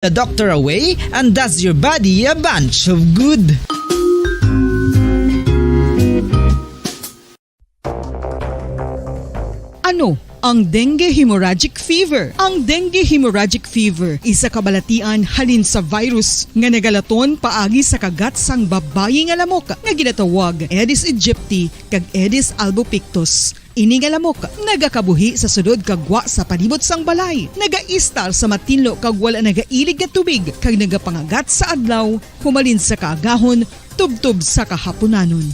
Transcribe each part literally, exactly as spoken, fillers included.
the doctor away and does your body a bunch of good. Ano ang dengue hemorrhagic fever? Ang dengue hemorrhagic fever isa ka balatian halin sa virus nga nagalaton paagi sa kagat sang babayi nga lamok nga ginatawag Aedes aegypti kag Aedes albopictus. Ini nga lamok nagakabuhi sa sulod kag gwa sa palibot sang balay, nagaistar sa matinlo kag wala nagailig nga tubig, kag nagapangagat sa adlaw humalin sa kaagahon tubtob sa kahapunanon.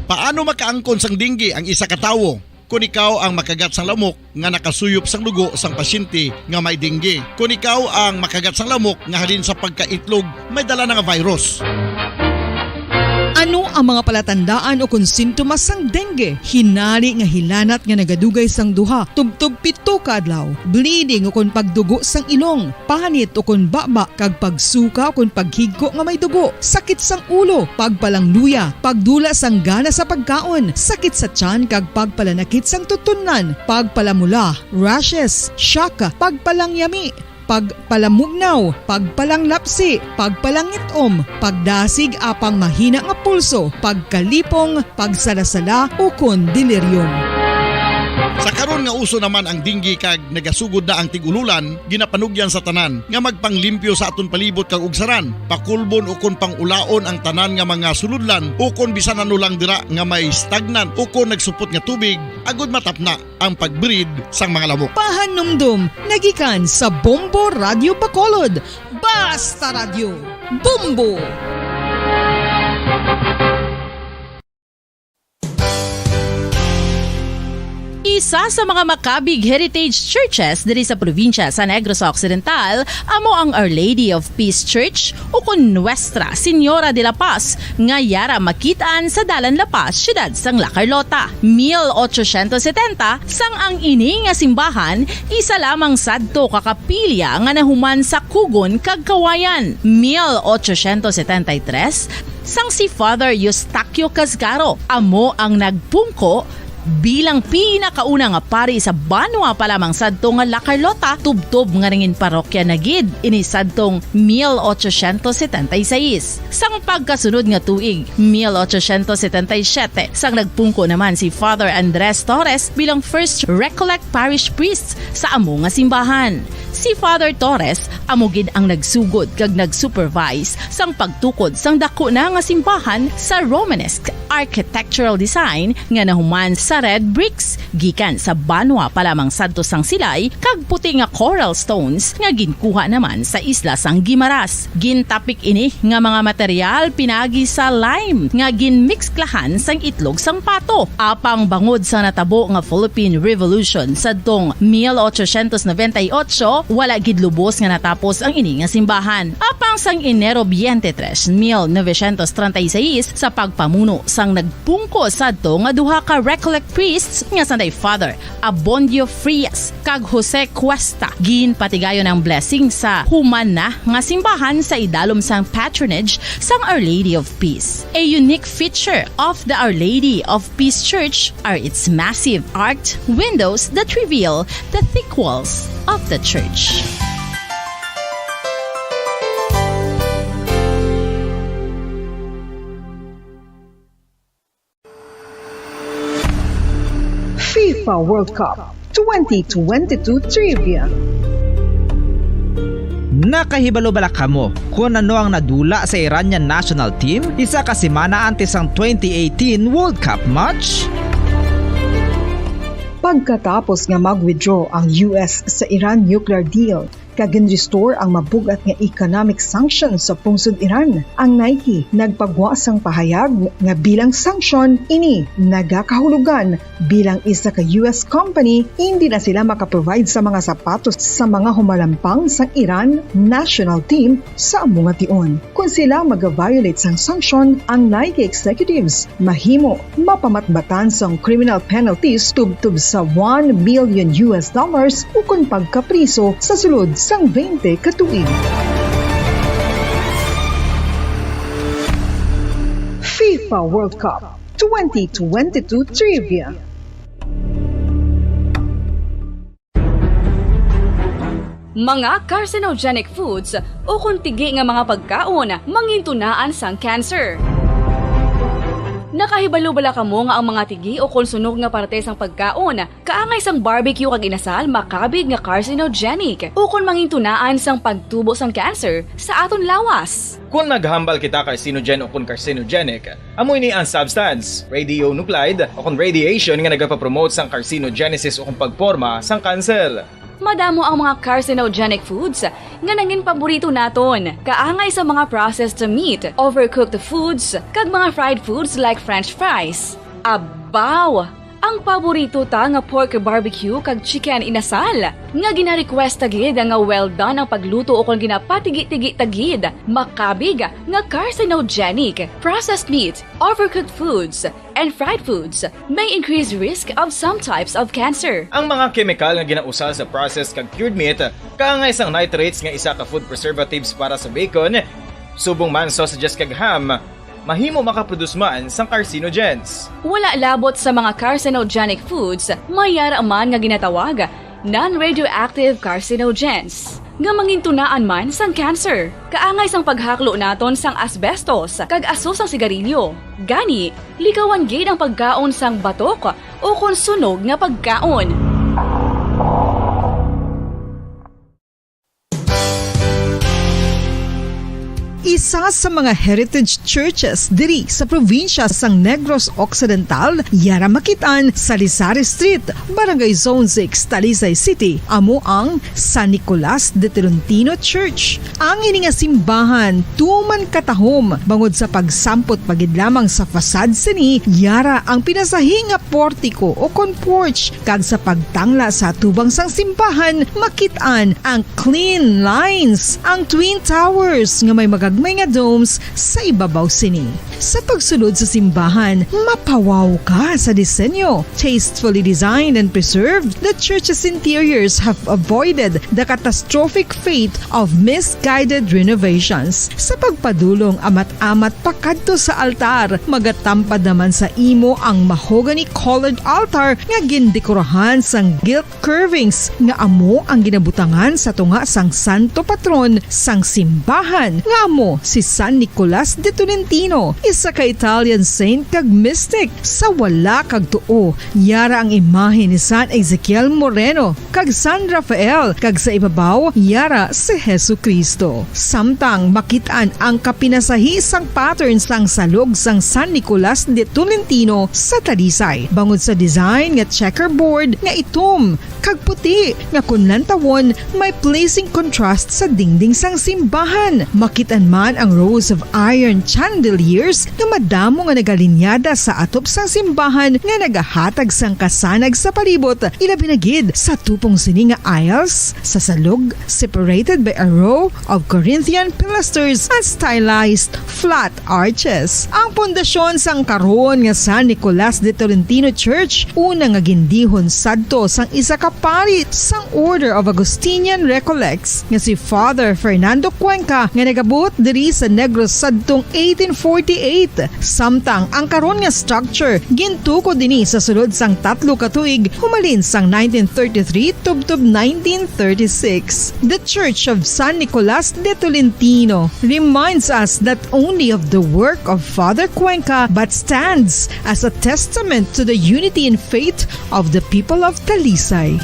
Paano makaangkon sang dengue ang isa ka tawo? Kon ikaw ang makagat sang lamok nga nakasuyop sang dugo sang pasyente nga may dengue. Kon ikaw ang makagat sang lamok nga halin sa pagkaitlog may dala na nga virus. Ano ang mga palatandaan ukon sintomas sang dengue? Hinari nga hilanat nga nagadugay sang duha tubtob pito ka adlaw, bleeding ukon pagdugo sang ilong, panit ukon baba, kag pagsuka ukon paghigko nga may dugo, sakit sang ulo, pagpalangluya, pagdula sang gana sa pagkaon, sakit sa tiyan kag pagpalanakit sang tutunlan, pagpalamula, rashes, shock, pagpalangyami, pagpalamugnaw, pagpalanglapsi, pagpalangit-om, pagdasig apang mahina nga pulso, pagkalipong, pagsalasala, ukon delirium. Sa karon nga uso naman ang dengue kag nagasugod na ang tig-ululan, ginapanugyan sa tanan nga magpanglimpyo sa aton palibot kag ugsaran, pakulbon ukon pang-ulaon ang tanan nga mga sulodlan ukon bisan ano lang dira nga may stagnant ukon nagsupot nga tubig, agud matapna ang pag-breed sang mga lamok. Pahanumdom nga gikan sa Bombo Radyo Bacolod. Basta Radyo, Bombo! Isa sa mga makabig heritage churches diri sa probinsya sa Negros Occidental amo ang Our Lady of Peace Church, ukon Nuestra Señora de la Paz, nga yara makit-an sa Dalan La Paz, siyudad sang La Carlota. Mil ochocientos setenta, sang ang ini nga simbahan isa lamang sadto ka kapilya nga nahuman sa kugon kag kawayan. Mil ochocientos setenta y tres, sang si Father Eustaquio Casgaro amo ang nagpungko bilang pinakauna nga pari sa banwa pa lamang sadto nga La Carlota, tubtob nga nangin parokya na gid ini sadtong mil ochocientos setenta y seis. Sang pagkasunod nga tuig, mil ochocientos setenta y siete, sang nagpungko naman si Father Andres Torres bilang First Recollect Parish Priest sa amo nga simbahan. Si Father Torres amo gid ang nagsugod kag nag-supervise sang pagtukod sang daku na nga simbahan sa Romanesque architectural design nga nahuman sa red bricks gikan sa banwa pa lamang sadto sang silay kag puti nga coral stones nga ginkuha naman sa isla sang Guimaras. Gintapik ini nga mga material pinagi sa lime nga ginmiksklahan sang itlog sang pato. Apang bangod sa natabo nga Philippine Revolution sadtong mil ochocientos noventa y ocho, wala gid lubos nga natapos ang ini nga simbahan. Apang sang Enero twenty-three, mil novecientos treinta y seis, sa pagpamuno sang nagpungko sadto nga duha ka Recollect priests nga sanday Father Abondio Frias kag Jose Cuesta, ginpatigayon ang blessing sa human na nga simbahan sa idalom sang patronage sang Our Lady of Peace. A unique feature of the Our Lady of Peace Church are its massive arched windows that reveal the thick walls of the church. FIFA World Cup twenty twenty-two Trivia. Nakahibalo bala kamo kon ano ang nadula sa Iranian national team isa ka semana antes sang twenty eighteen World Cup match? Pagkatapos nga mag-withdraw ang U S sa Iran nuclear deal, kag gin-restore ang mabug-at nga economic sanctions sa pungsod Iran, ang Nike nagpagwa sang pahayag nga bilang sanction ini nagakahulugan bilang isa ka U S company, hindi na sila maka-provide sa mga sapatos sa mga humalampang sang Iran national team sa amo nga tion. Kon sila maga-violate sang sanction, ang Nike executives mahimo mapamatbatan sang criminal penalties tubtob sa one million U S dollars ukon pagkapriso sa sulod sang twenty ka tuig. FIFA World Cup twenty twenty-two Trivia. Mga carcinogenic foods ukon tigi nga mga pagkaon mangintunaan sang cancer. Nakahibalo bala kamo nga ang mga tigi ukon sunog nga parte sang pagkaon kaangay sang barbecue kag inasal makabig nga carcinogenic ukon mangintunaan sang pagtubo sang cancer sa aton lawas? Kon maghambal kita carcinogen ukon carcinogenic, amo ini ang substance, radionuclide ukon radiation nga nagapapromote sang carcinogenesis ukon pagporma sang cancer. Madamo ang mga carcinogenic foods nga nangin paborito naton, kaangay sa mga processed meat, overcooked foods, kag mga fried foods like French fries. Abaw! Ang paborito ta nga pork barbecue kag chicken inasal, nga gina-request ta gid nga well done ang pagluto ukon ginapatigi-tigi ta gid, makabig nga carcinogenic. Processed meat, overcooked foods, and fried foods may increase risk of some types of cancer. Ang mga kemikal nga ginausal sa processed kag cured meat, kaangay sang nitrates nga isa ka food preservatives para sa bacon, subong man sausages kag ham, mahimo makaproduce man sang carcinogens. Wala labot sa mga carcinogenic foods, may yara man nga ginatawag non-radioactive carcinogens, nga mangintunaan man sang cancer. Kaangay sang paghaklo naton sang asbestos kag aso sang sigarilyo. Gani, likawan gid ang pagkaon sang batok ukon sunog nga pagkaon. Isa sa mga heritage churches diri sa probinsya sang Negros Occidental, yara makit-an sa Lisari Street, Barangay Zone six, Talisay City, amo ang San Nicolas de Tolentino Church. Ang ini nga simbahan tuman katahom bangod sa pagsampot pa gid lamang sa facade sini, yara ang pinasahi nga portiko ukon porch, kag sa pagtangla sa atubang sang simbahan, makit-an ang clean lines, ang twin towers nga may magagmay nga domes sa ibabaw sini. Sa pagsulod sa simbahan, mapawaw ka sa disenyo. Tastefully designed and preserved, the church's interiors have avoided the catastrophic fate of misguided renovations. Sa pagpadulong amat-amat pakadto sa altar, magatampad naman sa imo ang mahogany-colored altar nga gindekorahan sang gilt curvings nga amo ang ginabutangan sa tunga sang santo patron sang simbahan, nga amo si San Nicolas de Tolentino, isa ka Italian saint kag mystic. Sa wala kag tuo, yara ang imahe ni San Ezekiel Moreno kag San Rafael, kag sa ibabaw, yara si Jesu-Cristo. Samtang makit-an ang kapinasahi sang pattern sang salog sang San Nicolas de Tolentino sa Talisay, bangod sa design nga checkerboard nga itom kag puti nga kon lantawon may pleasing contrast sa dingding sang simbahan. Makit-an man ang rows of iron chandeliers nga madamo nga nagalinyada sa atop sang simbahan nga nagahatag sang kasanag sa palibot, ilabi na gid sa tupong sini nga aisles sa salog, separated by a row of Corinthian pilasters and stylized flat arches. Ang pundasyon sang karon nga San Nicolas de Tolentino Church, una nga gindihon sadto sang isa ka pari sang Order of Augustinian Recollects nga si Father Fernando Cuenca, nga nagabuot diri sa Negros sadtong eighteen forty-eight. Samtang ang karon nga structure gintukod ini sa sulod sang tatlo ka tuig, humalin sang nineteen thirty-three tubtob nineteen thirty-six. The Church of San Nicolas de Tolentino reminds us not only of the work of Father Cuenca but stands as a testament to the unity in faith of the people of Talisay.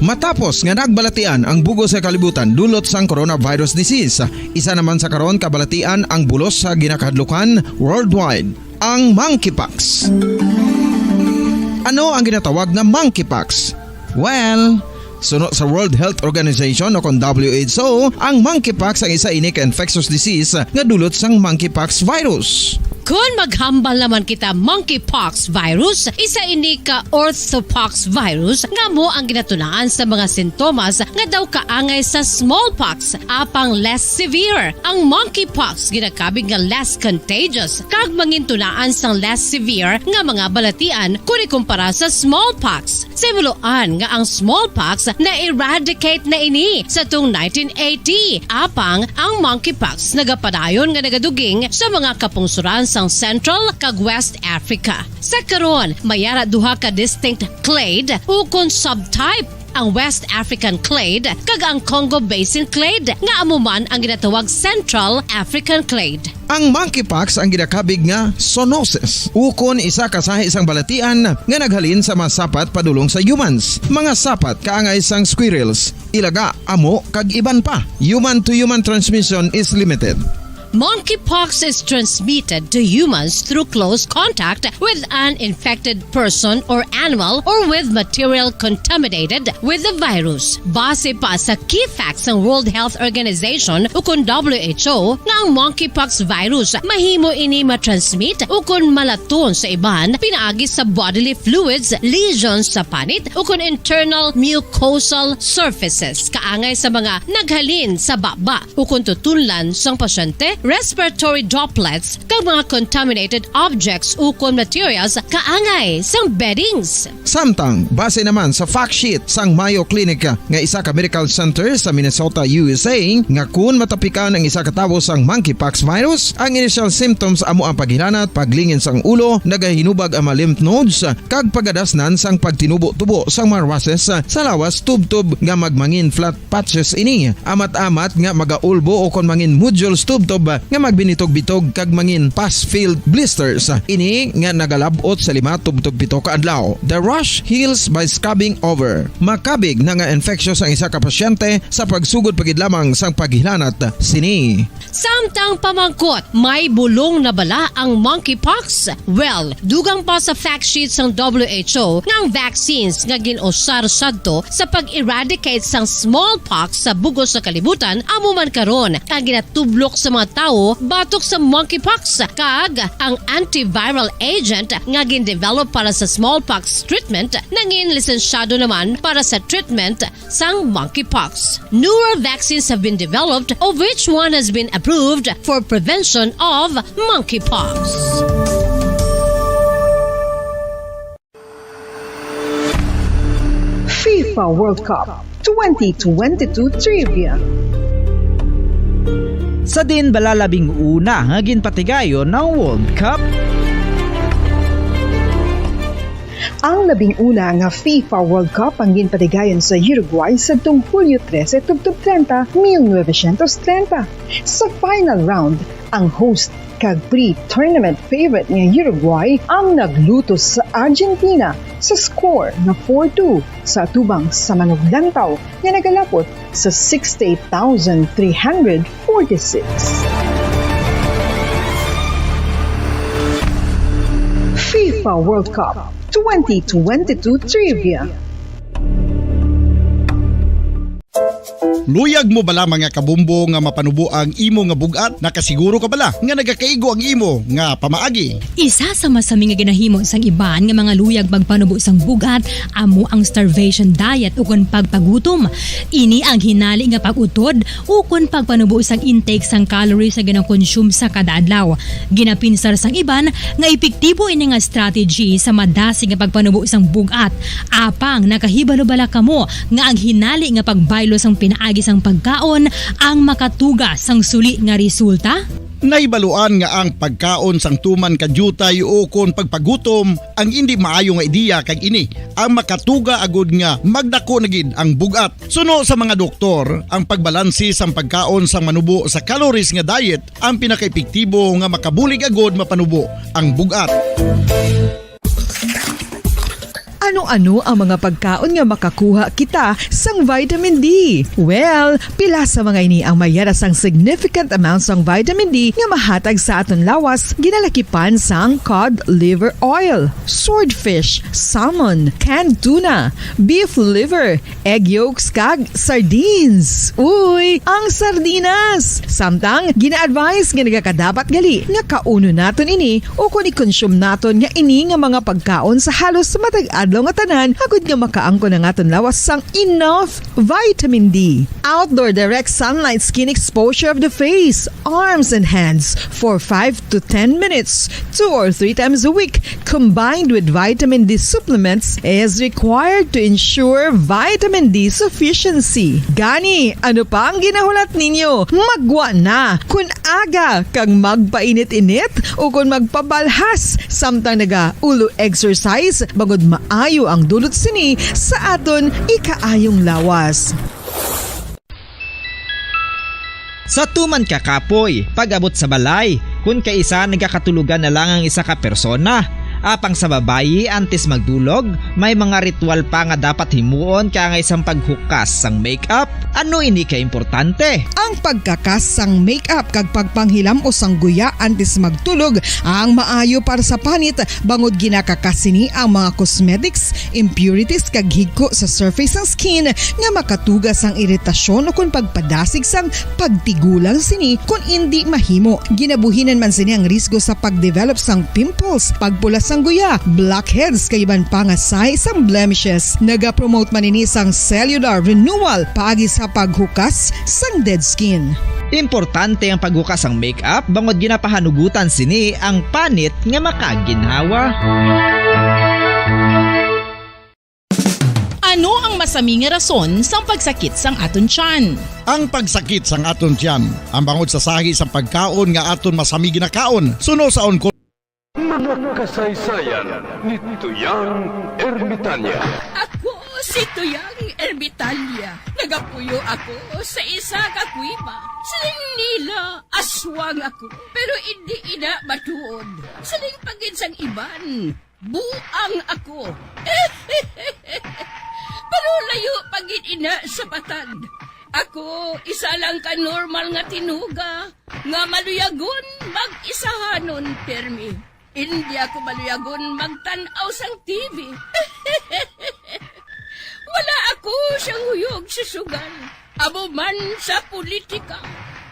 Matapos nga nagbalatian ang bug-os nga kalibutan dulot sang coronavirus disease, isa naman sa karon kabalatian ang bulos sa ginakahadlukan worldwide, ang monkeypox. Ano ang ginatawag nga monkeypox? Well, suno sa World Health Organization o kon W H O, ang monkeypox ang isa ini ka infectious disease nga dulot sang monkeypox virus. Kon maghambal naman kita monkeypox virus, isa ini ka orthopox virus nga amo ang ginatunaan sa mga sintomas nga daw kaangay sa smallpox, apang less severe. Ang monkeypox ginakabig nga less contagious kag mangintunaan sang less severe nga mga balatian kon ikumpara sa smallpox. Sa himuloan nga ang smallpox na-eradicate na ini sa tung nineteen eighty, apang ang monkeypox nagapadayon nga nagaduging sa mga kapungsuran sang Central kag West Africa. Sa karon, may ara duha ka distinct clade ukon subtype, ang West African clade kag ang Congo Basin clade, nga amo man ang ginatawag Central African clade. Ang monkeypox ang ginakabig nga zoonosis, ukon isa ka sahi sang balatian nga naghalin sa mga sapat padulong sa humans, mga sapat kaangay sang squirrels, ilaga, amo, kag iban pa. Human-to-human transmission is limited. Monkeypox is transmitted to humans through close contact with an infected person or animal or with material contaminated with the virus. Base pa sa key facts sang World Health Organization ukon W H O, nga ang monkeypox virus mahimo ini matransmit ukon malaton sa iban pinaagi sa bodily fluids, lesions sa panit, ukon internal mucosal surfaces kaangay sa mga naghalin sa baba ukon tutunlan sang pasyente, respiratory droplets, kag mga contaminated objects ukon materials kaangay sang beddings. Samtang, base naman sa fact sheet sang Mayo Clinic nga isa ka medical center sa Minnesota, U S A, nga kun matapikan ang isa ka tawo sang monkeypox virus, ang initial symptoms amo ang paghilanat, paglingin sang ulo, nagahinubag ang mga lymph nodes, kag pagadasnan sang pagtinubo-tubo sang mga rushes sa lawas tubtob nga magmangin flat patches ini. Amat-amat nga magaulbo o kon mangin nodules tubtob nga magbinitog-bitog kag mangin pus-filled blisters. Ini nga nagalab-ot sa lima tubtob pito ka adlaw. The rash heals by scabbing over. Makabig na nga infectious ang isa ka pasyente sa pagsugod pa gid lamang sang paghilanat sini. Samtang pamangkot, may bulong na bala ang monkeypox? Well, dugang pa sa fact sheet sang W H O nga ang vaccines nga gin-usar sadto sa pag-eradicate sang smallpox sa bug-os nga kalibutan amo man karon ang ginatublok sa mga tawo batok sa monkeypox, kag ang antiviral agent nga gin-develop para sa smallpox treatment nangin lisensyado naman para sa treatment sang monkeypox. Newer vaccines have been developed, of which one has been approved for prevention of monkeypox. FIFA World Cup twenty twenty-two Trivia. Sa diin bala labing una nga ginpatigayon ang World Cup? Ang labing una nga FIFA World Cup ang ginpatigayon sa Uruguay sadtong Hulyo trese tubtob treinta, mil novecientos treinta. Sa final round, ang host kag pre-tournament favorite nga Uruguay ang naglutos sa Argentina sa score nga four two sa atubang sa manuglantaw nga nagalapot sa sixty-eight thousand three hundred forty-six. FIFA World Cup twenty twenty-two Trivia. Luyag mo bala, mga kabombo, nga mapanubo ang imo nga bug-at? Nakasiguro ka bala nga nagakaigo ang imo nga pamaagi? Isa sa masami nga ginahimo sang iban nga mga luyag pagpanubo sang bug-at amo ang starvation diet ukon pagpagutom. Ini ang hinali nga pag-utod ukon pagpanubo sang intake sang calories nga ginakonsume sa kada adlaw. Ginapinsar sang iban nga epektibo ini nga strategy sa madasig nga pagpanubo sang bug-at. Apang nakahibalo bala kamo nga ang hinali nga pagbaylo sang pinaagi sang pagkaon ang makatuga sang suli nga resulta? Nahibaluan nga ang pagkaon sang tuman ka diutay ukon pagpagutom ang indi maayo nga ideya, kag ini ang makatuga agud nga magdako na gid ang bug-at. Suno sa mga doktor, ang pagbalanse sang pagkaon sang manubo sa calories nga diet ang pinakaepektibo nga makabulig agud mapanubo ang bug-at. Ano-ano ang mga pagkaon nga makakuha kita sang vitamin D? Well, pila sa mga ini ang mayara sang significant amount sang vitamin D nga mahatag sa aton lawas, ginalakipan sang cod liver oil, swordfish, salmon, canned tuna, beef liver, egg yolks, kag sardines. Uy, ang sardinas! Samtang, gina-advise nga nagakadapat gali nga kaunon naton ini ukon i-consume naton nga ini nga mga pagkaon sa halos matag adlaw nga tanan, agud nga makaangkon ang aton lawas sang enough vitamin D. Outdoor direct sunlight skin exposure of the face, arms, and hands for five to ten minutes, two or three times a week, combined with vitamin D supplements, is required to ensure vitamin D sufficiency. Gani, ano pa ang ginahulat ninyo? Maggwa na! Kun aga kag magpainit-init ukon magpabalhas samtang nagaulo exercise, bangod maayo ang dulot sini sa aton ikaayong lawas. Sa tuman ka kapoy, pag-abot sa balay, kun kaisa nagakatulogan na lang ang isa ka persona. Apang sa babayi, antes magdulog, may mga ritual pa nga dapat himuon, kaangay sang paghukas sang makeup. Ano ini ka importante? Ang pagkakas sang makeup kag pagpanghilam-os sang guya antes magtulog ang maayo para sa panit, bangod ginakakas sini ang mga cosmetics, impurities, kag higko sa surface sang skin nga makatuga sang iritasyon ukon pagpadasig sang pagtigulang sini kon indi mahimo. Ginabuhinan man sini ang risgo sa pagdevelop sang pimples, pagpula sang guya, blackheads, kag iban pa nga sahi sang blemishes. Nagapromote man ini sang cellular renewal paagi sa paghukas sang dead skin. Importante ang paghukas sang makeup bangod ginapahanugutan sini ang panit nga makaginhawa. Ano ang masami nga rason sang pagsakit sang aton tiyan? Ang pagsakit sang aton tiyan, ang bangod sa sahi sang pagkaon nga aton masami ginakaon, suno sa ungkol. Mga kasaysayan ni Tuyang Ermitanya. Ako si Tuyang Ermitanya. Nagapuyo ako sa isa ka kuweba. Siling nila, aswang ako, pero indi ina matuod. Siling pa gid sang iban, buang ako. Pero layo pa gid ina sa patad. Ako, isa lang ka normal nga tinuga nga maluyagon mag-isahanon pirmi. Indi ako maluyagon magtan-aw sang T V. Wala ako siyang huyog sa sugal, amo man sa politika.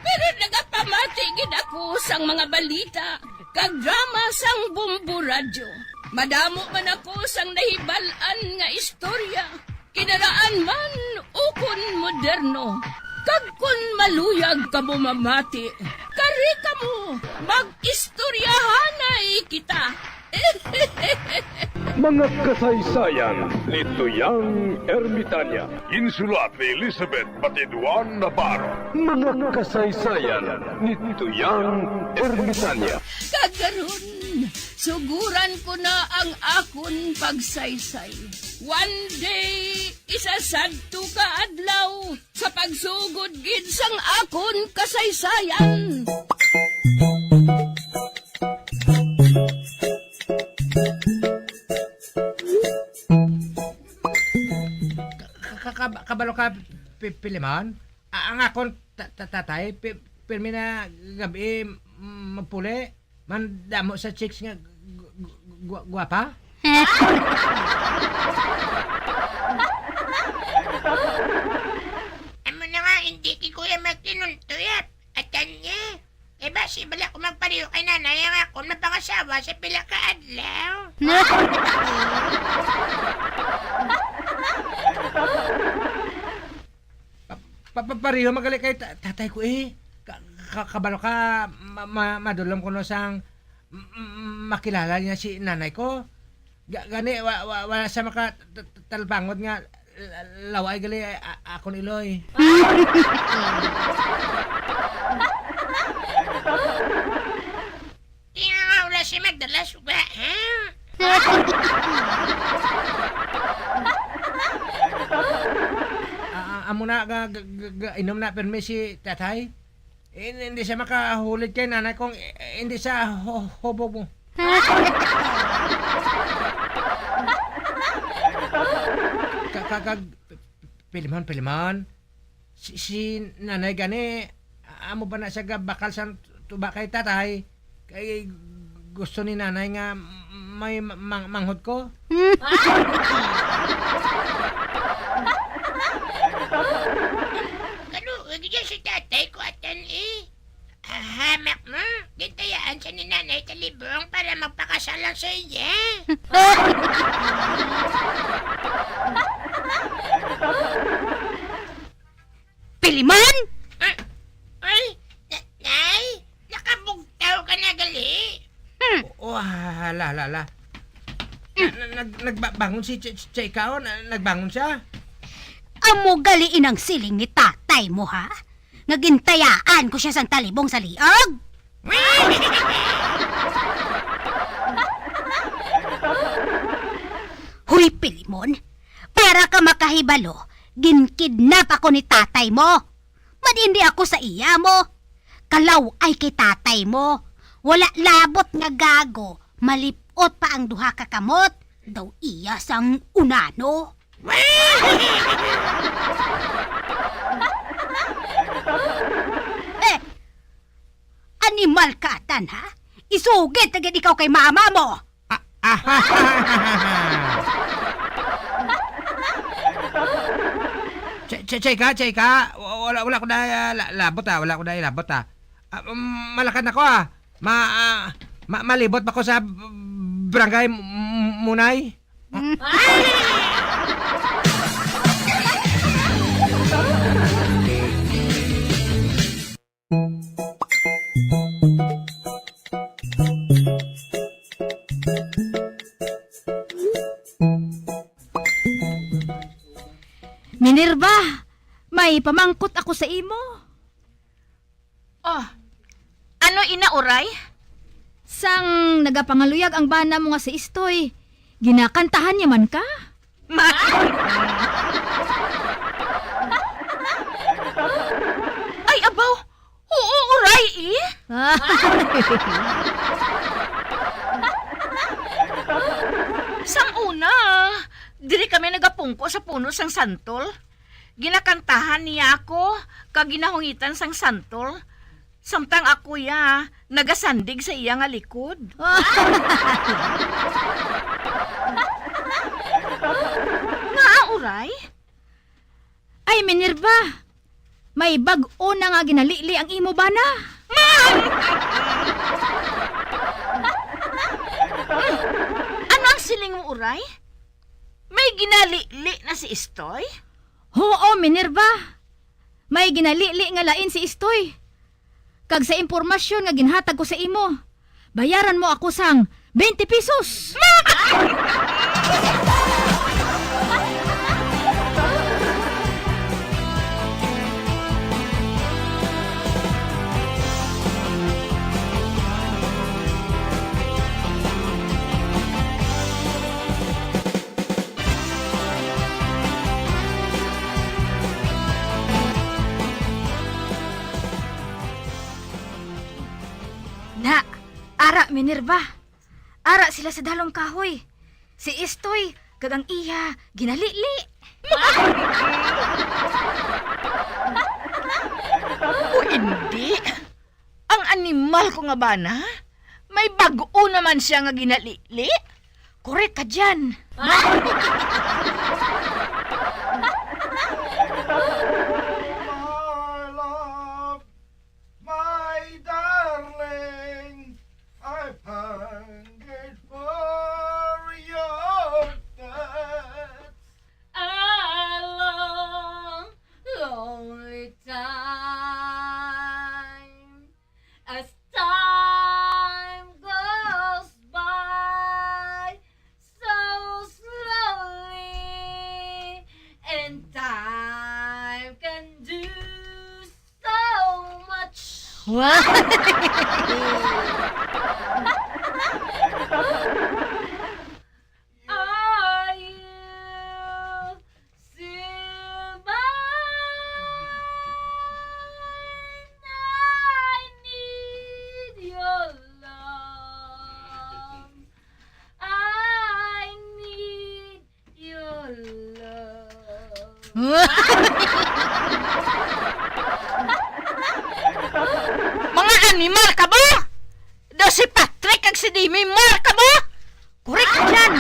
Pero nagapamati gid ako sang mga balita kag drama sang Bombo Radyo. Madamo man ako sang nahibal-an nga istorya, kinaraan man ukon moderno. Kag kon maluyag kamo mamati, kari kamo, mag-istoryahanay kita. Mga kasaysayan ni Tuyang Ermitanya. Ginsulat ni Elizabeth Batiduan Navarro. Mga kasaysayan ni Tuyang Ermitanya. Kag karon, suguran ko na ang akon pagsaysay. One day, isa sadto ka adlaw, sa pagsugod gid sang akon kasaysayan. Ka-, ka-, ka-, kabalo ka, Pi-, Pilimon? A-, ang akon ta-, ta-, tatay, pi-, pirmi na gab-i, mm, magpuli. Mandamo sa chicks nga gu-, gu-, gu-, guwapa? Amo na nga, hindi kay kuya magkinultuyat. Atan niya. Kay basi bala ko magpaliw kay nanay ang akon mapangasawa sa pila ka adlaw. Pa-, pa-, pareho magali kay ta-, tatay ko, eh. Ka-, ka-, kabalo ka, ma-, ma-, madulom kuno sang m-, m-, makilala niya si nanay ko. Ga-, gani, wa-, wa-, wala siya maka-, t-, t-, talbangod nga, l-, laway gali, a-, akon iloy. Di nga nga wala siya magdala suga, ha? A-, a-, amo na, ga-, ga-, ga-, ga-, inom na, pirmi si tatay. Eh, hindi siya makahulid kay nanay kung, eh, hindi siya hu-, hubog mo. Ka-, ka-, kag, Pilimon, Pilimon. Si, si nanay gani, amo ba na siya gabakal sang tuba kay tatay? Kay gusto ni nanay nga may ma-, mang-, manghod ko? Hmm? Kaluoy gid si tatay ko atan, eh. Hamak mo, gintayaan siya ni Nanay Talibong para magpakasal lang sa iya. Pilimon? Ah, ay, na-, Nay, nakabugtaw ka na gali. Hmm. O, o, hala, hala, hala. Na-, na-, nag-, nagba-, bangon si Ch-, Ch-, Chika, oh, na-, nagbangon siya. Amo gali inang siling ni tatay mo, ha? Nga gintayaan ko siya sang talibong sa liog? Huy, Pilimon, para ka makahibalo, ginkidnap ako ni tatay mo. Madindi ako sa iya mo. Kalaw-ay kay tatay mo. Wala labot nga gago, malip-ot pa ang duha ka kamot, daw iya sang unano. Eh, animal ka, atan, ha? Isugid na gid ikaw kay mama mo. Ah, ah. Che-, che-, Chika, Chika, wa-, wala, wala ko na, ah, la-, labot, ah, wala ko na labot, ah. Ah, um, malakan ako, ah. Ma-, ah, ma-, malibot pa ko sa b-, barangay M-, M-, Munay. Minerva, may pamangkot ako sa imo. Oh, ano ina, Uray? Sang nagapangaluyag ang bana mo nga si Istoy, ginakantahan niya man ka? Ma- Ay, abaw! Oo, Uray, eh! Sang una, diri kami nagapungko sa puno sang santol. Ginakantahan niya ako kag ginahungitan sang santol, samtang ako ya nagasandig sa iya nga likod. Ngaa, Uray? Ay, Minerva, may bag-o na nga ginalili ang imo bana. Ano ang siling mo, Uray? May ginalili na si Istoy? Huo, Minerva. May ginalili nga lain si Istoy. Kag sa impormasyon nga ginhatag ko sa imo, bayaran mo ako sang twenty pesos. Na, ara, Minerva. Ara sila sa dalom kahoy. Si Istoy kag ang iya ginalili. O hindi. Ang animal ko nga bana, may bag-o naman siya nga ginalili. Korek ka dyan. My love, my darling, I hungered for your touch. A long, lonely time, as time goes by so slowly, and time can do so much. Wow! Are you still mine? I need your love. I need your Mga animal kamo! Daw si Patrick kag si Demi, mar kamo! Korek ka dyan!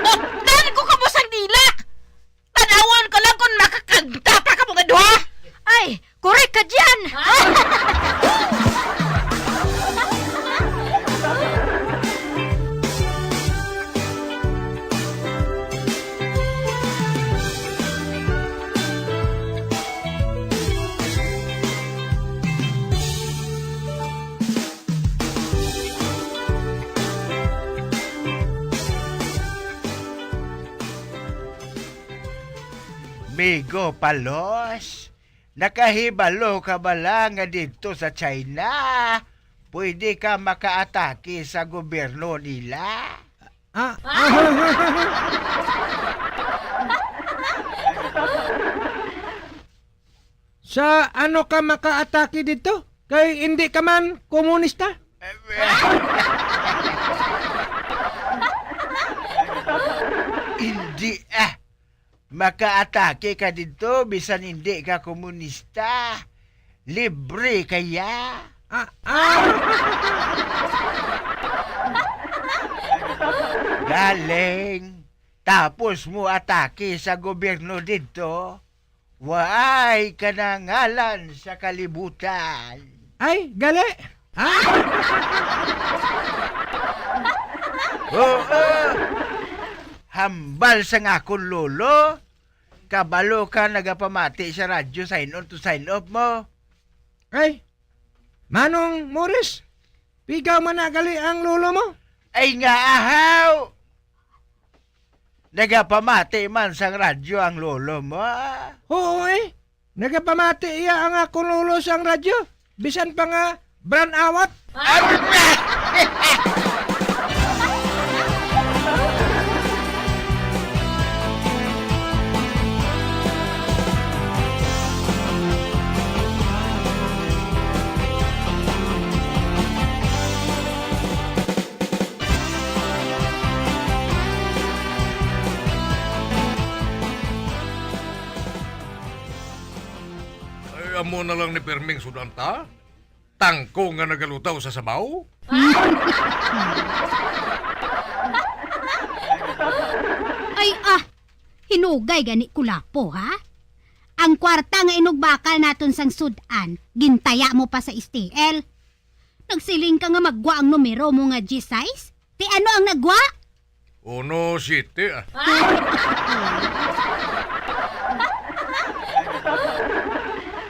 Utdan ko kamo sang dila! Tanawon ko lang kung makakanta pa kamo nga duha! Ay, korek ka dyan! Migo Palos, nakahibalo ka bala nga didto sa China, pwede ka makaatake sa gobyerno nila? Ah, sa ano ka makaatake didto? Kay indi ka man komunista? Indi, ah. Makaatake ka didto bisan indi ka komunista. Libre kaya. Ah, ah. Galing. Tapos mo atake sa gobyerno didto. Waay ka na ngalan sa kalibutan. Ay, gali. Ha? Oo. Hambal sang akon lolo, kabalo ka nagapamati sa radyo sign on to sign off mo. Ay, Manong Morris, pigaw man na gali ang lolo mo? Ay nga ahaw! Nagapamati man sang radyo ang lolo mo, ah. Oo, eh. Nagapamati iya ang akon lolo sang radyo. Bisan pa nga brownout. Ay, amo na lang ni pirming sud-an ta. Tangko nga nagalutaw sa sabaw? Ay, ah! Hinugay gani, Kulapo, ha? Ang kwarta nga inugbakal naton sang sud-an, gintaya mo pa sa S T L. Nagsiling ka nga maggwa ang numero mo nga G sais? Ti ano ang naggwa? Uno, siyete, ah.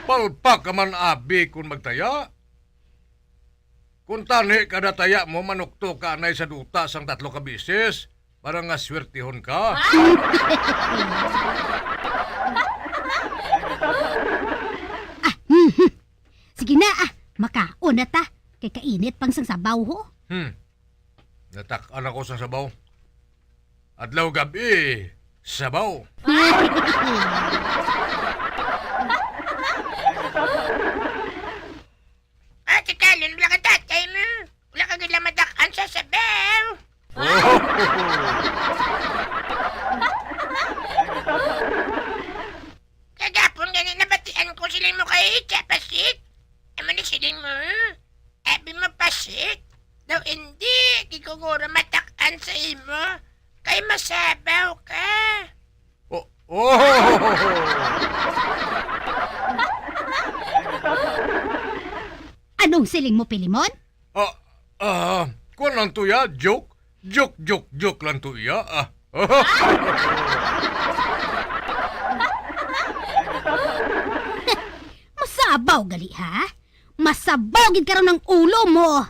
Palpak ka man, abi, kon magtaya. Kon tani kada taya mo, manukto ka anay sa duta sang tatlo ka beses para nga swertehon ka. Ah, mhm. Sige na, ah. Makaon na ta. Kay kainit pang sang sabaw, ho. Hmm. Natak-an ako sang sabaw. Adlaw gab-i, sabaw. Ate Kalon, wala ka tatay mo. Wala ka gid lang madak-an sa sabaw. Oh. Kagapon gani nabatian ko siling mo kay Chapasit. Amo ni siling mo, abi mo pasit. Daw indi, di ko guro matak-an sa imo. Kay masabaw ka. Oh, oh! Anong siling mo, Pilimon? Ah, ah, kuwan lang to ya, joke. Joke, joke, joke lang to iya, ah. Masabaw gali, ha? Masabaw gid karon ang ulo mo.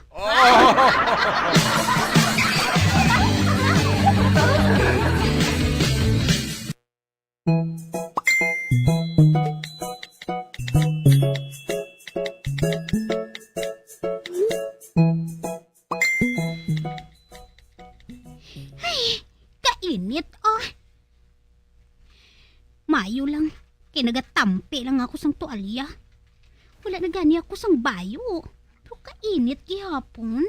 Ay, kainit, oh. Mayo lang, kay nagatampi lang ako sang tuwalya. Wala na gani ako sang bayo. Pero kainit gihapon.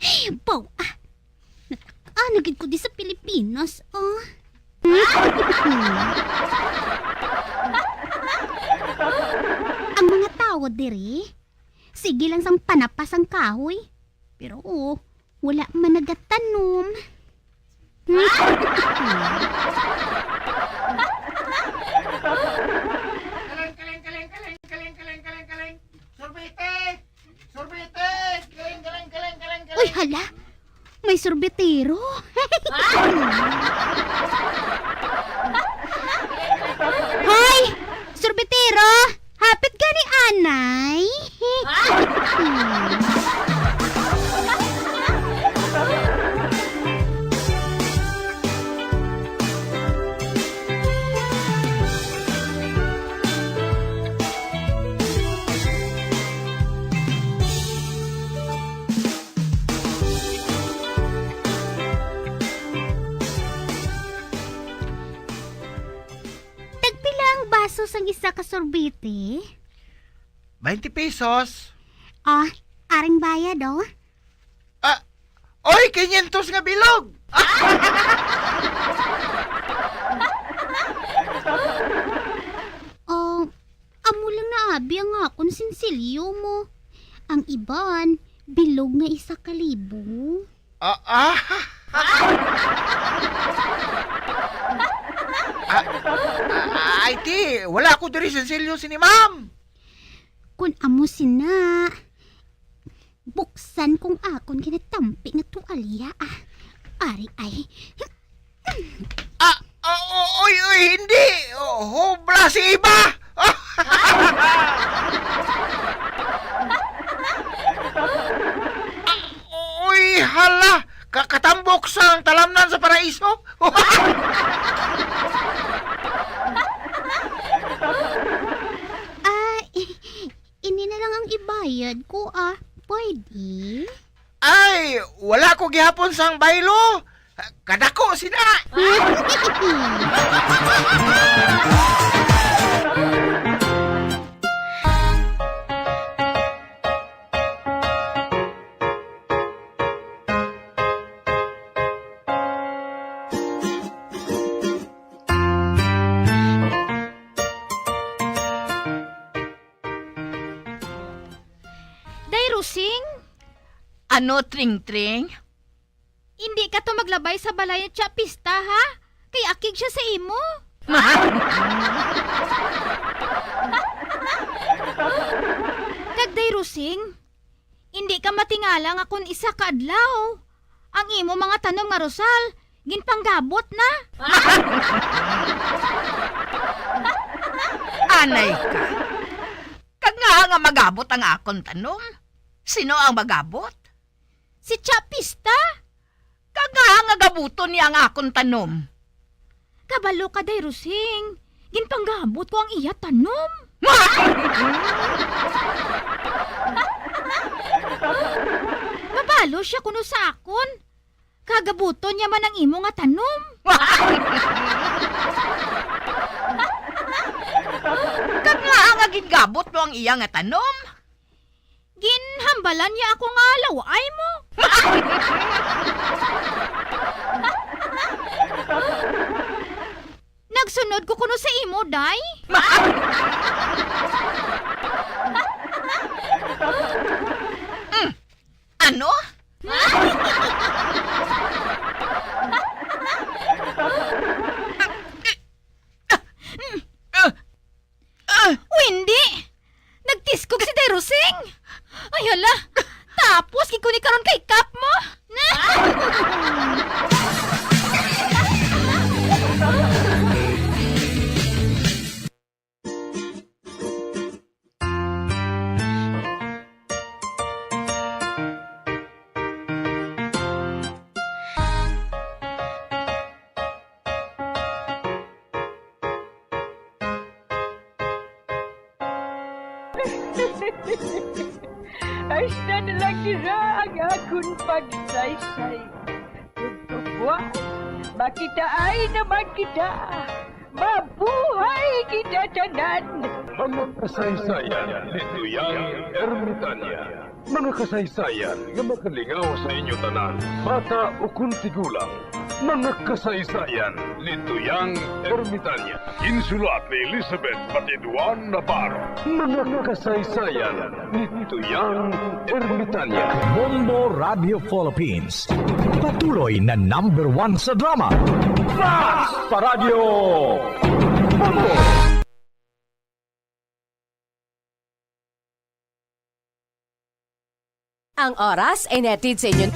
Ay, baw, ah. Natak-, Nag-ana gid ko di sa Pilipinas, ah. Ang mga tawo diri, sige lang sang panapas ang kahoy. Pero, oh, wala man nagatanom. Kaling, kaling, kaling, kaling, kaling, kaling, kaling, kaling. Sorbete! Sorbete! Kaling, kaling, kaling, kaling, kaling. Uy, hala! May sorbetero! Hoy! Sorbetero! Hapit gani anay. Tagpila ang baso sang isa ka sorbete? Twenty pesos. Ah, aring bayad, oh. Ah, oy, quinientos nga bilog! Oh, amo lang na abi ang akon sinsilyo mo. Ang iban, bilog nga isa ka libo. Ah, ah. Ah, ah, ay, ti, wala ko diri sinsilyo sini, ma'am. Kun amo sina, buksan kong akon ginatampi nga tuwalya, ah. Ari ay. Ah, ah, o-, oy, oy, hindi. Oh, hubla si iba. Ah, oy, hala. Ka-, katambok sang talamnan sa paraiso. Ah, i-, ini na lang ang ibayad ko, ah. Pwede? Ay, wala ko gihapon sang baylo. Kadako sina. Day Rosing? Ano, Tring-tring? Hindi ka to maglabay sa balay ni Tia Pista, ha? Kay akig siya sa imo. Kag Day Rosing, hindi ka matingala nga kon isa ka adlaw, ang imo mga tanom nga rosal ginpanggabot na. Anay ka. Kag ngaa nga magabot ang akon tanom? Sino ang magabot? Si Tia Pista. Kag ngaa nga gabuton niya ang akon tanom? Kabalo ka, Day Rosing. Ginpanggabot ko ang iya tanom. Mabalo siya kuno sa akon. Kagabuton niya man ang imo nga tanom. Kag ngaa nga gingabot mo ang iya nga tanom? Ginhambalan niya ako nga law-ay mo. Nagsunod ko kuno sa imo, day. Mm. Ano? Wendy! Nagtiskog si Day Rosing! Ay, hala! Tapos, gid ko ni karon kay kap mo! Hasta na lang dira ang akon pagsaysay. Tugtugwa, makitaa naman kita. Mabuhay kita tanan! Mga kasaysayan ni Tuyang Ermitanya. Mga kasaysayan nga makalingaw sa inyo tanan, bata ukon tigulang. Mga kasaysayan ni Tuyang Ermitanya. Insulat ni Elizabeth Batiduan Navarro. Mga kasaysayan ni Tuyang Ermitanya. Bombo Radio Philippines. Patuloy na number one sa drama. Fast Paradyo! Bombo! Ang oras ay nahatid sa inyo.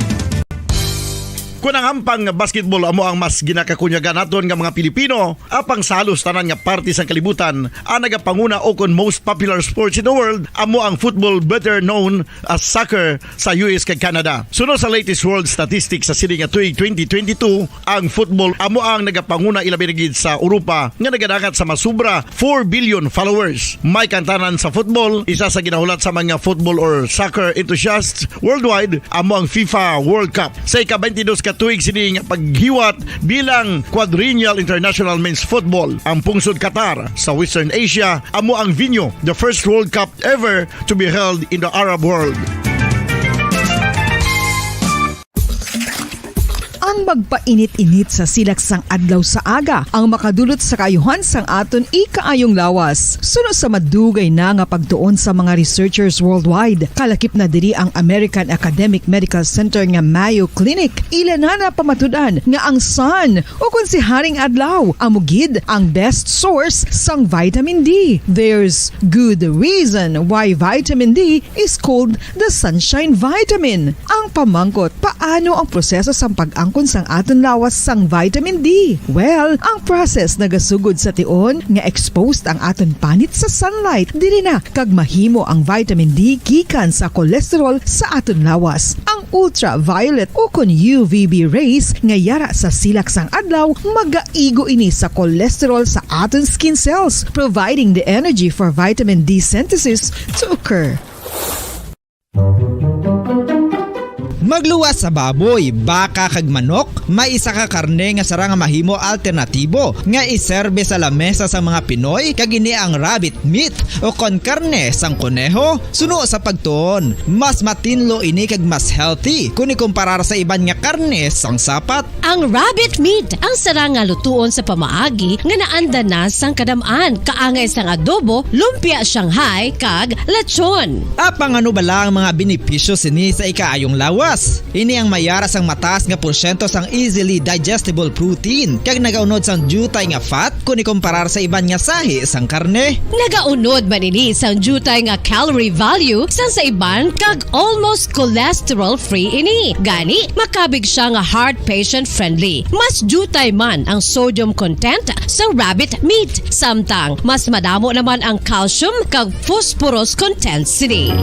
Kon ang hampang nga basketball amo ang mas ginakakunyagan naton nga mga Pilipino, apang sa halos tanan nga parte sang kalibutan, ang nagapanguna ukon most popular sports in the world amo ang football, better known as soccer, sa U S kag Canada. Suno sa latest world statistics sa sini nga tuig twenty twenty-two, ang football amo ang nagapanguna, ilabi na gid sa Europa, nga nagadangat sa masubra four billion followers. May kantanan sa football, isa sa ginahulat sa mga football or soccer enthusiasts worldwide amo ang FIFA World Cup. Sa ika-twenty-dos ka tuig sini nga paghiwat bilang Quadrennial International Men's Football, ang pungsod Qatar sa Western Asia amo ang venue, the first World Cup ever to be held in the Arab world. Ang magpainit-init sa silak sang adlaw sa aga ang makadulot sa kaayuhan sang aton ikaayong lawas. Suno sa madugay na nga pagtuon sa mga researchers worldwide, kalakip na diri ang American Academic Medical Center nga Mayo Clinic. Ila na napamatud-an nga ang sun, o kon si Haring Adlaw, amo gid ang best source sang vitamin D. There's good reason why vitamin D is called the sunshine vitamin. Ang pamangkot, paano ang proseso sang pag-angkon sang aton lawas sang vitamin D? Well, ang process nagasugod sa tion nga exposed ang aton panit sa sunlight. Diri na kag mahimo ang vitamin D gikan sa cholesterol sa aton lawas. Ang ultraviolet o kon U V B rays nga yara sa silak sang adlaw magaigo ini sa cholesterol sa aton skin cells, providing the energy for vitamin D synthesis to occur. Magluwas sa baboy, baka kag manok, may isa ka karne nga sarang nga mahimo alternatibo nga iserbe sa lamesa sang mga Pinoy, kag ini ang rabbit meat o kon karne sang koneho. Suno sa pagtuon, mas matinlo ini kag mas healthy kon ikumparar sa iban nga karne sang sapat. Ang rabbit meat ang sarang nga lutuon sa pamaagi nga naanda na sang kadam-an, kaangay sang adobo, lumpia Shanghai, kag lechon. Apang ano bala ang mga benepisyo sini sa ikaayong lawas? Ini ang mayara sang mataas nga porsyento sang easily digestible protein kag nagaunod sang diutay nga fat kon ikumparar sa iban nga sahi sang karne. Nagaunod man ini sang diutay nga calorie value sang sa iban kag almost cholesterol-free ini. Gani, makabig sia nga heart patient-friendly. Mas diutay man ang sodium content sang rabbit meat, samtang mas madamo naman ang calcium kag phosphorus content sini.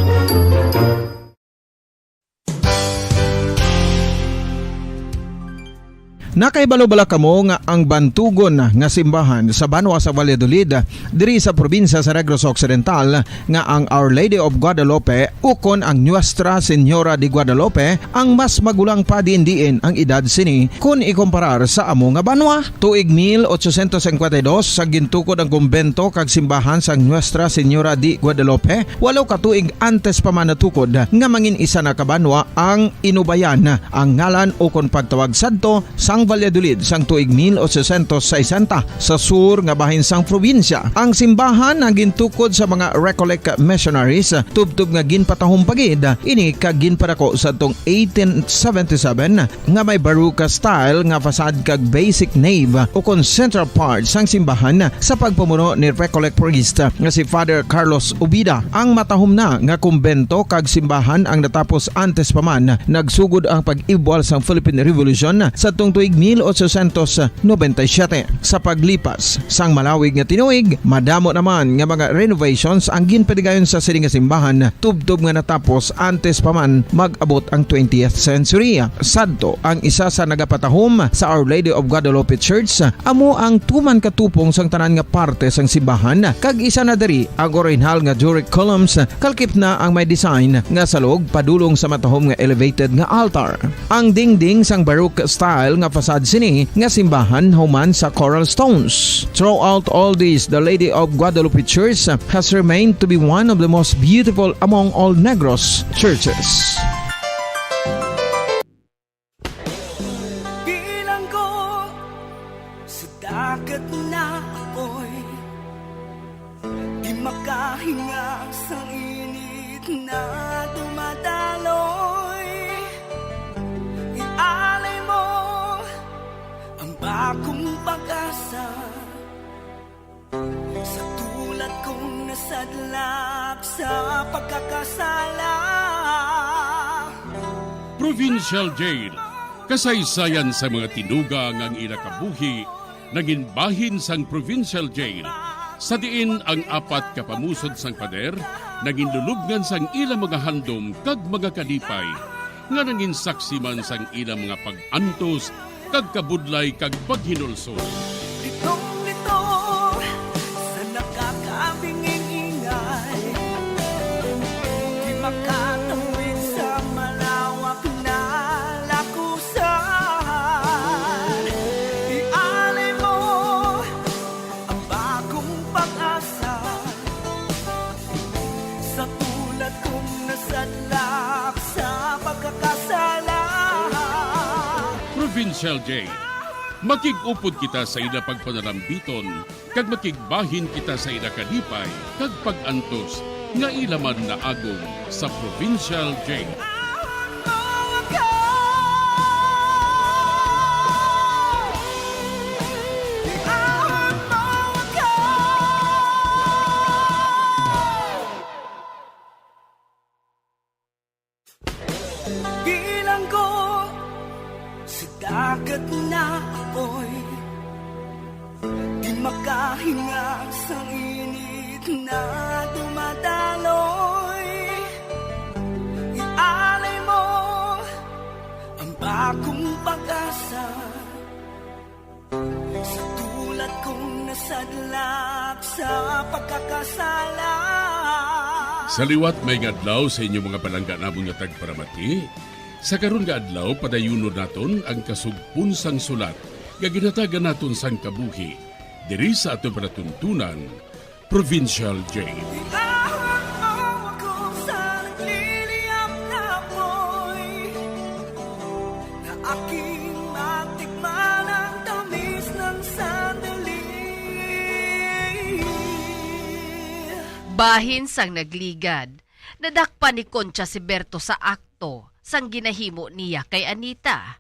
Nakahibalo bala kamo nga ang bantugon nga simbahan sa banwa sa Valladolid, diri sa probinsya sa Negros Occidental, nga ang Our Lady of Guadalupe ukon ang Nuestra Señora de Guadalupe ang mas magulang pa diin-diin ang edad sini kon ikumparar sa amo nga banwa? Tuig mil ochocientos cincuenta y dos sa gintukod ang kumbento kag simbahan sang Nuestra Señora de Guadalupe, walo ka tuig antes pa man natukod nga mangin isa na ka banwa ang Inubayan, ang ngalan ukon pagtawag sadto sang Valladolid sang tuig mil ochocientos sesenta sa sur nga bahin sang probinsya. Ang simbahan ang gintukod sa mga Recollect missionaries, tubtob nga ginpatahom pa gid ini kag ginpadako sadtong eighteen seventy-seven nga may Baroque style nga facade kag basic nave ukon central part sang simbahan sa pagpamuno ni Recollect priest nga si Father Carlos Ubida. Ang matahom na nga kumbento kag simbahan ang natapos antes pa man nagsugod ang pag-ibwal sang Philippine Revolution sadtong tuig mil ochocientos noventa y siete. Sa paglipas sang malawig nga tinuig, madamo naman nga mga renovations ang ginpadigayon sa sini nga simbahan, tubtob nga natapos antes pa man mag-abot ang twentieth century. Sadto, ang isa sa nagapatahom sa Our Lady of Guadalupe Church amo ang tuman ka tupong sang tanan nga parte sang simbahan, kag isa na diri ang orihinal nga Doric columns, kalakip na ang may design nga salog padulong sa matahom nga elevated nga altar. Ang dingding sang Baroque style nga Sad sini nga simbahan human sa Coral Stones. Throughout all this, the Lady of Guadalupe Church has remained to be one of the most beautiful among all Negros churches. Bilanggo sa dagat na apoy, di makahinga sa init na dumadaloy. Ialay mo ang bagong pag-asa sa tulad kong nasadlak sa pagkakasala. Provincial Jail, kasaysayan sa mga tinuga nga ang ila kabuhi nangin bahin sang Provincial Jail. Sa diin ang apat ka pamusod sang pader nanginlulubngan sang ilang mga handom kag mga kalipay, nga nanginsaksi man sang ilang mga pag-antos kag kabudlay kag paghinulsol. Litong-lito sa nakakabinging ingay, di makatawid sa malawak na lakusan. Ialay mo ang bagong pag-asa sa tulad kong nasadlak sa pagkakasala. Provincial Jail, makig-upod kita sa ila pagpanalambiton, kag makigbahin kita sa ila kalipay kag pag-antos nga ila man naagom sa Provincial Jail. Bilanggo sa dagat na apoy, di makahinga sa init na dumadaloy. Ialay mo ang bagong pag-asa sa tulad kong nasadlak sa pagkakasala. Sa liwat, maayong adlaw sa inyo, mga palangga namon nga tagparamati. Sa karon nga adlaw, padayunon naton ang kasugpon sang sulat nga ginhatagan naton sang kabuhi diri sa aton palatuntunan, Provincial Jail. Iahon mo ako sa nagliliyab na apoy, na aking matikman ang tamis ng sandali. Bahin sang nagligad, nadakpan ni Concha si Berto sa akto sang ginahimo niya kay Anita.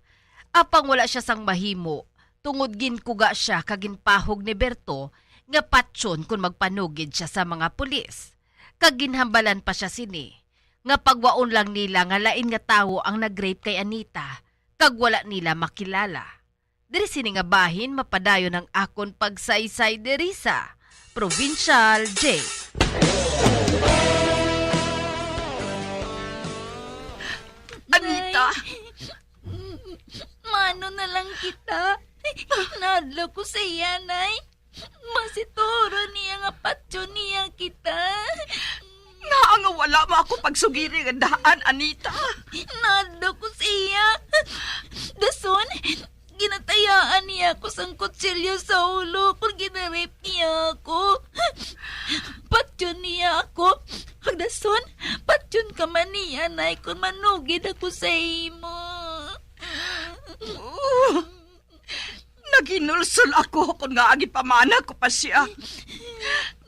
Apang wala sia sang mahimo, tungod ginkuga sia kag ginpahog ni Berto nga patyon kon magpanugid sia sa mga pulis. Kag ginhambalan pa sia sini, nga pagwaon lang nila nga lain nga tawo ang nag-rape kay Anita, kag wala nila makilala. Diri sini nga bahin mapadayon ang akon pagsaysay diri sa Provincial Jail. Anita! Nay, maano na lang kita? Naadlaw ko sa iya, Nay. Masituron niya nga patyon niya kita. Ngaa nga wala mo ako pagsugiri nga daan, Anita? Naadlaw ko sa iya. Dason, ginatayaan niya ako sang kutsilyo sa ulo kung ginarape niya ako. Patyon niya ako. Kag dason, patyon ka man niya, Nay, kung manugid ako sa imo. Oh. Naghinulsol ako kon ngaa ginpamana ko pa sia.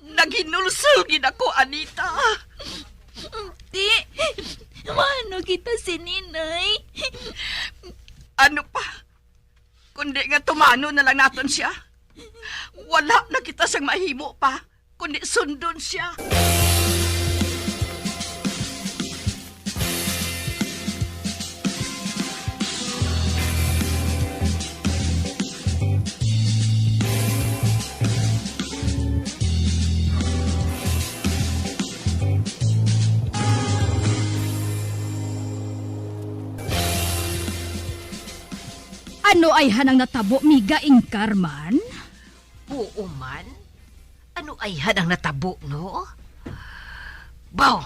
Naghinulsol gid ako, Anita. Ti, maano kita sini, Nay? Ano pa? Kundi nga tumano na lang naton sia. Wala na kita sang mahimo pa kundi sundon sia. Ano ayhan ang natabo, Miga Ingkar man? Oo man. Ano ayhan ang natabo, no? Baw,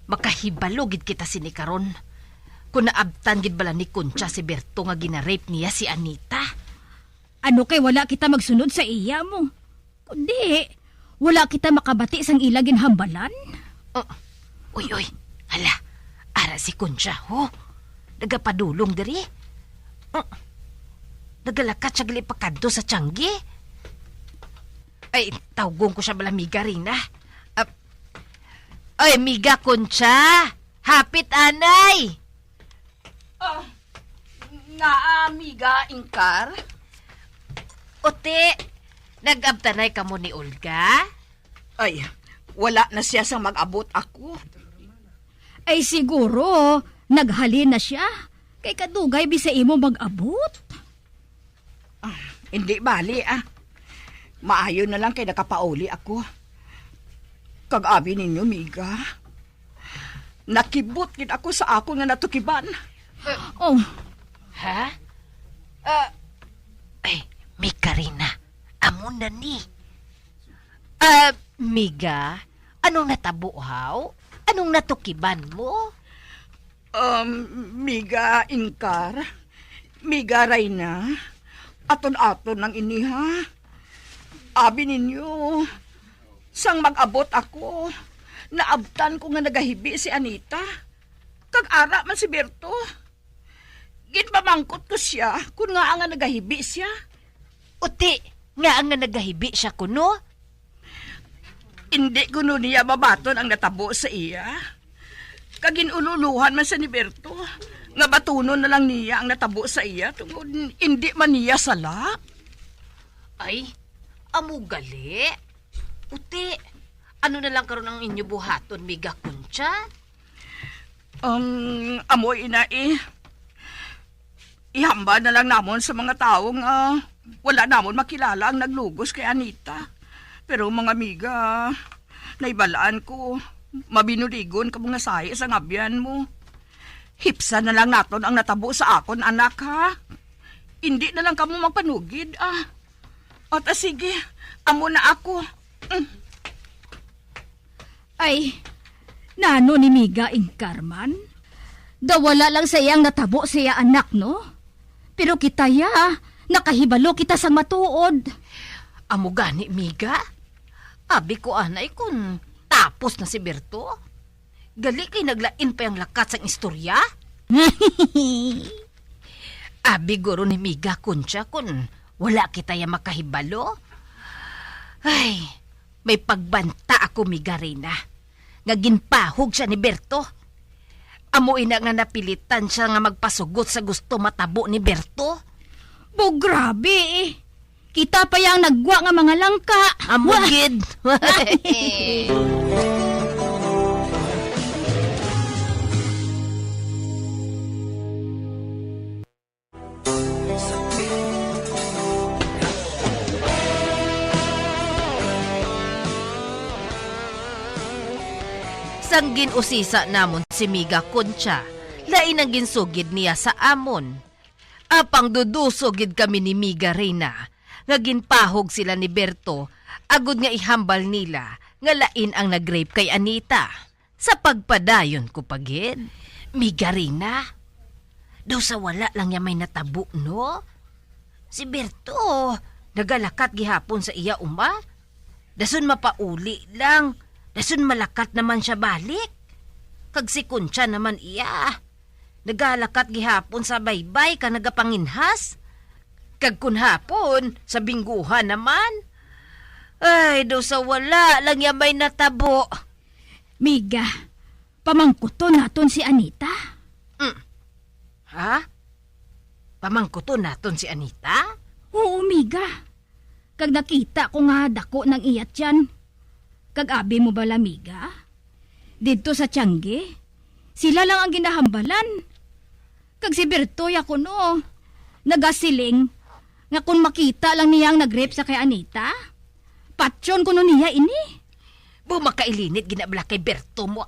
makahibalo gid kita sini karon. Kung naabtan gid bala ni Concha si Berto nga ginarape niya si Anita. Ano kay wala kita magsunod sa iya mo? Kundi, wala kita makabati sang ila ginhambalan? Oh, uy, uy. Hala, ara si Concha, ho. Nagapadulong diri. Oh, nagalakat siya gali pakadto sa tiyanggi. Ay, tawgon ko siya bala, Miga Reyna. Ah, ay, Miga Concha! Hapit anay! Ah, ngaa, Miga Ingkar? Uti, nag-abtanay kamo ni Olga? Ay, wala na siya sang mag-abot ako. Ay, siguro, naghalin na siya. Kay kadugay bisay imo mag-abot. Ah, hindi bali, ah. Maayo na lang kay nakapauli ako. Kag abi ninyo, Miga, nakibot gid ako sa akon nga natukiban. Oh. Ha? Ah, ay, Miga Reyna, amo na ni. Ah, Miga, anong natabo, haw? Anong natukiban mo? Um, Miga Ingkar, Miga Reyna, aton-aton lang ini, ha? Abi ninyo, sang mag-abot ako, naabtan ko nga nagahibi si Anita. Kag ara man si Berto. Ginpamangkot ko siya kon ngaa nga nagahibi siya. Uti, ngaa nga nagahibi siya kuno? Indi kuno niya mabaton ang natabo sa iya. Kag gin-ululohan man siya ni Berto nga batunon na lang niya ang natabo sa iya tungod indi man niya sala. Ay, amo gali. Uti, ano na lang karon ang inyo buhaton, Miga Concha? Um, amo ina, eh. Ihambal na lang namon sa mga tawo nga wala namon makilala ang naglugos kay Anita. Pero, mga amiga, naibalaan ko, mabinuligon ka mga sahi sang abyan mo. Hipsa na lang naton ang natabo sa akon anak, ha? Indi na lang kamo magpanugid, ah. At, ah, sige, amo na ako. Mm. Ay, nano ni Miga Ingkar man? Daw wala lang sa iyang natabo sa iya anak, no? Pero kita ya, nakahibalo kita sang matuod. Amo gani, Miga. Abi ko anay kun tapos na si Berto. Gali kay naglain pa yang lakat sang istorya. Abi guro ni Miga Concha kun wala kita ya makahibalo. Ay, may pagbanta ako, Miga Reyna, nga ginpahog siya ni Berto. Amo ina nga napilitan siya nga magpasugot sa gusto matabo ni Berto. Bo, grabe, eh. Kita pa yang nagwa nga mga langka. Amo gid. Sang gin-usisa namon si Miga Concha, lain ang ginsugid niya sa amon. Apang duduso gid kami ni Miga Reyna nga ginpahog sila ni Berto agod nga ihambal nila nga lain ang nag-rape kay Anita. Sa pagpadayon ko pa gid, Miga Reyna, daw sa wala lang niya may natabo, no? Si Berto, nagalakat gihapon sa iya uma. Dason mapauli lang, dason malakat naman siya balik. Kag si Concha naman iya, nagalakat gihapon sa baybay kag nagapanginhas. Kag kun hapon, sa bingguhan naman. Ay, daw sa wala lang niya may natabo. Miga, pamangkuton naton si Anita. Mm. Ha? Pamangkuton naton si Anita? Oo, Miga. Kag nakita ko nga dako nang iya tiyan. Kag abi mo bala, Miga? Didto sa tiyangge, sila lang ang ginahambalan. Kag si Bertoy ako, no, nagasiling nga kung makita lang niya ang nag-rape sa kay Anita, patyon kuno niya ini. Bu, makailinit gina bala kay Berto mo.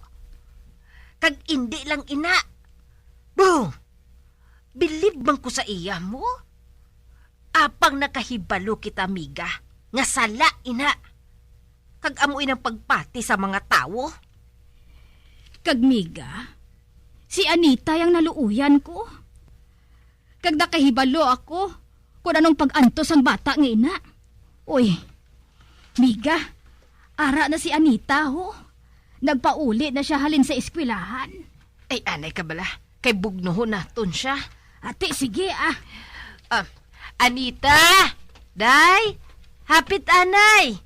Kag indi lang ina. Bu, bilib man ko sa iya mo. Apang nakahibalo kita, Miga, nga sala ina. Kag amo inang pagpati sa mga tawo. Kag, Miga, si Anita yang naluoyan ko. Kag nakahibalo ako Kon anong pag-antos sang bata nga ina. Uy, miga, ara na si Anita, ho. Nagpauli na sia halin sa eskwelahan. Ay, anay ka bala. Kay bugnohon naton sia. Ati, sige, ah. Ah, Anita! Day! Hapit anay!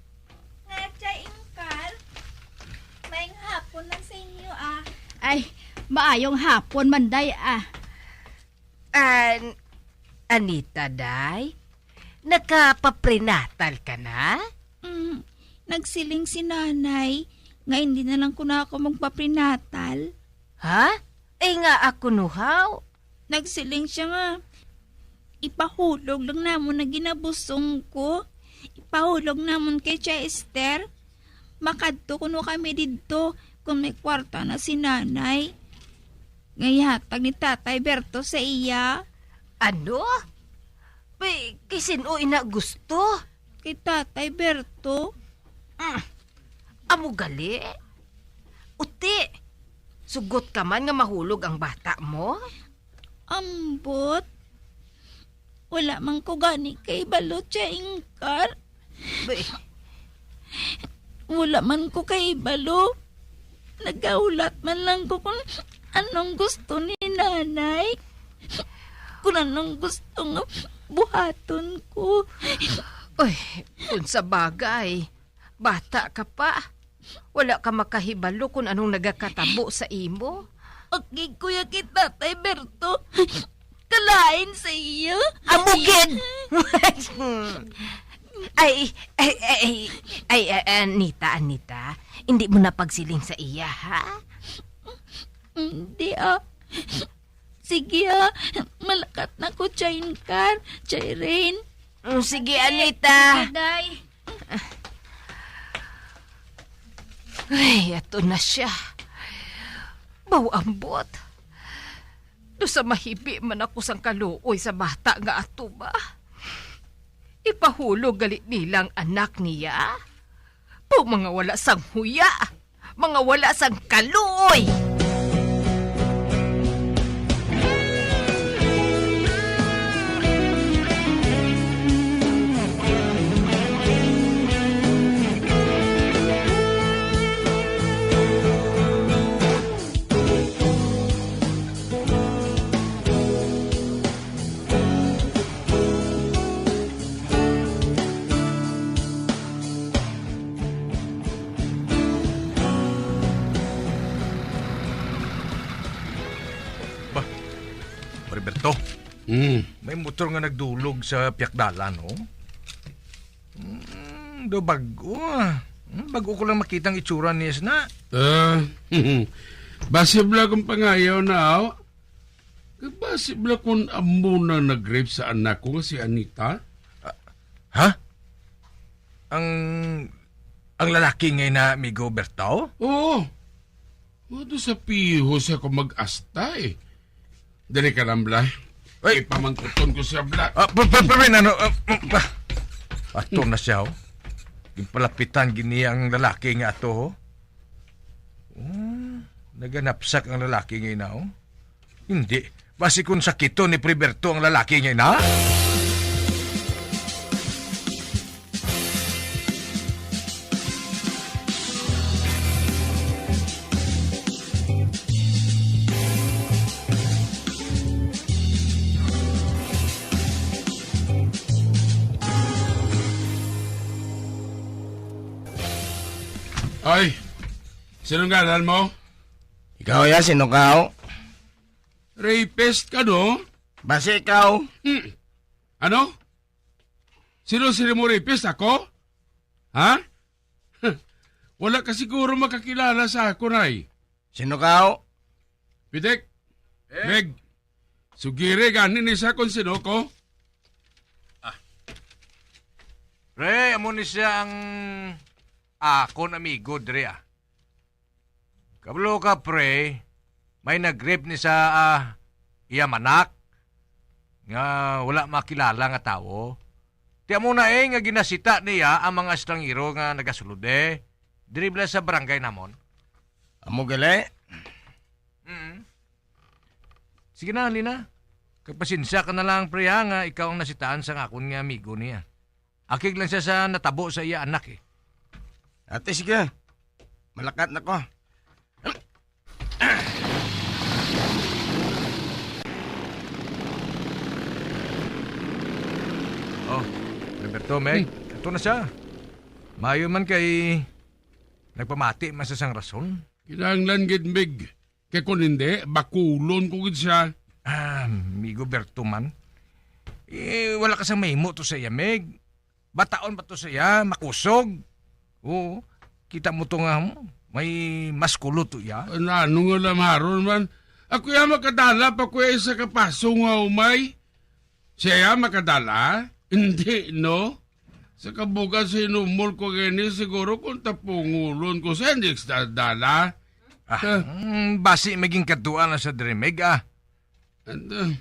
Nga, Chay Ingkar, maayong hapon lang sa inyo, ah. Ay, maayong hapon man, day, ah. An-, Anita, day? Nakapaprenatal ka na? Mm, nagsiling si Nanay nga hindi na lang kuno ako magpaprenatal. Ha? Eh, ngaa kuno, haw? Nagsiling siya nga ipahulog lang namon ang ginabusong ko. Ipahulog namon kay Tia Esther. Makadto kuno kami didto kon may kwarta na si Nanay nga ihatag ni Tatay Berto sa iya. Ano? Uy, kay sin-o ina gusto? Kay Tatay Berto. Mm. Amo gali? Uti, sugot ka man nga mahulog ang bata mo? Ambot. Wala man ko gani kahibalo, Tia Ingkar. Bay. Wala man ko kahibalo. Nagahulat man lang ko kung anong gusto ni Nanay. Kung anong gusto nga buhaton ko. Uy, kung sa bagay, bata ka pa. Wala ka makahibalo kung anong nagakatabo sa imo. Agig ko ya kay Tatay Berto. Kalain sa iya. Amo gid! Ay, ay, ay, ay, ay, Anita, Anita, hindi mo na pagsiling sa iya, ha? Hindi, ah. Sige, ah. Malakat na ko, Tia Ingkar, Tia Irene. Mm, sige, Anita. Sige, day. Ay, ato na siya. Baw ambot. Do sa mahibi man ako sang kaluoy sa bata nga ato ba? Ipahulog gali nila ang anak niya? Baw mga wala sang huya, mga wala sang kaluoy! Ba, Pare Berto, Hmm. may motor nga nagdulog sa pihak dalan, oh. Hmm, do bag-o, ah. Hmm, bag-o ko lang makita ang itsura niya na. Ah, basi bala kung pangayaw na, oh. Basi bala kung amo na nag-rape sa anak ko nga si Anita? Ah, ha? Ang, ang lalaki nga ina, amigo Berto? Oo. Wala sa piho siya kung mag-asta, eh. Dali ka lang, Bla. Ay. Ipamangkuton ko siya, Bla. Ah, pa, pa, pa, ano, ah, mm, pa. Ato na siya, oh. Ginpalapitan gini ang lalaki nga ato, oh. Oh, naganapsak ang lalaki nga ina, oh. Hindi. Basi kung sakiton ni Pare Berto ang lalaki nga ina. Ay, sino ngalan mo? Ikaw ya, sino ka? Rapist ka, no? Basi ikaw. Hmm. Ano? Sino, sino mo rapist? Ako? Ha? Wala ka siguro makakilala sa akon, ay. Sino ka? Pitik. Eh? Meg. Sugiri gani ni sa kon sino ko. Ah. Pre, amo ni siya ang akon amigo diri, ah. Kabalo ka, pre, may nag-rape ni sa, ah, iya manak nga wala makilala nga tawo. Ti amo na, eh, nga ginasita niya ang mga estranghero nga nagasulod, eh, diri bala sa barangay namon. Amo gali? Mm. Sige na, Lina. Kag pasensya ka na lang, pre, ha, nga ikaw ang nasitaan sang akon nga amigo niya. Akig lang siya sa natabo sa iya anak, eh. Ate, sige. Malakat na ko. Oh, Roberto, Meg, Hmm. Ato na siya. Maayo man kay nagpamati man sa sang rason. Kinahanglan gid, Meg. Kay kon hindi, bakulon ko gid siya. Ah, amigo Berto man. Eh, wala ka sa mahimo to sa iya, Meg. Bataon pa to sa iya, makusog. Oo, kita mo to nga, hmm, may maskulo to iya. Ano, ano nga lamaron man? Ako ya makadala pa ko isa ka paso nga umay. Siya ya makadala? Hindi, no? Sa kabugas hinumol ko gani, siguro kung tapungulon ko siya, hindi sa dala. Ah, Ah. mm, basi maging kaduan na sa diri, Meg, ah. Ano?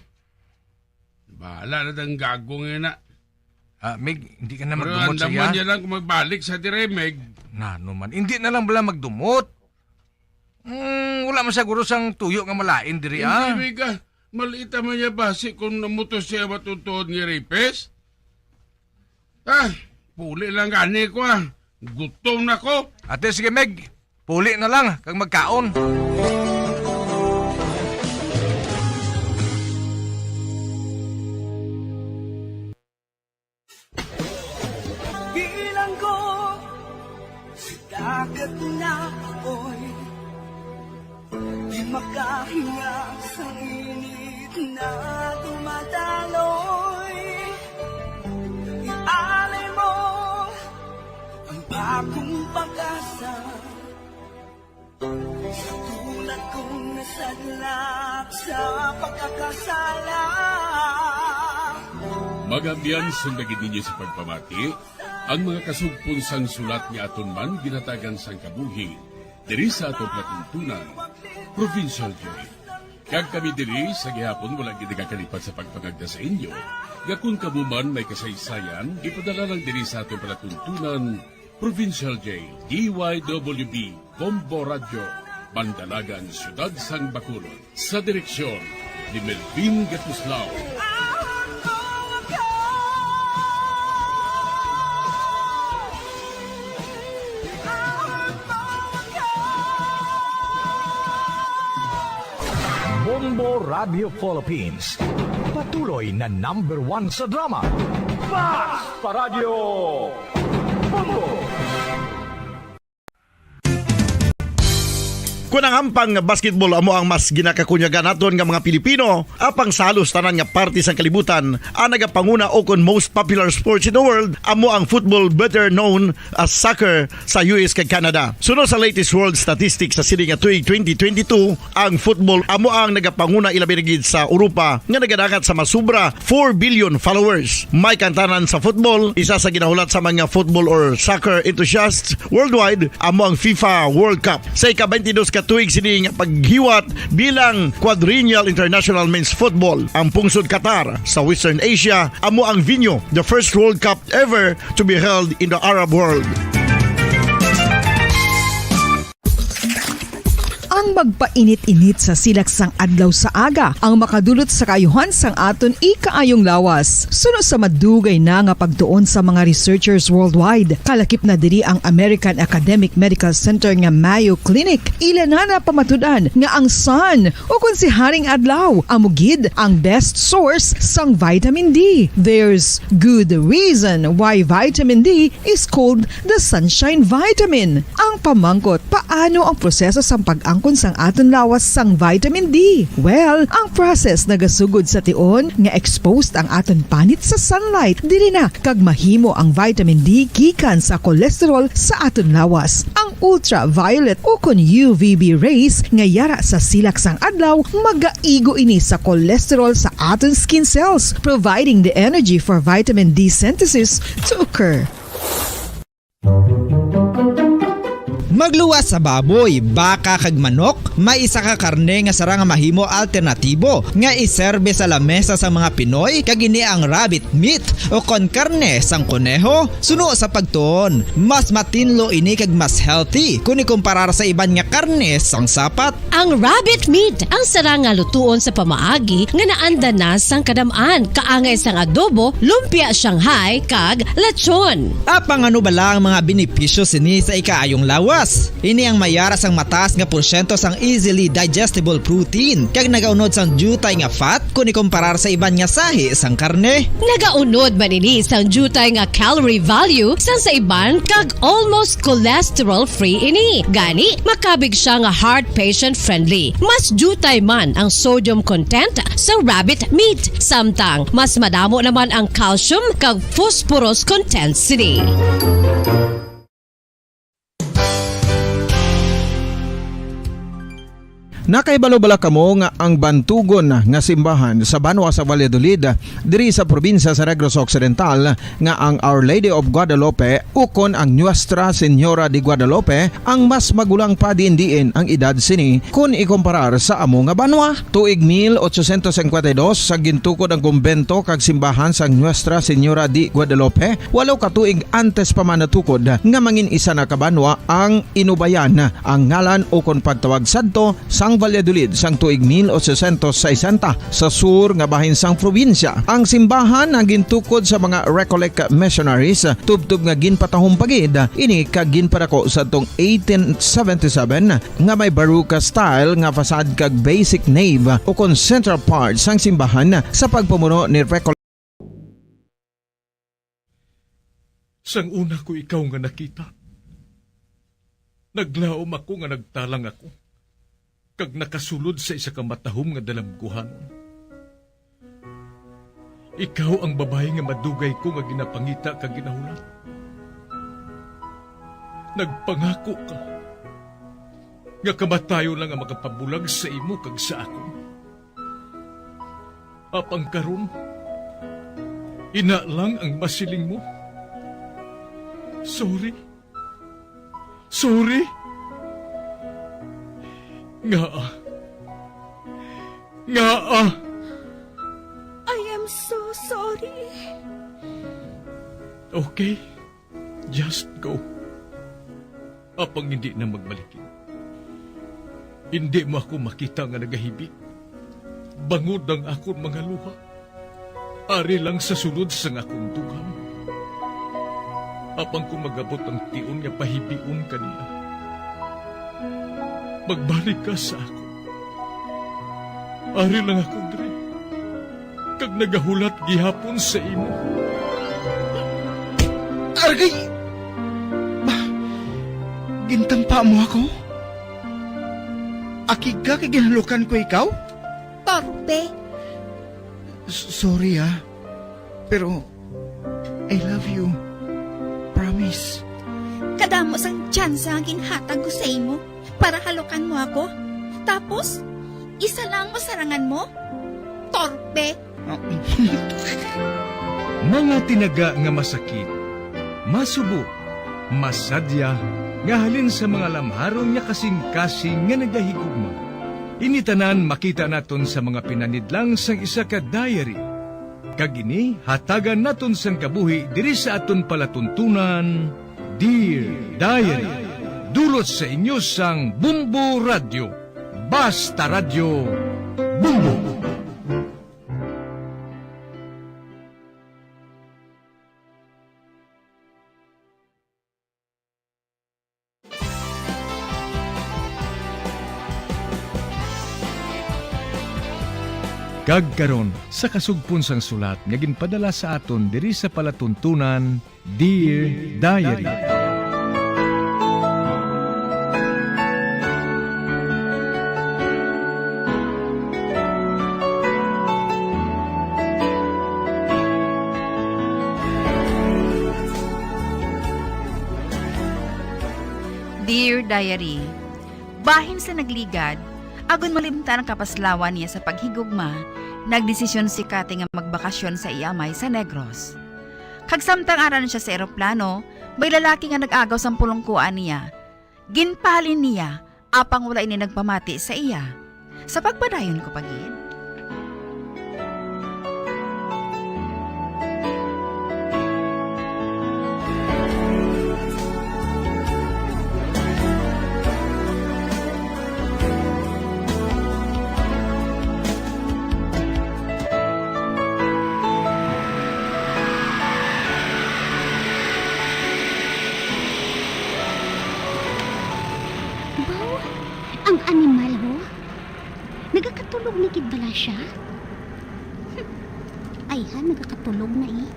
Bahala na tang gago nga na. Ah, Meg, hindi ka na Pero magdumot sa andam iya. man niya lang kung magbalik sa dire, Meg. Na, no man. Hindi na lang bala magdumot. Mm, wala man siguro sang tuyo nga malain diri, Hindi, ah. Meg, ah. Malita man niya basi kung namutos siya matutuod nga rapist? Ah, puli lang gani ko, ah. Gutom na ko. Ate, sige, Meg. Puli na lang kag magkaon. Bilanggo sa dagat na apoy, di makahinga sa init na dumadaloy. Ialay mo ang bagong pag-asa. Sa tulad kong nasadlak sa pagkakasala. Mga abyan, sundagin ninyo sa pagpamati ang mga kasugpon sang sulat nga aton man ginhatagan sang kabuhi diri sa aton palatuntunan, Provincial Joy. Kag kami diri sa gihapon wala gid nagakalipat sa pagpangagda sa inyo nga kon kamo man may kasaysayan, ipadala lang diri sa aton palatuntunan, Provincial J, D Y W B, Bombo Radyo, Mandalagan, Siyudad sang Bacolod. Sa direksyon ni Melvin Gatuslao. Bombo Radio Philippines. Patuloy na number one sa drama. Fast pa Radyo Bombo! Kon ang hampang nga basketball amo ang mas ginakakunyagan naton nga mga Pilipino, apang sa halos tanan nga parte sang kalibutan, ang nagapanguna ukon most popular sports in the world amo ang football, better known as soccer, sa U S kag Canada. Suno sa latest world statistics sa sini nga tuig twenty twenty-two, ang football amo ang nagapanguna, ilabi na gid sa Europa nga nagadangat sa masubra four billion followers. May kantanan sa football, isa sa ginahulat sa mga football or soccer enthusiasts worldwide, amo ang FIFA World Cup. Sa ika-twenty-dos ka tuig sini nga paghiwat bilang quadrennial international men's football, ang pungsod Qatar sa Western Asia amo ang venue, the first World Cup ever to be held in the Arab world. Ang magpainit-init sa silak sang adlaw sa aga ang makadulot sa kaayuhan sang aton ikaayong lawas. Suno sa madugay na nga pagtuon sa mga researchers worldwide, kalakip na diri ang American Academic Medical Center nga Mayo Clinic. Ila na napamatud-an nga ang sun, o kon si Haring Adlaw, amo gid ang best source sang vitamin D. There's good reason why vitamin D is called the sunshine vitamin. Ang pamangkot, paano ang proseso sang pag-angkon sang aton lawas sang vitamin D? Well, ang process nagasugod sa tion nga exposed ang aton panit sa sunlight. Diri na kag mahimo ang vitamin D gikan sa cholesterol sa aton lawas. Ang ultraviolet ukon U V B rays nga yara sa silak sang adlaw magaigo ini sa cholesterol sa aton skin cells, providing the energy for vitamin D synthesis to occur. Pagluwas sa baboy, baka kag manok, may isa ka karne nga sarang nga mahimo alternatibo nga iserbe sa lamesa sa mga Pinoy, kag ini ang rabbit meat, o kon karne sang koneho. Suno sa pagtuon, mas matinlo ini kag mas healthy kon ikumparar sa iban nga karne sang sapat. Ang rabbit meat ang sarang nga lutuon sa pamaagi nga naanda na sang kadam-an, kaangay sang adobo, lumpia Shanghai, kag lechon. Apang ano bala ang mga benepisyo sini sa ikaayong lawas? Ini ang may ara sang mataas nga porsyento sang easily digestible protein, kag nagaunod sang diutay nga fat kon ikumparar sa iban nga sahi sang karne. Nagaunod man ini sang diutay nga calorie value sang sa iban, kag almost cholesterol-free ini. Gani, makabig siya nga heart patient-friendly. Mas diutay man ang sodium content sa rabbit meat, samtang mas madamo naman ang calcium kag phosphorus content sini. Nakahibalo bala kamo nga ang bantugon nga simbahan sa banwa sa Valladolid, diri sa probinsya sa Negros Occidental, nga ang Our Lady of Guadalupe ukon ang Nuestra Señora de Guadalupe ang mas magulang pa diin-diin ang edad sini kon ikumparar sa amo nga banwa? Tuig mil ochocientos cincuenta y dos sa gintukod ang kumbento kag simbahan sang Nuestra Señora de Guadalupe, walo ka tuig antes pa man natukod nga mangin isa na ka banwa ang Inubayan, ang ngalan ukon pagtawag sadto sang Valladolid sang tuig mil ochocientos sesenta, sa sur nga bahin sang probinsya. Ang simbahan ang gintukod sa mga Recollect missionaries, tubtob nga ginpatahom pa gid ini kag ginpadako sadtong eighteen seventy-seven, nga may Baroque style nga facade kag basic nave ukon central part sang simbahan sa pagpamuno ni Recollect. Sang una ko ikaw nga nakita, naglaom ako nga nagtalang ako, kag nakasulod sa isa ka matahom nga dalamguhanon. Ikaw ang babayi nga madugay ko nga ginapangita kag ginahulat. Nagpangako ka nga kamatayon lang ang makapabulag sa imo kag sa akon. Apang karon, ina lang ang masiling mo. Sorry. Sorry. Ngaa? Ngaa? I am so sorry. Okay. Just go. Apang indi na magbalikin. Indi mo ako makita nga nagahibi. Bangod ang akon mga luha, ari lang sa sulod sang akon dugang. Apang kon mag-abot ang tion nga pahibion ka niya, magbalik ka sa akon. Ari lang ako diri, kag nagahulat gihapon sa imo. Argay! Ba, gintampa mo ako? Akig ka kay ginhalukan ko ikaw? Torpe. S-, sorry, ah. Pero I love you. Promise. Kadamo sang tsansa nga ginhatag ko sa imo para halukan mo ako. Tapos, isa lang ang masarangan mo? Torpe! Mga tinaga nga masakit, masubo, masadya, nga halin sa mga lamharon nga kasing-kasing nga nagahigugma. Ini tanan makita naton sa mga pinanidlang sang isa ka diary. Kag ini hatagan naton sang kabuhi diri sa aton palatuntunan, Dear Diary. Dulot sa inyo sang Bombo Radyo. Basta Radyo, Bombo! Kag karon, sa kasugpon sang sulat nga ginpadala sa aton diri sa palatuntunan, Dear Diary. Dear Diary, bahin sa nagligad, agod malimtan ang kapaslawan niya sa paghigugma, nagdesisyon si Kati nga magbakasyon sa iya amay sa Negros. Kag samtang ara na siya sa eroplano, may lalaki nga nag-agaw sang pulongkoan niya. Ginpahalin niya, apang wala ini nagpamati sa iya. Sa pagpadayon ko pa gid. Baw, ang animal, ho. Nagakatulog na gid bala siya? Hmm. Ayhan, nagakatulog na, eh.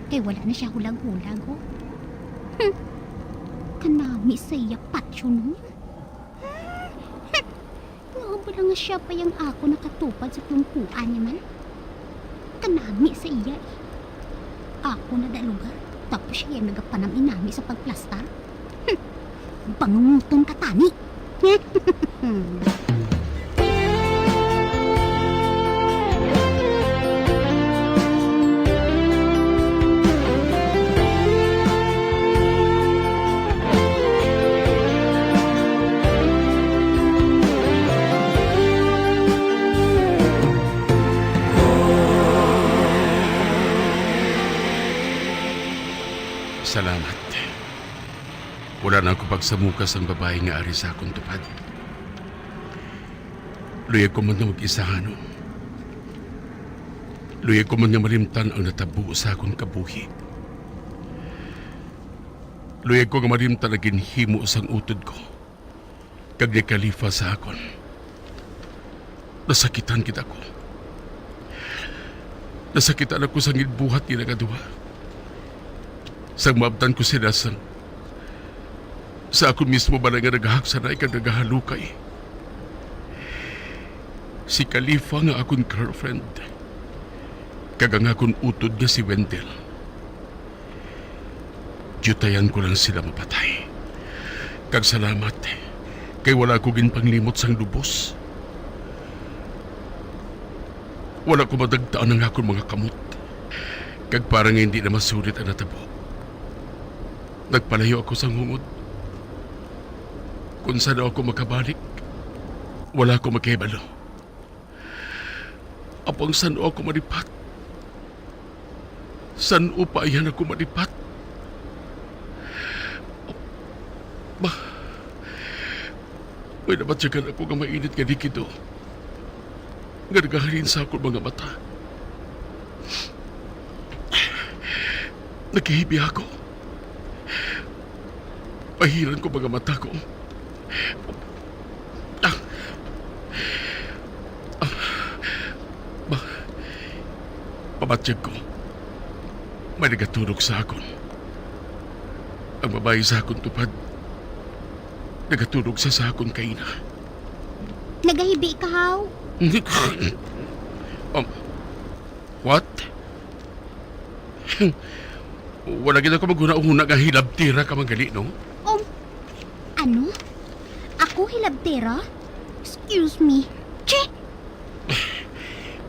Kay wala na siya hulag-hulag, oh. Hmm. Kanami sa iya patyo, no? Hmm. Nga bala nga siya pa yang ako nakatupad sa plungkuan niya man. Kanami sa iya, eh. Ako na da lugar, tapos siya nagapanam inami sa pagplastar. Hmm. Bangunguton ka tani. Salamat. Wala na ako pagsamuka sang babayi nga ari sa akon tupad. Luyag ko man nga mag-isahanon. Luyag ko man nga malimtan ang natabo sa akon kabuhi. Luyag ko nga malimtan ang ginhimo sang utod ko kag ni Khalifa sa akon. Nasakitan gid ako. Nasakitan ako sang ginbuhat nila nga duha. Sang maabtan ko sila sang, sa akon mismo balay nga nagahaksanay kag nagahalukay. Si Khalifa nga akon girlfriend, kag ang akon utod nga si Wendell. Diyutayan ko lang sila mapatay. Kag salamat, kay wala ko ginpanglimot sang lubos. Wala ko madagtaan ang akon mga kamot. Kag para nga hindi na masulit ang natabo, nagpalayo ako sang hungod. Kung san-o ako makabalik, wala ko makahibalo. Apang san-o ako malipat? San-o pa ayhan ako malipat? Ba, may nabatyagan ako nga mainit nga likido nga nagahalin sa akon mga mata. Naghihibi ako. Pahiran ko mga mata ko. Ah. Ah. Ba, pabatyag ko. May nagaturog sa akon. Ang babayi sa akon tupad, nagaturog sa, sa akon kaina. Nagahibi ka, haw? Um, what? Wala gid ako maghunahuna nga hilabtira ka man gali, no? Um, ano? Ako hilabtira? Excuse me. Che!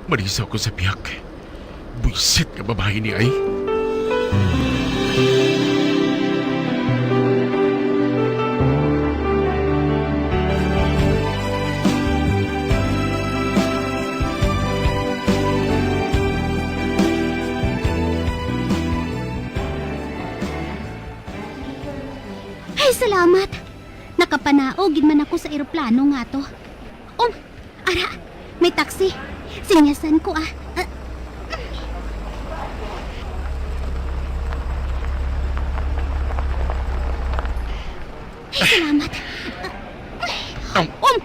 Malisaw ko sa pihak. Buisit nga babayi ni ay. Ay, salamat! Nakapanao gid man ako sa eroplano nga to. Um, ara, may taxi. Sinyasan ko, ah. Ah. Ay, salamat. Ah. Um. Um,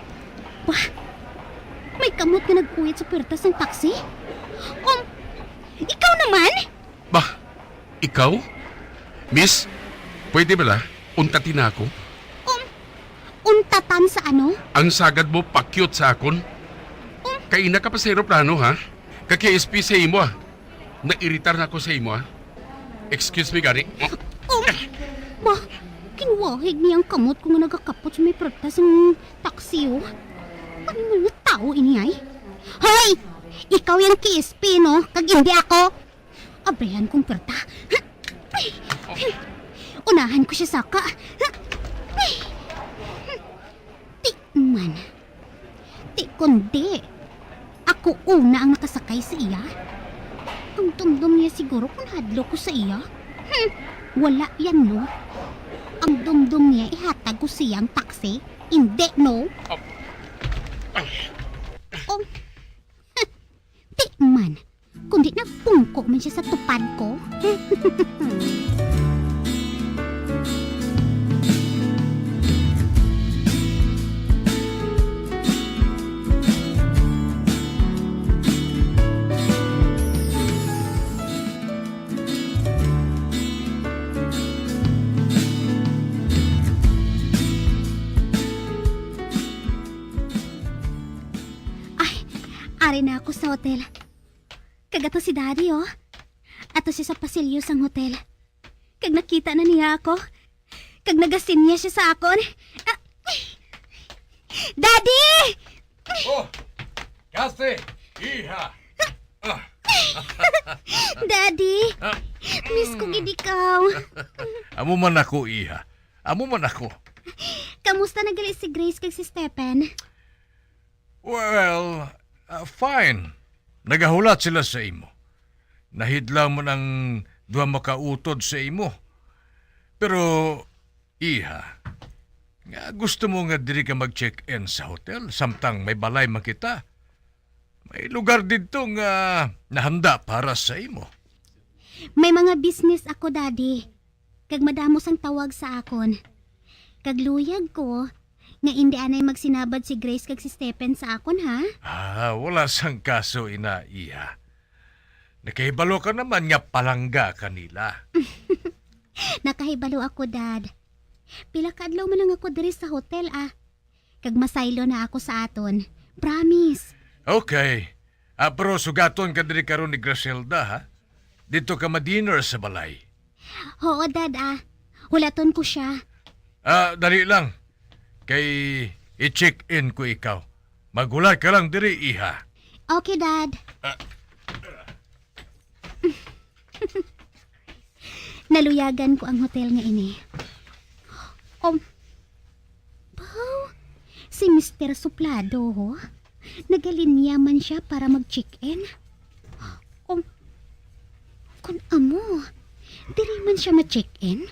wah, may kamot nga nag-uyat sa puwerta sang taxi. Um, ikaw naman? Ba, ikaw? Miss, pwede bala untati na ako? Um, untatan sa ano? Ang sagad mo pakyot sa akon? Um. Kaina ka pa sa eroplano, ha? Ka-K S P sa imo, ah. Nairitar na ako sa imo, ah. Excuse me gani. Um, ba, kinwahig niya ang kamot ko nga nagakapot sa may puwerta sang taxi, oh. Animal nga tawo ini, ay. Hoy! Ikaw yang K S P, no? Kag hindi ako. Abrihan kong puwerta. Unahan ko siya saka. Ay! man. Ti kundi, ako una ang nakasakay sa iya. Ang dumdom niya siguro kung hadlok ko sa iya. Hmm, wala yan, no? Ang dumdom niya ihatag ko siyang taxi. Hindi, no? Oh, di man. Kundi nagpungko man siya sa tupad ko. Ay, ari na ako sa hotel. Kag ato si Daddy, oh. Ato siya sa pasilyo sang hotel. Kag nakita na niya ako. Kag nagasinyas siya sa akon. Ah, Daddy! Oh, Kathy, iha. Ah. Daddy, Ah. Miss ko gid ikaw. Amo man ako, iha. Amo man ako. Kamusta na gali si Grace kag si Stephen? Well, ah, fine. Nagahulat sila sa imo. Nahidlaw man ang duha makautod sa imo. Pero, iha, nga gusto mo nga diri ka mag-check-in sa hotel, samtang may balay man kita. May lugar didto nga nahanda para sa imo. May mga business ako, Daddy. Kag madamo sang tawag sa akon. Kag luyag ko nga indi anay magsinabad si Grace kag si Stephen sa akon, ha? Ah, wala sang kaso ina, iha. Nakahibalo ka naman nga palangga ka nila. Nakahibalo ako, Dad. Pila ka adlaw man lang ako diri sa hotel, ah. Kag masaylo na ako sa aton. Promise. Okay. Ah, pero sugaton ka diri karon ni Griselda, ha? Dito ka ma-dinner sa balay. Oo, Dad, ah. Hulaton ko siya. Ah, dali lang. Kay i-check-in ko ikaw. Maghulat ka lang diri, iha. Okay, Dad. Ah. Naluyagan ko ang hotel nga ini. Um, Baw, si Mister Suplado, ho? Nagalinya man siya para mag-check-in. Um, kun amo, diri man siya ma-check-in?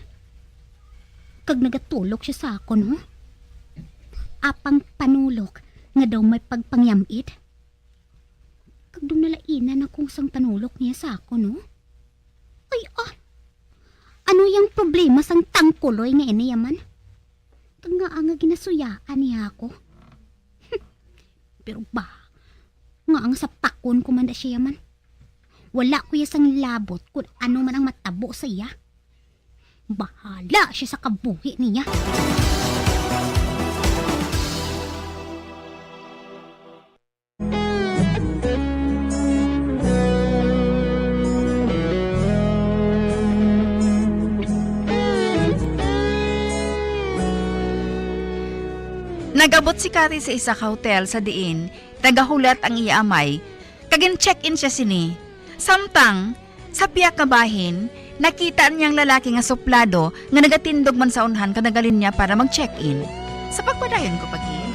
Kag nagatulok siya sa akon, ho? Apang panulok nga daw may pagpangyam-id. Kag daw nalainan ako sang panulok niya sa akon, no? Ay, ah! Ano yang problema sang tangkuloy nga ini, yaman? Kag ngaa nga ginasuyaan niya ako? Pero ba, ngaa nga sapakon ko man da siya, yaman? Wala ko iya sang labot kun ano man ang matabo sa iya. Bahala siya sa kabuhi niya. Nag-abot si Cathy sa isa ka hotel sa diin nagahulat ang iya amay, kag gin-check-in siya sini. Samtang, sa pihak nga bahin, nakita niya ang lalaki nga suplado nga nagatindog man sa unhan kag nagalinya para mag-check-in. Sa pagpadayon ko pa gid.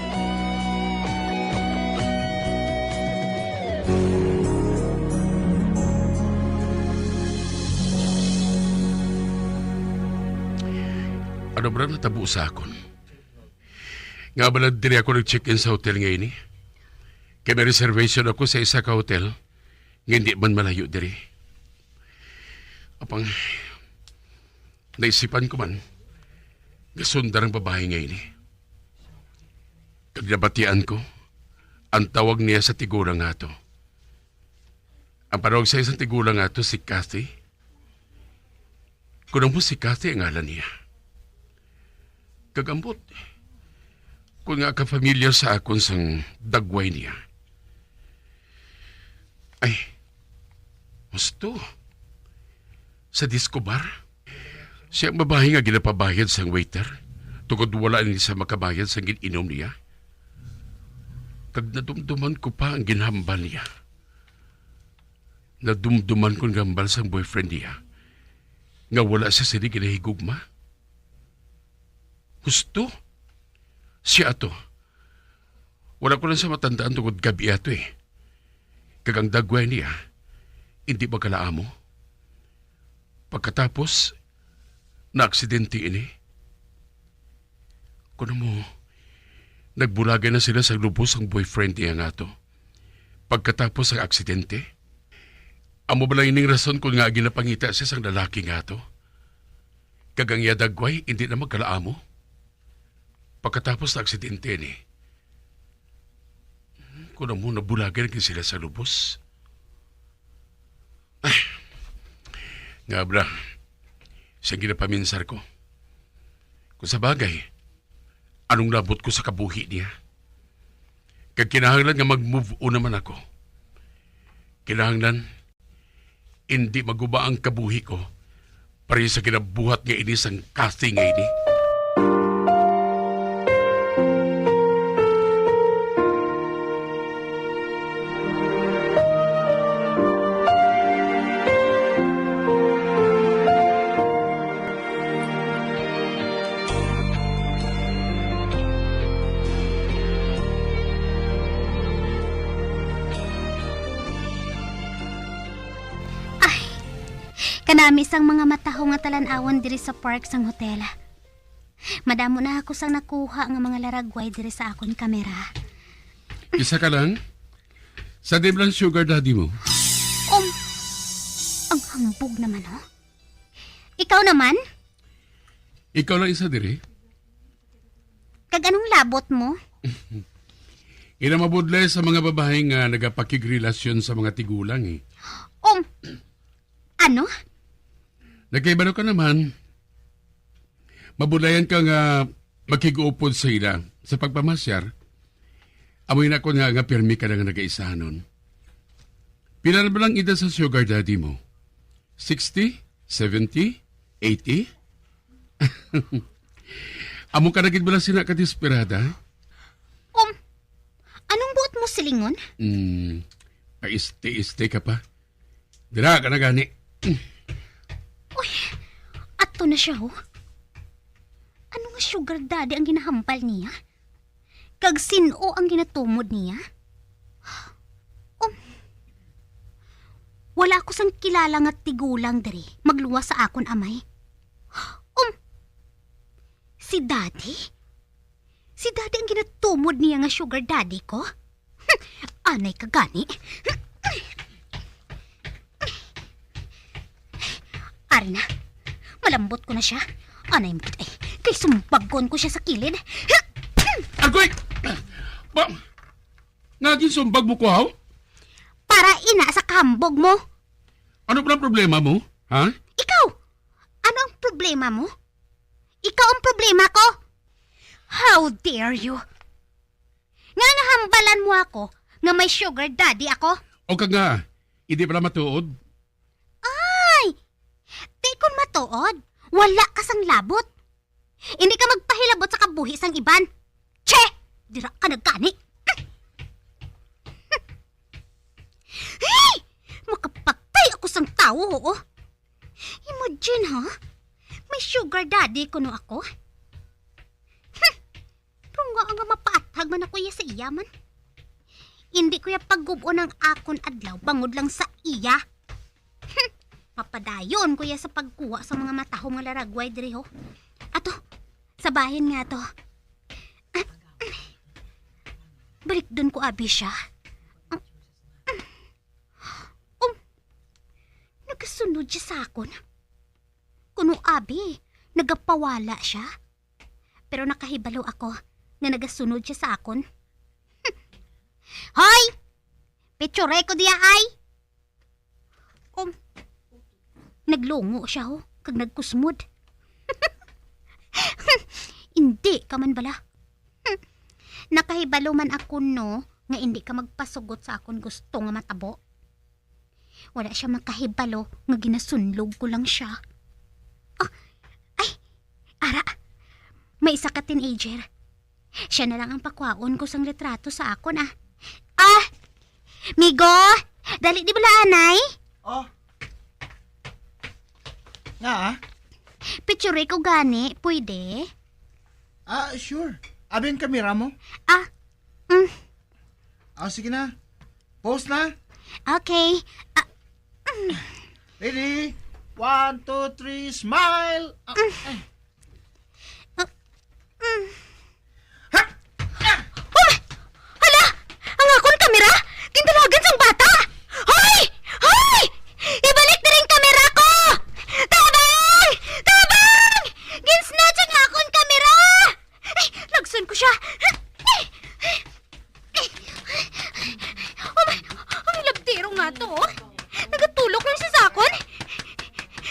Ano ba natabo sa akon? Nga bala diri ako nag-check-in sa hotel nga ini? Kay may reservation ako sa isa ka hotel nga hindi man malayo diri. Apang, naisipan ko man nga sundar ang babayi nga ini. Kag nabatian ko ang tawag niya sa tigulang nga ato. Ang panawag sa isang tigulang nga ato si Kathy. Kun amo si Kathy ang ngalan niya. Kag ambot, kun nga ka-familiar sa akon sang dagway niya. Ay, husto. Sa disco bar, siya ang babayi nga ginapabayad sang waiter, tungod wala ni siya makabayad sang gin-inom niya. Kag nadumduman ko pa ang ginhambal niya. Nadumduman ko ang hambal sang boyfriend niya nga wala siya sini ginahigugma. Husto, siya ato Wala ko lang sa matandaan tungod gabi ato eh. Kag ang dagway niya, hindi magkalaamo. Pagkatapos, naaksidente ini. Kuno mo, nagbulagay na sila sa lubos ang boyfriend niya nga to. Pagkatapos ang aksidente, amo bala ining rason kung nga ginapangita siya sang lalaki nga to? Kag ang iya dagway, hindi na magkalaamo? Pagkatapos sa aksidente ni, kuno mo nabulagan gid sila sa lubos. Ay, nga bala, siyang ginapaminsar ko. Kung sa bagay, anong labot ko sa kabuhi niya? Kag kinahanglan nga mag-move on naman ako. Kinahanglan, hindi maguba ang kabuhi ko, pareho sa ginabuhat nga ini sang Kathy nga ini. Ay, kanami sang mga mataho nga talan-awon diri sa park sang hotel. Madamo na ako sang nakuha nga mga laragway diri sa akon kamera. Isa ka lang? Sa di lang sugar daddy mo? Um, ang hambog naman, oh. Ikaw naman? Ikaw lang isa diri? Kag anong labot mo? Ina mabudlay sa mga babae nga nagapakigrelasyon sa mga tigulang, eh. Um, ano? Nagkahibalo ka naman. Mabudlayan ka nga makig-upod sa ila sa pagpamasyar. Amoy na ko nga, nga pirmi ka na nga nagaisanon. Pila na ba lang edad sa sugar daddy mo? Sixty? Seventy? Eighty? Amo ka na gid bala sina ka desperada? Um, anong buot mo silingon? Hmm, paiste-iste ka pa. Dira ka na gani. Uy, ato na siya, oh. Ano nga sugar daddy ang ginahambal niya? Kag sin-o ang ginatumod niya? Um, wala ako sang kilala nga tigulang diri magluwas sa akon amay. Um, si Daddy? Si Daddy ang ginatumod niya nga sugar daddy ko? Hmm, anay ka gani. Ari na. Malambot ko na siya. Anay mo gid, ay, kay sumbagon ko siya sa kilid. Agoy! Ba, nga ginsumbag mo ko, haw? Para ina sa kahambog mo. Ano ba ang problema mo? Ha? Ikaw! Ano ang problema mo? Ikaw ang problema ko! How dare you! Nga nahambalan mo ako nga may sugar daddy ako? O ka nga, hindi pala matuod? Ay! Di kon matuod, wala ka sang labot. Hindi ka magpahilabot sa kabuhi sang iban. Che! Dira ka na gani. Hey! Makapatay ako sang tawo, oo. Imagine, ha? May sugar daddy kuno ako. Hmm. Pero nga nga mapaathag man ako iya sa iya man. Hindi ko ya pagub-on ang akon adlaw bangod lang sa iya. Hmm. Mapadayon ko ya sa pagkuha sa mga matahom nga laragway diri, ho. Ato, sa bahin nga to. Balikdon ko abi siya. Um, nagasunod siya sa akon. Kuno abi, nagapawala siya. Pero nakahibalo ako nga nagasunod siya sa akon. Hoy! Picture ko diya, ay! Um, naglungo siya, ho, kag nagkusmod. Hindi ka man bala. Nakahibalo man ako, no, nga hindi ka magpasugot sa akon gusto nga matabo. Wala siya makahibalo nga ginasunlog ko lang siya. Ah, ay, ara, may isa ka teenager. Siya na lang ang pakwaon ko sang litrato sa akon, ah. Ah, migo, dali di bala, anay? Oh. Nga, ah? Picture ko gani, pwede? Ah, sure. Abi ang kamera mo? Ah, mm. Ah, sige na. Pose na. Okay. Ah, Ready? One, two, three, smile! Ah, eh. Ah, mm. Ha! Ah! Oh, hala! Ang akon kamera? Gindalagan sang bata! Hoy! Hoy! Ibalik diri ang kamera ko! Tabang! Tabang! Ginsnatch ang akon kamera! Ay, lagson ko siya. Oh, may, may labtero nga to, oh. Nagatulok lang siya sa akon.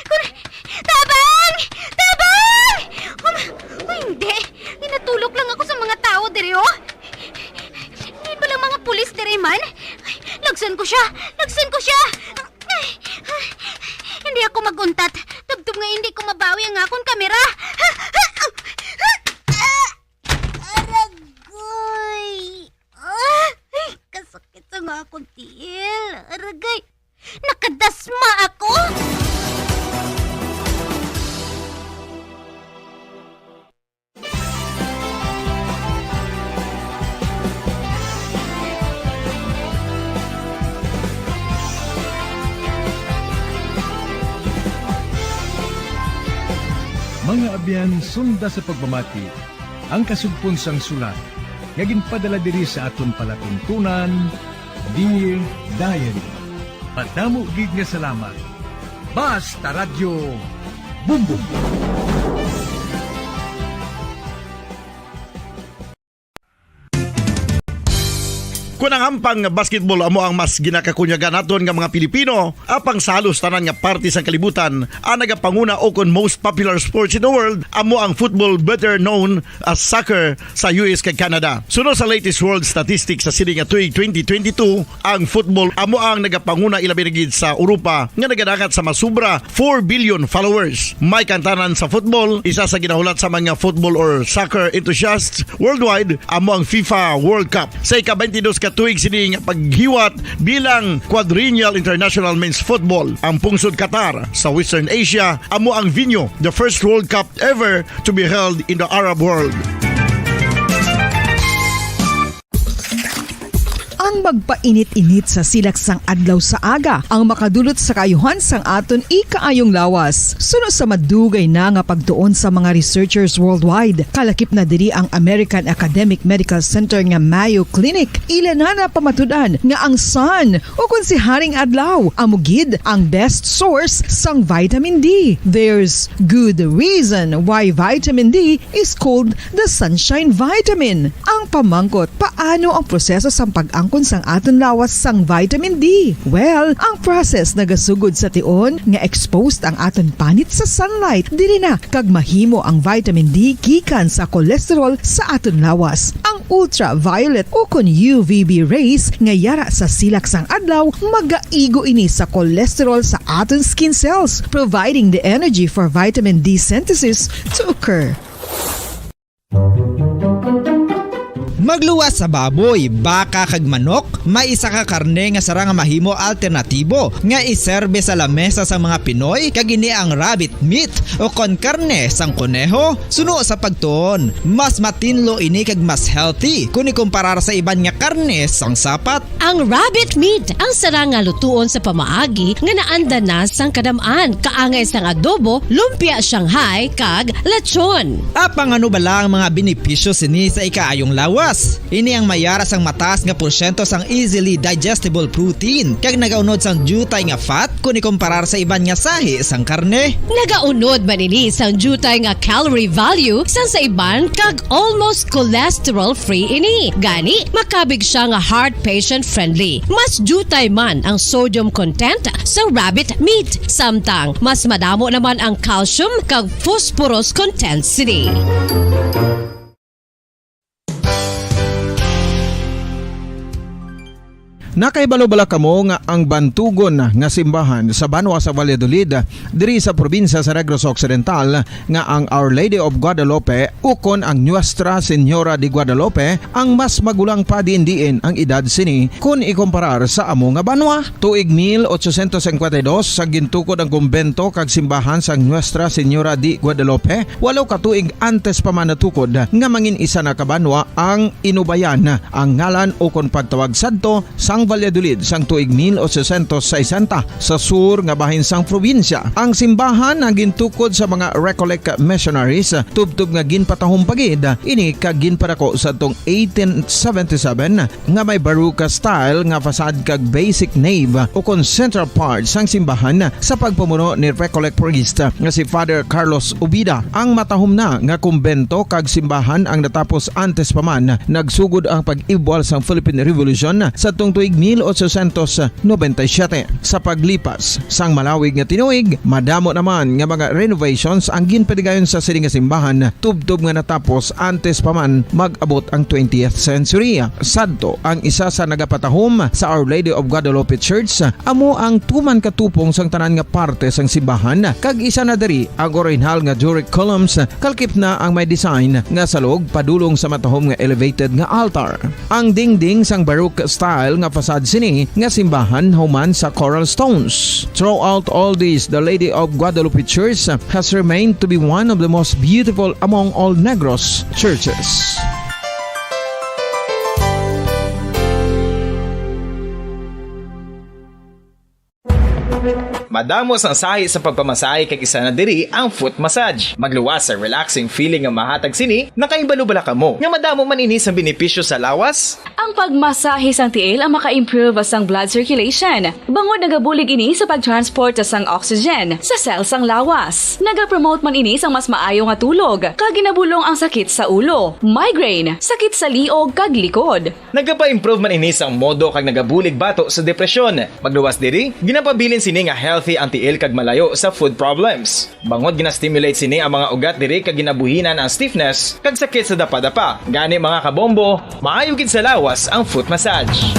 Kun-, tabang! Tabang! Um, oh, hindi. Ginatulok lang ako sa mga tao diri, oh. Hindi ba lang mga pulis diri man? Ay, lagson ko siya! Lagson ko siya! Ay, ay, hindi ako mag-untat. Tubtob nga hindi ko mabawi ang akon kamera. Aragoy! Ah, ay, kasakit sa nga akong tiil. Aragay, nakadasma ako! Mga abyan, sunda sa pagpamati ang kasugpon sang sulat nga ginpadala diri sa aton palatuntunan, Dear Diary. Madamo gid nga salamat. Basta Radyo Bumbong. Kon ang hampang nga basketball amo ang mas ginakakunyagan naton nga mga Pilipino, apang sa halos tanan nga parte sang kalibutan, ang nagapanguna o kon most popular sports in the world amo ang football, better known as soccer, sa U S kag Canada. Suno sa latest world statistics sa sini nga tuig twenty twenty-two, ang football amo ang nagapanguna, ilabi na gid sa Europa nga nagadangat sa masubra four billion followers. May kantanan sa football, isa sa ginahulat sa mga football or soccer enthusiasts worldwide, amo ang FIFA World Cup. Sa ika-twenty-dos ka tuig sini nga paghiwat bilang Quadrennial International Men's Football, ang pungsod Qatar sa Western Asia amo ang venue, the first World Cup ever to be held in the Arab world. Ang magpainit-init sa silak sang adlaw sa aga ang makadulot sa kaayuhan sang aton ikaayong lawas. Suno sa madugay na nga pagtuon sa mga researchers worldwide, kalakip na diri ang American Academic Medical Center nga Mayo Clinic. Ila na napamatud-an nga ang sun, o kon si Haring Adlaw, amo gid ang best source sang vitamin D. There's good reason why vitamin D is called the sunshine vitamin. Ang pamangkot, paano ang proseso sang pag-angkon sang aton lawas sang vitamin D? Well, ang process nagasugod sa tion nga exposed ang aton panit sa sunlight. Diri na kag mahimo ang vitamin D gikan sa cholesterol sa aton lawas. Ang ultraviolet o kon U V B rays nga yara sa silak sang adlaw magaigo ini sa cholesterol sa aton skin cells, providing the energy for vitamin D synthesis to occur. Magluwas sa baboy, baka, kag manok, may isa ka karne nga sarang nga mahimo alternatibo nga iserbe sa lamesa sang mga Pinoy, kag ini ang rabbit meat o kon karne sang koneho. Suno sa pagtuon, mas matinlo ini kag mas healthy kon ikumparar sa iban nga karne sang sapat. Ang rabbit meat ang sarang nga lutuon sa pamaagi nga naanda na sang kadam-an, kaangay sang adobo, lumpia Shanghai, kag lechon. Apang ano bala ang mga benepisyo sini sa ikaayong lawas? Ini ang mayara sang mataas nga porsyento sang easily digestible protein, kag nagaunod sang diutay nga fat kon ikumparar sa iban nga sahi sang karne. Nagaunod man ini sang diutay nga calorie value sang sa iban, kag almost cholesterol-free ini. Gani, makabig sia nga heart patient-friendly. Mas diutay man ang sodium content sa rabbit meat, samtang mas madamo naman ang calcium kag phosphorus content sini. Nakahibalo bala kamo nga ang bantugon nga simbahan sa banwa sa Valladolid, diri sa probinsya sa Negros Occidental, nga ang Our Lady of Guadalupe ukon ang Nuestra Señora de Guadalupe ang mas magulang pa diin-diin ang edad sini kon ikumparar sa amo nga banwa? Tuig mil ochocientos cincuenta y dos, sa gintukod ang kumbento kag simbahan sang Nuestra Señora de Guadalupe, walo ka tuig antes pa man natukod nga mangin isa na ka banwa ang Inubayan, ang ngalan ukon pagtawag sadto sang Valladolid sang tuig mil ochocientos sesenta, sa sur nga bahin sang probinsya. Ang simbahan ang gintukod sa mga Recollect missionaries, tubtob nga ginpatahom pa gid ini kag ginpadako sadtong eighteen seventy-seven, nga may Baroque style nga facade kag basic nave ukon central part sang simbahan sa pagpamuno ni Recollect priest nga si Father Carlos Ubida. Ang matahom na nga kumbento kag simbahan ang natapos antes pa man nagsugod ang pag-ibwal sang Philippine Revolution sadtong tuig mil ochocientos noventa y siete. Sa paglipas sang malawig nga tinuig, madamo naman nga mga renovations ang ginpadigayon sa sini nga simbahan, tubtob nga natapos antes pa man mag-abot ang twentieth century. Sadto, ang isa sa nagapatahom sa Our Lady of Guadalupe Church amo ang tuman ka tupong sang tanan nga parte sang simbahan, kag isa na diri ang orihinal nga Doric columns, kalkip na ang may design nga salog padulong sa matahom nga elevated nga altar. Ang dingding sang Baroque style nga facade sini nga simbahan human sa coral stones. Throughout all this, the Lady of Guadalupe Church has remained to be one of the most beautiful among all Negros churches. Madamo sang sahi sa pagpamasahe kag isa na diri ang foot massage. Magluwas sa relaxing feeling nga mahatag sini, nakahibalo bala kamo nga madamo man ini sang benepisyo sa lawas? Ang pagmasahe sang tiil ang maka-improve sang blood circulation, bangod nagabulig ini sa pag-transport sang oxygen sa cell sang lawas. Nagapromote man ini sang mas maayo nga tulog, kag ginabulong ang sakit sa ulo, migraine, sakit sa liog, kag likod. Nagapa-improve man ini sang modo kag nagabulig bato sa depresyon. Magluwas diri, ginapabilin sini nga healthy ang tiil kag malayo sa foot problems. Bangod gina-stimulate sini ang mga ugat diri kag ginabuhinan ang stiffness kag sakit sa dapadapa. Gani, mga kabombo, maayo gid sa lawas ang foot massage.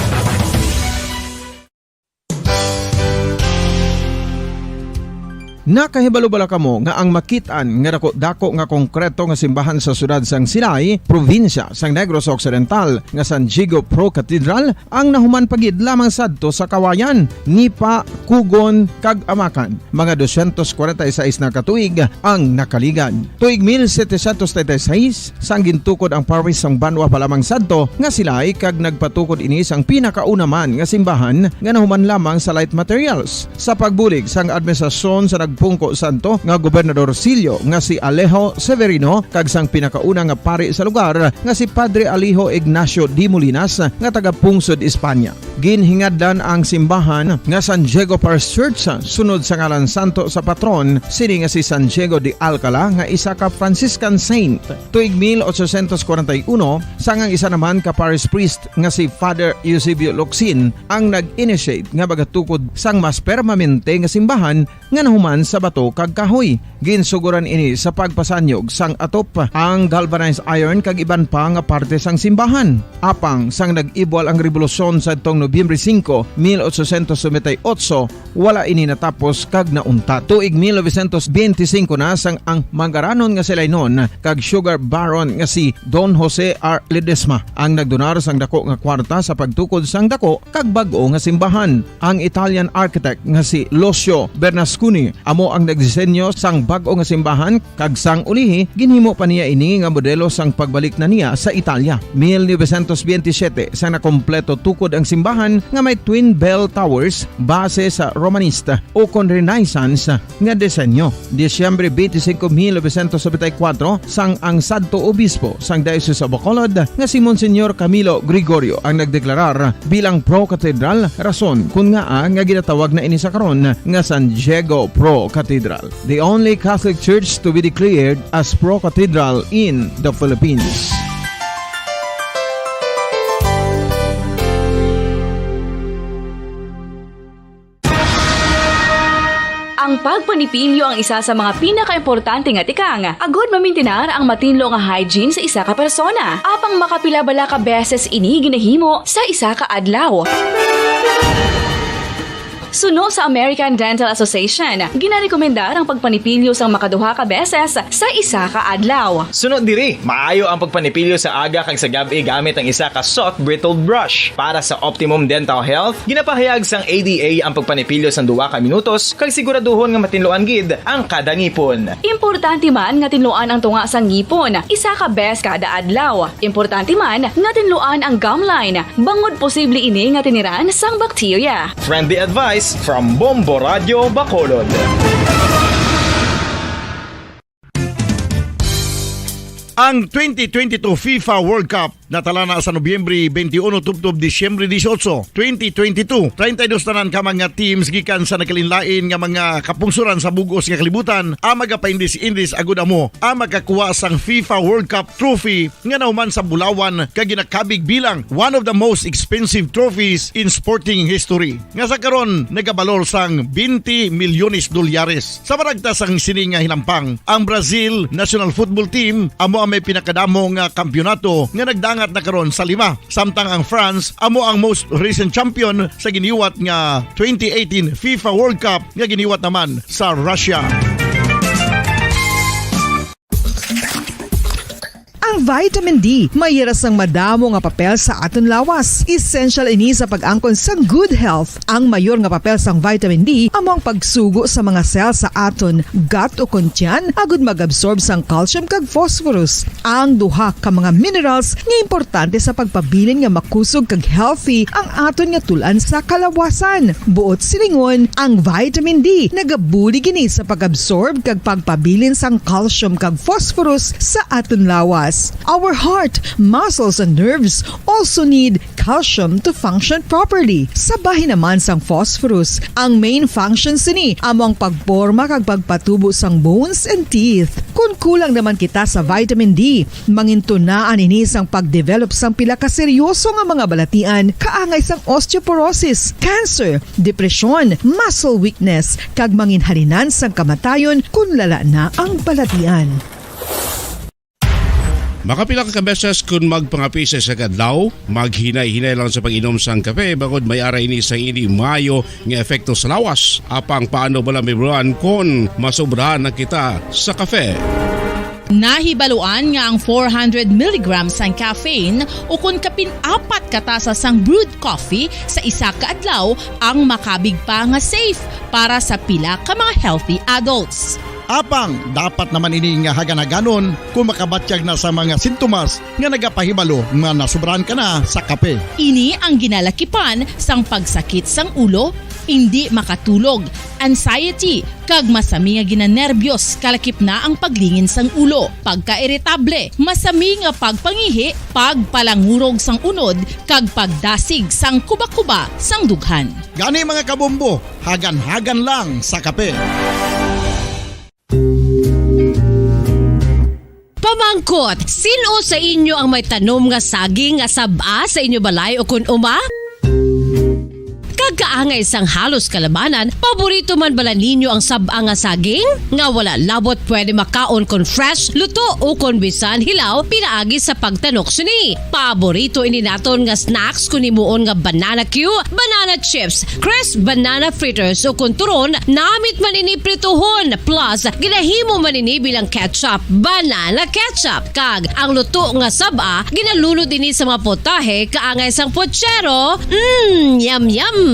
Nakahibalo bala kamo nga ang makit-an nga dako-dako nga konkreto nga simbahan sa siyudad sang Silay, probinsya sang Negros Occidental, nga San Diego Pro Cathedral, ang nahuman pa gid lamang sadto sa Kawayan, Nipa, Cugon, kag Amacan, mga dosyentos kwarenta y seis na ka tuig ang nakaligad. Tuig mil setecientos treinta y seis, sang gintukod ang parish sang banwa pa lamang sadto nga Silay, kag nagpatukod ini sang pinakauna man nga simbahan nga nahuman lamang sa light materials. Sa pagbulig sang administrasyon sa nagpungko sadto nga Gobernador Silyo nga si Alejo Severino kag sang pinakauna nga pari sa lugar nga si Padre Alejo Ignacio de Molinas nga taga-pungsod Espanya. Ginhingadlan ang simbahan nga San Diego Parish Church sunod sa ngalan santo sa patron sini nga si San Diego de Alcala nga isa ka Franciscan saint. Tuig mil ochocientos kwarenta y uno, sang ang isa naman ka parish priest nga si Father Eusebio Locsin ang nag-initiate nga magatukod sang mas permanente nga simbahan nga nahuman sa bato kag kahoy. Ginsuguran ini sa pagpasanyog sang atop, ang galvanized iron kag iban pa nga parte sang simbahan. Apang sang nag-ibwal ang rebolusyon sadtong Nobyembre singko, mil ochocientos noventa y ocho, wala ini natapos kag nauntat. Tuig mil novecientos benti singko na sang ang mangaranon nga Silaynon kag sugar baron nga si Don Jose R. Ledesma ang nagdonar sang dako nga kwarta sa pagtukod sang dako kag bag-o nga simbahan. Ang Italian architect nga si Lucio Bernasconi amo ang nagdisenyo sang bag-o nga simbahan, kag sang ulihi, ginhimo pa niya ini nga modelo sang pagbalik na niya sa Italia. Mil novecientos benti siyete, sang nakompleto tukod ang simbahan nga may twin bell towers base sa Romanista ukon Renaissance nga disenyo. Disyembre benti singko, mil novecientos nobenta y kuwatro, sang ang sadto obispo sang Diocese of Bacolod nga si Monsignor Camilo Gregorio ang nagdeklarar bilang pro-cathedral, rason kon ngaa nga ginatawag na ini sa karon nga San Diego Pro Cathedral, the only Catholic church to be declared as pro-cathedral in the Philippines. Ang pagpanipilyo ang isa sa mga pinakaimportante nga tikang agud mamintinar ang matinlo nga hygiene sa isa ka persona. Apang makapila bala ka beses ini ginahimo sa isa ka adlaw? Suno sa American Dental Association, ginarekomendar ang pagpanipilyo sang makaduha ka beses sa isa ka adlaw. Suno diri, maayo ang pagpanipilyo sa aga kag sa gab-i gamit ang isa ka soft bristled brush. Para sa optimum dental health, ginapahayag sang A D A ang pagpanipilyo sang duha ka minutos kag siguraduhon nga matinluan gid ang kada ngipon. Importante man nga tinluan ang tunga sang ngipon isa ka bes kada adlaw. Importante man nga tinluan ang gum line, bangod posible ini nga tiniran sang bakterya. Friendly advice from Bombo Radio Bacolod. Ang twenty twenty-two FIFA World Cup natala na sa Nobyembre twenty-one tubtob Disyembre dieciocho, twenty twenty-two. Treinta y dos tanan ka mga teams gikan sa nagkalainlain nga mga kapungsoran sa bug-os nga kalibutan ang magapaindis-indis agud amo ang makakuha sang FIFA World Cup trophy nga nahuman sa bulawan kag ginakabig bilang one of the most expensive trophies in sporting history, nga sa karon nagabalor sang twenty milyones dolyares. Sa maragta sang sini nga hinampang, ang Brazil national football team amo ang may pinakadamo nga kampiyonato nga nagdangat na karon sa lima, samtang ang France amo ang most recent champion sa giniwat nga twenty eighteen FIFA World Cup nga giniwat naman sa Russia. Ang vitamin D may hira sang madamo nga papel sa aton lawas. Essential ini sa pag-angkon sang good health. Ang mayor nga papel sang vitamin D amo ang pagsugo sa mga cell sa aton gut o kon tiyan agud mag-absorb sang calcium kag phosphorus, ang duha ka mga minerals nga importante sa pagpabilin nga makusog kag healthy ang aton nga tul-an sa kalawasan. Buot silingon, ang vitamin D nagabulig ini sa pag-absorb kag pagpabilin sang calcium kag phosphorus sa aton lawas. Our heart, muscles, and nerves also need calcium to function properly. Sa bahin naman sang phosphorus, ang main function sini amo ang pagporma kag pagpatubo sang bones and teeth. Kon kulang naman kita sa vitamin D, mangintunaan ini sang pagdevelop sang pila ka seryoso nga mga balatian, kaangay sang osteoporosis, cancer, depresyon, muscle weakness, kag manginhalinan sang kamatayon kon lala na ang balatian. Makapila ka beses kon magpangape sa isa ka adlaw, maghinay-hinay lang sa pag-inom sang kape, bangod may ara ini sang hindi maayo nga epekto sa lawas. Apang paano bala mahibaluan kon masobrahan na kita sa kape? Nahibaluan nga ang four hundred milligrams sang caffeine o kon kapin apat ka tasa sang brewed coffee sa isa ka adlaw ang makabig pa nga safe para sa pila ka mga healthy adults. Apang dapat naman ini nga hagan-haganon kon makabatyag na sa mga sintomas nga nagapahibalo nga nasobrahan ka na sa kape. Ini ang ginalakipan sang pagsakit sang ulo, indi makatulog, anxiety, kag masami nga ginanerbyos, kalakip na ang paglingin sang ulo, pagkairitable, masami nga pagpangihi, pagpalangurog sang unod, kag pagdasig sang kuba-kuba sang dughan. Gani, mga kabombo, hagan-hagan lang sa kape. Pamangkot, sin-o sa inyo ang may tanom nga saging nga sab-a sa inyo balay o kon uma? Kag kaangay sang halos kalabanan, paborito man bala ninyo ang sab-a nga saging? Nga wala labot pwede makaon kon fresh, luto, o kon bisan hilaw pinaagi sa pagtanok sini. Paborito ini naton nga snacks kon himuon nga banana cue, banana chips, crisp banana fritters, o kon turon, namit man ini prituhon, plus ginahimo man ini bilang ketchup, banana ketchup. Kag ang luto nga sab-a, ginalunod ini sa mga potahe kaangay sang pochero. Mm, yum, yum!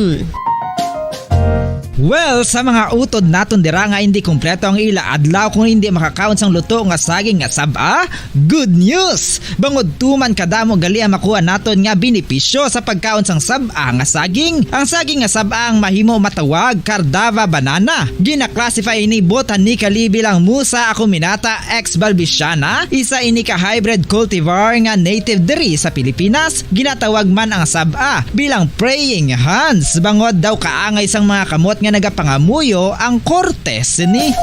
Well, sa mga utod naton dira nga hindi kompleto ang ila adlaw kung hindi makakaon sang luto nga saging nga sab-a, good news! Bangod tuman kadamo gali ang makuha naton nga benepisyo sa pagkaon sang sab-a nga saging. Ang saging nga sab-a ang mahimo matawag Cardava banana. Gina-classify ini botanically bilang Musa acuminata ex balbisiana, isa ini ka hybrid cultivar nga native diri sa Pilipinas. Ginatawag man ang sab-a bilang praying hands, bangod daw kaangay sang mga kamot nga nagapangamuyo ang korte sini.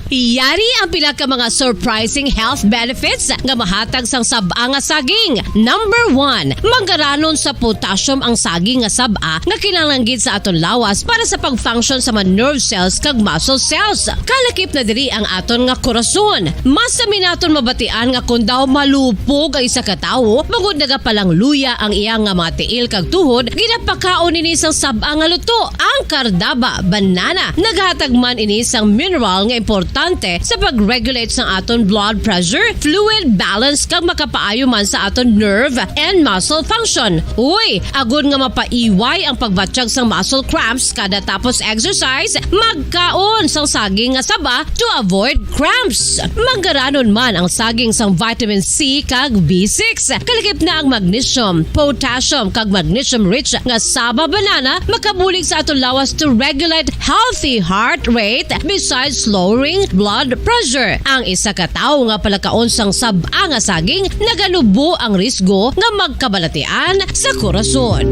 Yari ang pila ka mga surprising health benefits nga mahatag sang sab-a nga saging. Number one, manggaranon sa potassium ang saging nga sab-a nga kinahanglan gid sa aton lawas para sa pag-function sa mga nerve cells kag muscle cells. Kalakip na diri ang aton nga korason. Mas sami naton mabatian nga kon daw malupog ang isa ka tawo, bangod nagapalangluya ang iya nga mga tiil kag tuhod, ginapakaon ini sang sab-a nga luto. Ang kardaba, banana, naghatag man ini sang mineral nga importante sa pag-regulate sang aton blood pressure, fluid balance, kag makapaayo man sa aton nerve and muscle function. Uy, agod nga mapaiway ang pagbatyag sang muscle cramps kada tapos exercise, magkaon sang saging nga saba to avoid cramps. Manggaranon man ang saging sang vitamin C kag B six. Kalakip na ang magnesium, potassium, kag magnesium-rich nga saba banana makabulig sa aton lawas to regulate healthy heart rate besides lowering blood pressure. Ang isa ka tawo nga palakaon sang sab-a nga saging naganubo ang risgo nga magkabalatian sa korason.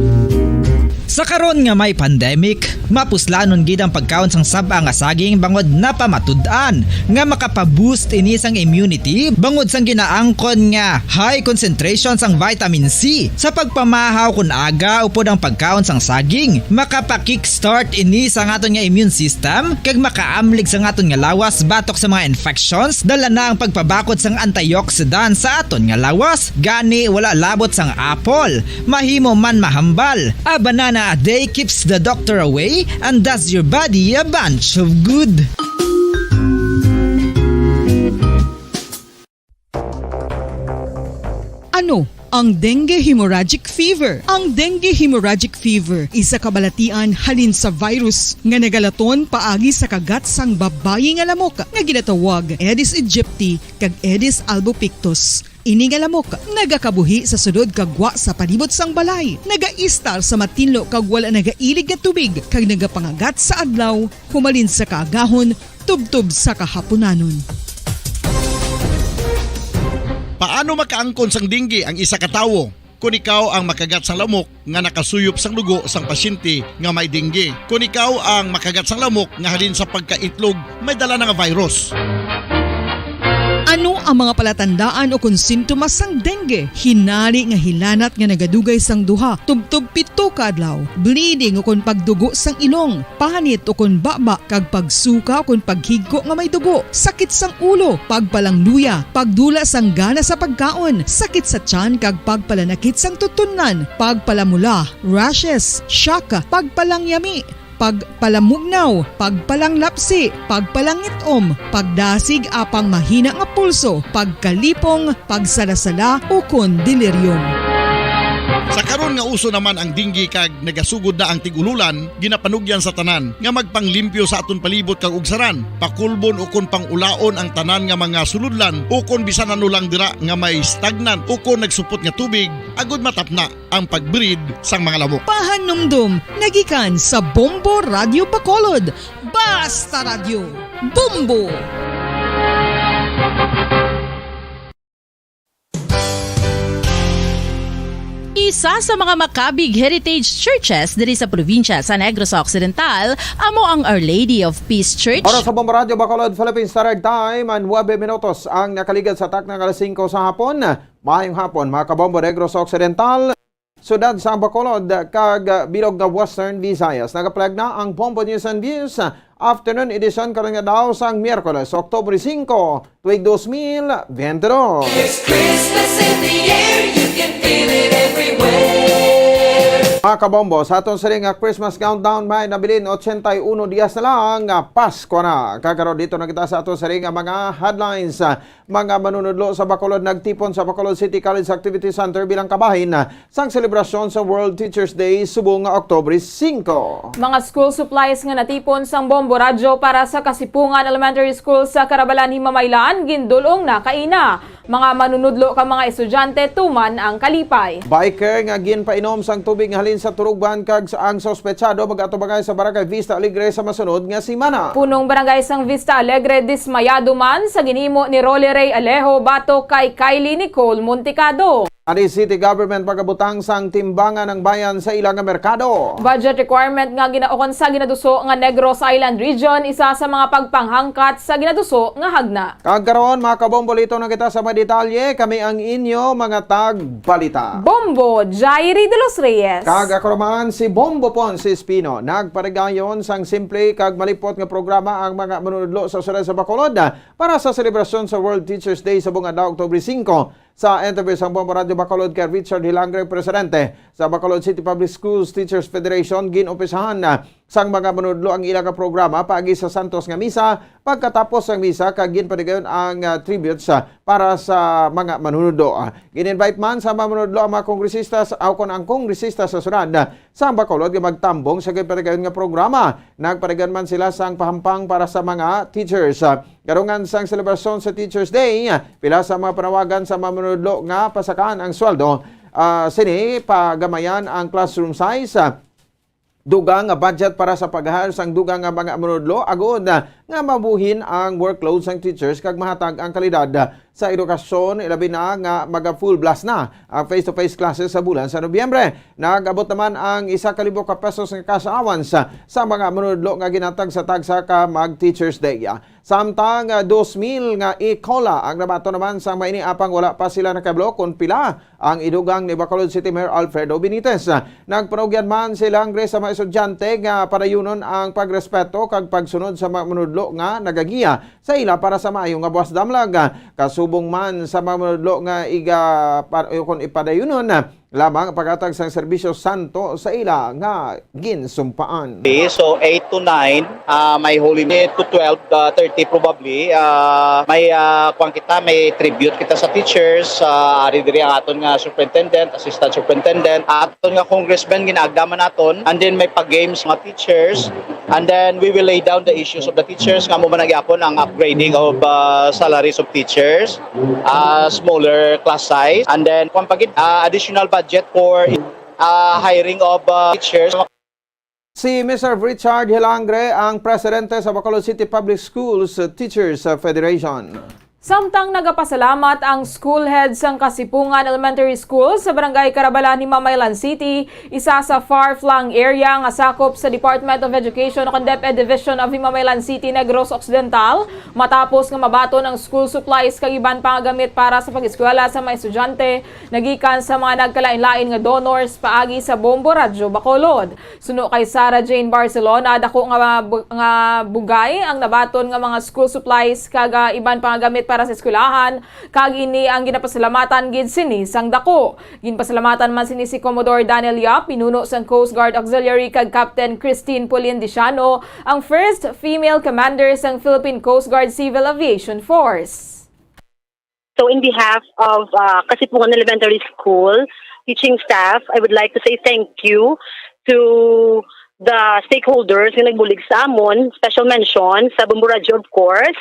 Sa karon nga may pandemic, mapuslanon gid ang pagkaon sang sab-a nga saging bangod napamatud-an nga makapa-boost ini sang immunity bangod sang ginaangkon nga high concentration sang vitamin C. Sa pagpamahaw kon aga upod ang pagkaon sang saging, makapa-kickstart ini sa aton nga immune system kag makaamlig sa aton nga lawas batok sa mga infections. Dala na ang pagpabakod sang antioxidant sa aton nga lawas, gani wala labot sang apple. Mahimo man mahambal. A banana a day keeps the doctor away and does your body a bunch of good. Ano ang dengue hemorrhagic fever? Ang dengue hemorrhagic fever isa ka balatian halin sa virus nga nagalaton paagi sa kagat sang babayi nga lamok nga ginatawag Aedes aegypti kag Aedes albopictus. Ini nga lamok nagakabuhi sa sulod kag gwa sa palibot sang balay, nagaistar sa matinlo kag wala nagailig nga tubig, kag nagapangagat sa adlaw humalin sa kaagahon tubtob sa kahapunanon. Paano makaangkon sang dengue ang isa ka tawo? Kon ikaw ang makagat sang lamok nga nakasuyop sang dugo sang pasyente nga may dengue, kon ikaw ang makagat sang lamok nga halin sa pagkaitlog may dala na nga virus. Ano ang mga palatandaan ukon sintomas sang dengue? Hinari nga hilanat nga nagadugay sang duha tubtob pito ka adlaw, bleeding ukon pagdugo sang ilong, panit ukon baba, kag pagsuka ukon paghigko nga may dugo, sakit sang ulo, pagpalangluya, pagdula sang gana sa pagkaon, sakit sa tiyan kag pagpalanakit sang tutunlan, pagpalamula, rashes, shock, pagpalangyami, pagpalamugnaw, pagpalanglapsi, pagpalangit-om, pagdasig apang mahina nga pulso, pagkalipong, pagsalasala, ukon delirium. Sa karon nga uso naman ang dengue kag nagasugod na ang tig-ululan, ginapanugyan sa tanan nga magpanglimpyo sa aton palibot kag ugsaran, pakulbon ukon pang-ulaon ang tanan nga mga sulodlan ukon bisan ano lang dira nga may stagnant ukon nagsupot nga tubig agod matapna ang pag-breed sang mga lamok. Pahanumdom nga gikan sa Bombo Radyo Bacolod. Basta Radyo, Bombo! Isa sa mga makabig heritage churches diri sa probinsya sa Negros Occidental amo ang Our Lady of Peace Church. Oras sa Bombo Radyo Bacolod, Philippine Standard Time, ang nuebe minutos ang nakaligad sa takna nga alas singko sa hapon. Maayong hapon, mga kabombo, Negros Occidental, siyudad sa Bacolod, kag, ah, bilog nga Western Visayas. Nagaplag na ang Bombo News and Views, ah, afternoon edition karon nga daw sang Miyerkules, Oktubre singko, tuig dos mil bente dos. There's Christmas in the air, you can feel it everywhere. Mga kabombo, sa aton siring nga Christmas countdown, may nabilin ochenta y uno dias na lang nga Pasko na. Kag karon dito na kita sa aton siring nga mga headlines. Mga manunudlo sa Bacolod nagtipon sa Bacolod City College Activity Center bilang kabahin sang selebrasyon sa World Teachers Day subong nga Oktubre singko. Mga school supplies nga natipon sang Bombo Radyo para sa Kasipungan Elementary School sa Carabalan, Himamaylan, gindul-ong na kaina. Mga manunudlo kag mga estudyante tuman ang kalipay. Biker nga ginpainom sang tubig nga halin sa turugban kag sa, ang suspetsado mag-atubangay sa Barangay Vista Alegre sa masunod nga semana. Punong barangay sang Vista Alegre dismayado man sa ginhimo ni Rolly Ray Alejo batok kay Kylie Nicole Montecado. Antique City Government pagabutang sang timbangan ang bayan sa ila nga merkado. Budget requirement nga gina-, o kon sa ginaduso nga Negros Island Region, isa sa mga pagpanghangkat sa ginaduso nga hagna. Kag karon, mga kabombolito, na kita sa mga detalye. Kami ang inyo mga tagbalita. Bombo, Jairi de los Reyes. Kag ako naman si Bombo Ponce Espino. Nagparigayon sang simple kag malipot nga programa ang mga manunudlo sa siyudad sa Bacolod para sa selebrasyon sa World Teachers Day sa bungad na Oktubre singko. Sa interview sang Bombo Radyo Bacolod kay Richard Hilangre, presidente sa Bacolod City Public Schools Teachers Federation, gin-umpisahan na sang mga manunodlo ang ila nga programa paagi sa santos nga misa. Pagkatapos sang misa, kag ginpatigayon ang, ah, tributes, ah, para sa mga manunodlo. Ah, gin-invite man sa mga manunodlo ang mga kongresista sa, aw kon ang kongresista sa syudad, ah, sa Bacolod nga magtambong sa ginpatigayon nga programa. Nagpatigayon man sila sang pahampang para sa mga teachers. Ah, karungan sang selebrasyon sa Teachers Day, ah, pila sa mga panawagan sa mga manunodlo nga pasakaan ang sweldo, ah, sini pagamayan ang classroom size, ah, dugang nga budget para sa pag-hire sang dugang nga mga manunodlo, agod, ah, nga mabuhin ang workload sang teachers kag mahatag ang kalidad, ah, sa edukasyon, ilabi na nga maga-full blast na ang face-to-face classes sa bulan sa Nobyembre. Nag-abot naman ang isa ka libo ka pesos nga cash allowance, ah, sa mga manunodlo nga ginhatag sa tagsa ka mag-Teachers Day. Samtang, ah, dos mil nga e-cola ang nabaton naman sa mga ini, apang wala pa sila nakabalo kon pila ang idugang ni Bacolod City Mayor Alfredo Benitez. Nagpanugyan man si Hilangre sa mga estudyante nga padayunon ang pagrespeto kag pagsunod sa mga manunodlo nga nagagiya sa ila para sa maayo nga buwas damlag. Kasubong man sa mga manunodlo nga iga-, pa-, kon ipadayunon lamang ang paghatag sang serbisyo santo sa ila nga ginsumpaan. Okay, so eight to nine, ah, may Holy Mass to twelve, ah, thirty probably. Ah, may, ah, kuwan kita, may tribute kita sa teachers. Ah, ari diri ang aton nga superintendent, assistant superintendent, aton nga congressman ginaagda man naton, and then may pa-games mga teachers, and then we will lay down the issues of the teachers nga mo man gyapon ang upgrading of, ah, salaries of teachers, ah, smaller class size, and then kung pagid, ah, additional budget for, ah, hiring of, ah, teachers. Si Mister Richard Hilangre ang presidente sa Bacolod City Public Schools Teachers Federation. Samtang nagapasalamat ang school head sang Kasipungan Elementary School sa Barangay Carabalan, Himamaylan City, isa sa far-flung area nga sakop sa Department of Education o kon DepEd Division of Himamaylan City, Negros Occidental, matapos nga mabaton ang school supplies kag iban pa nga gamit para sa pag-eskwela sa mga estudyante nagikan sa mga nagkalain-lain nga donors paagi sa Bombo Radyo Bacolod. Suno kay Sarah Jane Barcelona, dako nga bu-, nga bugay ang nabaton nga mga school supplies kag, ah, iban pa nga gamit para sa eskwelahan, kag ini ang ginapasalamatan gid sini sang dako. Ginpasalamatan man sini si Commodore Daniel Yap, pinuno sang Coast Guard Auxiliary, kag Captain Christine Polin Diciano, ang first female commander sang Philippine Coast Guard Civil Aviation Force. So in behalf of, uh, Kasipungan Elementary School teaching staff, I would like to say thank you to the stakeholders nga nagbulig sa amon. Special mention sa Bombo Radyo, of course,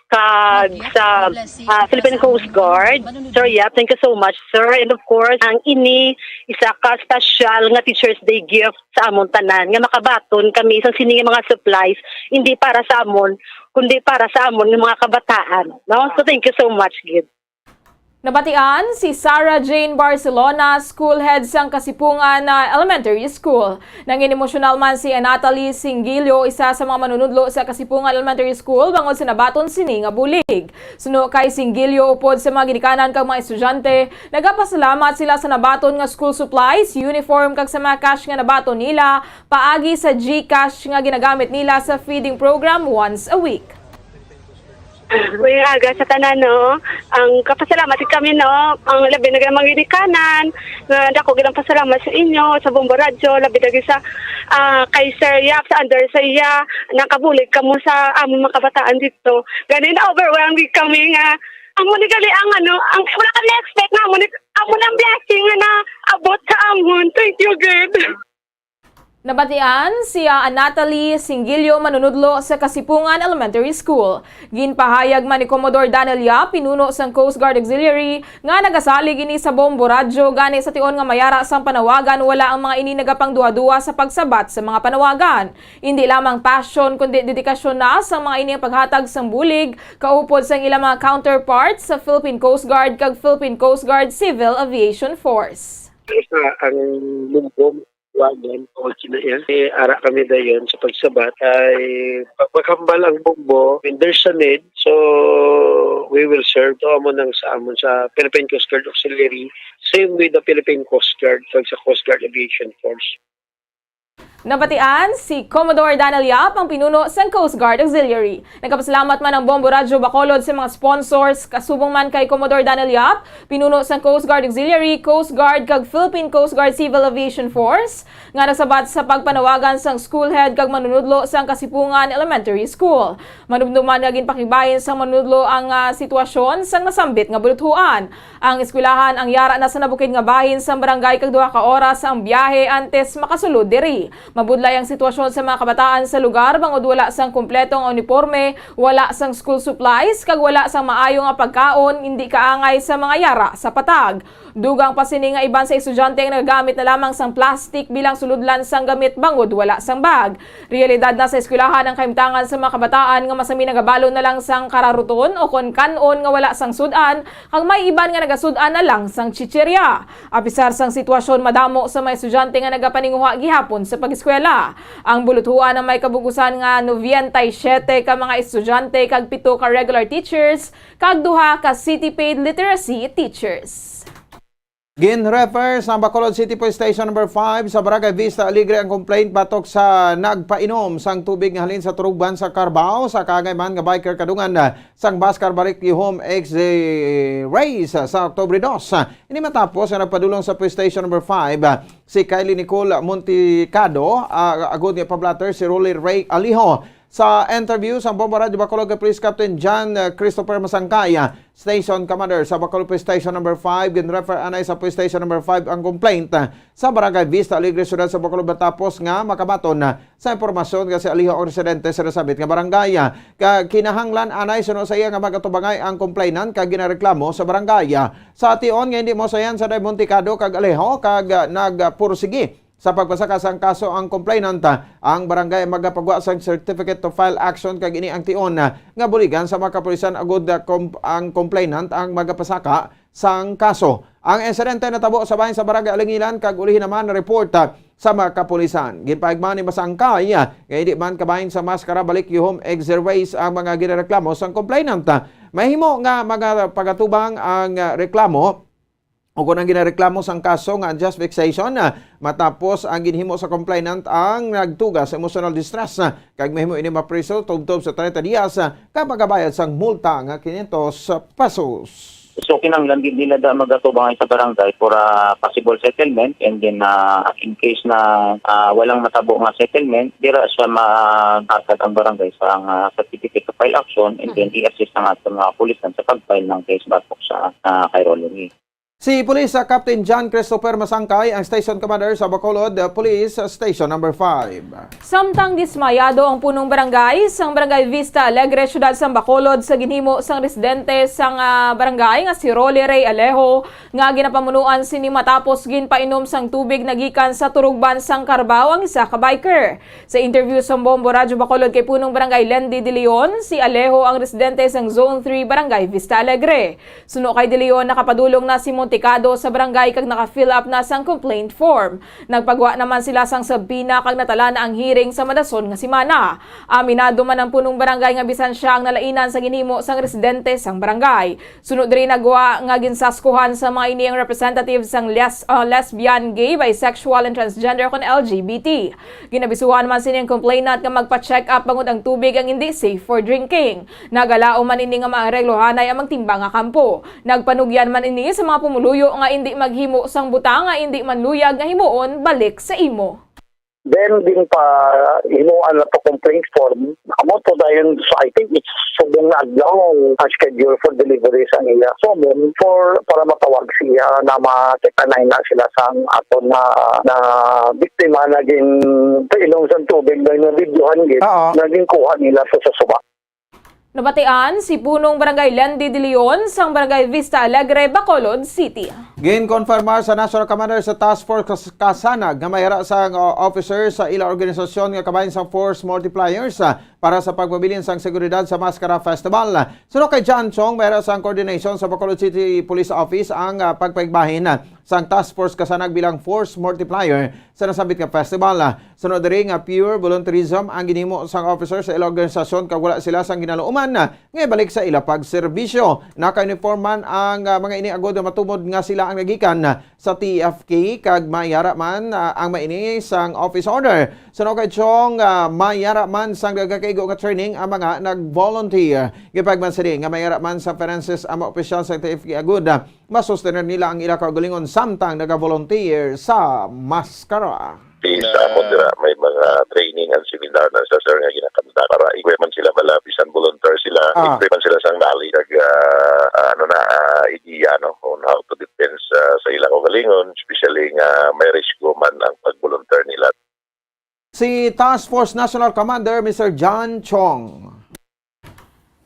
kag sa, uh, Philippine Coast Guard. Sir Yap, thank you so much, sir. And of course, ang ini isa ka special nga Teachers Day gift sa amon tanan, nga makabaton kami sang sini nga mga supplies, hindi para sa amon, kundi para sa amon nga mga kabataan, no? So, thank you so much gid. Nabatian si Sarah Jane Barcelona, school head sang Kasipungan, ah, Elementary School. Nangin emosyonal man si Natalie Singilio, isa sa mga manunudlo sa Kasipungan Elementary School, bangod sa nabaton sini nga bulig. Suno kay Singilio, upod sa mga ginikanan kag mga estudyante, nagapasalamat sila sa nabaton nga school supplies, uniform, kag sa mga cash nga nabaton nila paagi sa GCash nga ginagamit nila sa feeding program once a week. Mayong aga sa tanan, no? Ang kapasalamat kami, no? Ang labi na gid ang mga ginikanan, nga dako gid ang pasalamat sa inyo, sa Bombo Radyo, labi na gid sa, ah, kay Sir Yap, sa under sa iya, nakabulig kamo sa among mga kabataan dito. Gani na-overwhelmed gid kami nga, amo ni gali ang ano, ang wala kami expect nga amo ni, amo nang blessing nga naabot sa amon. Thank you, God. Nabatian si, ah, Natalie Singilio, manunudlo sa Kasipungan Elementary School. Ginpahayag man ni Commodore Daniel Yap, pinuno sang Coast Guard Auxiliary, nga nagasalig ini sa bombo radyo, gani sa tion nga mayara sang panawagan, wala ang mga ini nagapangduha-duha sa pagsabat sa mga panawagan. Indi lamang passion, kundi dedikasyon na sang mga ini ang paghatag sang bulig kaupod sang ilang mga counterparts sa Philippine Coast Guard kag Philippine Coast Guard Civil Aviation Force. Sa ang bombo, wagan, o kinaiya. Eh, ara kami dayon sa pagsabat ay pagpakambal ang bombo. When there's a need, so we will serve. To amo nang sa amon sa Philippine Coast Guard Auxiliary, same with the Philippine Coast Guard, kag sa Coast Guard Aviation Force. Nabatian si Commodore Daniel Yap, ang pinuno sang Coast Guard Auxiliary. Nagapasalamat man ang Bombo Radyo Bacolod sa mga sponsors, kasubong man kay Commodore Daniel Yap, pinuno sang Coast Guard Auxiliary, Coast Guard, kag Philippine Coast Guard Civil Aviation Force, nga nagsabat sa pagpanawagan sang school head kag manunudlo sang Kasipungan Elementary School. Manumduman nga ginpakibahin sang manunudlo ang, ah, sitwasyon sang nasambit nga buluthuan. Ang eskwelahan ang yara na sa nabukid nga bahin sang barangay kag duha ka oras ang biyahe antes makasulod diri. Mabudlay ang sitwasyon sa mga kabataan sa lugar bangod wala sang kumpleto nga uniporme, wala sang school supplies, kag wala sang maayo nga pagkaon, indi kaangay sa mga yara sa patag. Dugang pa sini nga iban sa estudyante ang nagagamit na lamang sang plastic bilang sulodlan sang gamit bangod wala sang bag. Realidad na sa eskwelahan ang kahimtangan sa mga kabataan nga masami nagabalo na lang sang kararuton o kon kan-on nga wala sang sud-an, kag may iban nga nagasud-an na lang sang chichirya. Apisar sang sitwasyon, madamo sa mga estudyante nga nagapaninguha gihapon sa pag-eskwela. Ang buluthuan ang may kabug-usan nga noventa y siete ka mga estudyante kag pito ka regular teachers kag duha ka city paid literacy teachers. Gin-refer sa Bacolod City Police Station Number Five sa Barangay Vista Alegre ang complaint batok sa nagpainom sang tubig nga halin sa turugban sa Carabao sa kaangay man nga biker kadungan sang Bascar Balik Yuhom X J Race sa Oktubre dos. Ini matapos nga nagpadulong sa Police Station Number Five si Kylie Nicole Monticado, ah, agud nga pablatter si Rolly Ray Alijo. Sa interview sa Bombo Radyo Bacolod kay Police Captain John, ah, Christopher Masangkay, ah, Station Commander sa Bacolod Police Station Number Five, gin-refer anay sa Police Station Number Five ang complaint, ah, sa Barangay Vista Alegre, Siyudad sa Bacolod, matapos nga makabaton, ah, sa impormasyon nga si Alijo ang residente sa nasambit nga barangay. Ka-, kinahanglan anay suno sa iya nga magatubangay ang complainant kag ginareklamo sa barangay. Sa tion nga hindi mausayan si Monticado kag Alijo kag, ah, nagpursigi sa pagpasaka sang kaso ang complainant, ang barangay magapagwa sang certificate to file action kag ini ang tion nga buligan sa mga kapulisan agud, ah, kom-, ang complainant ang magapasaka sang kaso. Ang insidente natabo sa bahin sa Barangay Alingilan kag ulihi naman na report, ah, sa mga kapulisan. Ginpahigman ni Masangkay, ah, nga hindi man kabahin sa maskara balik yuhom exercise ang mga ginareklamo sang complainant. Mahimo nga mga pagatubang ang, ah, reklamo o kon ang ginareklamo sang kaso nga unjust vexation, ah, matapos ang ginhimo sa complainant ang nagtuga sa emotional distress, ah, kag mahimo ini mapriso tubtob sa treinta dias, ah, kag magabayad sang multa nga quinientos pesos. So, kinahanglan gid nila da magatubang sa barangay for a possible settlement, and then, ah, in case na, ah, walang matabo nga settlement, dira siya maghatag ang barangay sa, ah, certificate to file action, and then i-assist ang aton mga kapulisan sa pag-file ng case batok sa, ah, kay Rolly. Si Police, ah, Captain John Christopher Masangkay, ang Station Commander sa Bacolod, ah, Police Station Number Five. Samtang dismayado ang punong barangay sang Barangay Vista Alegre, Siyudad sang Bacolod, sa ginhimo sang residente sang, ah, barangay nga si Rolly Ray Alejo, nga ginapamunuan sini matapos ginpainom sang tubig nagikan sa turugban sang Carabao ang isa ka biker. Sa interview sa Bombo Radyo Bacolod kay Punong Barangay Lendy De Leon, si Alejo ang residente sang Zone three, Barangay Vista Alegre. Suno kay De Leon, nakapadulong na si Monticado sa barangay kag naka-fill up na sang complaint form. Nagpagwa naman sila sang subpoena kag natala na ang hearing sa madason nga semana. Aminado man ang punong barangay nga bisan siya ang nalainan sa ginhimo sang residente sang barangay. Sunod diri nagwa nga ginsaskuhan sa mga ini ang representative sang les-, ah, lesbian, gay, bisexual, and transgender kon L G B T. Ginabisuhan man sini ang complainant nga magpa-check up bangod ang tubig ang indi safe for drinking. Nagalaom man ini nga maareglohanay ang magtimbang nga kampo. Nagpanugyan man ini sa mga pumuluyo nga indi maghimo sang butang nga indi man luyag nga himuon balik sa imo. Then, din pa himuan na to complaint form. Amo to dayon, so I think it's subong na adlaw ang schedule for delivery sa iya. So, mo, for, para matawag siya na makita na sila sang aton na, na biktima na gin pailong sa tubig na nabidyohan gid, Oo. na ginkuha nila sa, sa suba. Nabatian si Punong Barangay Lendi De Leon sang Barangay Vista Alegre, Bacolod City. Ginkonfirmar sa National Commander sa Task Force Kas-, Kasanag nga may ara sang, uh, officer sa ila organisasyon nga kabahin sang force multipliers, uh, para sa pagpabilin sang seguridad sa Maskara Festival. Suno kay John Chong, may ara sang coordination sa Bacolod City Police Office ang, uh, pagpaigbahin, uh, sang Task Force Kasanag bilang force multiplier sa nasambit nga festival. Suno diri nga pure volunteerism ang ginhimo sang officer sa ila organisasyon kag wala sila sang ginaluoman nga ibalik sa ila pagserbisyo. Naka-uniform man ang, ah, mga ini agod nga matumod nga sila ang nagikan sa T F K kag mayara man, ah, ang maini sang office order. Suno kay Chong, ah, mayara man sang nagakaigo nga training ang mga nag-volunteer. Gipagman sini nga mayara man sa finances ang mga opisyal sa T F K agod, ah, masustener nila ang ila kaugalingon samtang naga-volunteer sa Maskara. Di sa amon dira, may mga training and seminar na sa, sir, nga ginakanta para igwe man sila bala, bisan volunteer sila, Ah. igwe man sila sang knowledge, kag, ah, ano na, ah, idea, no, on how to defense, ah, sa ilang kaugalingon, especially nga may risgo man ang pag-volunteer nila. Si Task Force National Commander, Mister John Chong.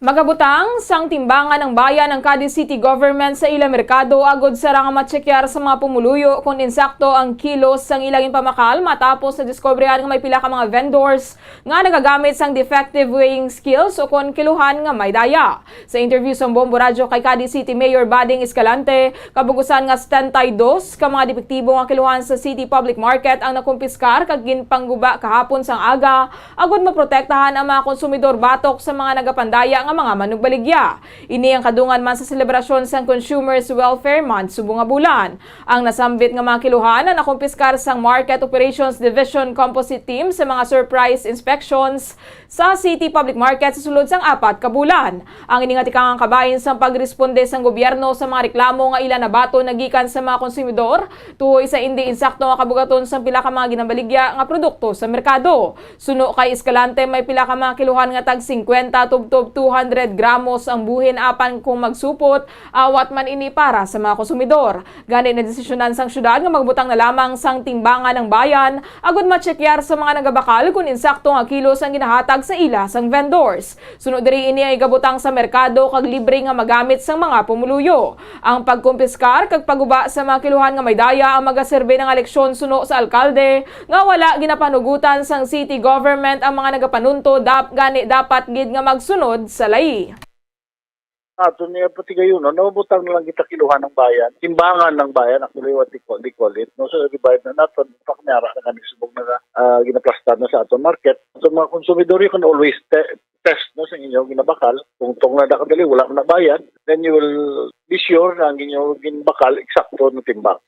Magabutang sang timbangan ang bayan ang Cadiz City Government sa ila merkado agod sa ra nga matsekyar sa mga pumuluyo kon insakto ang kilos sang ila ginpamakal, matapos nadiskubrihan nga may pila ka mga vendors nga nagagamit sang defective weighing scales o kon kiluhan nga may daya. Sa interview sang Bombo Radyo kay Cadiz City Mayor Bading Escalante, kabugusan nga setenta y dos ka mga depektibo nga kiluhan sa City Public Market ang nakumpiskar kag ginpangguba kahapon sang aga agod maprotektahan ang mga konsumidor batok sa mga nagapandaya nga mga manugbaligya. Ini ang kadungan man sa selebrasyon sang Consumers Welfare Month subong nga bulan. Ang nasambit nga mga kiluhan ang nakumpiskar sang Market Operations Division Composite Team sa mga surprise inspections sa City Public Market sa sulod sang apat ka bulan. Ang ini nga tikangang kabahin sang pagresponde sang gobyerno sa mga reklamo nga ila nabaton nagikan sa mga konsumidor tuhoy sa indi insakto nga kabugaton sang pila ka mga ginabaligya nga produkto sa merkado. Suno kay Escalante, may pila ka mga kiluhan nga tag singkwenta tubtob two hundred gramos ang buhin, apan kung magsupot, awat man ini para sa mga konsumidor. Gani, nadesisyonan sang syudad nga magbutang na lamang sang timbangan ang bayan agud matsekyar sa mga nagabakal kon insakto nga kilos ang ginahatag sa ila sang vendors. Suno diri, ini ang igabutang sa merkado kag libre nga magamit sang mga pumuluyo. Ang pagkumpiskar kag pagguba sa mga kiluhan nga may daya ang magaserbi na nga leksyon suno sa alkalde nga wala ginapanugutan sang city government ang mga nagapanunto, dap-, gani dapat gid nga magsunod sa layi. Ato niya pati gayon, no? Nabutang na lang kita kiluhan ng bayan. Timbangan ng bayan, actually, what they call, they call it, no? So, divide na naton, paknyara na kami subong na, ah, ginaplastar na sa aton market. So, mga konsumidor, you can always te-, test, no, sa inyo ginabakal. Kung tong na kadali, wala man na bayad, then you will be sure na ang inyo ginbakal, eksakto na timbang.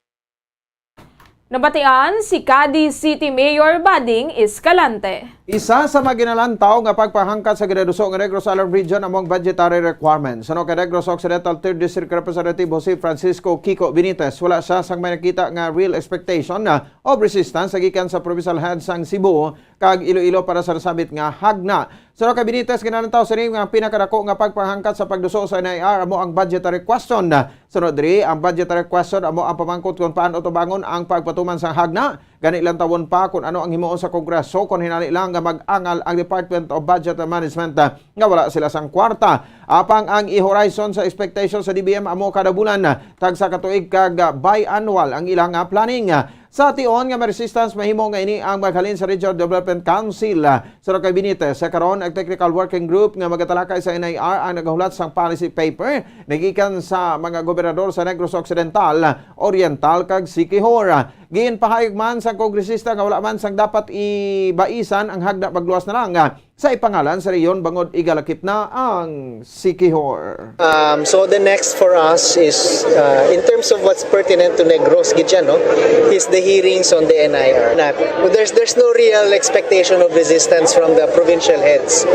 Nabatian si Cadiz City Mayor Bading Escalante. Isa sa mga ginalantaw nga pagpahangkat sa ginaduso nga Negros Island Region amo ang budgetary requirements. Suno kay Negros Occidental Third District Representative Jose Francisco Kiko Benitez, wala siya sang may nakita nga real expectation na of resistance sa gikan sa provincial head sang Cebu kag Iloilo para sa nasambit nga hagna. Suno kay Benitez, ginalantaw sini nga pinakadako nga pagpahangkat sa pagduso sa N I R amo ang budgetary question. Sunod diri, ang budgetary question amo ang pamangkot kung paano tubangon ang pagpatuman sang hagna. Gani, lantawon pa kung ano ang himuon sa Kongreso kung hinali lang nga mag-angal ang Department of Budget and Management, ah, nga wala sila sang kwarta. Apang ang i-horizon sa expectation sa D B M amo kada bulan, ah, tagsa ka tuig kag, ah, biannual ang ilang, ah, planning. Sa tion nga may resistance, mahimo nga ini ang maghalin sa Regional Development Council. Suno kay Benitez, sa karon ang technical working group nga magatalakay sa N I R ang nagahulat sang policy paper nagikan sa mga gobernador sa Negros Occidental, Oriental kag Siquijor. Ginpahayag man sang kongresista nga wala man sang dapat ibaisan ang hagna, magluwas na lang sa ipangalan sa rehiyon bangod igalakip na ang Siquijor. Um, so the next for us is, uh, in terms of what's pertinent to Negros gid siya, no, is the hearings on the N I R. Na, there's, there's no real expectation of resistance from the provincial heads.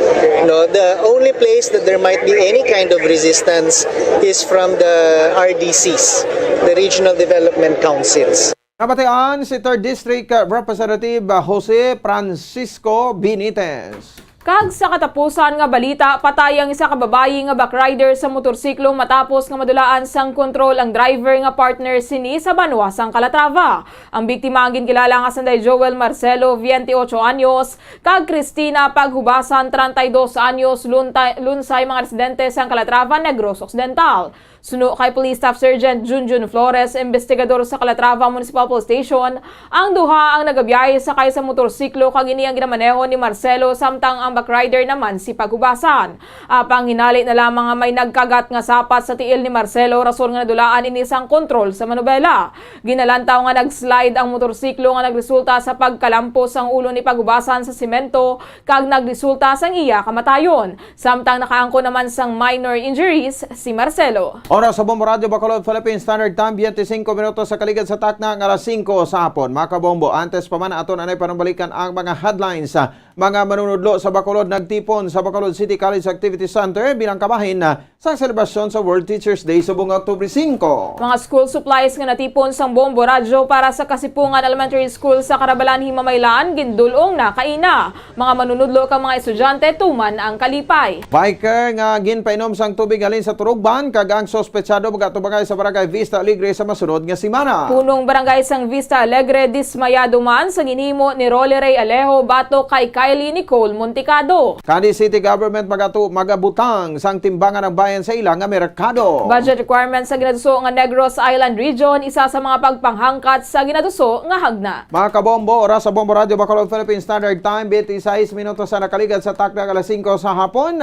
No, the only place that there might be any kind of resistance is from the R D Cs, the Regional Development Councils. Nabatian si Third District Representative Jose Francisco Benitez. Kag sa katapusan nga balita, patay ang isa ka babayi nga backrider sa motorsiklo matapos nga madulaan sang kontrol ang driver nga partner sini sa banwa sang Calatrava. Ang biktima ang ginkilala nga sanday Joel Marcelo, twenty-ocho anyos, kag Cristina Paghubasan, treinta y dos anyos, lunta-, lunsay mga residente sang Calatrava, Negros Occidental. Suno kay Police Staff Sergeant Junjun Flores, investigador sa Calatrava Municipal Police Station, ang duha ang nagabiyahe sakay sa motorsiklo kag ini ang ginamaneho ni Marcelo, samtang ang backrider naman si Paghubasan. Apang hinali na lamang nga may nagkagat nga sapat sa tiil ni Marcelo, rason nga nadulaan ini sang kontrol sa manubela. Ginalantaw nga nag-slide ang motorsiklo nga nagresulta sa pagkalampo sang ulo ni Paghubasan sa semento kag nagresulta sang iya kamatayon. Samtang nakaangkon naman sang minor injuries si Marcelo. Oras sa Bombo Radyo Bacolod, Philippine Standard Time, twenty-cinco minutos sa kaligad sa takna nga alas singko sa hapon. Mga kabombo, antes pa man aton anay panumbalikan ang mga headlines. Mga manunudlo sa Bacolod nagtipon sa Bacolod City College Activity Center bilang kabahin sa selebrasyon sa World Teachers Day subong nga Oktubre singko. Mga school supplies nga natipon sang Bombo Radyo para sa Kasipungan Elementary School sa Carabalan, Himamaylaan, gindul-ong na kaina. Mga manunudlo kag mga estudyante tuman ang kalipay. Biker nga ginpainom sang tubig halin sa Turugban kag ang suspetsado magatubangay sa Barangay Vista Alegre sa masunod nga semana. Punong barangay sang Vista Alegre dismayado man sa ginhimo ni Rolly Ray Alejo batok kay Kylie Nicole Montecado. Cadiz City Government magatu-, magabutang sang timbangan ang bayan sa ila nga merkado. Budget requirements sa ginaduso nga Negros Island Region, isa sa mga pagpanghangkat sa ginaduso nga hagna. Mga kabombo, oras sa Bombo Radyo Bacolod, Philippine Standard Time, twenty-sais minutos sa nakaligad sa takna nga alas singko sa hapon.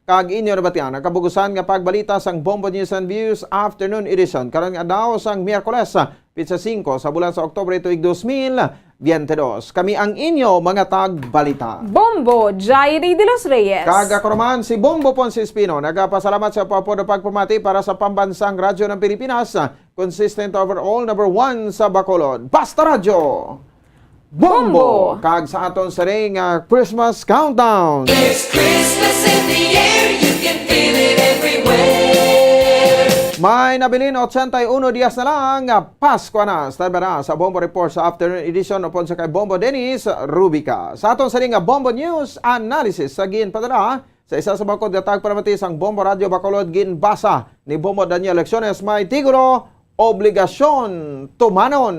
Kag inyo nabatian ang kabugusan nga pagbalita sang Bombo News and Views Afternoon Edition karon nga adlaw sang Miyerkules, pitsa singko sa bulan sa Oktubre tuig dos mil biyente dos. Kami ang inyo mga tagbalita. Bombo Jairi de los Reyes. Kag ako naman si Bombo Ponce Espino, nagapasalamat sa pagpapamati para sa Pambansang Radyo ng Pilipinas, consistent overall, number one sa Bacolod. Basta Radyo! Bombo! Bombo! Kag sa aton sining, ah, Christmas Countdown. There's Christmas in the air, you can feel it everywhere. May nabilin ochenta y uno dias na lang, ah, Pasko na. Stand by na sa Bombo Report sa afternoon edition upod sa kay Bombo Dennis Rubica. Sa aton sining, ah, Bombo News Analysis sa ginpadala sa isa sa bangkod nga tagpalamati sang Bombo Radyo Bacolod, ginbasa ni Bombo Daniel Lecciones, may titulo, Obligasyon Tumanon.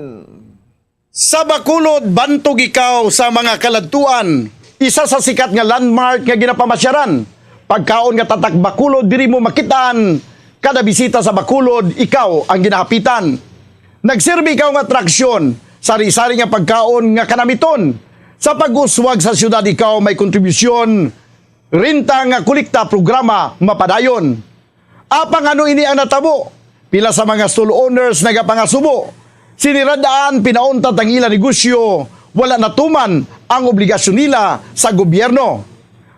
Sa Bacolod, bantog ikaw sa mga kaladtuan, isa sa sikat nga landmark nga ginapamasyaran. Pagkaon nga tatak Bacolod, diri mo makitaan. Kada bisita sa Bacolod, ikaw ang ginahapitan. Nagserbi ikaw nga atraksyon, sari-sari nga pagkaon nga kanamiton. Sa pag-uswag sa siyudad, ikaw may kontribusyon. Renta nga kolekta programa mapadayon. Apang ano ini ang natabo? Pila sa mga stall owners nagapangasubo. Sinirad-an, pinauntat ang ila negosyo, wala natuman ang obligasyon nila sa gobyerno.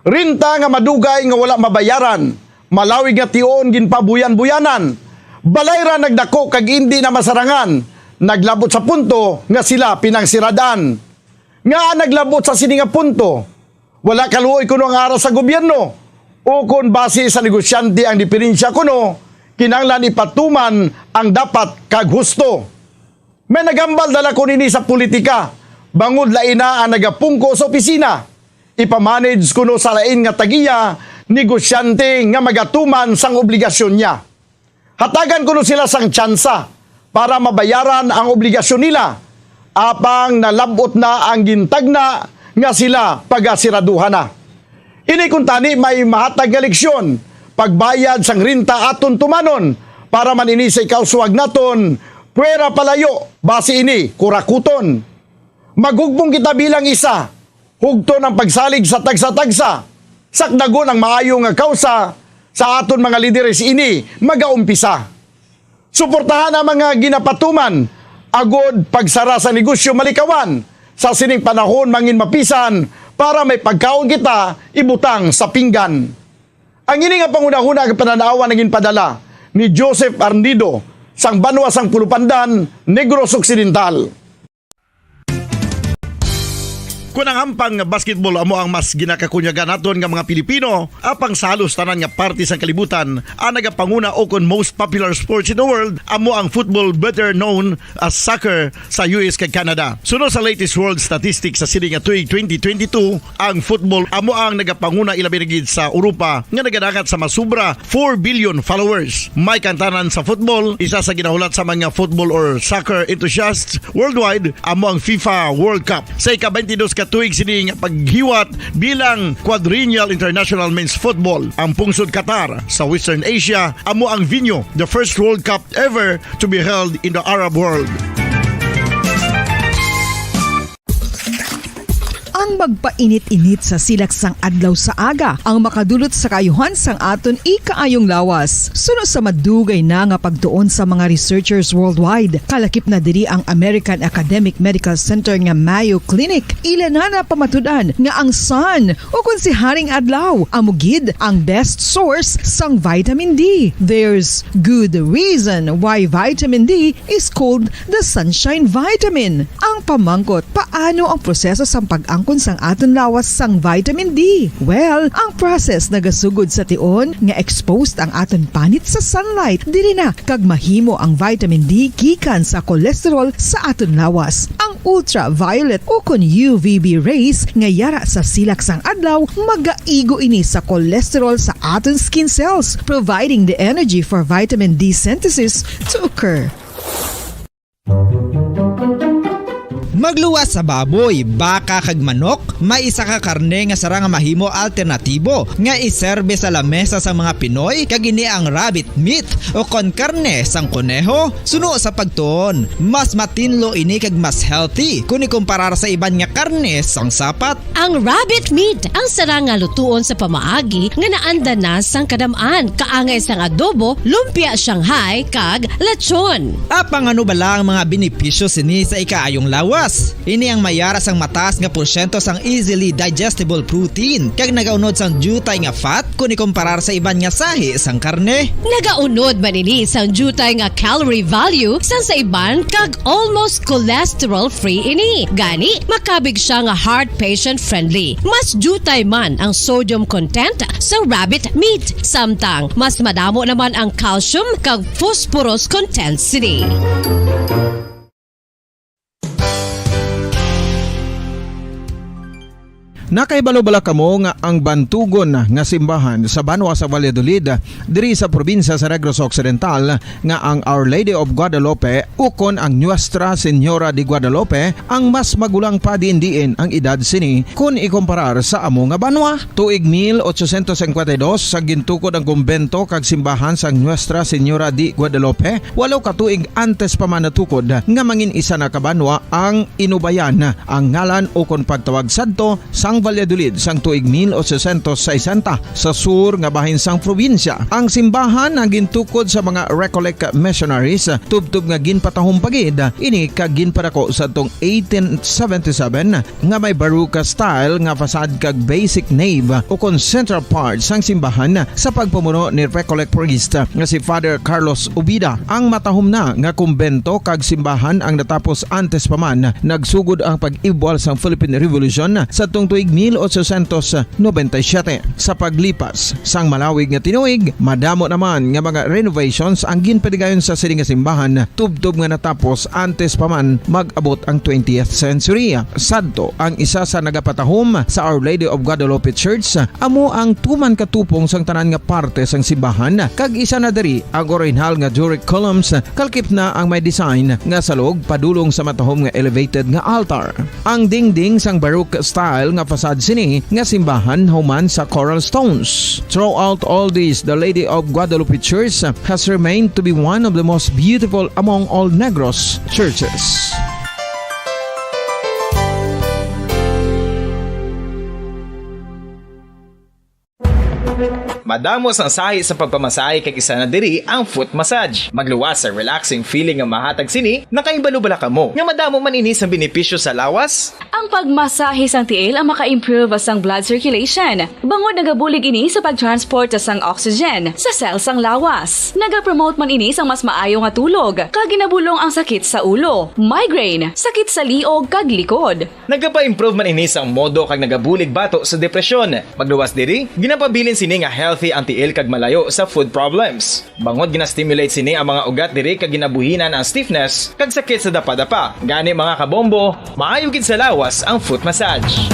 Renta nga madugay nga wala mabayaran, malawig nga tion ginpabuyan-buyanan. Balay ra nagdako kag indi na masarangan, naglabot sa punto nga sila pinangsirad-an. Ngaa naglabot sa sini nga punto? Wala kaluoy kuno ang ara sa gobyerno, o kon basi sa negosyante ang diferensya kuno, kinahanglan ipatuman ang dapat kag husto. May nagambal dala ko nini sa politika, bangod lain na ang nagapungko sa opisina. Ipamanage kuno sa lain nga tagiya, negosyante nga magatuman sang obligasyon niya. Hatagan kuno sila sang tsansa para mabayaran ang obligasyon nila, apang nalab-ot na ang gintagna nga sila pagasiraduhan na. Ini kuntani may mahatag nga leksyon, pagbayad sang renta aton tumanon, para man ini sa ikauswag naton, puwera palayo, basi ini kurakuton. Maghugpong kita bilang isa, hugton ang pagsalig sa tagsa-tagsa, sakdagon ang maayo nga kawsa sa aton mga lideres ini magaumpisa. Suportahan ang mga ginapatuman, agod pagsara sa negosyo malikawan, sa sining panahon mangin mapisan para may pagkaon kita ibutang sa pinggan. Ang ini nga panghunahuna nga panan-awan ang ginpadala ni Joseph Arnido sang banwa sang Pulupandan, Negros Occidental. Kon ang hampang nga basketball amo ang mas ginakakunyagan naton nga mga Pilipino, apang sa halos tanan nga parte sang kalibutan, ang nagapanguna ukon most popular sports in the world amo ang football, better known as soccer, sa U S kag Canada. Suno sa latest world statistics sa sini nga tuig twenty twenty-two, ang football amo ang nagapanguna, ilabi na gid sa Europa nga nagadangat sa mas sobra four billion followers. May kantanan sa football, isa sa ginahulat sa mga football or soccer enthusiasts worldwide amo ang FIFA World Cup. Sa ika-twenty-dos ka tuig sini nga paghiwat bilang Quadrennial International Men's Football, ang pungsod Qatar sa Western Asia amo ang venue, the first World Cup ever to be held in the Arab world. Ang magpainit-init sa silak sang adlaw sa aga ang makadulot sa kaayuhan sang aton ikaayong lawas. Suno sa madugay na nga pagtuon sa mga researchers worldwide, kalakip na diri ang American Academic Medical Center nga Mayo Clinic, ila na napamatud-an nga ang sun, o kon si Haring Adlaw, amo gid ang best source sang vitamin D. There's good reason why vitamin D is called the sunshine vitamin. Ang pamangkot, paano ang proseso sang pag-angkon sang aton lawas sang vitamin D? Well, ang process nagasugod sa tion nga exposed ang aton panit sa sunlight. Diri na kag mahimo ang vitamin D gikan sa cholesterol sa aton lawas. Ang ultraviolet o kon U V B rays nga yara sa silak sang adlaw magaigo ini sa cholesterol sa aton skin cells, providing the energy for vitamin D synthesis to occur. Magluwas sa baboy, baka, kag manok, may isa ka karne nga sarang nga mahimo alternatibo nga iserbe sa lamesa sang mga Pinoy, kag ini ang rabbit meat o kon karne sang koneho. Suno sa pagtuon, mas matinlo ini kag mas healthy kon ikumparar sa iban nga karne sang sapat. Ang rabbit meat ang sarang nga lutuon sa pamaagi nga naanda na sang kadam-an, kaangay sang adobo, lumpia Shanghai, kag lechon. Apang ano bala ang mga benepisyo sini sa ikaayong lawas? Ini ang may yara sang mataas nga porsyento sang easily digestible protein, kag nagaunod sang diutay nga fat kon ikumparar sa iban nga sahi sang karne. Nagaunod man ini sang diutay nga calorie value sang sa iban, kag almost cholesterol-free ini. Gani, makabig siya nga heart patient-friendly. Mas diutay man ang sodium content sa rabbit meat, samtang mas madamo naman ang calcium kag phosphorus content sini. Nakahibalo bala kamo nga ang bantugon nga simbahan sa banwa sa Valladolid, diri sa probinsya sa Negros Occidental, nga ang Our Lady of Guadalupe ukon ang Nuestra Señora de Guadalupe ang mas magulang pa diin-diin ang edad sini kon ikumparar sa amo nga banwa? Tuig mil ochocientos cincuenta y dos, sa gintukod ang kumbento kag simbahan sang Nuestra Señora de Guadalupe, walo ka tuig antes pa man natukod nga mangin isa na ka banwa ang Inubayan, ang ngalan ukon pagtawag sadto sang Valladolid sang tuig mil ochocientos sesenta, sa sur nga bahin sang probinsya. Ang simbahan ang gintukod sa mga Recollect missionaries, tubtob nga ginpatahom pa gid ini kag ginpadako sadtong eighteen seventy-seven, nga may Baroque style nga facade kag basic nave ukon central part sang simbahan sa pagpamuno ni Recollect priest nga si Father Carlos Ubida. Ang matahom na nga kumbento kag simbahan ang natapos antes pa man nagsugod ang pag-ibwal sang Philippine Revolution sadtong tuig mil ochocientos noventa y siete. Sa paglipas sang malawig nga tinuig, madamo naman nga mga renovations ang ginpadigayon sa sini nga simbahan, tubtob nga natapos antes pa man mag-abot ang twentieth century. Sadto, ang isa sa nagapatahom sa Our Lady of Guadalupe Church amo ang tuman ka tupong sang tanan nga parte sang simbahan, kag isa na diri ang orihinal nga Doric columns, kalakip na ang may design nga salog padulong sa matahom nga elevated nga altar. Ang dingding sang Baroque style nga facade sini nga simbahan human sa coral stones. Throughout all this, the Lady of Guadalupe Church has remained to be one of the most beautiful among all Negros churches. Madamo sang sahi sa pagpamasahe, kag isa na diri ang foot massage. Magluwas sa relaxing feeling nga mahatag sini. Nakahibalo bala kamo nga madamo man ini sang benepisyo sa lawas? Ang pagmasahe sang tiil ang maka-improve sang blood circulation, bangod nagabulig ini sa pag-transport sang oxygen sa cell sang lawas. Nagapromote man ini sang mas maayo nga tulog, kag ginabulong ang sakit sa ulo, migraine, sakit sa liog, kag likod. Nagapa-improve man ini sang modo kag nagabulig bato sa depresyon. Magluwas diri, ginapabilin sini nga healthy ang tiil kag malayo sa foot problems. Bangod gina-stimulate sini ang mga ugat diri kag ginabuhinan ang stiffness kag sakit sa dapadapa. Gani, mga kabombo, maayo gid sa lawas ang foot massage.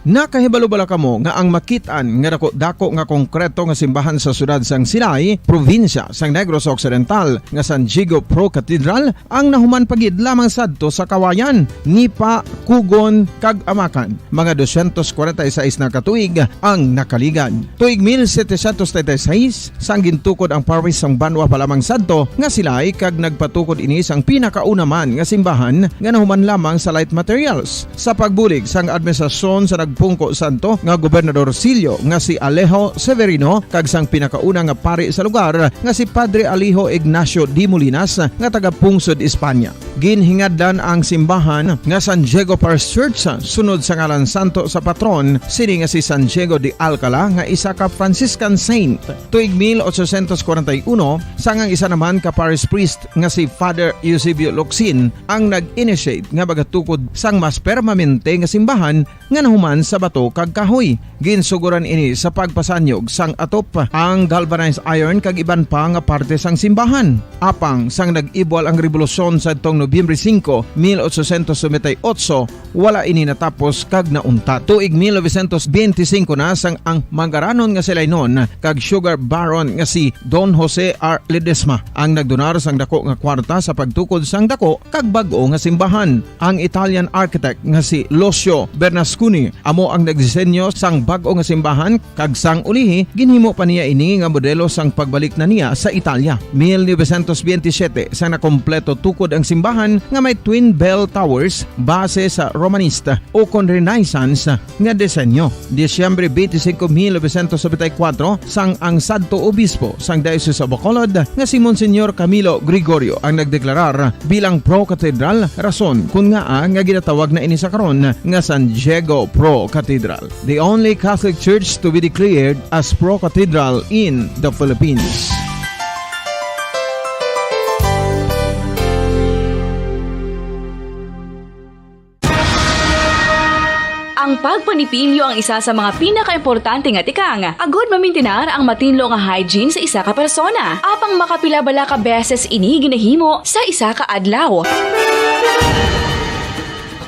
Nakahibalo bala kamo nga ang makit-an nga dako-dako nga konkreto nga simbahan sa siyudad sang Silay, probinsya sang Negros Occidental, nga San Diego Pro Cathedral, ang nahuman pa gid lamang sadto sa Kawayan, Nipa, Kugon, kag Amakan? Mga dosyentos kwarenta y seis na ka tuig ang nakaligad. Tuig mil setecientos treinta y seis, sang gintukod ang parish sang banwa pa lamang sadto nga Silay, kag nagpatukod ini sang pinakauna man nga simbahan nga nahuman lamang sa light materials. Sa pagbulig sang administrasyon sa nagpungko sadto nga gobernadorcillo nga si Alejo Severino kag sang pinakauna nga pari sa lugar nga si Padre Alejo Ignacio de Molinas nga taga-pungsod Espanya. Ginhingadlan ang simbahan nga San Diego Parish Church sunod sa ngalan santo sa patron sini nga si San Diego de Alcala, nga isa ka Franciscan saint. Tuig mil ochocientos kwarenta y uno, sang ang isa naman ka parish priest nga si Father Eusebio Locsin ang nag-initiate nga magatukod sang mas permanente nga simbahan nga nahuman sa bato kag kahoy. Ginsugoran ini sa pagpasanyog sang atop, ang galvanized iron kag iban pa nga parte sang simbahan. Apang sang nag-ibwal ang rebolusyon sadtong Nobyembre singko, mil ochocientos noventa y ocho, wala ini natapos kag nauntat. Tuig mil novecientos benti singko na, sang ang mangaranon nga si Lainon kag sugar baron nga si Don Jose R. Ledesma ang nagdonar sang dako nga kwarta sa pagtukod sang dako kag bag-o nga simbahan. Ang Italian architect nga si Lucio Bernasconi amo ang nagdisenyo sang bag-o nga simbahan, kag sang ulihi ginhimo pa niya ini nga modelo sang pagbalik na niya sa Italia. Mil novecientos benti siyete, sang nakompleto tukod ang simbahan nga may twin bell towers base sa Romanista o kon Renaissance nga disenyo. Disyembre benti singko, mil novecientos nobenta y kuwatro, sang ang sadto obispo sang Diocese of Bacolod nga si Monsignor Camilo Gregorio ang nagdeklarar bilang pro-cathedral, rason kon ngaa nga ginatawag na ini sa karon nga San Diego Pro Cathedral, the only Catholic church to be declared as pro-cathedral in the Philippines. Ang pagpanipilyo ang isa sa mga pinakaimportante nga tikang agod mamintinar ang matinlo nga hygiene sa isa ka persona. Apang makapila bala ka beses ini ginahimo sa isa ka adlaw?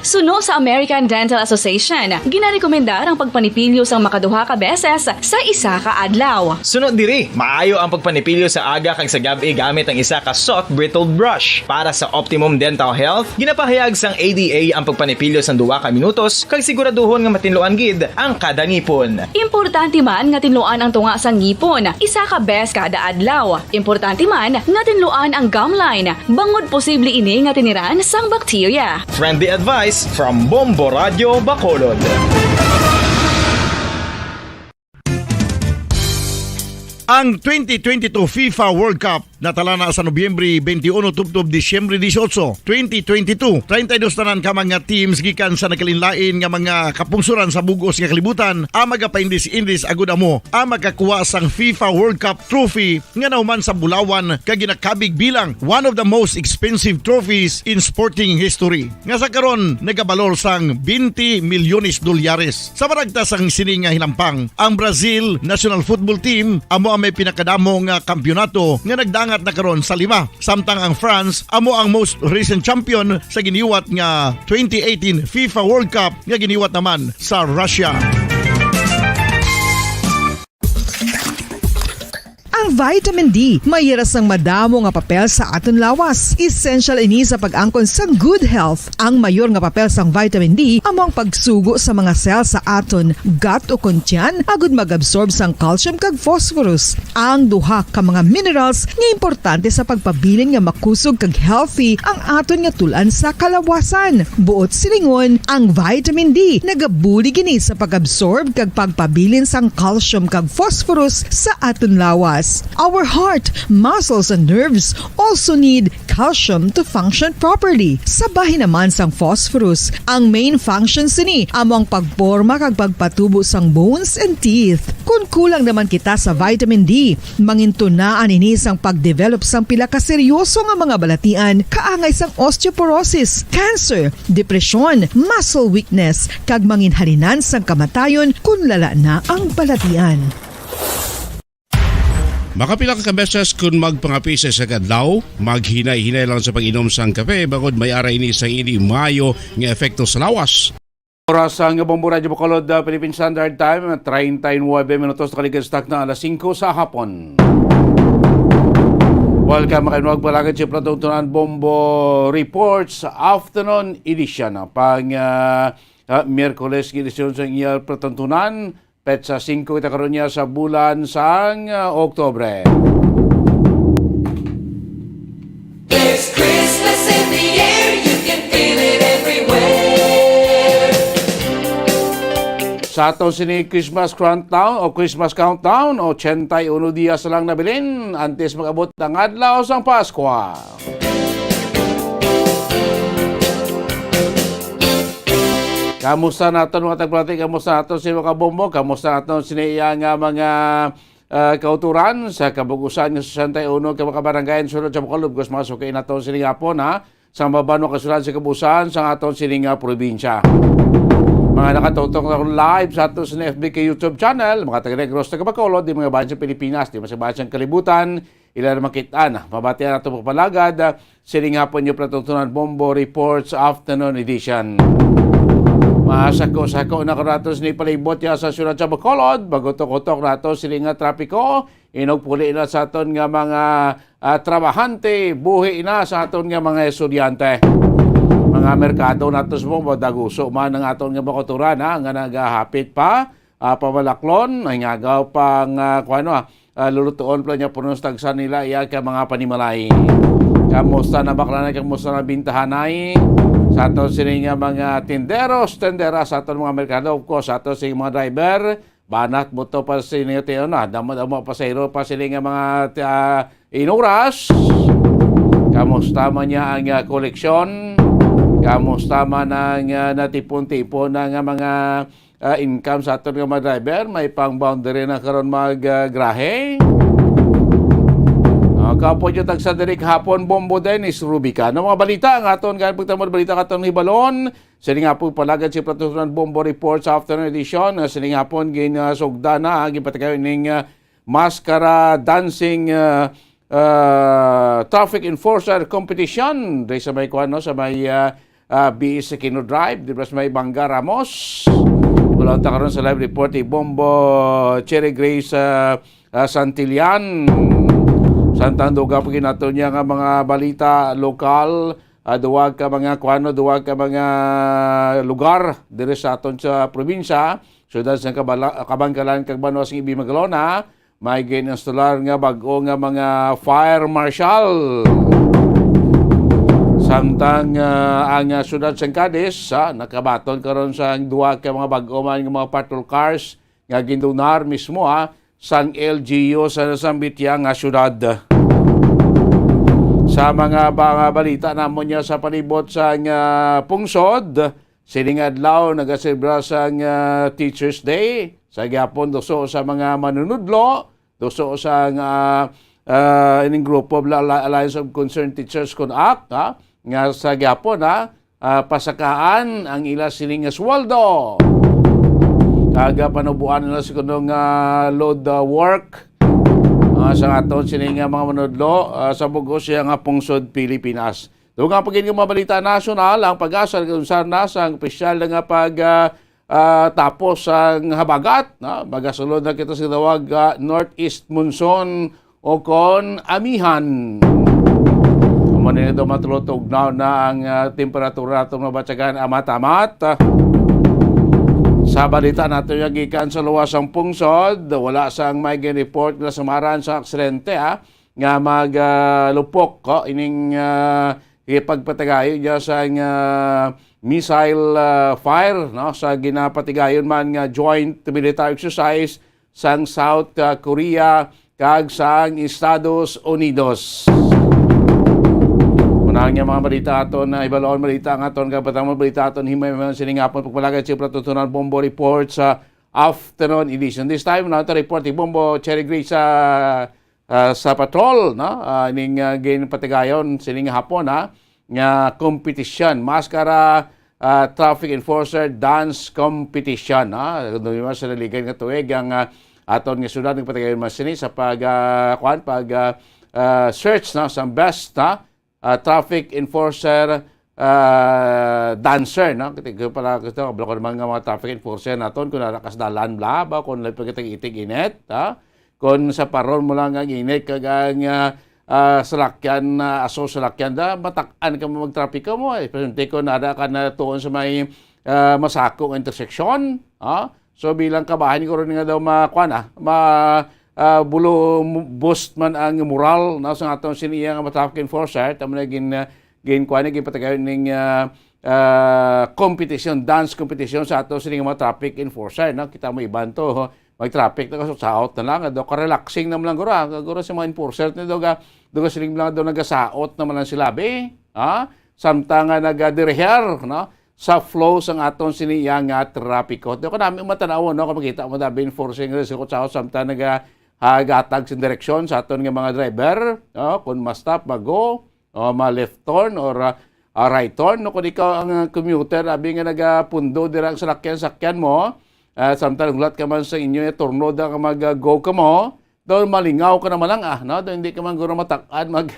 Suno sa American Dental Association, ginarekomendar ang pagpanipilyo sang makaduha ka beses sa isa ka adlaw. Suno diri, maayo ang pagpanipilyo sa aga kag sa gab-i gamit ang isa ka soft bristled brush. Para sa optimum dental health, ginapahayag sang A D A ang pagpanipilyo sang duha ka minutos kag siguraduhon nga matinluan gid ang kada ngipon. Importante man nga tinluan ang tunga sang ngipon isa ka bes kada adlaw. Importante man nga tinluan ang gum line, bangod posible ini nga tiniran sang bakterya. Friendly advice from Bombo Radio Bacolod. Ang twenty twenty-two FIFA World Cup natala na sa Nobyembre twenty-one tubtob Disyembre dieciocho, twenty twenty-two. Treinta y dos tanan ka mga teams gikan sa nagkalainlain nga mga kapungsoran sa bug-os nga kalibutan ang magapaindis-indis agud amo ang makakuha sang FIFA World Cup trophy nga nahuman sa bulawan kag ginakabig bilang one of the most expensive trophies in sporting history, nga sa karon nagabalor sang twenty milyones dolyares. Sa maragta sang sini nga hinampang, ang Brazil national football team amo ang may pinakadamo nga kampiyonato nga nagdangat na karon sa lima, samtang ang France amo ang most recent champion sa giniwat nga twenty eighteen FIFA World Cup nga giniwat naman sa Russia. Ang Vitamin D, may ira sang madamo nga papel sa aton lawas. Essential ini sa pag-angkon sang good health. Ang mayor nga papel sang vitamin D amo ang pagsugo sa mga cell sa aton gut o kon tiyan agud mag-absorb sang calcium kag phosphorus, ang duha ka mga minerals nga importante sa pagpabilin nga makusog kag healthy ang aton nga tul-an sa kalawasan. Buot silingon, ang vitamin D nagabulig ini sa pag-absorb kag pagpabilin sang calcium kag phosphorus sa aton lawas. Our heart, muscles, and nerves also need calcium to function properly. Sa bahin naman sang phosphorus, ang main function sini amo ang pagporma kag pagpatubo sang bones and teeth. Kon kulang naman kita sa vitamin D, mangintunaan ini sang pag-develop sang pila ka seryoso nga mga balatian kaangay sang osteoporosis, cancer, depresyon, muscle weakness, kag manginhalinan sang kamatayon kon lala na ang balatian. Makapila ka beses kon magpangape sa isa ka adlaw, maghinay-hinay lang sa pag-inom sang kape bangod may ara ini sang indi maayo nga epekto sa lawas. Oras sang Bombo Radyo Bacolod, uh, Philippine Standard Time, treinta y nueve minutos nakaligad sa takna alas singko sa hapon. Welcome, mga kanwag palagad sa Plato Tunan Bombo Reports Afternoon Edition. Pang uh, uh, Miyerkules, edisyon sa iya Plato Tunan, petsa singko kita karon niya sa bulan sang uh, Oktubre. There's Christmas in the air, you can feel it everywhere. Sa aton sini Christmas countdown o Christmas countdown, ochenta y uno dias lang nabilin antes mag-abot ang adlaw sang Paskwa. Kamusta naton mga tagpalati? Kamusta naton si mga bombo? Kamusta naton sini iya nga mga uh, kauturan sa kabugusan nga sesenta y uno ka mga barangay sulod sa Bacolod? Gus, mga suki naton sini nga hapon, ha? Sa mabanwa kasulod sa kabugusan sa aton sini nga probinsya. Mga nakatutok na live sa aton sa F B K YouTube channel, mga taga Negros, taga Bacolod, di mga bayan sa Pilipinas, di mga sa bayan sa kalibutan, ila na makit-an, mabatian nato pagpalagad, sining hapon niyo Plato Tunan Bombo Reports Afternoon Edition. Masako-sako na ko nato sini palibot ya sa siyudad sa Bacolod, bagutok-utok nato sini nga trapiko, inog puli na sa aton nga mga ah, trabahante, buhi na sa aton nga mga estudyante. Mga merkado nato sa Bombo, daguso man ang aton nga bakuturan, ha, nga nagahapit pa, ah, pamalaklon, ay ngagaw pang, ah, kuano, ah, ah, lulutuon pala niya puno sa tagsa nila iya ka mga panimalay. Kamusta na bakla na, kamusta na bintahanay sa aton sini nga mga tinderos, tendera sa aton mga merkado, of course, sa aton sini mga driver, banat mo to pa sini nga tiyo na, damo-damo pasahero pa sini nga mga ah, inuras. Kamusta man niya ang ah, koleksyon? Kamusta man ang ah, natipon-tipon na nga mga ah, income sa aton nga mga driver? May pang boundary na karon mag ah, grahe. Ah, kapo dyan tagsa diri hapon, Bombo Dennis Rubica. Ano mga balita ang aton? Kaya pagtamo balita katon hibalon. Sini nga po palagad si Platutunan Bombo Report sa afternoon edition. Ah, sini nga po ginasugda na ang gipatagayon ning ah, maskara dancing ah, ah, traffic enforcer competition. Diri sa may kuan, no, sa may ah, ah, B S Aquino Drive, di ba, sa may Bangga Ramos. Wala ta karon sa live report ni Bombo Cherry Grace ah, ah, Santillan. Samtang dugang pa ginato niya nga mga balita lokal, ah, duwa ka mga kuano, duwa ka mga lugar diri sa aton sa probinsya, siyudad sa Kabala-, Kabankalan kag banwa sa Ibi Magalona, may gin-instalar nga bag-o nga mga fire marshal. Samtang ah, ang ah, siyudad sa Cadiz, ah, nakabaton karon sa duwa ka mga bag-o man nga mga patrol cars nga gindonar mismo, ah, sang L G U sa nasambit iya nga syudad. Sa mga, mga balita namon niya sa palibot sa nga pungsod, sining adlaw nagaselebra sa nga Teachers Day. Sa gihapon, duso sa mga manunudlo, duso sa nga ah, ining grupo of Alliance of Concerned Teachers kun ak, ha, nga sa gihapon, ha, ah, pasakaan ang ila sini nga sweldo. Kag ah, panubuan nila sa kuno nga load ah, work ah, sa aton sini nga mga manudlo ah, sa bug-os siya nga pungsod Pilipinas. Dugang pa gid nga mga balita nasyonal, ang pag-asa nag-usar na sa opisyal na nga pag ah, ah, tapos ang habagat, no? Magasulod na kita sa tawag ah, northeast monsoon o kon amihan. Amo ni daw matulog na na ang, ah, temperatura atong mabatyagan, amat-amat. Ah, sa balita nato nga gikan sa luwas sang pungsod, wala sang may gin-report nga nasamaran sa aksidente, ah, nga mag, ah, lupok, oh, ining, ah, ipagpatigayon niya sang, ah, missile, ah, fire, no, sa ginapatigayon man nga joint military exercise sang South, ah, Korea kag sang Estados Unidos. Una nga mga balita aton na ibalon, balita nga aton kapatang mga balita aton himay man sining hapon, pagpalagay sa Platutunan Bombo Report sa afternoon edition. This time, na report ni Bombo Cherry Grace sa, ah, sa patrol, no? Ah, ning, ah, ginpatigayon sining hapon, ha, nga competition, Mascara, ah, Traffic Enforcer Dance Competition, ha? Doon naman sa naligan nga tuig ang, ah, aton nga syudad nagpatigayon man sini sa pag, ah, kuan, pag, ah, ah, search, no, sa best, ha, ah, traffic enforcer, ah, dancer, no? Kita ko pala, kita ko, kabalo ko naman nga mga traffic enforcer naton, kung nara kas dalan, bla, ba, kung lahat pagkatag-itig init, ha? Kung sa paron mo lang ang init, kag ang, ah, ah, salakyan, ah, aso salakyan, da, matak-an ka mo magtrapiko mo, eh. Presidente ko, nada ka na tuon sa may, ah, masako nga interseksyon, ha? So, bilang kabahin ko rin nga daw ma-, kuwan, ah, ma-, ah, bulo, boost man ang moral, no, sa atong siniya nga mga traffic enforcer, tamo na gin, ah, gin, kuwan, ginpatigayon ning, ah, ah, competition, dance competition sa ato sining mga traffic enforcer, no? Kita mo iban to, ho, mag-traffic na kaso saot na lang, daw ka-relaxing naman lang gura, gura sa mga enforcer na daw ga, daw ga siling lang daw nagasaot naman lang sila, be, ha? Samtang nga nagadirihar, no? Sa flow sang aton siniya nga trapiko. Daw ka namin matanaw, no? Kung makita mo daw enforcing sa saot samtang naga, ah, gatag sa direksyon sa aton nga mga driver, no? Kung ma-stop, mag-go, o ma-left turn or, ah, ah, right turn, no? Kung ikaw ang, ah, commuter, abi nga nagapundo dira ang salakyan-sakyan mo, ah, samtang hulat ka man sa inyo, eh, turno da nga mag-go ka mo, daw malingaw ka naman lang, ah, no? Daw hindi ka man guro matak-an mag,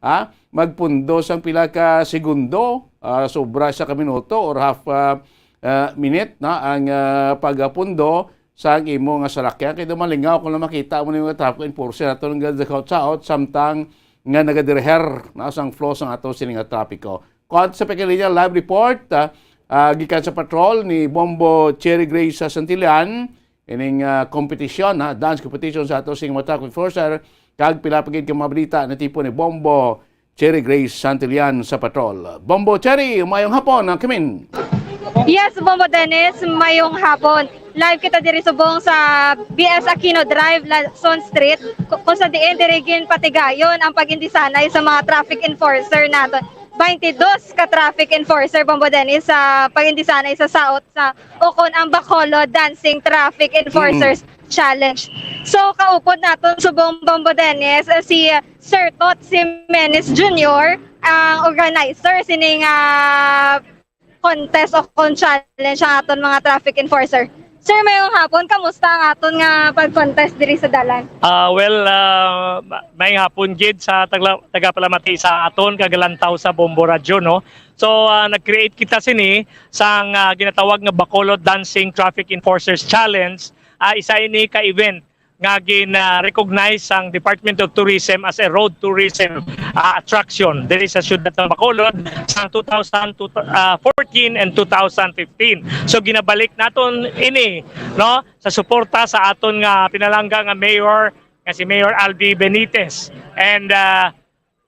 ah, magpundo sang pila ka segundo, ah, sobra sa ka minuto or half, ah, ah, minute, no? Ang, ah, pagpundo sang imo nga salakyan. Kay daw malingaw kung lang makita mo ni mga traffic enforcer ato nga nagsaot-saot samtang nga nagadirihar na sang flow sang ato sini nga trapiko. Kuan sa pagkalinya, live report, ah, ah, gikan sa patrol ni Bombo Cherry Grace sa Santillan, ining, ah, competition, ha, dance competition sa ato sing mga traffic enforcer, kag pila pa gid ka mga balita na tipo ni Bombo Cherry Grace Santillan sa patrol. Bombo Cherry, mayong hapon, ah, Kimin. Yes, Bombo Dennis, mayong hapon. Live kita diri subong sa B S Aquino Drive, Lacson Street, ku-, kung sa diin diri ginpatigayon ang pag-indisanay sa mga traffic enforcer naton. Twenty-dos ka traffic enforcer, Bombo Dennis, sa pag-indisanay sa saot sa ukon ang Bacolod Dancing Traffic Enforcers Mm. Challenge. So, kaupod naton subong, Bombo Dennis, eh, si Sir Tot Jimenez Junior, ang organizer sining, ah, contest o kon challenge ang aton mga traffic enforcer. Sir, mayong hapon, kamusta ang aton nga pag-contest diri sa dalan? Ah, well, ah, ma-, mayong hapon gid sa tagla-, tagapalamati sa aton kagalantaw sa Bombo Radyo, no? So, ah, nag-create kita sini sang, ah, ginatawag nga Bacolod Dancing Traffic Enforcers Challenge. Ah, isa ini ka event nga gin, ah, recognize sang Department of Tourism as a road tourism, ah, attraction diri sa siyudad sa Bacolod sang two thousand fourteen and two thousand fifteen. So, ginabalik naton ini, no, sa suporta sa aton nga pinalangga nga mayor, nga si Mayor Albi Benitez. And, ah,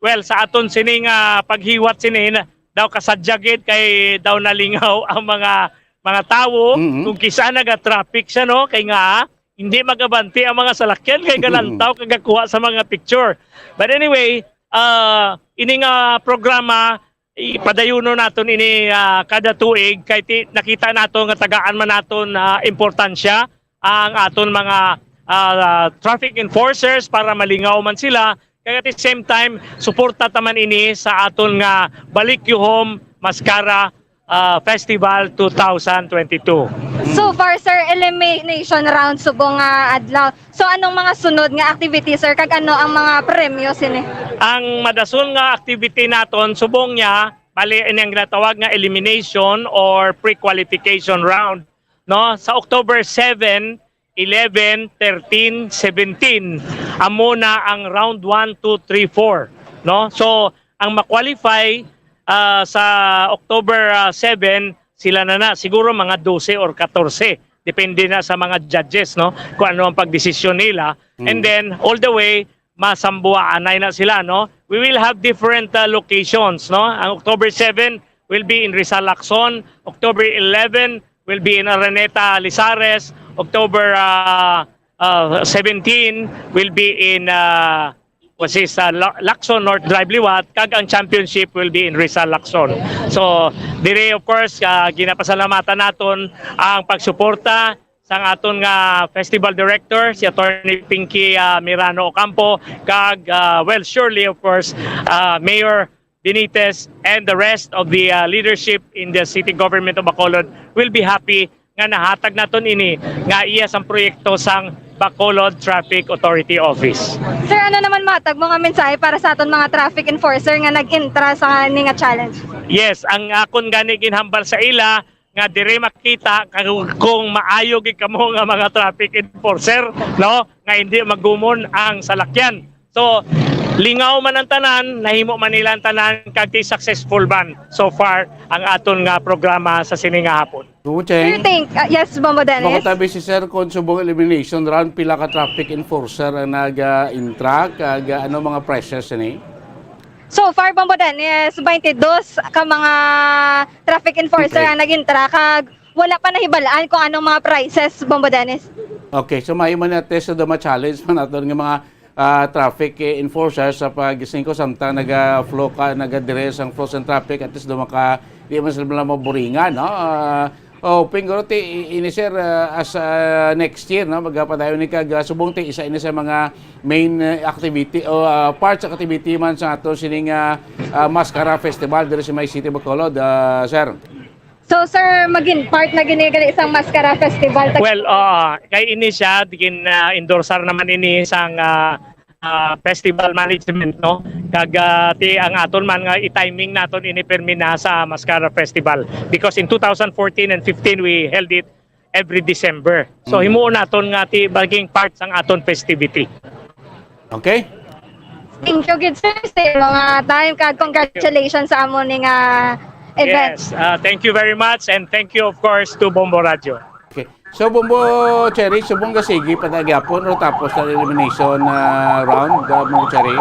well, sa aton sini nga paghiwat sini, na, daw kasadya gid kay daw nalingaw ang mga, mga tawo. Mhm. Kung kisa naga-traffic siya, no, kay nga hindi magabanti ang mga salakyan kay galantaw kagakuha sa mga picture. But anyway, ah, ini nga programa, ipadayuno naton ini, ah, kada tuig kay ti-, nakita nato nga tagaan man naton, ah, importansya ang aton mga, ah, traffic enforcers para malingaw man sila. Kaya at the same time, suporta ta man ini sa aton nga Balik Yuhom Mascara, ah, Festival two thousand twenty-two. So far, sir, elimination round subong nga adlaw. So, anong mga sunod nga activity, sir? Kag ano ang mga premyo sini? Ang madason nga activity naton subong niya, bali, ini ang ginatawag nga elimination or pre-qualification round, no? Sa October seven, eleven, thirteen, seventeen, amo na ang round one, two, three, four, no? So, ang ma-qualify, ah, sa October, ah, seven, sila na na, siguro mga dose or katorse. Depende na sa mga judges, no? Kung ano ang pagdesisyon nila. And then, all the way, masambuanay na sila, no? We will have different, uh, locations, no? Ang October seven will be in Rizal Lacson, October eleven will be in Araneta, Lizares, October, uh, uh, seventeen will be in, uh, what is, uh, La- Lacson North Drive liwat, kag ang championship will be in Rizal Lacson. So, dire, of course, uh, ginapasalamatan naton ang pagsuporta sang aton nga festival director, si Attorney Pinky, ah, Mirano Ocampo, kag, ah, well, surely, of course, ah, Mayor Benitez and the rest of the, ah, leadership in the city government of Bacolod will be happy nga nahatag naton ini nga iya sang proyekto sang Bacolod Traffic Authority Office. Sir, ano naman matag mo nga mensahe para sa aton mga traffic enforcer nga nag-intra sa ni nga challenge? Yes, ang akon gani ginhambal sa ila nga diri makita kung, kung maayo gid kamo nga mga traffic enforcer, no, nga hindi magumon ang salakyan. So, lingaw man ang tanan, nahimo man nila ang tanan, kag ti successful man so far ang aton nga programa sa sini nga hapon. Sir, thank, ah, yes, Bombo Dennis. Makutabi si Sir kung subong elimination round, pila ka traffic enforcer ang nag-intra, kag, ah, ano mga prizes ini? So far, Bombo Dennis, twenty-two ka mga traffic enforcer ang nag-intra, kag wala pa nahibalaan kung anong mga prizes, Bombo Dennis. Okay, so may man natin sa duma challenge man naton nga mga, ah, traffic, eh, enforcer sa pag singko samtang naga-flow ka, nagadire sang flow sang traffic, at least duma ka, di man sila maburingan, no? Ah, oh, pinguro ti i- ini, sir, ah, as, ah, next year, no, magapadayon ni kag, ah, subong ti isa ini sa mga main, eh, activity o, ah, parts activity man sa ato sining, ah, ah, Mascara Festival diri sa may City Bacolod, ah, sir. So, sir, magin part na gini gali sang Mascara Festival. Well, ah, kay ini siya gin, ah, endorsar naman ini sang, ah, ah, festival management, no? Kag, ah, ti ang aton man nga i-timing naton ini permi na sa Mascara Festival, because in two thousand fourteen and fifteen we held it every December. So, himuon naton nga ti maging part sang aton festivity. Okay? Thank you gid, sir, sa mga time, kag congratulations sa amo ni nga event. Yes, ah, thank you very much, and thank you, of course, to Bombo Radio. Okay. So, Bombo Cherry, subong ka sige pa na gyapon o tapos na elimination, ah, round, ah, Bombo Cherry?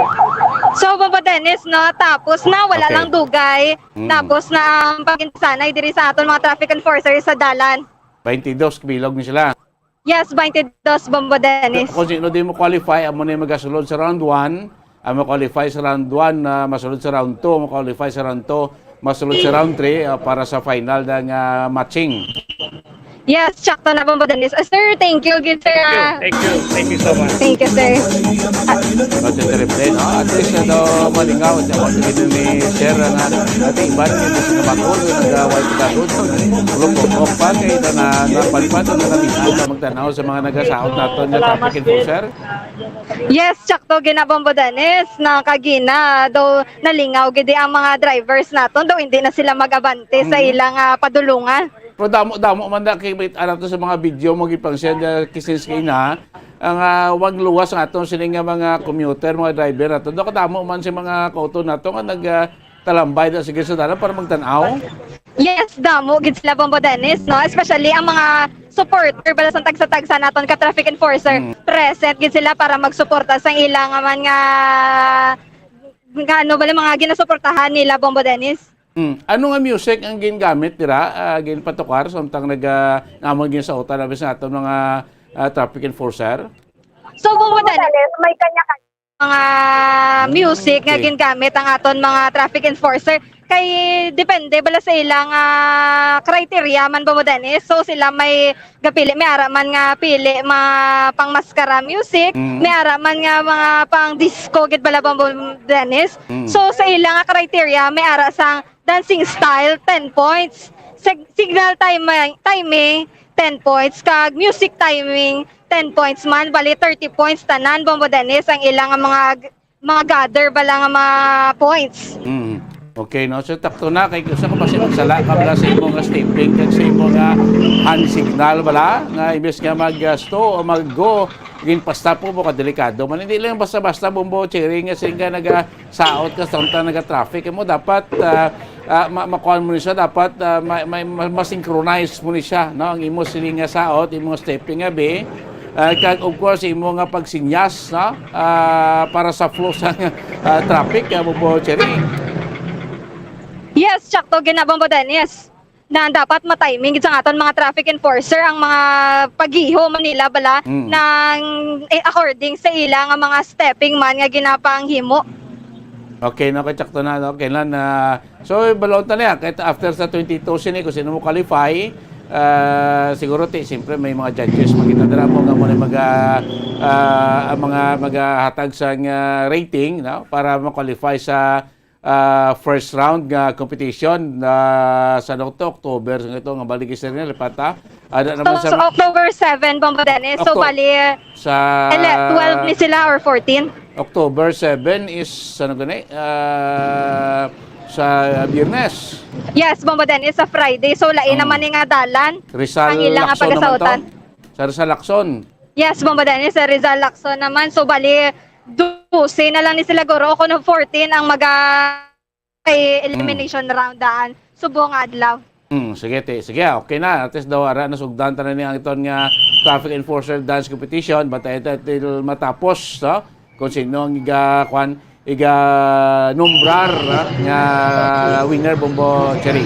So, Bombo Dennis, no, tapos na, wala Okay. lang dugay. Mm. Tapos na ang pagkinsanay diri sa aton mga traffic enforcers sa dalan. Twenty-two kabilog ni sila. Yes, twenty-two, Bombo Dennis. Kung sino di mo qualify, amo na yung magasulod sa round one. Ang mo-qualify sa round one, ah, masulod sa round two. Mo-qualify sa round two, masulod sa round three, ah, para sa final na nga matching. Yes, sakto na, Bombo Dennis. Ah, sir, thank you gid, sir, ah. Thank you. Thank you so much. Thank you, sir. At Ate Terrible, no? At least, ano, malingaw sa mga tingin ni Sir, ang, ah, ate iban, yung gusto na makul, yung nag-away sa takot. Ulok ko, kompa, kay na, na, napanpan, na, na, na, magtanaw sa mga nagasaot naton nga traffic enforcer. Yes, sakto, gina, Bombo Dennis, na kagina, daw nalingaw gid ang mga drivers naton, daw hindi na sila mag-abante sa Mhm. ilang, ah, padulungan. Pero damo-damo man na kay, ano to sa mga video mo gipang-send, ah, kisins kay na, ang, ah, wag luwas ang aton sini nga mga commuter, mga driver nato. Daw kadamo man si mga kauto nato nga nag, ah, talambay na sige sa dalan para magtan-aw. Yes, damo gid sila, Bombo Dennis, no? Especially ang mga supporter bala sa tagsa-tagsa naton ka traffic enforcer. Mm. Present gid sila para magsuporta sa ilang man nga, nga ano bala, mga ginasuportahan nila, Bombo Dennis. Mm. Ano nga music ang gingamit dira, ah, ginpatukar samtang nag, ah, namon gin sa utan, abis naton mga, ah, traffic enforcer? So, Bombo Dennis, may kanya-kanya mga music nga Okay. gingamit ang aton mga traffic enforcer. Kay depende bala sa ilang, ah, criteria man, Bombo Dennis. So, sila may gapili, may ara man nga pili mga pang maskara music, Mm. may ara man nga mga pang disco gid bala, Bombo Dennis. Mm. So, sa ilang nga criteria, may ara sang dancing style, ten points. Sig- signal timing, timing, ten points. Kag music timing, ten points man. Bali, thirty points tanan, Bombo Dennis, ang ilang mga, mga gather bala nga mga points. Mm. Okay, no? So, takto na. Kay sa ko basi magsala ka bala sa imo nga stepping kag sa imo nga hand signal bala, nga imbes nga mag-, ah, stop o mag-go, ginpasta po mo ka delikado man. Hindi lang basta-basta, Bombo Cherry, nga sila nga naga-, saot ka samtang naga-traffic mo. Dapat, ah, ah, ma-, makuha mo ni siya. Dapat, ah, ma-, ma-, ma-, ma-synchronize mo ni siya, no? Ang imo sila nga saot, imo nga stepping nga bi. Ah, kag, of course, imo nga pagsinyas, no? Ah, para sa flow sa, ah, traffic, ah, Bombo Cherry. Yes, sakto, gina, Bombo Dennis, na dapat matiming gid sa aton mga traffic enforcer ang mga paggiho man nila bala Mm. ng, eh, according sa ila nga mga stepping man nga ginapanghimo. Okay, no, kay sakto na, no? Okay na, na, so, balon ta niya, kahit after sa twenty-two sini, kung sino mo qualify, ah, siguro, ti, siyempre, may mga judges, makita dira mo, nga mo na mag, ah, ah, ang mga maghahatag sa, ah, rating, no? Para ma-qualify sa, ah, first round nga competition, ah, sa ano to, October, sa ito, nga balik isa rin, lipata. Ada naman So, sa so October seven, Bombo Dennis. So, Octo-, bali, sa ele-, twelve ni sila or fourteen? October seven is, ano gani? Ah, sa Biyernes. Yes, Bombo Dennis, sa Friday. So, lain Mm. naman ni nga dalan Rizal ang ila nga Lacson naman to? pagasautan. Sa Rizal Lacson. Yes, Bombo Dennis, sa Rizal Lacson naman. So, bali, dose na lang ni sila, guro, kung fourteen ang maga-, kay elimination round daan. Subong nga adlaw. Hmm, sige, ti. Sige, ah, okay na. At least daw, ara, nasugdan ta na ni ang iton nga traffic enforcer dance competition. Bantay ta till matapos, no? Kung sino ang iga, kwan, iga numbrar, ah, nga winner, Bombo Cherry.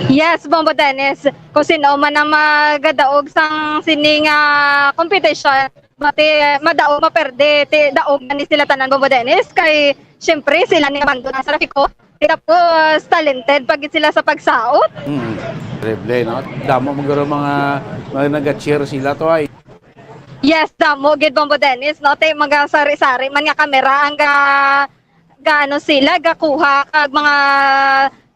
Yes, Bombo Dennis. Kung sino man ang magadaog sang sining, ah, competition, bati, madaog, maperde, ti, daog na ni sila tanan, Bombo Dennis. Kay, siyempre, sila ni mando na sa trafiko. Tapos, talented pa gid sila sa pagsaot. Mm. Terrible, no? Damo man guro mga, mga nag-cheer sila to ay. Yes, damo gid, Bombo Dennis, no? Te, mga sari-sari man nga kamera ang ga-, gaano sila, gakuha, kag mga,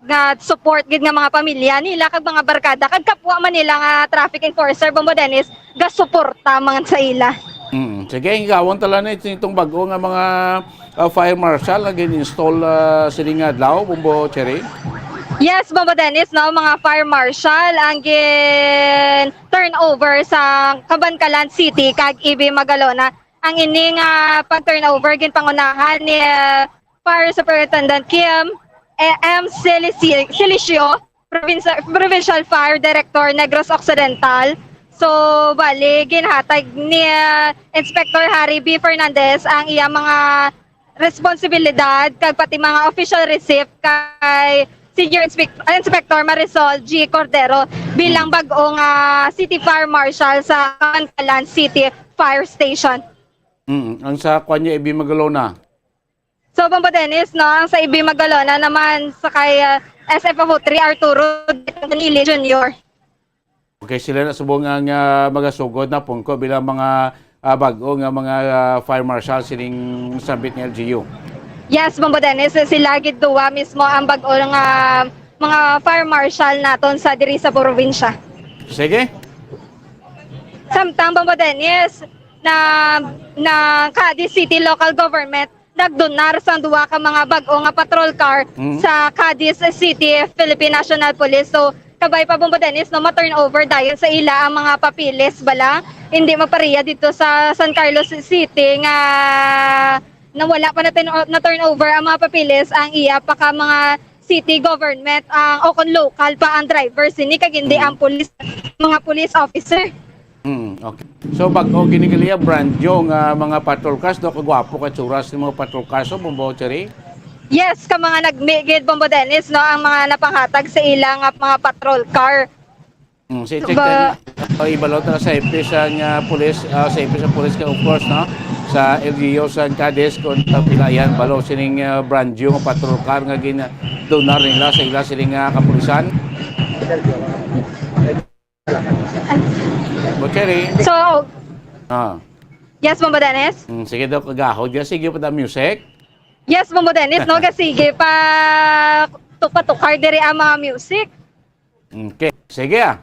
ga-support gid nga mga pamilya nila, kag mga barkada, kag kapwa man nila nga traffic enforcer, Bombo Dennis, gasuporta man sa ila. Mm. Sige, igawon ta lang na itong, itong bago nga mga, ah, fire marshal nga gin-install, ah, sining adlaw, Bombo Cherry? Yes, Bombo Dennis, no, mga fire marshal ang gin-turnover sa Kabankalan City kag Ibi Magalona. Ang ini nga pag-turnover ginpangunahan ni, ah, Fire Superintendent Kim, eh, M Silici-, Silicio, Provinci-, Provincial Fire Director, Negros Occidental. So, bali, ginhatag ni, ah, Inspector Harry B Fernandez ang iya mga responsibilidad kag pati mga official receipt kay Senior Inspec-, Inspector Marisol G Cordero bilang bag-ong, ah, City Fire Marshal sa Kabankalan City Fire Station. Mm, ang sa kwan niya, Ibi Magalona. So, Bombo Dennis, no, ang sa Ibi Magalona naman sa kay, ah, S F O three Arturo Danili Junior. Okay, sila na subong ang, ah, magasugod na pungko bilang mga, ah, bag-o nga mga, ah, fire marshal sining sambit nga L G U. Yes, Bombo Dennis, sila gid duwa mismo ang bag-o nga mga fire marshal naton sa diri sa probinsya. Sige. Samtang, Bombo Dennis, na, na Cadiz City Local Government nagdonar sang duha ka mga bag-o nga patrol car Mm. sa Cadiz City Philippine National Police. So, kabay pa, Bombo Dennis, no, ma-turnover dayon sa ila ang mga papeles bala. Hindi magpareha dito sa San Carlos City nga, na wala pa na, na-turnover ang mga papeles ang iya pa ka mga city government, ang, o kung local pa ang driver sini, kag hindi Mm. ang police, mga police officer. Mm, okay. So, bag-o gini kaliya, brand new nga mga patrol cars, no? Kagwapo ka tsuras ng mga patrol cars, so, Bombo Cherry? Yes, ka mga nagmi gid, Bombo Dennis, no, ang mga napanghatag sa ila nga mga patrol car. Mm, si check Ba- din, uh, ibalo ta sa F P sa nga police, uh, sa F P sa police ka, of course, no? Sa L G U sa Cadiz, kung tapilayan, balo sining, uh, brand new nga patrol car nga gin-, donar nila sa ila sining, uh, kapulisan. Bo Cherry. So, Ah. Yes, Bombo Dennis? Mm, sige daw, kagahod. Sige, sige pa da music. Yes, Bombo Dennis, no? Kasi sige pa, tu-, patukar diri ang mga music. Okay. Sige, ah.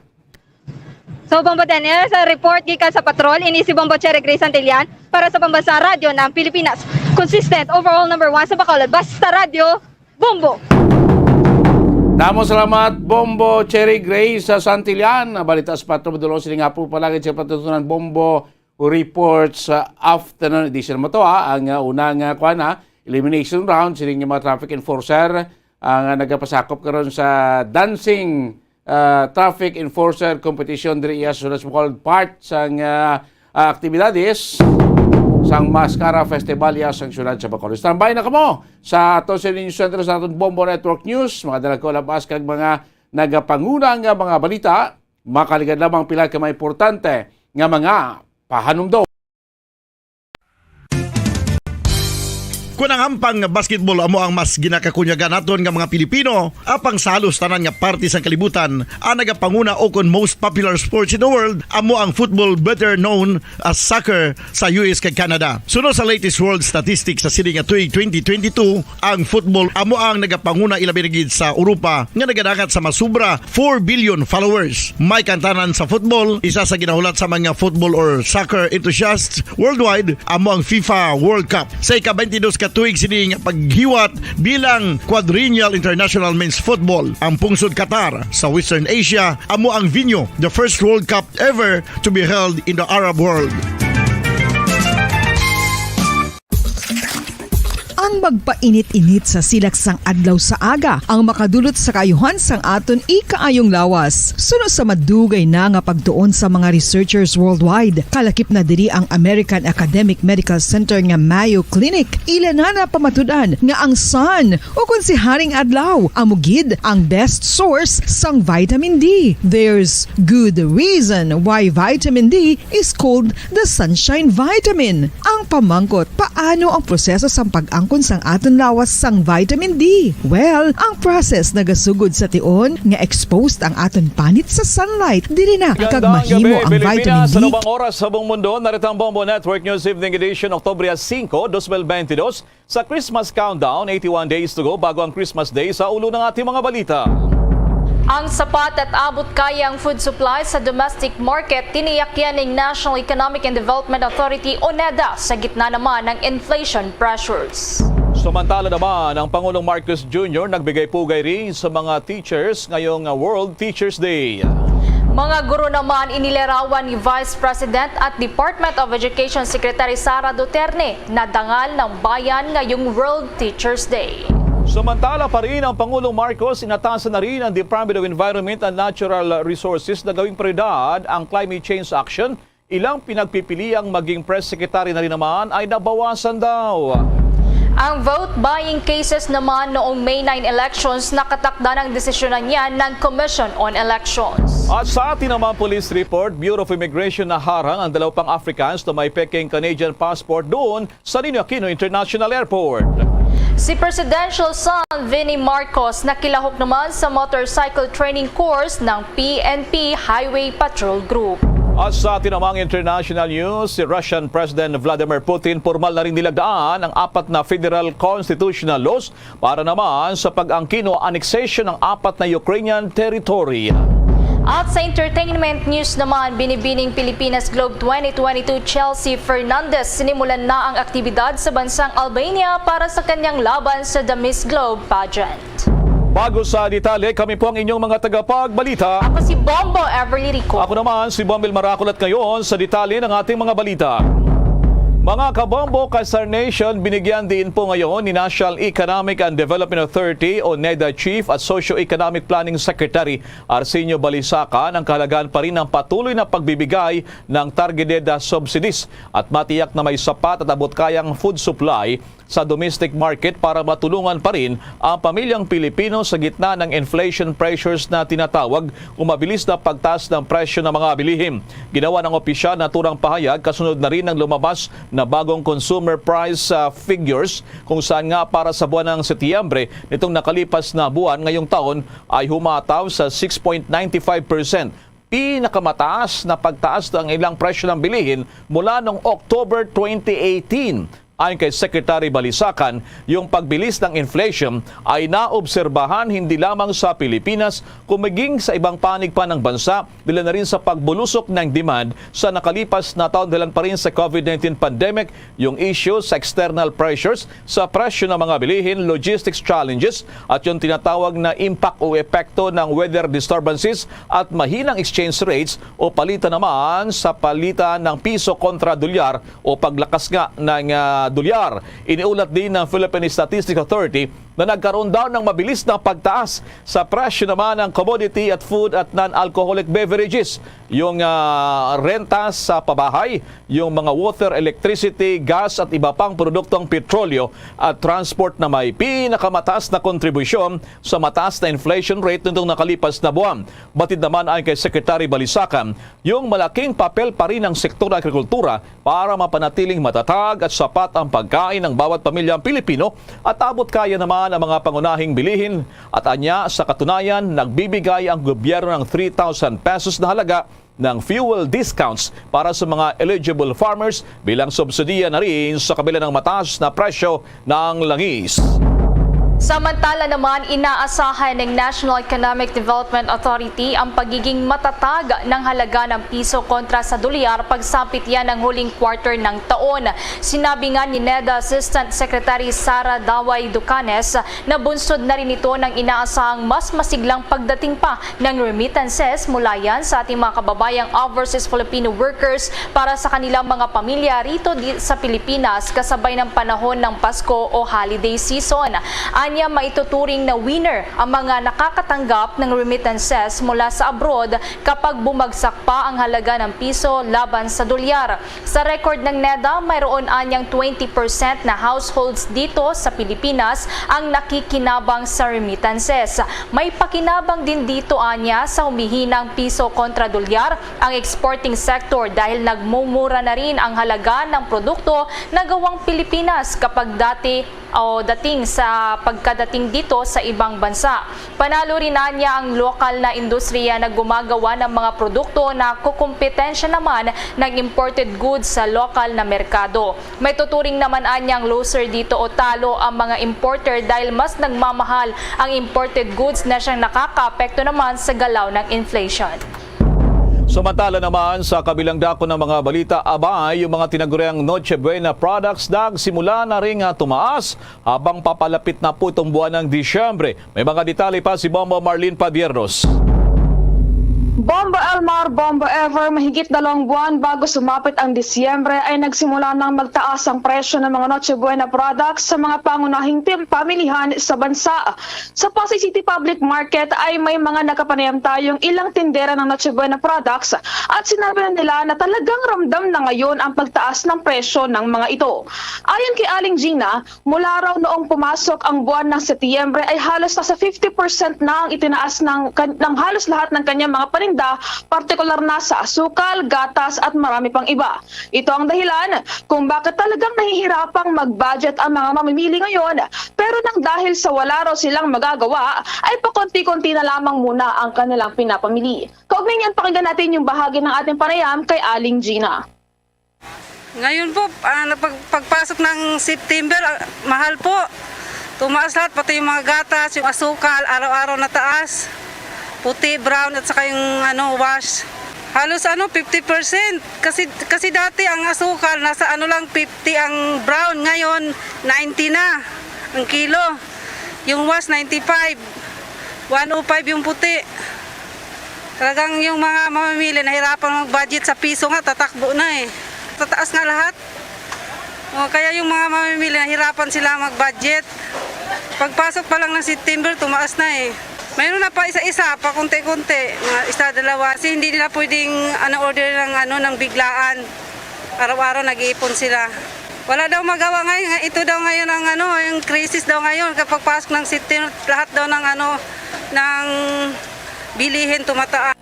So, Bombo Dennis, sa report gikan sa patrol, ini si Bombo Cherry Grace Santillan para sa Pambansang Radyo ng Pilipinas. Consistent, overall number one sa Bacolod. Basta Radyo, Bombo! Damo salamat, Bombo Cherry Grace sa Santillan. Balita sa Patro Madulong sining hapon, palagid sa patutunan, Bombo Report sa afternoon edition mo to, ha. Ang, ah, una nga, kuwan, ha, elimination round, sining mga traffic enforcer ang, ah, nagapasakop karon sa dancing, ah, traffic enforcer competition diri iya sa Sulas Bukol, part sang, ah, ah, aktibidades sang Mascara Festival iya sang siyudad sa Bacolod. Standby na kamo sa ato sa News Center sa aton Bombo Network News. Mga dala ko labas kag mga nagapanguna nga mga balita, makaligad lamang pila ka mga importante nga mga pahanumdom. Kun ang hampang nga basketball amo ang mas ginakakunyagan naton nga mga Pilipino, apang sa halos tanan nga parte sang kalibutan, ang nagapanguna o kon most popular sports in the world amo ang football, better known as soccer, sa U S kag Canada. Suno sa latest world statistics sa sini nga tuig twenty twenty-two, ang football amo ang nagapanguna, ilabi na gid sa Europa nga nagadangat sa masubra four billion followers. May kantanan sa football, isa sa ginahulat sa mga football or soccer enthusiasts worldwide, amo ang FIFA World Cup. Sa ika-twenty-dos ka tuig sini nga paghiwat bilang quadrennial international men's football, ang pungsod Qatar sa Western Asia amo ang venue, the first World Cup ever to be held in the Arab world. Ang magpainit-init sa silak sang adlaw sa aga ang makadulot sa kaayuhan sang aton ikaayong lawas. Suno sa madugay na nga pagtuon sa mga researchers worldwide, kalakip na diri ang American Academic Medical Center nga Mayo Clinic. Ila na napamatud-an nga ang sun, o kon si Haring Adlaw, amo gid ang best source sang vitamin D. There's good reason why vitamin D is called the sunshine vitamin. Ang pamangkot, paano ang proseso sang pag-angkon sang aton lawas sang vitamin D? Well, ang process nagasugod sa tion nga exposed ang aton panit sa sunlight. Diri na kag Magandang mahimo gabi, ang Pilipinas. Vitamin D. Sa anumang oras sa buong mundo, narito ang Bombo Network News Evening Edition, Oktubre singko, dos mil bentidós. Sa Christmas countdown, eighty-one days to go bago ang Christmas Day. Sa ulo ng ating mga balita. Ang sapat at abot kayang food supply sa domestic market, tiniyak yan ng National Economic and Development Authority o NEDA sa gitna naman ng inflation pressures. Samantala naman, ang Pangulong Marcos Junior nagbigay pugay rin sa mga teachers ngayong, uh, World Teachers Day. Mga guro naman inilarawan ni Vice President at Department of Education Secretary Sara Duterte na dangal ng bayan ngayong World Teachers Day. Samantala pa rin, ang Pangulong Marcos, inatasan na rin ang Department of Environment and Natural Resources na gawing prioridad ang climate change action. Ilang pinagpipiliang maging press secretary na rin naman ay nabawasan daw. Ang vote buying cases naman noong May nine elections, nakatakda ng desisyonan niya ng Commission on Elections. At sa atin naman police report, Bureau of Immigration naharang ang dalawang Africans na may peking Canadian passport doon sa Ninoy Aquino International Airport. Si Presidential Son Vinny Marcos nakilahok naman sa motorcycle training course ng P N P Highway Patrol Group. At sa atin namang international news, si Russian President Vladimir Putin pormal na rin nilagdaan ang apat na federal constitutional laws para naman sa pag-angkin o annexation ng apat na Ukrainian territory. At sa entertainment news naman, binibining Pilipinas Globe twenty twenty-two Chelsea Fernandez sinimulan na ang aktibidad sa bansang Albania para sa kanyang laban sa The Miss Globe pageant. Bago sa detalye, kami po ang inyong mga tagapagbalita. Ako si Bombo Everly Rico. Ako naman si Bombil Maracol at ngayon sa detalye ng ating mga balita. Mga kabombo, ka-Star Nation, binigyan din po ngayon ni National Economic and Development Authority o NEDA Chief at Socio-Economic Planning Secretary Arsenio Balisaca ng kahalagahan pa rin ng patuloy na pagbibigay ng targeted, ah, subsidies at matiyak na may sapat at abot-kayang food supply sa domestic market para matulungan pa rin ang pamilyang Pilipino sa gitna ng inflation pressures na tinatawag o mabilis na pagtaas ng presyo ng mga bilihin. Ginawa ng opisyal na turang pahayag kasunod na rin ng lumabas na bagong consumer price, ah, figures, kung saan nga para sa buwan ng Setyembre nitong nakalipas na buwan ngayong taon ay humataw sa six point nine five percent, pinakamataas na pagtaas ng ilang presyo ng bilihin mula noong October twenty eighteen. Ayon kay Secretary Balisacan, yung pagbilis ng inflation ay naobserbahan hindi lamang sa Pilipinas, kundi maging sa ibang panig pa ng bansa, dala na rin sa pagbulusok ng demand sa nakalipas na taon, dahilan pa rin sa COVID nineteen pandemic, yung issue sa external pressures sa presyo ng mga bilihin, logistics challenges, at yung tinatawag na impact o epekto ng weather disturbances at mahinang exchange rates o palitan naman sa palitan ng piso kontra dolyar o paglakas nga ng, ah, dolyar. Iniulat din ng Philippine Statistics Authority na nagkaroon daw ng mabilis na pagtaas sa presyo naman ng commodity at food at non-alcoholic beverages, yung, ah, renta sa pabahay, yung mga water, electricity, gas at iba pang produktong petrolyo at transport na may pinakamataas na kontribusyon sa mataas na inflation rate nitong nakalipas na buwan. Batid naman ay kay Secretary Balisacan, yung malaking papel pa rin ng sektor ng agrikultura para mapanatiling matatag at sapat ang pagkain ng bawat pamilyang Pilipino at abot kaya naman ang mga pangunahing bilihin. At anya, sa katunayan, nagbibigay ang gobyerno ng three thousand pesos na halaga ng fuel discounts para sa mga eligible farmers bilang subsidiya na rin sa kabila ng mataas na presyo ng langis. Samantala naman, inaasahan ng National Economic Development Authority ang pagiging matatag ng halaga ng piso kontra sa dolyar pagsapit yan ng huling quarter ng taon. Sinabi nga ni NEDA Assistant Secretary Sara Daway Ducanes na bunsod na rin ito ng inaasahang mas masiglang pagdating pa ng remittances mula yan sa ating mga kababayang overseas Filipino workers para sa kanilang mga pamilya rito di, sa Pilipinas kasabay ng panahon ng Pasko o holiday season. Anya, maituturing na winner ang mga nakakatanggap ng remittances mula sa abroad kapag bumagsak pa ang halaga ng piso laban sa dolyar. Sa record ng NEDA, mayroon anyang twenty percent na households dito sa Pilipinas ang nakikinabang sa remittances. May pakinabang din dito anya sa humihinang piso kontra dolyar ang exporting sector dahil nagmumura na rin ang halaga ng produkto na gawang Pilipinas kapag dati o dating sa pagkadating dito sa ibang bansa. Panalo rin anya ang lokal na industriya na gumagawa ng mga produkto na kukumpetensya naman ng imported goods sa lokal na merkado. May tuturing naman anyang loser dito o talo ang mga importer dahil mas nagmamahal ang imported goods na siyang nakakaapekto naman sa galaw ng inflation. Samantala naman, sa kabilang dako ng mga balita, abay, yung mga tinaguriang Noche Buena products nagsimula na rin nga tumaas habang papalapit na po itong buwan ng Disyembre. May mga detalye pa si Bombo Marlene Padiernos. Bombo Elmar, Bombo Ever, mahigit dalawang buwan bago sumapit ang Disyembre ay nagsimula nang magtaas ang presyo ng mga Noche Buena products sa mga pangunahing pim-, pamilihan sa bansa. Sa Pasay City Public Market ay may mga nakapanayam tayong ilang tindera ng Noche Buena products at sinabi na nila na talagang ramdam na ngayon ang pagtaas ng presyo ng mga ito. Ayon kay Aling Gina, mula raw noong pumasok ang buwan ng Setyembre ay halos nasa fifty percent na ang itinaas ng, kan-, ng halos lahat ng kanyang mga paninda, partikular na sa asukal, gatas at marami pang iba. Ito ang dahilan kung bakit talagang nahihirapang mag-budget ang mga mamimili ngayon. Pero nang dahil sa wala raw silang magagawa, ay pakonti-konti na lamang muna ang kanilang pinapamili. Kaugnay niyan, pakinggan natin yung bahagi ng ating panayam kay Aling Gina. Ngayon po, ah, na pag-, pagpasok ng September, ah, mahal po. Tumaas lahat, pati yung mga gatas, yung asukal, araw-araw na taas. Puti, brown, at saka yung, ano, wash. Halos, ano, fifty percent. Kasi, kasi dati ang asukal, nasa, ano lang, fifty ang brown. Ngayon, ninety na ang kilo. Yung wash, ninety-five. One oh five yung puti. Talagang yung mga mamimili, nahirapan mag-budget sa piso nga, tatakbo na eh. Tataas nga lahat. O, kaya yung mga mamimili, nahirapan sila mag-budget. Pagpasok pa lang ng September, tumaas na eh. Mayroon na pa isa-isa, pa konti-konti, mga isa, dalawa. Kasi hindi nila pwedeng, ano, order ng, ano, ng biglaan. Araw-araw nag-iipon sila. Wala daw magawa ngayon. Ito daw ngayon ang, ano, yung crisis daw ngayon. Kapag pasok ng September, lahat daw ng, ano, ng bilihin tumataas.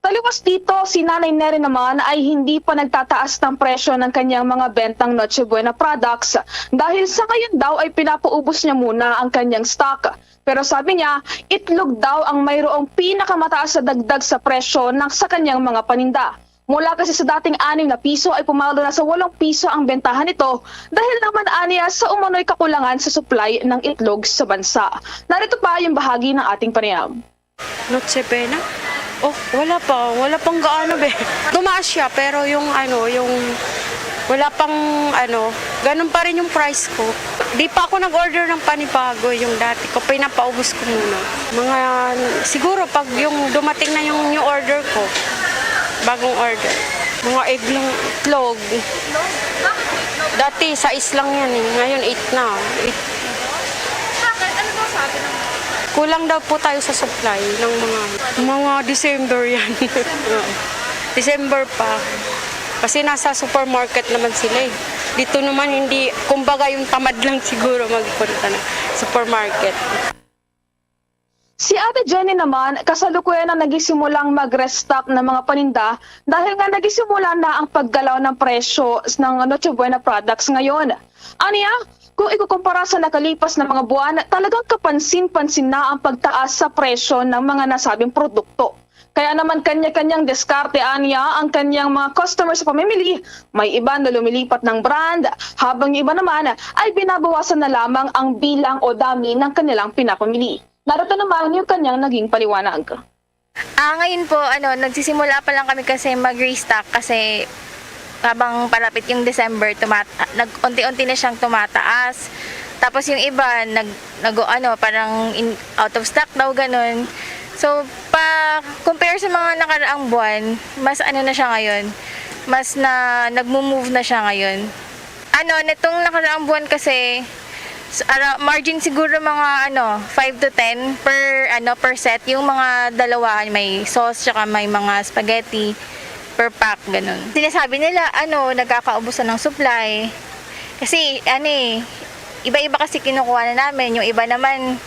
Taliwas dito, si Nanay Neri naman ay hindi pa nagtataas ng presyo ng kanyang mga bentang Noche Buena products dahil sa ngayon daw ay pinapaubos niya muna ang kanyang stock. Pero sabi niya, itlog daw ang mayroong pinakamataas na dagdag sa presyo ng, sa kanyang mga paninda. Mula kasi sa dating anim na piso ay pumalo na sa walong piso ang bentahan nito dahil naman aniya sa umano'y kakulangan sa supply ng itlog sa bansa. Narito pa yung bahagi ng ating panayam. Noche Buena? Oh, wala pa. Wala pang gaano, be. Tumaas siya, pero yung ano, yung wala pang ano, ganun pa rin yung price ko. Di pa ako nag-order ng panibago, yung dati ko, pinapaubos ko muna. Mga, siguro pag yung dumating na yung new order ko, bagong order. Mga egg lang, itlog. Dati, sais lang yan eh. Ngayon, eight na. Eight. Bakit? Ano daw sabi ng Kulang daw po tayo sa supply ng mga mga December yan. Oo. December pa. Kasi nasa supermarket naman sila eh. Dito naman hindi, kumbaga yung tamad lang siguro magpunta ng supermarket. Si Ate Jenny naman, kasalukuyan na nagisimulang mag-restock ng mga paninda dahil nga nagisimula na ang paggalaw ng presyo ng Noche Buena products ngayon. Aniya, kung ikukumpara sa nakalipas na mga buwan, talagang kapansin-pansin na ang pagtaas sa presyo ng mga nasabing produkto. Kaya naman kanya-kanyang diskarte aniya ang kanyang mga customer sa pamimili. May iba na lumilipat ng brand, habang yung iba naman ay binabawasan na lamang ang bilang o dami ng kanilang pinapamili. Narito naman yung kanyang naging paliwanag. Ah, ngayon po, ano, nagsisimula pa lang kami kasi mag-restock kasi habang palapit yung December, tumat nag unti-unti na siyang tumataas. Tapos yung iba, nag, nag ano, parang in, out of stock daw, ganun. So, pa compare sa mga nakaraang buwan, mas ano na siya ngayon, mas na nagmo-move na siya ngayon. Ano, nitong nakaraang buwan kasi, s- ara, margin siguro mga ano, five to ten per ano, per set. Yung mga dalawahan, may sauce tsaka may mga spaghetti per pack, ganun. Sinasabi nila, ano, nagkakaubusan ng supply. Kasi, ano eh, iba-iba kasi kinukuha na namin. Yung iba naman,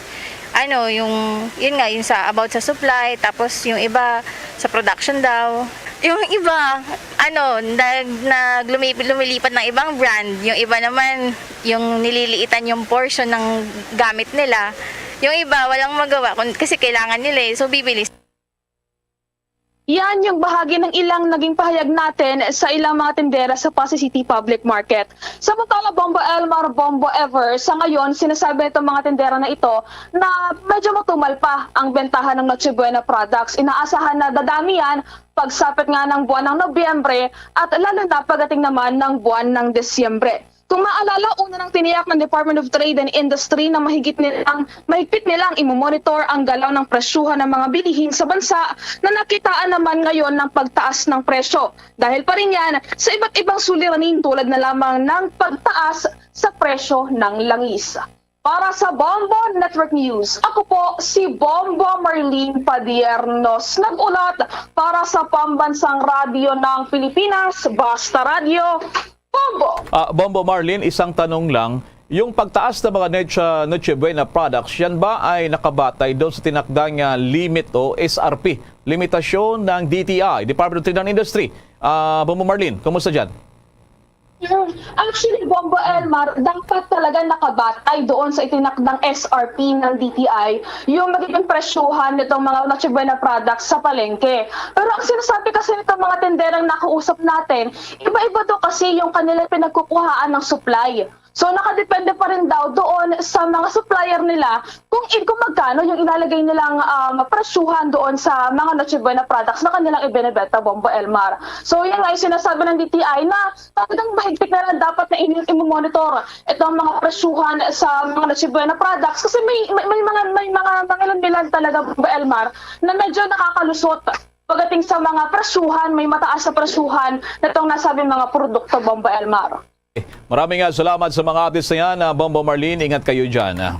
ano, yung, yun nga, yung sa about sa supply, tapos yung iba sa production daw. Yung iba, ano, nag, nag lumip- lumilipat ng ibang brand. Yung iba naman, yung nililiitan yung portion ng gamit nila. Yung iba, walang magawa kun- kasi kailangan nila eh. So, bibili. Yan yung bahagi ng ilang naging pahayag natin sa ilang mga tindera sa Pasay City Public Market. Samantala, Bombo Elmar, Bombo Ever, sa ngayon, sinasabi nitong mga tindera na ito na medyo matumal pa ang bentahan ng Noche Buena products. Inaasahan na dadami yan pagsapit nga ng buwan ng Nobyembre at lalo na pagdating naman ng buwan ng Disyembre. Kung maalala, una nang tiniyak ng Department of Trade and Industry na mahigit nilang, mahigpit nilang imomonitor ang galaw ng presyuhan ng mga bilihin sa bansa na nakitaan naman ngayon ng pagtaas ng presyo. Dahil pa rin yan sa iba't ibang suliranin tulad na lamang ng pagtaas sa presyo ng langis. Para sa Bombo Network News, ako po si Bombo Marlene Padiernos, nag-ulat para sa Pambansang Radyo ng Pilipinas, Basta Radyo, Bombo! Ah, Bombo Marlene, isang tanong lang. Yung pagtaas ng mga Noche, Noche Buena products, yan ba ay nakabatay doon sa tinakdang ah, limit o S R P, limitasyon ng D T I, Department of Trade and Industry? Ah, Bombo Marlene, kumusta dyan? Actually, Bombo Elmar, dapat talaga nakabatay doon sa itinakdang S R P ng D T I yung magiging presyuhan nitong mga Noche Buena products sa palengke. Pero ang sinasabi kasi nitong mga tenderang nakausap natin, iba-iba daw kasi yung kanilang pinagkukuhaan ng supply. So, nakadepende pa rin daw doon sa mga supplier nila kung, i- kung magkano yung ilalagay nilang um, presyuhan doon sa mga Noche Buena products na kanilang ibinebenta, Bombo Elmar. So, yan nga yung sinasabi ng D T I na talagang mahigpit na lang dapat na i-monitor itong mga presyuhan sa mga Noche Buena products kasi may, may, may mga may mga mangilan-milan talaga, Bombo Elmar, na medyo nakakalusot pagdating sa mga presyuhan, may mataas sa presyuhan nitong nasabing mga produkto, Bombo Elmar. Maraming ah, salamat sa mga updates na yan, ah, Bombo Marlene. Ingat kayo dyan. Ah.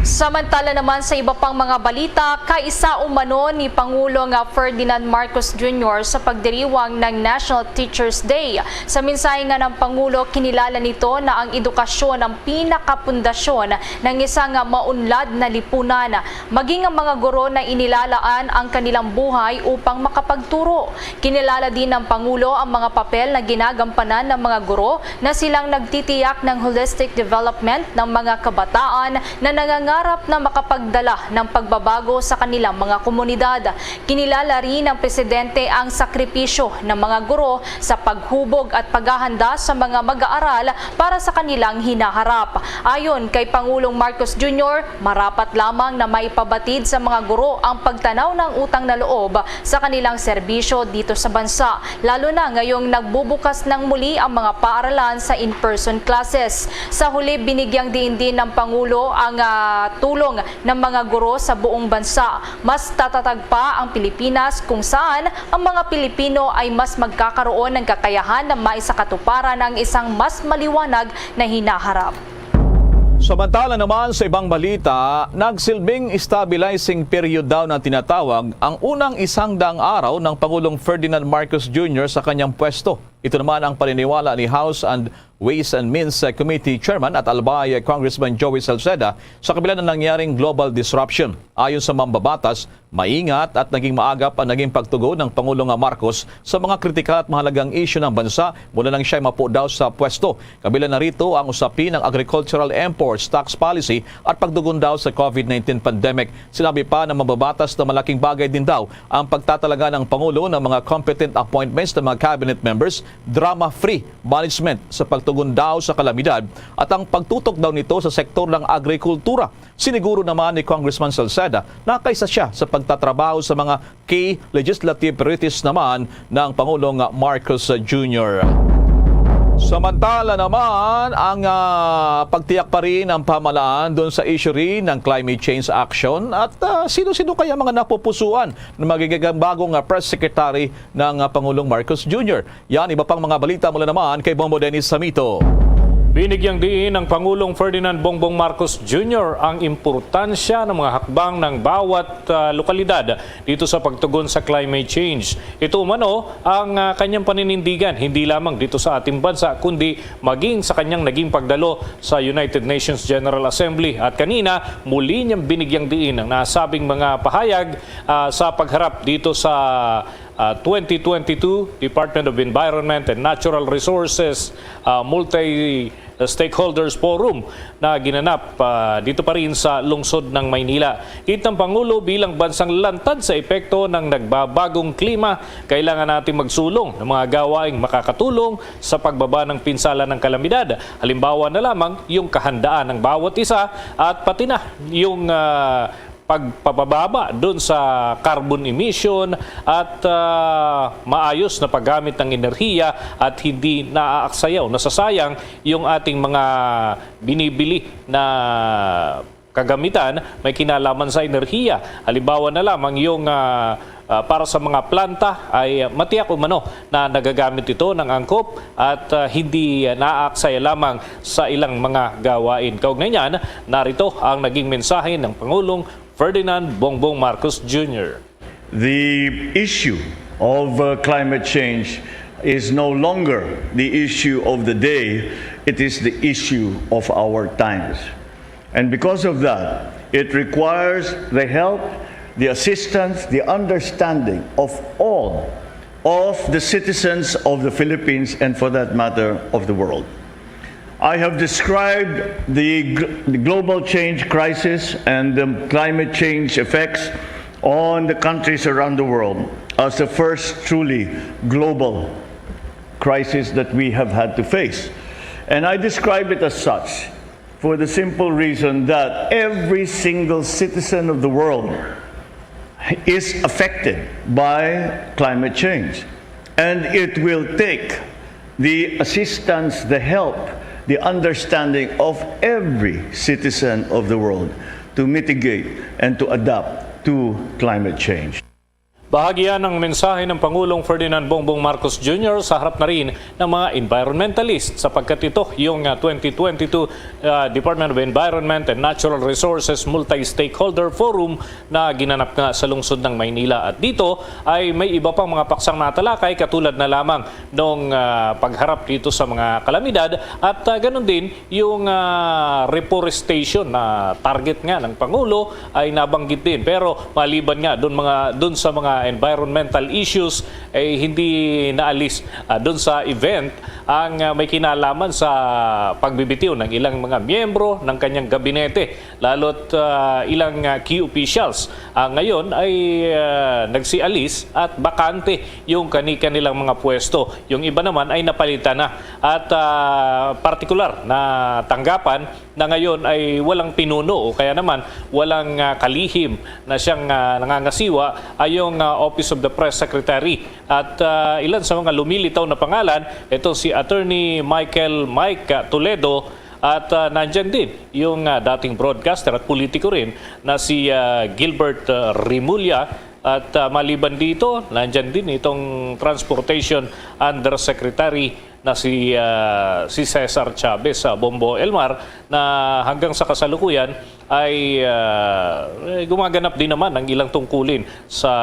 Samantala naman sa iba pang mga balita, kaisa umano ni Pangulong Ferdinand Marcos Junior sa pagdiriwang ng National Teachers Day. Sa mensahe nga ng Pangulo, kinilala nito na ang edukasyon ang pinakapundasyon ng isang maunlad na lipunan. Maging ang mga guro na inilalaan ang kanilang buhay upang makapagturo. Kinilala din ng Pangulo ang mga papel na ginagampanan ng mga guro na silang nagtitiyak ng holistic development ng mga kabataan na nangangarap na makapagdala ng pagbabago sa kanilang mga komunidad. Kinilala rin ng Presidente ang sakripisyo ng mga guro sa paghubog at paghahanda sa mga mag-aaral para sa kanilang hinaharap. Ayon kay Pangulong Marcos Junior, marapat lamang na maipabatid sa mga guro ang pagtanaw ng utang na loob sa kanilang serbisyo dito sa bansa, lalo na ngayong nagbubukas ng muli ang mga paaralan sa in-person classes. Sa huli, binigyang diin din ng Pangulo ang, ah, tulong ng mga guro sa buong bansa. Mas tatatag pa ang Pilipinas kung saan ang mga Pilipino ay mas magkakaroon ng kakayahan na maisakatuparan ang isang mas maliwanag na hinaharap. Samantala naman sa ibang balita, nagsilbing stabilizing period daw na tinatawag ang unang isang daang araw ng Pangulong Ferdinand Marcos Junior sa kanyang pwesto. Ito naman ang paniniwala ni House and Ways and Means Committee Chairman at Albay Congressman Joey Salceda sa kabila ng nangyaring global disruption. Ayon sa mambabatas, maingat at naging maagap ang naging pagtugon ng Pangulong Marcos sa mga kritikal at mahalagang isyu ng bansa mula nang siya'y mapo daw sa pwesto. Kabilang na rito ang usapin ng agricultural imports tax policy at pagtugon daw sa COVID nineteen pandemic. Sinabi pa ng mambabatas na malaking bagay din daw ang pagtatalaga ng Pangulo ng mga competent appointments ng mga cabinet members, drama-free management sa pagtugon daw sa kalamidad at ang pagtutok daw nito sa sektor ng agrikultura. Siniguro naman ni Congressman Salceda na kaisa siya sa pagtatrabaho sa mga key legislative priorities naman ng Pangulong Marcos Junior. Samantala naman, ang ah, pagtiyak pa rin ang pamahalaan doon sa issue rin ng climate change action at ah, sino-sino kaya mga napupusuan ng magiging bagong ah, press secretary ng ah, Pangulong Marcos Junior. Yan, iba pang mga balita mula naman kay Bombo Dennis Samito. Binigyang diin ng Pangulong Ferdinand Bongbong Marcos Junior ang importansya ng mga hakbang ng bawat ah, lokalidad dito sa pagtugon sa climate change. Ito umano ang ah, kanyang paninindigan hindi lamang dito sa ating bansa kundi maging sa kanyang naging pagdalo sa United Nations General Assembly. At kanina, muli niyang binigyang diin ang nasabing mga pahayag ah, sa pagharap dito sa ah, twenty twenty-two Department of Environment and Natural Resources ah, Multi-Stakeholders Forum na ginanap ah, dito pa rin sa lungsod ng Maynila. Kitang Pangulo, bilang bansang lantad sa epekto ng nagbabagong klima, kailangan natin magsulong ng mga gawaing makakatulong sa pagbaba ng pinsala ng kalamidad. Halimbawa na lamang yung kahandaan ng bawat isa at pati na yung ah, pagpapababa doon sa carbon emission at ah, maayos na paggamit ng enerhiya at hindi naaaksayaw, nasasayang yung ating mga binibili na kagamitan may kinalaman sa enerhiya. Halimbawa na lamang yung ah, ah, para sa mga planta ay matiyak umano na nagagamit ito ng angkop at ah, hindi naaaksaya lamang sa ilang mga gawain. Kaugnay niyan, narito ang naging mensahe ng Pangulong Ferdinand Bongbong Marcos Junior. The issue of uh, climate change is no longer the issue of the day, it is the issue of our times. And because of that, it requires the help, the assistance, the understanding of all of the citizens of the Philippines and, for that matter, of the world. I have described the gl- the global change crisis and the climate change effects on the countries around the world as the first truly global crisis that we have had to face. And I describe it as such for the simple reason that every single citizen of the world is affected by climate change. And it will take the assistance, the help, the understanding of every citizen of the world to mitigate and to adapt to climate change. Bahagi yan ng mensahe ng Pangulong Ferdinand Bongbong Marcos Junior sa harap na rin ng mga environmentalist, sapagkat ito yung, ah, twenty twenty-two, ah, Department of Environment and Natural Resources Multi-Stakeholder Forum na ginanap nga sa lungsod ng Maynila. At dito ay may iba pang mga paksang natalakay, katulad na lamang nung, ah, pagharap dito sa mga kalamidad at, ah, ganun din yung, ah, reforestation na target nga ng Pangulo ay nabanggit din. Pero maliban nga dun, mga, dun sa mga environmental issues, ay hindi naalis, ah, dun sa event ang, ah, may kinalaman sa pagbibitiw ng ilang mga miyembro ng kanyang gabinete, lalo't, ah, ilang, ah, key officials, ah, ngayon ay, ah, nagsialis at bakante yung kani-kanilang mga pwesto. Yung iba naman ay napalitan na. At, ah, partikular na tanggapan na ngayon ay walang pinuno o kaya naman walang, ah, kalihim na siyang, ah, nangangasiwa ay yung, ah, Office of the Press Secretary. At, ah, ilan sa mga lumilitaw na pangalan, ito si Attorney Michael Mike, ah, Toledo, at, ah, nandyan din yung, ah, dating broadcaster at politiko rin na si, ah, Gilbert, ah, Remulla. At, ah, maliban dito, nandyan din itong Transportation Undersecretary na si, ah, si Cesar Chavez, sa Bombo Elmar, na hanggang sa kasalukuyan ay, ah, eh, gumaganap din naman ang ilang tungkulin sa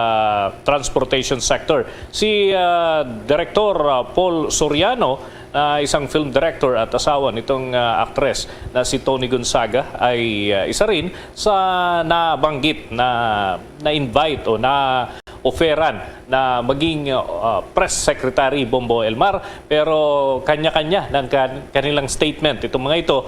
transportation sector. Si, ah, Director, ah, Paul Soriano, na isang film director at asawa nitong, ah, aktres na si Tony Gonzaga, ay, ah, isa rin sa nabanggit na na-invite o na-offeran na maging, ah, press secretary, Bombo Elmar. Pero kanya-kanya ng kan-, kanilang statement itong mga ito.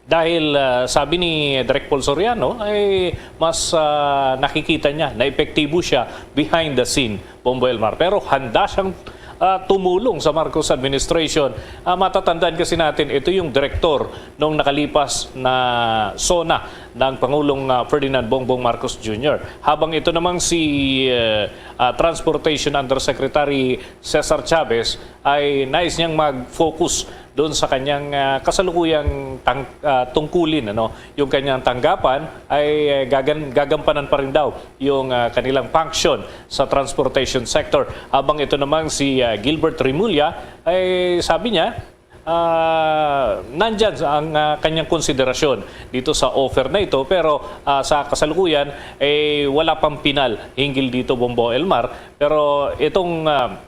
Dahil, ah, sabi ni Direk Paul Soriano, ay mas, ah, nakikita niya na epektibo siya behind the scene, Bombo Elmar. Pero handa siyang, ah, tumulong sa Marcos administration. Ah, matatandaan kasi natin, ito yung direktor nung nakalipas na SONA ng Pangulong, ah, Ferdinand Bongbong Marcos Junior. Habang ito namang si, ah, ah, Transportation Undersecretary Cesar Chavez ay nais niyang mag-focus doon sa kanyang, ah, kasalukuyang tang-, ah, tungkulin, ano, yung kanyang tanggapan ay, eh, gagan-, gagampanan pa rin daw yung, ah, kanilang function sa transportation sector. Habang ito namang si, ah, Gilbert Remulla ay sabi niya, ah, nandyan ang, ah, kanyang konsiderasyon dito sa offer na ito, pero, ah, sa kasalukuyan, eh, wala pang pinal hinggil dito, Bombo Elmar. Pero itong, ah,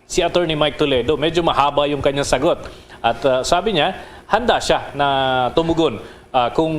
si Attorney Mike Toledo, medyo mahaba yung kanyang sagot. At, ah, sabi niya, handa siya na tumugon, ah, kung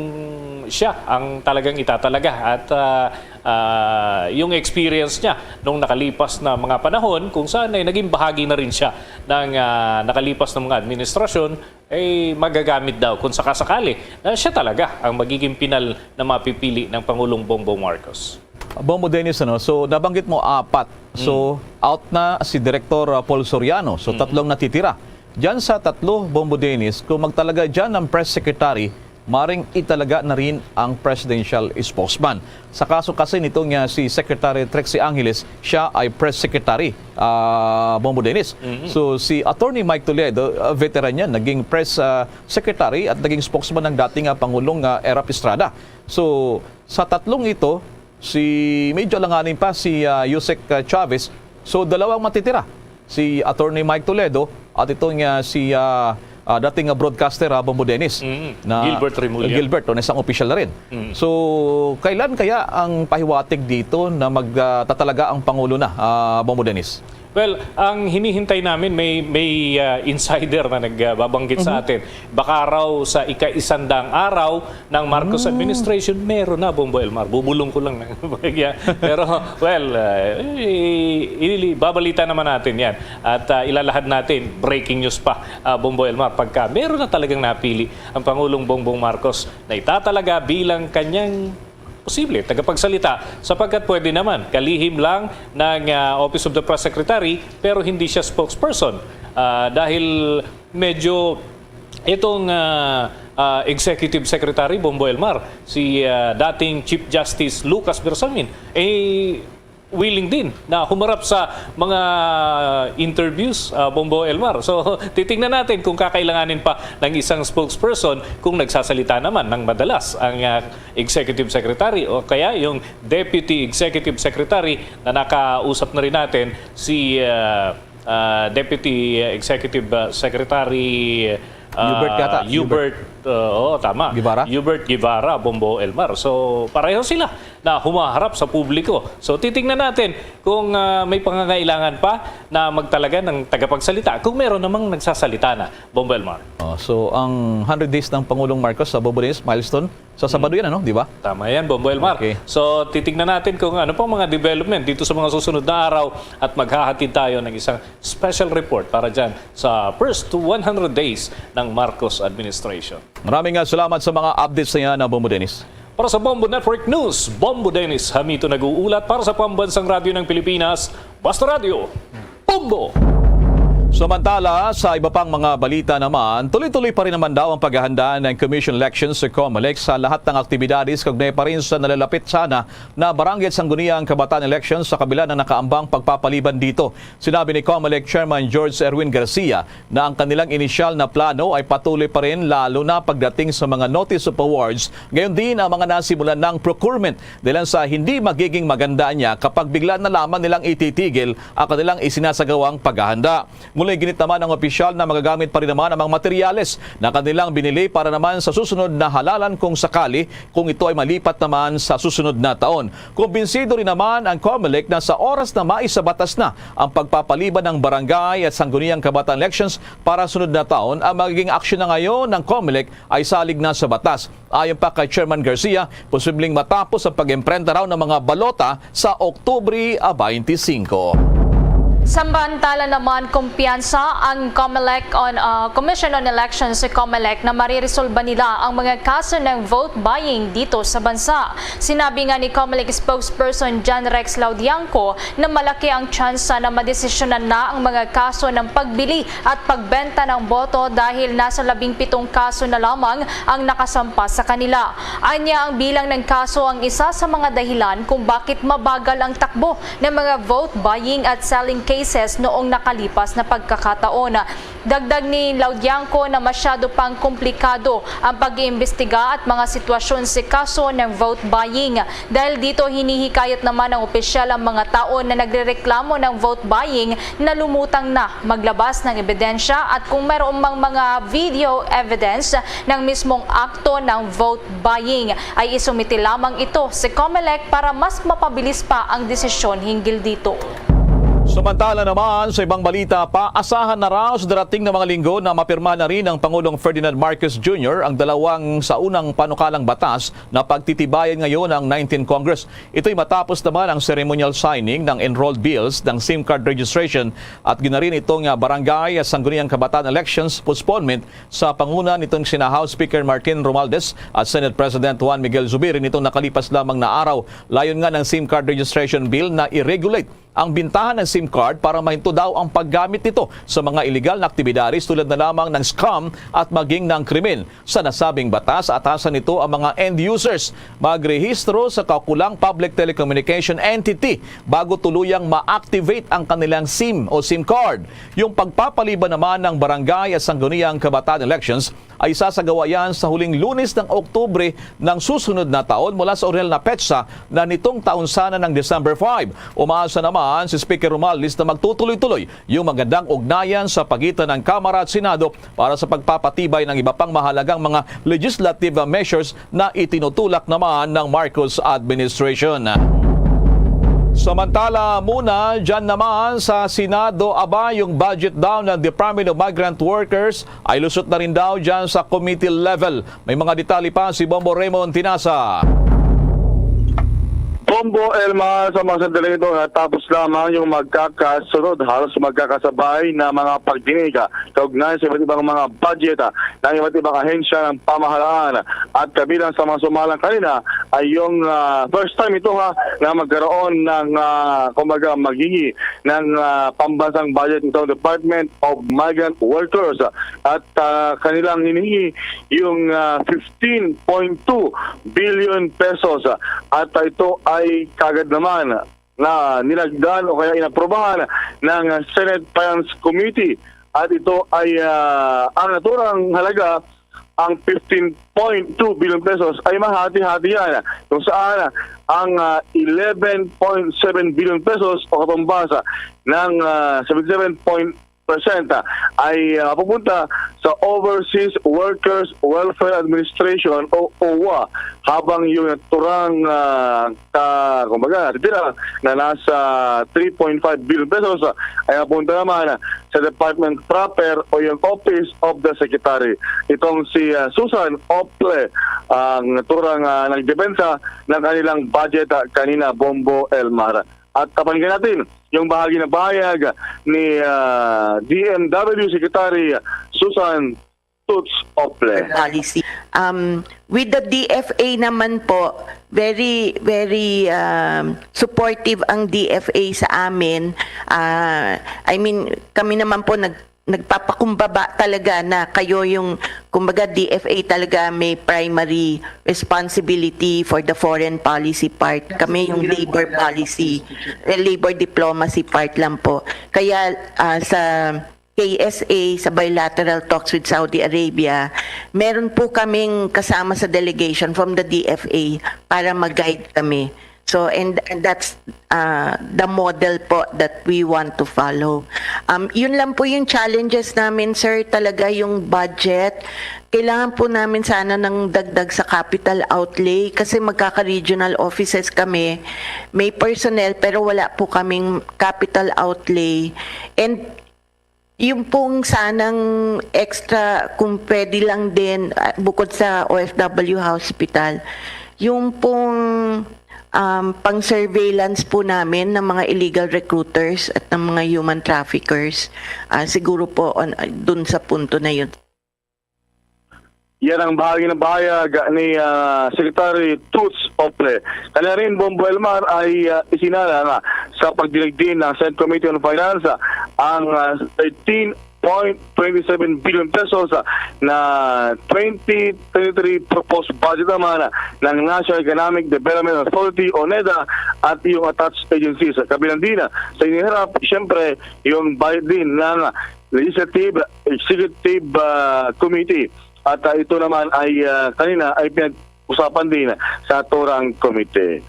siya ang talagang itatalaga. At, ah, ah, yung experience niya nung nakalipas na mga panahon, kung saan ay naging bahagi na rin siya ng, ah, nakalipas na mga administrasyon, ay magagamit daw kung sakasakali na siya talaga ang magiging pinal na mapipili ng Pangulong Bongbong Marcos. Bombo Dennis, ano? So, nabanggit mo apat. So, out na si Director, uh, Paul Soriano. So, tatlong natitira. Diyan sa tatlo, Bombo Dennis, kung magtalaga diyan ng press secretary, maring italaga na rin ang presidential spokesman. Sa kaso kasi nito nga si Secretary Trixie Angeles, siya ay press secretary, ah, Bombo Dennis. So, si Attorney Mike Toledo, ah, veteran yan, naging press, ah, secretary at naging spokesman ng dating, ah, Pangulong, ah, Erap Estrada. So, sa tatlong ito, si, medyo alanganin pa si, ah, Usec, ah, Chavez. So, dalawang matitira, si Attorney Mike Toledo at ito nga si, ah, ah, dating, ah, broadcaster, ah, Bombo Dennis, na Gilbert Remulla. Gilbert, o, na isang opisyal na rin. So, kailan kaya ang pahiwatig dito na mag, ah, tatalaga ang Pangulo na, ah, Bombo Dennis? Well, ang hinihintay namin, may, may, ah, insider na nagbabanggit sa atin. Baka raw sa ika-isandang araw ng Marcos administration, meron na, Bombo Elmar. Bubulong ko lang. Pero, well, ah, i-, i-, babalita naman natin yan. At, ah, ilalahad natin, breaking news pa, ah, Bombo Elmar, pagka meron na talagang napili ang Pangulong Bongbong Marcos na itatalaga bilang kanyang posible tagapagsalita, sapagkat pwede naman kalihim lang ng, ah, Office of the Press Secretary, pero hindi siya spokesperson. Ah, dahil medyo itong, ah, ah, Executive Secretary Bombo Elmar, si, ah, dating Chief Justice Lucas Bersamin, eh, willing din na humarap sa mga interviews, ah, Bombo Elmar. So, titingnan natin kung kakailanganin pa ng isang spokesperson kung nagsasalita naman ng madalas ang, ah, executive secretary o kaya yung deputy executive secretary na nakausap na rin natin, si, ah, ah, Deputy Executive, ah, Secretary, ah, Hubert yata, Hubert, ah, oo, tama. Guevara? Hubert Guevara, Bombo Elmar. So, pareho sila na humaharap sa publiko. So, titingnan natin kung, ah, may pangangailangan pa na magtalaga ng tagapagsalita, kung meron namang nagsasalita na, Bombo Elmar. Oh, so, ang hundred days ng Pangulong Marcos sa Bombo Dennis, milestone. Sa Sabado yan, ano? Di ba? Tama yan, Bombo Elmar. Okay. So, titingnan natin kung ano pang mga development dito sa mga susunod na araw at maghahatid tayo ng isang special report para dyan sa first one hundred days ng Marcos administration. Maraming nga salamat sa mga updates na yan, Bombo Dennis. Para sa Bombo Network News, Bombo Dennis Hamito nag-uulat para sa Pambansang Radyo ng Pilipinas, Basta Radyo, Bombo! Samantala, sa iba pang mga balita naman, tuloy-tuloy pa rin naman daw ang paghahanda ng Commission Elections sa Comelec sa lahat ng aktibidades kaugnay pa rin sa nalalapit sana na Barangay at Sangguniang Kabataan Elections sa kabila ng nakaambang pagpapaliban dito. Sinabi ni Comelec Chairman George Erwin Garcia na ang kanilang inisyal na plano ay patuloy pa rin, lalo na pagdating sa mga notice of awards, gayon din ang mga nasimulan ng procurement, dahilan sa hindi magiging maganda niya kapag bigla na lamang nilang ititigil ang kanilang isinasagawang paghahanda. Ngunit ginit naman ng opisyal na magagamit pa rin naman ang mga materyales na kanilang binili para naman sa susunod na halalan kung sakali kung ito ay malipat naman sa susunod na taon. Kumbinsido rin naman ang Comelec na sa oras na maisabatas na ang pagpapaliban ng barangay at sangguniang kabataan elections para sunod na taon, ang magiging aksyon na ngayon ng Comelec ay salig na sa batas. Ayon pa kay Chairman Garcia, posibleng matapos ang pag-imprenta raw ng mga balota sa Oktubre, ah, twenty-five. Samantala naman, kumpiyansa ang Comelec on, ah, Commission on Elections sa Comelec na mariresolba nila ang mga kaso ng vote buying dito sa bansa. Sinabi nga ni Comelec spokesperson John Rex Laudianco na malaki ang tsansa na madesisyonan na ang mga kaso ng pagbili at pagbenta ng boto dahil nasa labing pitong kaso na lamang ang nakasampa sa kanila. Anya, ang bilang ng kaso ang isa sa mga dahilan kung bakit mabagal ang takbo ng mga vote buying at selling cases noong nakalipas na pagkakataon. Dagdag ni Laudianco na masyado pang komplikado ang pag-iimbestiga at mga sitwasyon sa kaso ng vote buying. Dahil dito, hinihikayat naman ng opisyal ang mga tao na nagrereklamo ng vote buying na lumutang na maglabas ng ebidensya at kung mayroon mang mga video evidence ng mismong akto ng vote buying, ay isumite lamang ito sa Comelec para mas mapabilis pa ang desisyon hinggil dito. Samantala naman, sa ibang balita pa, asahan na raw sa darating na mga linggo na mapirmahan na rin ng Pangulong Ferdinand Marcos Junior ang dalawang sa unang panukalang batas na pagtitibayan ngayon ng nineteenth Congress. Ito'y matapos naman ang ceremonial signing ng enrolled bills ng SIM card registration at ginarin itong, ah, Barangay at Sangguniang Kabataan Elections Postponement sa panguna nitong sina House Speaker Martin Romualdez at Senate President Juan Miguel Zubiri nitong nakalipas lamang na araw. Layon nga ng SIM card registration bill na i-regulate ang bintahan ng SIM card para mahinto daw ang paggamit nito sa mga iligal na aktibidades tulad na lamang ng scam at maging ng krimen. Sa nasabing batas, atasan nito ang mga end users magrehistro sa kaukulang public telecommunication entity bago tuluyang ma-activate ang kanilang SIM o SIM card. Yung pagpapaliban naman ng barangay at sangguniang kabataan elections ay isasagawa yan sa huling Lunes ng Oktubre ng susunod na taon mula sa orihinal na petsa na nitong taon sana ng December five. Umaasa naman si Speaker Romualdez na magtutuloy-tuloy yung magandang ugnayan sa pagitan ng Kamara at Senado para sa pagpapatibay ng iba pang mahalagang mga legislative measures na itinutulak naman ng Marcos administration. Samantala muna, dyan naman sa Senado, aba, yung budget daw ng Department of Migrant Workers ay lusot na rin daw dyan sa committee level. May mga detalye pa si Bombo Raymond Tinasa. Bombo Elmar, sa mga sandali ito, natapos lamang yung magkakasunod, halos magkakasabay na mga pagdinig, ah, kaugnay sa iba't ibang mga budget, ah, ng iba't ibang ahensya ng pamahalaan. At kabilang sa mga sumalang kanina ay yung, ah, first time ito, ha, na magkaroon ng, ah, kumbaga, maghingi ng, ah, pambansang budget itong Department of Migrant Workers. At, ah, kanilang hinihingi yung, ah, fifteen point two billion pesos. At, ah, ito ay kagad naman na nilagdan o kaya inaprobahan ng Senate Finance Committee. At ito ay, ah, ang naturang halaga ang fifteen point two billion pesos ay mahati-hati yan, kung saan ang, ah, eleven point seven billion pesos o katumbas ng, ah, seventy-seven point percent ay, ah, mapupunta sa Overseas Workers Welfare Administration o owa, habang yung naturang, ah, ka, kumbaga, natitira na nasa three point five billion pesos, ah, ay mapunta naman sa department proper o yung Office of the Secretary. Itong si, ah, Susan Ople ang naturang, ah, nagdepensa ng kanilang budget, ah, kanina, Bombo Elmar. At tapangan natin yung bahagi na pahayag ni, ah, D M W Secretary Susan Toots Ople. Policy. Um, with the D F A naman po, very, very, um, supportive ang D F A sa amin. Ah, I mean, kami naman po nag-, nagpapakumbaba talaga na kayo yung, kumbaga, D F A talaga may primary responsibility for the foreign policy part. Kami yung labor policy, eh, labor diplomacy part lang po. Kaya, ah, sa K S A, sa bilateral talks with Saudi Arabia, meron po kaming kasama sa delegation from the D F A para mag-guide kami. So, and, and that's, uh, the model po that we want to follow. Um, yun lang po yung challenges namin, sir, talaga yung budget. Kailangan po namin sana ng dagdag sa capital outlay kasi magkaka-regional offices kami. May personnel pero wala po kaming capital outlay. And yung pong sanang extra, kung pwede lang din, ah, bukod sa O F W hospital, yung pong, um, pang-surveillance po namin ng mga illegal recruiters at ng mga human traffickers, ah, siguro po on, dun sa punto na yun. Yan ang bahagi ng pahayag ni, ah, Secretary Toots Ople. Kanya rin, Bombo Elmar, ay, ah, isinala na sa pagdinig din ng Senate Committee on Finance, ah, ang, ah, thirteen point twenty seven billion pesos, ah, na twenty twenty-three proposed budget naman, ah, ng National Economic Development Authority o NEDA at yung attached agencies. Kabilang din, ah, sa iniharap, siyempre, yung budget din ng Legislative Executive, ah, Committee. At, ah, ito naman ay, ah, kanina ay pinag-usapan din sa naturang komite.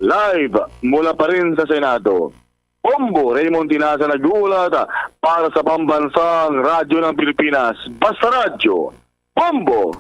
Live mula pa rin sa Senado, Bombo Raymond Tinaza nag-uulat para sa Pambansang Radyo ng Pilipinas, Basta Radyo, Bombo!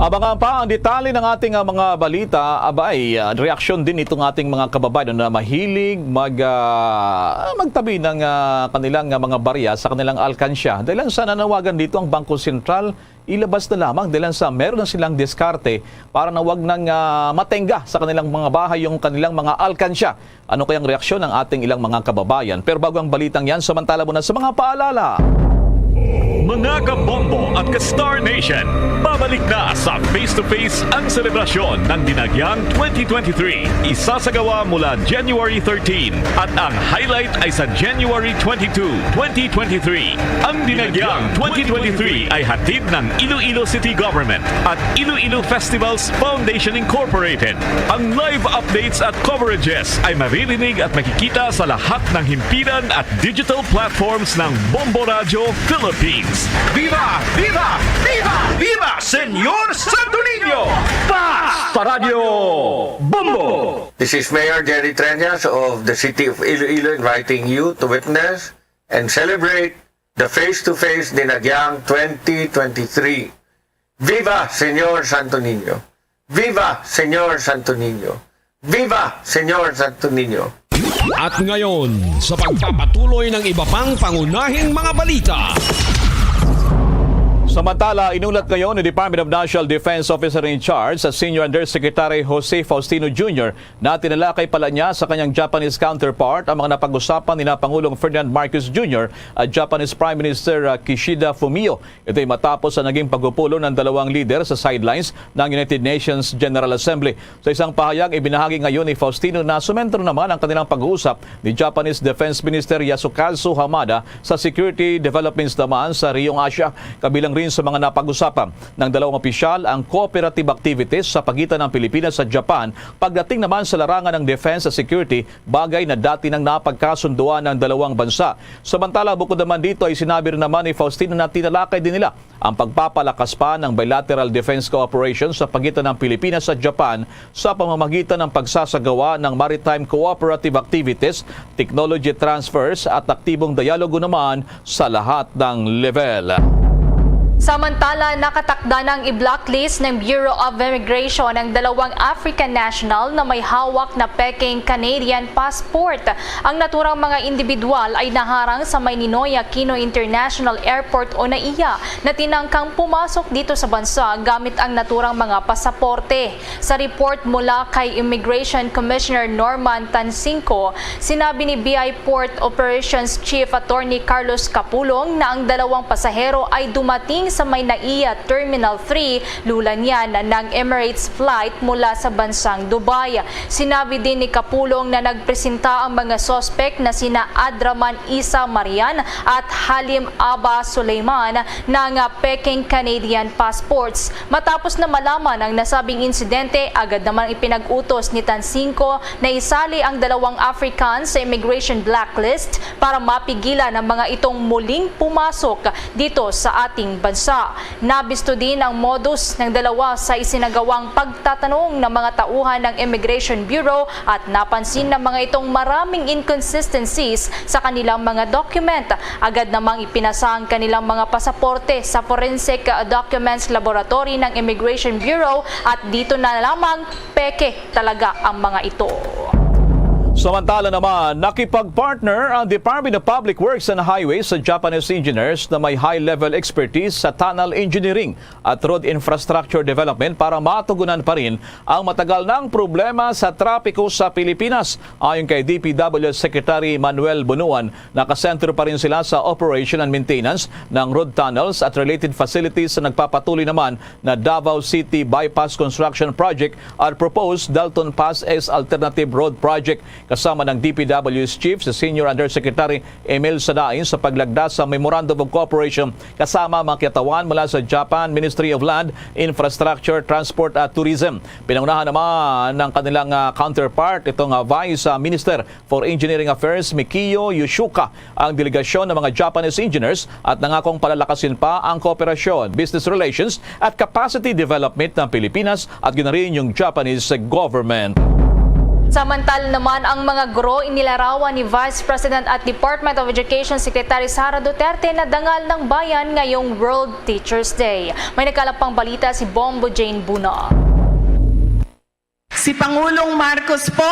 Abangan pa ang detalye ng ating, ah, mga balita. Abay, ah, reaksyon din itong ating mga kababayan na mahilig mag, ah, magtabi ng, ah, kanilang, ah, mga barya sa kanilang alkansya. Dahil sa nanawagan dito ang Bangko Sentral, ilabas na lamang dahil sa meron na silang diskarte para na wag nang, ah, matengga sa kanilang mga bahay yung kanilang mga alkansya. Ano kayang reaksyon ng ating ilang mga kababayan? Pero bago ang balitang yan, samantala muna sa mga paalala. Mga kabombo at ka-Star Nation, babalik na sa Face to Face ang selebrasyon ng Dinagyang twenty twenty-three. Isasagawa mula January thirteen at ang highlight ay sa January twenty-two, twenty twenty-three. Ang Dinagyang twenty twenty-three ay hatid ng Iloilo City Government at Iloilo Festivals Foundation Incorporated. Ang live updates at coverages ay maririnig at makikita sa lahat ng himpilan at digital platforms ng Bombo Radyo Philippines. Viva! Viva! Viva! Viva Senyor Santo Niño! Basta Radyo Bombo! This is Mayor Jerry Treñas of the City of Iloilo inviting you to witness and celebrate the Face to Face Dinagyang twenty twenty-three. Viva Senyor Santo Niño! Viva Senyor Santo Niño! Viva Senyor Santo Niño! At ngayon, sa pagpapatuloy ng iba pang pangunahing mga balita. Samantala, inulat ngayon ni Department of National Defense Officer in Charge sa Senior Undersecretary Jose Faustino Junior na tinalakay pala niya sa kanyang Japanese counterpart ang mga napag-usapan ni na Pangulong Ferdinand Marcos Junior at Japanese Prime Minister, ah, Kishida Fumio. Ito'y matapos ang naging pagpupulong ng dalawang lider sa sidelines ng United Nations General Assembly. Sa isang pahayag, ibinahagi ngayon ni Faustino na sumentro naman ang kanilang pag-uusap ni Japanese Defense Minister Yasukazu Hamada sa security developments naman sa rehiyong Asia, kabilang Sa mga napag-usapan ng dalawang opisyal ang cooperative activities sa pagitan ng Pilipinas at Japan pagdating naman sa larangan ng defense at security, bagay na dati nang napagkasunduan ng dalawang bansa. Samantala, bukod naman dito ay sinabi rin naman ni Faustina na tinalakay din nila ang pagpapalakas pa ng bilateral defense cooperation sa pagitan ng Pilipinas at Japan sa pamamagitan ng pagsasagawa ng maritime cooperative activities, technology transfers at aktibong dialogo naman sa lahat ng level. Samantala, nakatakda nang i-blacklist ng Bureau of Immigration ang dalawang African national na may hawak na pekeng Canadian passport. Ang naturang mga individual ay naharang sa may Ninoy Aquino International Airport o NAIA na tinangkang pumasok dito sa bansa gamit ang naturang mga pasaporte. Sa report mula kay Immigration Commissioner Norman Tansingco, sinabi ni B I Port Operations Chief Attorney Carlos Capulong na ang dalawang pasahero ay dumating sa may NAIA Terminal three, lula niyan ng Emirates flight mula sa bansang Dubai. Sinabi din ni Capulong na nagpresenta ang mga suspek na sina Adraman Isa Marian at Halim Aba Suleiman ng peking Canadian passports. Matapos na malaman ang nasabing insidente, agad namang ipinag-utos ni Tansingco na isali ang dalawang African sa immigration blacklist para mapigilan ang mga itong muling pumasok dito sa ating bansa. Nabisto din ang modus ng dalawa sa isinagawang pagtatanong ng mga tauhan ng Immigration Bureau at napansin ng mga itong maraming inconsistencies sa kanilang mga document. Agad namang ipinasa ang kanilang mga pasaporte sa Forensic Documents Laboratory ng Immigration Bureau at dito na lamang peke talaga ang mga ito. Samantala naman, nakipag-partner ang Department of Public Works and Highways sa Japanese engineers na may high-level expertise sa tunnel engineering at road infrastructure development para matugunan pa rin ang matagal nang problema sa trapiko sa Pilipinas. Ayon kay D P W Secretary Manuel Bonuan, nakasentro pa rin sila sa operation and maintenance ng road tunnels at related facilities sa nagpapatuloy naman na Davao City Bypass Construction Project at proposed Dalton Pass as Alternative Road Project, kasama ng D P W's Chief, si Senior Undersecretary Emil Sadain, sa paglagda sa Memorandum of Cooperation kasama ang mga kiyatawan mula sa Japan Ministry of Land, Infrastructure, Transport at Tourism. Pinangunahan naman ng kanilang, ah, counterpart, itong, ah, Vice, ah, Minister for Engineering Affairs, Mikio Yoshiuka, ang delegasyon ng mga Japanese engineers at nangakong palalakasin pa ang kooperasyon, business relations at capacity development ng Pilipinas at ginarin yung Japanese government. Samantala naman, ang mga guro inilarawan ni Vice President at Department of Education Secretary Sara Duterte na dangal ng bayan ngayong World Teachers Day. May nagkalap pang balita si Bombo Jane Buna. Si Pangulong Marcos po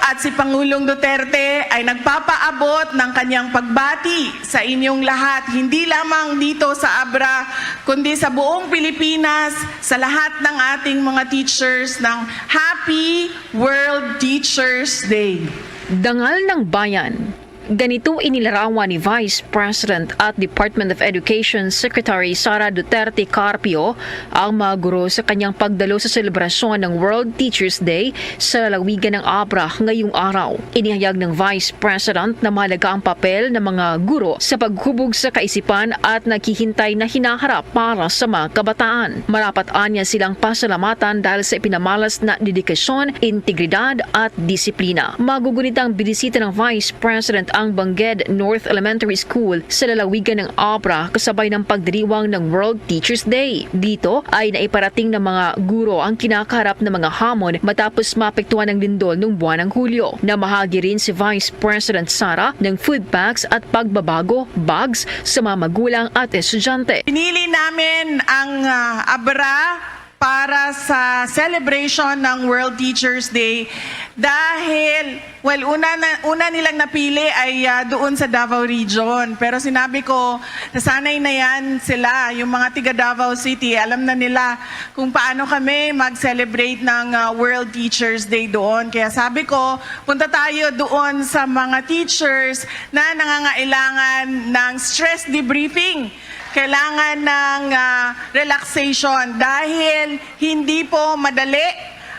at si Pangulong Duterte ay nagpapaabot ng kanyang pagbati sa inyong lahat, hindi lamang dito sa Abra, kundi sa buong Pilipinas, sa lahat ng ating mga teachers, ng Happy World Teachers Day. Dangal ng Bayan. Ganito inilarawan ni Vice President at Department of Education Secretary Sara Duterte Carpio ang mga guro sa kanyang pagdalo sa selebrasyon ng World Teachers Day sa lalawigan ng Abra ngayong araw. Inihayag ng Vice President na mahalaga ang papel ng mga guro sa paghubog sa kaisipan at naghihintay na hinaharap para sa mga kabataan. Marapat anya silang pasalamatan dahil sa ipinamalas na dedikasyon, integridad at disiplina. Magugunit ang binisita ng Vice President ang Banged North Elementary School sa lalawigan ng Abra kasabay ng pagdiriwang ng World Teachers Day. Dito ay naiparating ng mga guro ang kinakaharap na mga hamon matapos maapektuhan ng lindol noong buwan ng Hulyo. Namahagi rin si Vice President Sara ng food packs at pagbabago bags sa mga magulang at estudyante. Pinili namin ang, ah, Abra para sa celebration ng World Teachers Day dahil, well, una na, una nilang napili ay, ah, doon sa Davao Region. Pero sinabi ko, nasanay na yan sila, yung mga tiga Davao City. Alam na nila kung paano kami mag-celebrate ng, ah, World Teachers Day doon. Kaya sabi ko, punta tayo doon sa mga teachers na nangangailangan ng stress debriefing. Kailangan ng, ah, relaxation dahil hindi po madali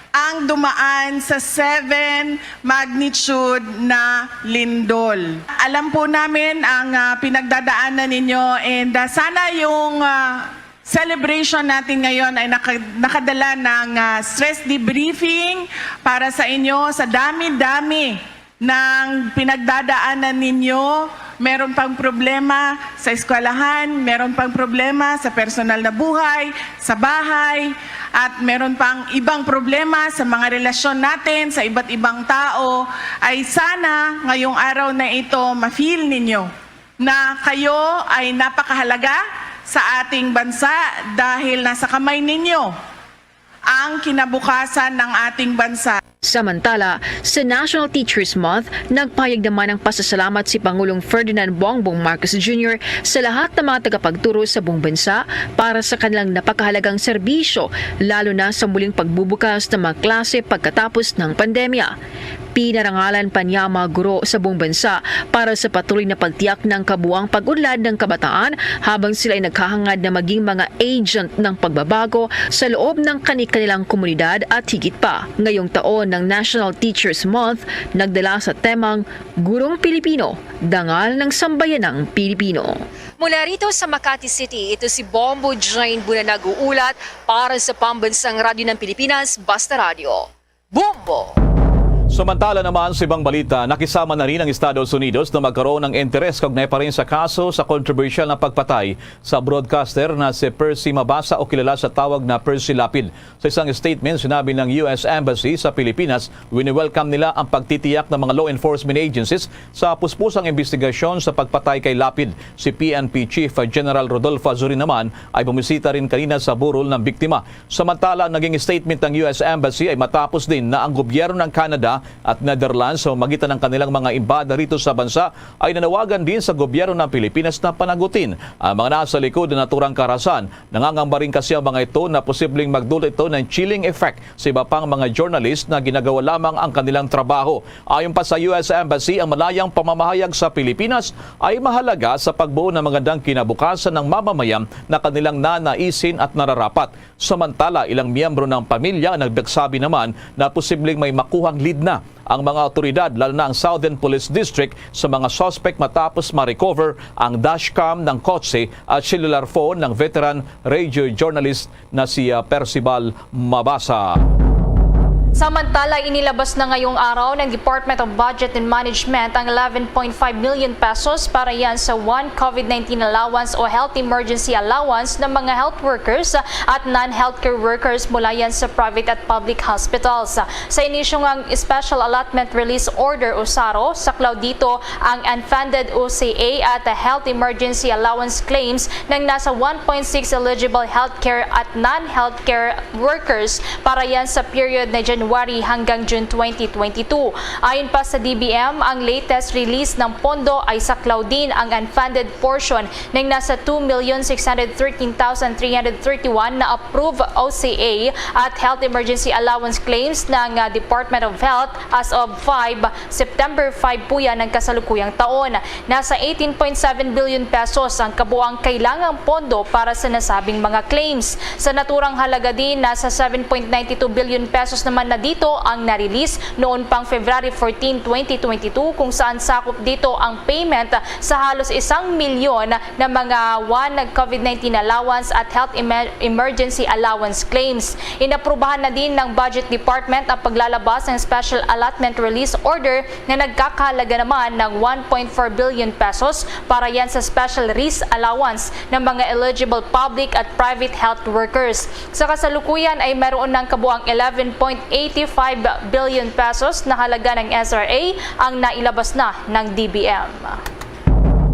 ang dumaan sa seven magnitude na lindol. Alam po namin ang, ah, pinagdadaanan ninyo and, ah, sana yung, ah, Celebration natin ngayon ay naka- nakadala ng ah, stress debriefing para sa inyo sa dami-dami ng pinagdadaanan ninyo. Meron pang problema sa eskwelahan, meron pang problema sa personal na buhay, sa bahay, at meron pang ibang problema sa mga relasyon natin sa iba't ibang tao. Ay sana ngayong araw na ito ma-feel ninyo na kayo ay napakahalaga sa ating bansa dahil nasa kamay ninyo ang kinabukasan ng ating bansa. Samantala, sa National Teachers Month, nagpahayag naman ng pasasalamat si Pangulong Ferdinand Bongbong Marcos Junior sa lahat ng mga tagapagturo sa buong bansa para sa kanilang napakahalagang serbisyo, lalo na sa muling pagbubukas ng mga klase pagkatapos ng pandemya. Pinarangalan pa niya ang mga guro sa buong bansa para sa patuloy na pagtiyak ng kabuang pag-unlad ng kabataan habang sila ay naghahangad na maging mga agent ng pagbabago sa loob ng kani-kanilang komunidad at higit pa. Ngayong taon ng National Teachers Month, nagdala sa temang Gurong Pilipino, Dangal ng Sambayanang Pilipino. Mula rito sa Makati City, ito si Bombo Jane Buna nag-uulat para sa Pambansang Radyo ng Pilipinas, Basta Radyo. Bombo! Samantala naman sa ibang balita, nakisama na rin ang Estados Unidos na magkaroon ng interes kaugnay pa rin sa kaso sa kontrobersyal na pagpatay sa broadcaster na si Percy Mabasa o kilala sa tawag na Percy Lapid. Sa isang statement, sinabi ng U S Embassy sa Pilipinas, wini-welcome nila ang pagtitiyak ng mga law enforcement agencies sa puspusang investigasyon sa pagpatay kay Lapid. Si P N P Chief General Rodolfo Azurin naman ay bumisita rin kanina sa burol ng biktima. Samantala, ang naging statement ng U S Embassy ay matapos din na ang gobyerno ng Canada at Netherlands sa pamamagitan ng kanilang mga embahada rito sa bansa ay nanawagan din sa gobyerno ng Pilipinas na panagutin ang mga nasa likod ng naturang karahasan. Nangangamba rin kasi ang mga ito na posibleng magdulot ito ng chilling effect sa iba pang mga journalist na ginagawa lamang ang kanilang trabaho. Ayon pa sa U S Embassy, ang malayang pamamahayag sa Pilipinas ay mahalaga sa pagbuo ng magandang kinabukasan ng mamamayan na kanilang nanaisin at nararapat. Samantala, ilang miyembro ng pamilya ang nagsabi naman na posibleng may makuhang lead na ang mga awtoridad, lalo na ang Southern Police District, sa mga suspect matapos ma-recover ang dashcam ng kotse at cellular phone ng veteran radio journalist na si ah, Percival Mabasa. Samantala, inilabas na ngayong araw ng Department of Budget and Management ang eleven point five million pesos para yan sa one COVID nineteen allowance o health emergency allowance ng mga health workers at non-healthcare workers mula yan sa private at public hospitals. Sa inisyu ngang Special Allotment Release Order o saro, saklaw dito ang unfunded O C A at health emergency allowance claims ng nasa one point six eligible healthcare at non-healthcare workers para yan sa period na January hanggang June twenty twenty-two. Ayon pa sa D B M, ang latest release ng pondo ay saklaw din ang unfunded portion ng nasa two million six hundred thirteen thousand three hundred thirty-one na approved O C A at health emergency allowance claims ng ah, Department of Health as of five September five po yan ng kasalukuyang taon. Nasa eighteen point seven billion pesos ang kabuang kailangang pondo para sa nasabing mga claims. Sa naturang halaga din, nasa seven point nine two billion pesos naman na dito ang na-release noon pang February fourteen, twenty twenty-two, kung saan sakop dito ang payment sa halos isang milyon na mga one COVID nineteen allowance at health emer- emergency allowance claims. Inaprubahan na din ng Budget Department ang paglalabas ng Special Allotment Release Order na nagkakahalaga naman ng one point four billion pesos para yan sa special risk allowance ng mga eligible public at private health workers. Sa kasalukuyan ay mayroon ng kabuang eleven point eighty five billion pesos na halaga ng S R A ang nailabas na ng D B M.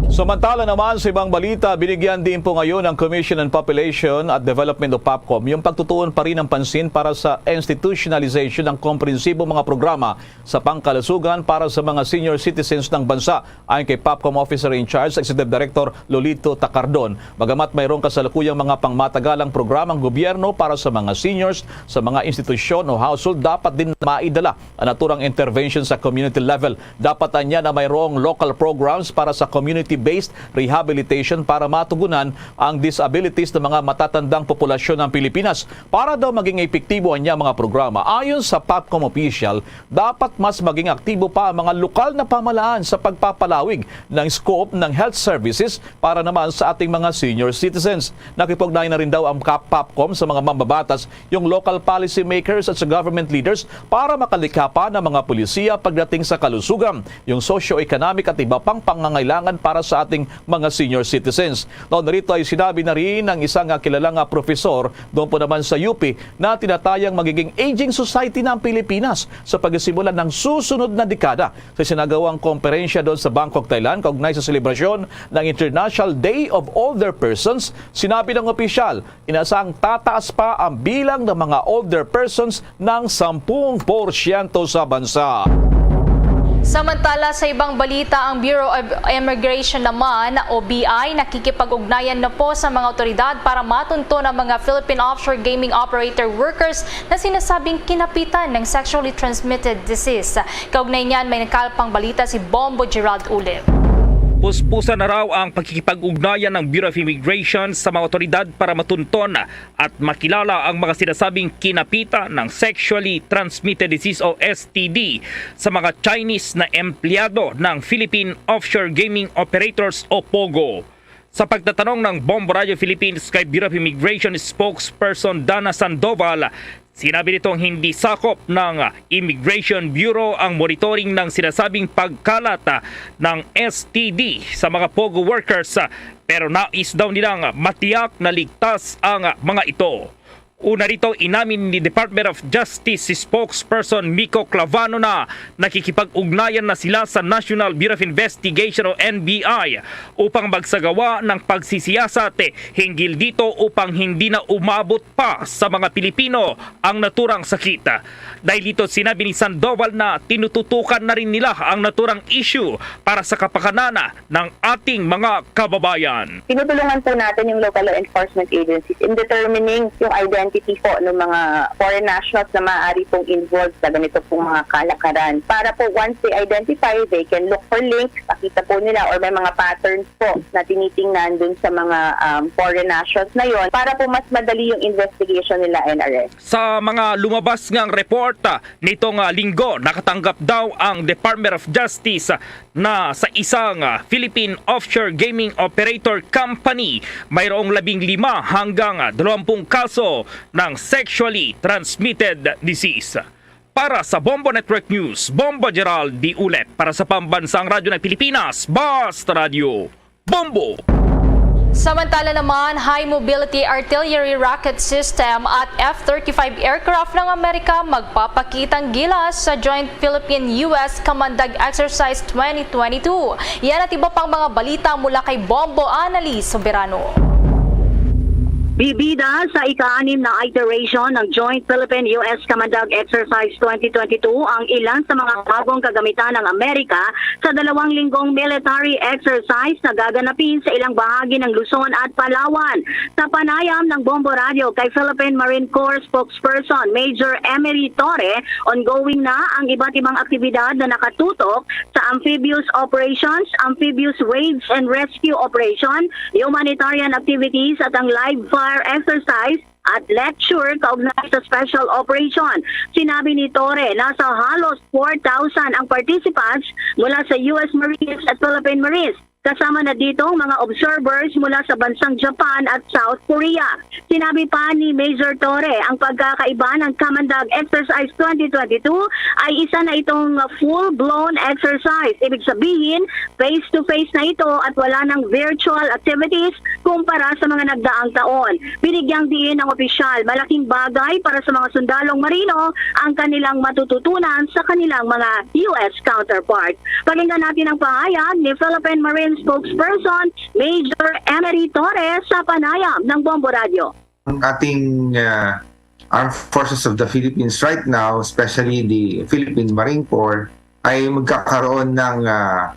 Samantala naman sa ibang balita, binigyan din po ngayon ng Commission on Population at Development o POPCOM yung pagtutuon pa rin ng pansin para sa institutionalization ng komprehensibong mga programa sa pangkalusugan para sa mga senior citizens ng bansa. Ayon kay POPCOM Officer in Charge, Executive Director Lolito Tacardon, bagamat mayroong kasalukuyang mga pangmatagalang programang gobyerno para sa mga seniors sa mga institusyon o household, dapat din maidala ang naturang intervention sa community level. Dapat anya na mayroong local programs para sa community skills-based rehabilitation para matugunan ang disabilities ng mga matatandang populasyon ng Pilipinas. Para daw maging epektibo ang mga programa, ayon sa PAPCOM official, dapat mas maging aktibo pa ang mga lokal na pamahalaan sa pagpapalawig ng scope ng health services para naman sa ating mga senior citizens. Nakipag-ugnayan na rin daw ang kap-, PAPCOM sa mga mambabatas, yung local policy makers at sa government leaders para makalikha pa ng mga polisiya pagdating sa kalusugan, yung socio-economic at iba pang pangangailangan para sa ating mga senior citizens. Now, narito ay sinabi na rin ng isang, ah, kilalang, ah, profesor doon po naman sa U P na tinatayang magiging aging society na ang Pilipinas sa pagsisimula ng susunod na dekada. Sa sinagawang komperensya doon sa Bangkok, Thailand, kaugnay sa selebrasyon ng International Day of Older Persons, sinabi ng opisyal, inasang tataas pa ang bilang ng mga older persons ng sampung porsyento sa bansa. Samantala, sa ibang balita, ang Bureau of Immigration naman o B I nakikipag-ugnayan na po sa mga otoridad para matunton ang mga Philippine offshore gaming operator workers na sinasabing kinapitan ng sexually transmitted disease. Kaugnay niyan, may nakalpang balita si Bombo Gerald Ulip. Puspusan na raw ang pagkikipag-ugnayan ng Bureau of Immigration sa mga otoridad para matunton at makilala ang mga sinasabing kinapitan ng sexually transmitted disease o S T D sa mga Chinese na empleyado ng Philippine offshore gaming operators o POGO. Sa pagtatanong ng Bombo Radio Philippines kay Bureau of Immigration spokesperson Dana Sandoval, sinabi nitong hindi sakop ng Immigration Bureau ang monitoring ng sinasabing pagkalat ng S T D sa mga POGO workers, pero nais daw nilang matiyak na ligtas ang mga ito. Una rito, inamin ni Department of Justice spokesperson Miko Clavano na nakikipag-ugnayan na sila sa National Bureau of Investigation o N B I upang magsagawa ng pagsisiyasat hinggil dito upang hindi na umabot pa sa mga Pilipino ang naturang sakit. Dahil dito, sinabi ni Sandoval na tinututukan na rin nila ang naturang issue para sa kapakanan ng ating mga kababayan. Tinutulungan po natin yung local law enforcement agencies in determining yung identity po ng mga foreign nationals na maaari pong involved sa ganito pong mga kalakaran. Para po once they identify, they can look for links, pakita po nila or may mga patterns po na tinitingnan dun sa mga, um, foreign nationals na yon para po mas madali yung investigation nila and arrest. Sa mga lumabas ngang report, ah, nitong, ah, linggo, nakatanggap daw ang Department of Justice, ah, na sa isang, ah, Philippine offshore gaming operator company, mayroong labing lima hanggang, ah, dalawampung kaso ng sexually transmitted disease. Para sa Bombo Network News, Bombo Gerald D. Ulep. Para sa Pambansang Radyo ng Pilipinas, Basta Radyo, Bombo! Samantala naman, high mobility artillery rocket system at F thirty-five aircraft ng Amerika magpapakitang gilas sa Joint Philippine-U S Kamandag Exercise twenty twenty-two. Yan at iba pang mga balita mula kay Bombo Annalise Soberano. Bibida sa ika-anim na iteration ng Joint Philippine-U S Kamandag Exercise twenty twenty-two ang ilan sa mga bagong kagamitan ng Amerika sa dalawang linggong military exercise na gaganapin sa ilang bahagi ng Luzon at Palawan. Sa panayam ng Bombo Radio kay Philippine Marine Corps spokesperson Major Emery Torre, ongoing na ang iba't ibang aktibidad na nakatutok sa amphibious operations, amphibious raids and rescue operation, humanitarian activities at ang live fire exercise at lecture kaugnay sa special operation. Sinabi ni Torre, nasa halos four thousand ang participants mula sa U S Marines at Philippine Marines. Kasama na dito ang mga observers mula sa bansang Japan at South Korea. Sinabi pa ni Major Torre, ang pagkakaiba ng Kamandag Exercise twenty twenty-two ay isa na itong full-blown exercise. Ibig sabihin, face-to-face na ito at wala ng virtual activities kumpara sa mga nagdaang taon. Binigyang diin ng opisyal, malaking bagay para sa mga sundalong marino ang kanilang matututunan sa kanilang mga U S counterparts. Pakinggan natin ang pahayag ni Philippine Marine spokesperson Major Emery Torres sa panayam ng Bombo Radio. Ang ating, ah, Armed Forces of the Philippines right now, especially the Philippine Marine Corps, ay magkakaroon ng, ah,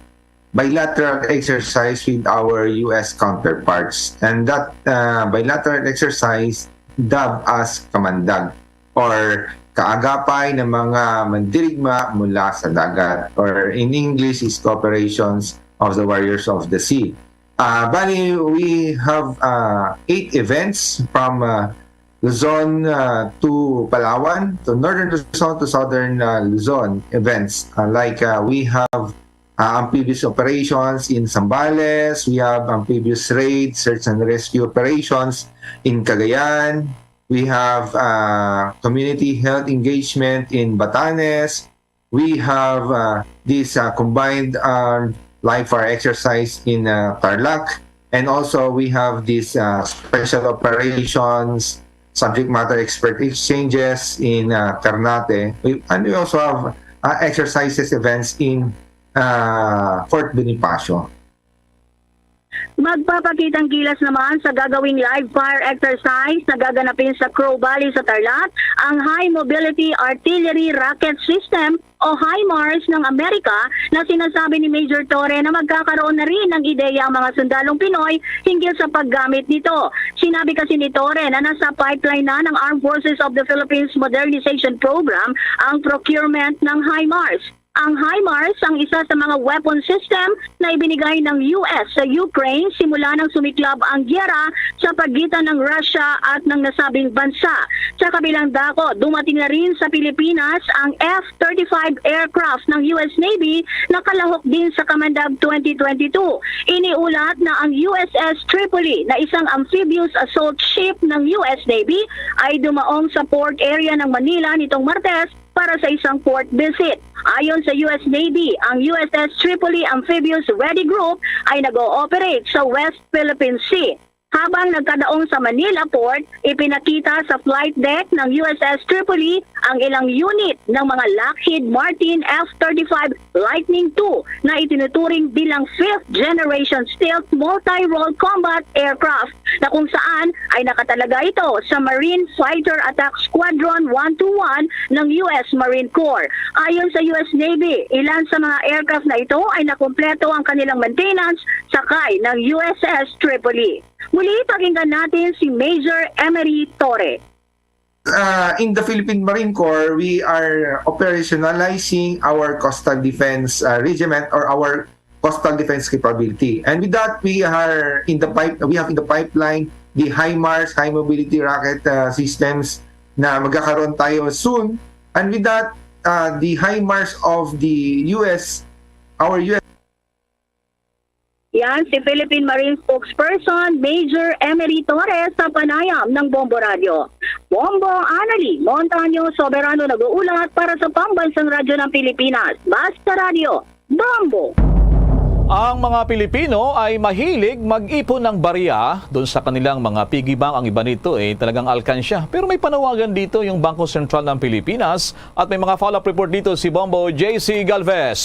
bilateral exercise with our U S counterparts. And that, ah, bilateral exercise, dub as Kamandag, or kaagapay ng mga mandirigma mula sa dagat, or in English is cooperations of the Warriors of the Sea. Uh, bali, we have uh, eight events from uh, Luzon uh, to Palawan, to Northern Luzon to Southern uh, Luzon events. Uh, like uh, we have uh, amphibious operations in Zambales, we have amphibious raid, search and rescue operations in Cagayan, we have uh, community health engagement in Batanes, we have uh, this uh, combined uh, live fire exercise in uh, Tarlac, and also we have this uh, special operations subject matter expert exchanges in uh, Ternate. We, and we also have uh, exercises events in uh, Fort Bonifacio. Magpapakitang gilas naman sa gagawing live fire exercise na gaganapin sa Crow Valley sa Tarlac ang High Mobility Artillery Rocket System o HIMARS ng Amerika na sinasabi ni Major Torre na magkakaroon na rin ng ideya ang mga sundalong Pinoy hinggil sa paggamit nito. Sinabi kasi ni Torre na nasa pipeline na ng Armed Forces of the Philippines Modernization Program ang procurement ng HIMARS. Ang HIMARS ang isa sa mga weapon system na ibinigay ng U S sa Ukraine simula nang sumiklab ang giyera sa pagitan ng Russia at ng nasabing bansa. Sa kabilang dako, dumating na rin sa Pilipinas ang F thirty-five aircraft ng U S Navy na kalahok din sa Kamandag twenty twenty-two. Iniulat na ang U S S Tripoli na isang amphibious assault ship ng U S Navy ay dumaong sa port area ng Manila nitong Martes para sa isang port visit. Ayon sa U S Navy, ang U S S Tripoli Amphibious Ready Group ay nag-ooperate sa West Philippine Sea. Habang nagkadaong sa Manila Port, ipinakita sa flight deck ng U S S Tripoli ang ilang unit ng mga Lockheed Martin F thirty-five Lightning two na itinuturing bilang fifth generation stealth multi-role combat aircraft na kung saan ay nakatalaga ito sa Marine Fighter Attack Squadron one two one ng U S Marine Corps. Ayon sa U S Navy, ilan sa mga aircraft na ito ay nakumpleto ang kanilang maintenance sakay ng U S S Tripoli. Muli, pakinggan natin si Major Emery Torre. Uh, in the Philippine Marine Corps, we are operationalizing our coastal defense uh, regiment or our coastal defense capability. And with that, we are in the pipe we have in the pipeline the HIMARS, high mobility rocket uh, systems na magkakaroon tayo soon. And with that, uh, the HIMARS of the U S, our U S Yan si Philippine Marine Spokesperson Major Emery Torres sa panayam ng Bombo Radio. Bombo Anali Montaño Soberano nag-uulat para sa Pambansang Radyo ng Pilipinas, Basta Radyo, Bombo! Ang mga Pilipino ay mahilig mag-ipon ng barya doon sa kanilang mga piggy bank. Ang iba nito ay talagang alkansya. Pero may panawagan dito yung Bangko Sentral ng Pilipinas at may mga follow-up report dito si Bombo J C Galvez.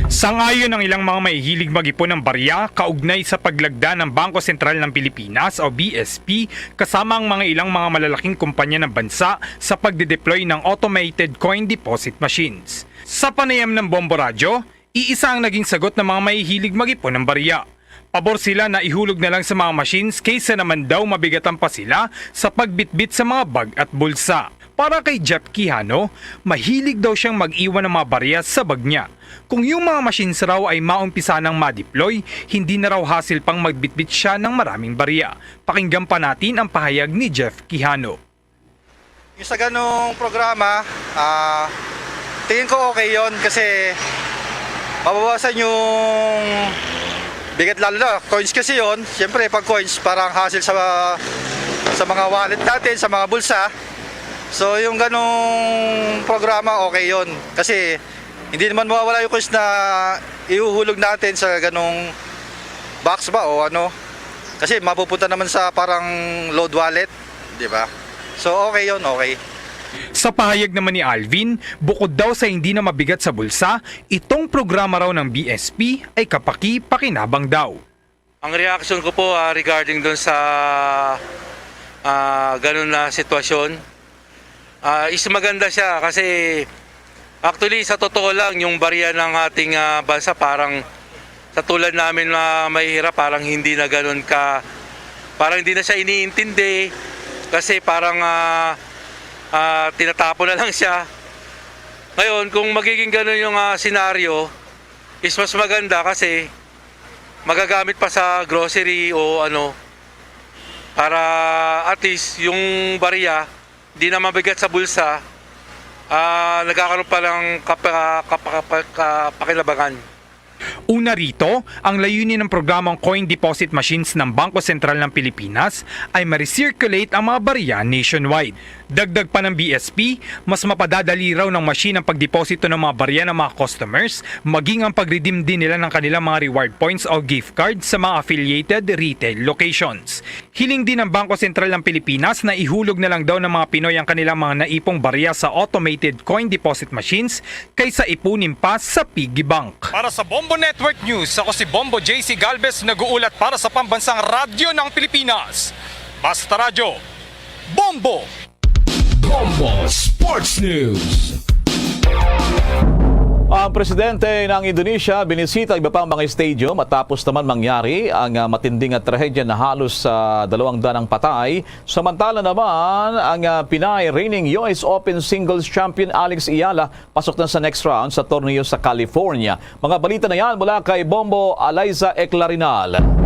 Sangayon ang ilang mga mahihilig mag-ipon ng barya kaugnay sa paglagda ng Bangko Sentral ng Pilipinas o B S P kasama ang mga ilang mga malalaking kumpanya ng bansa sa pagde-deploy ng automated coin deposit machines. Sa panayam ng Bombo Radyo, iisa ang naging sagot ng mga mahihilig mag-ipon ng barya. Pabor sila na ihulog na lang sa mga machines kaysa naman daw mabigatan pa sila sa pagbitbit sa mga bag at bulsa. Para kay Jeff Quijano, mahilig daw siyang mag-iwan ng mga barya sa bag niya. Kung yung mga machines raw ay maumpisa nang ma-deploy, hindi na raw hassle pang magbitbit siya ng maraming barya. Pakinggan pa natin ang pahayag ni Jeff Quijano. Yung sa ganong programa, ah, tingin ko okay yon kasi mabawasan yung bigat, lalo na coins kasi yon. Siyempre, pag coins, parang hassle sa, sa mga wallet natin, sa mga bulsa. So, yung ganong programa, okay yon kasi hindi naman mawawala yung coins na ihuhulog natin sa ganong box ba o ano. Kasi mapupunta naman sa parang load wallet, di ba? So, okay yon, okay. Sa pahayag naman ni Alvin, bukod daw sa hindi na mabigat sa bulsa, itong programa raw ng B S P ay kapaki-pakinabang daw. Ang reaction ko po, ah, regarding dun sa, ah, ganun na sitwasyon, ah, is maganda siya kasi actually, sa totoo lang, yung barya ng ating, ah, bansa, parang sa tulad namin na mahihirap, parang hindi na ganun ka, parang hindi na siya iniintindi kasi parang, ah, ah, tinatapon na lang siya. Ngayon, kung magiging ganun yung, ah, senaryo, is mas maganda kasi magagamit pa sa grocery o ano, para at least yung barya di na mabigat sa bulsa, ah, nagkakaroon pa ng kapa-, kapa-, kapa-, kapakinabangan. Una rito, ang layunin ng programang coin deposit machines ng Bangko Sentral ng Pilipinas ay ma-recirculate ang mga barya nationwide. Dagdag pa ng B S P, mas mapadadali raw ng machine ang pagdeposito ng mga barya ng mga customers, maging ang pag-redeem din nila ng kanilang mga reward points o gift card sa mga affiliated retail locations. Hiling din ng Bangko Sentral ng Pilipinas na ihulog na lang daw ng mga Pinoy ang kanilang mga naipong barya sa automated coin deposit machines kaysa ipunin pa sa piggy bank. Para sa Bombo Network News, ako si Bombo J C Galvez, nag-uulat para sa Pambansang Radyo ng Pilipinas. Basta Radyo, Bombo! Bombo Sports News. Ang presidente ng Indonesia binisita ang iba pang mga stadium matapos naman mangyari ang ah, matinding ah, trahedya na halos sa dalawang danang patay. Samantala naman, ang ah, Pinay reigning U S Open singles champion Alex Eala pasok na sa next round sa torneo sa California. Mga balita na yan mula kay Bombo Aliza Eclarinal.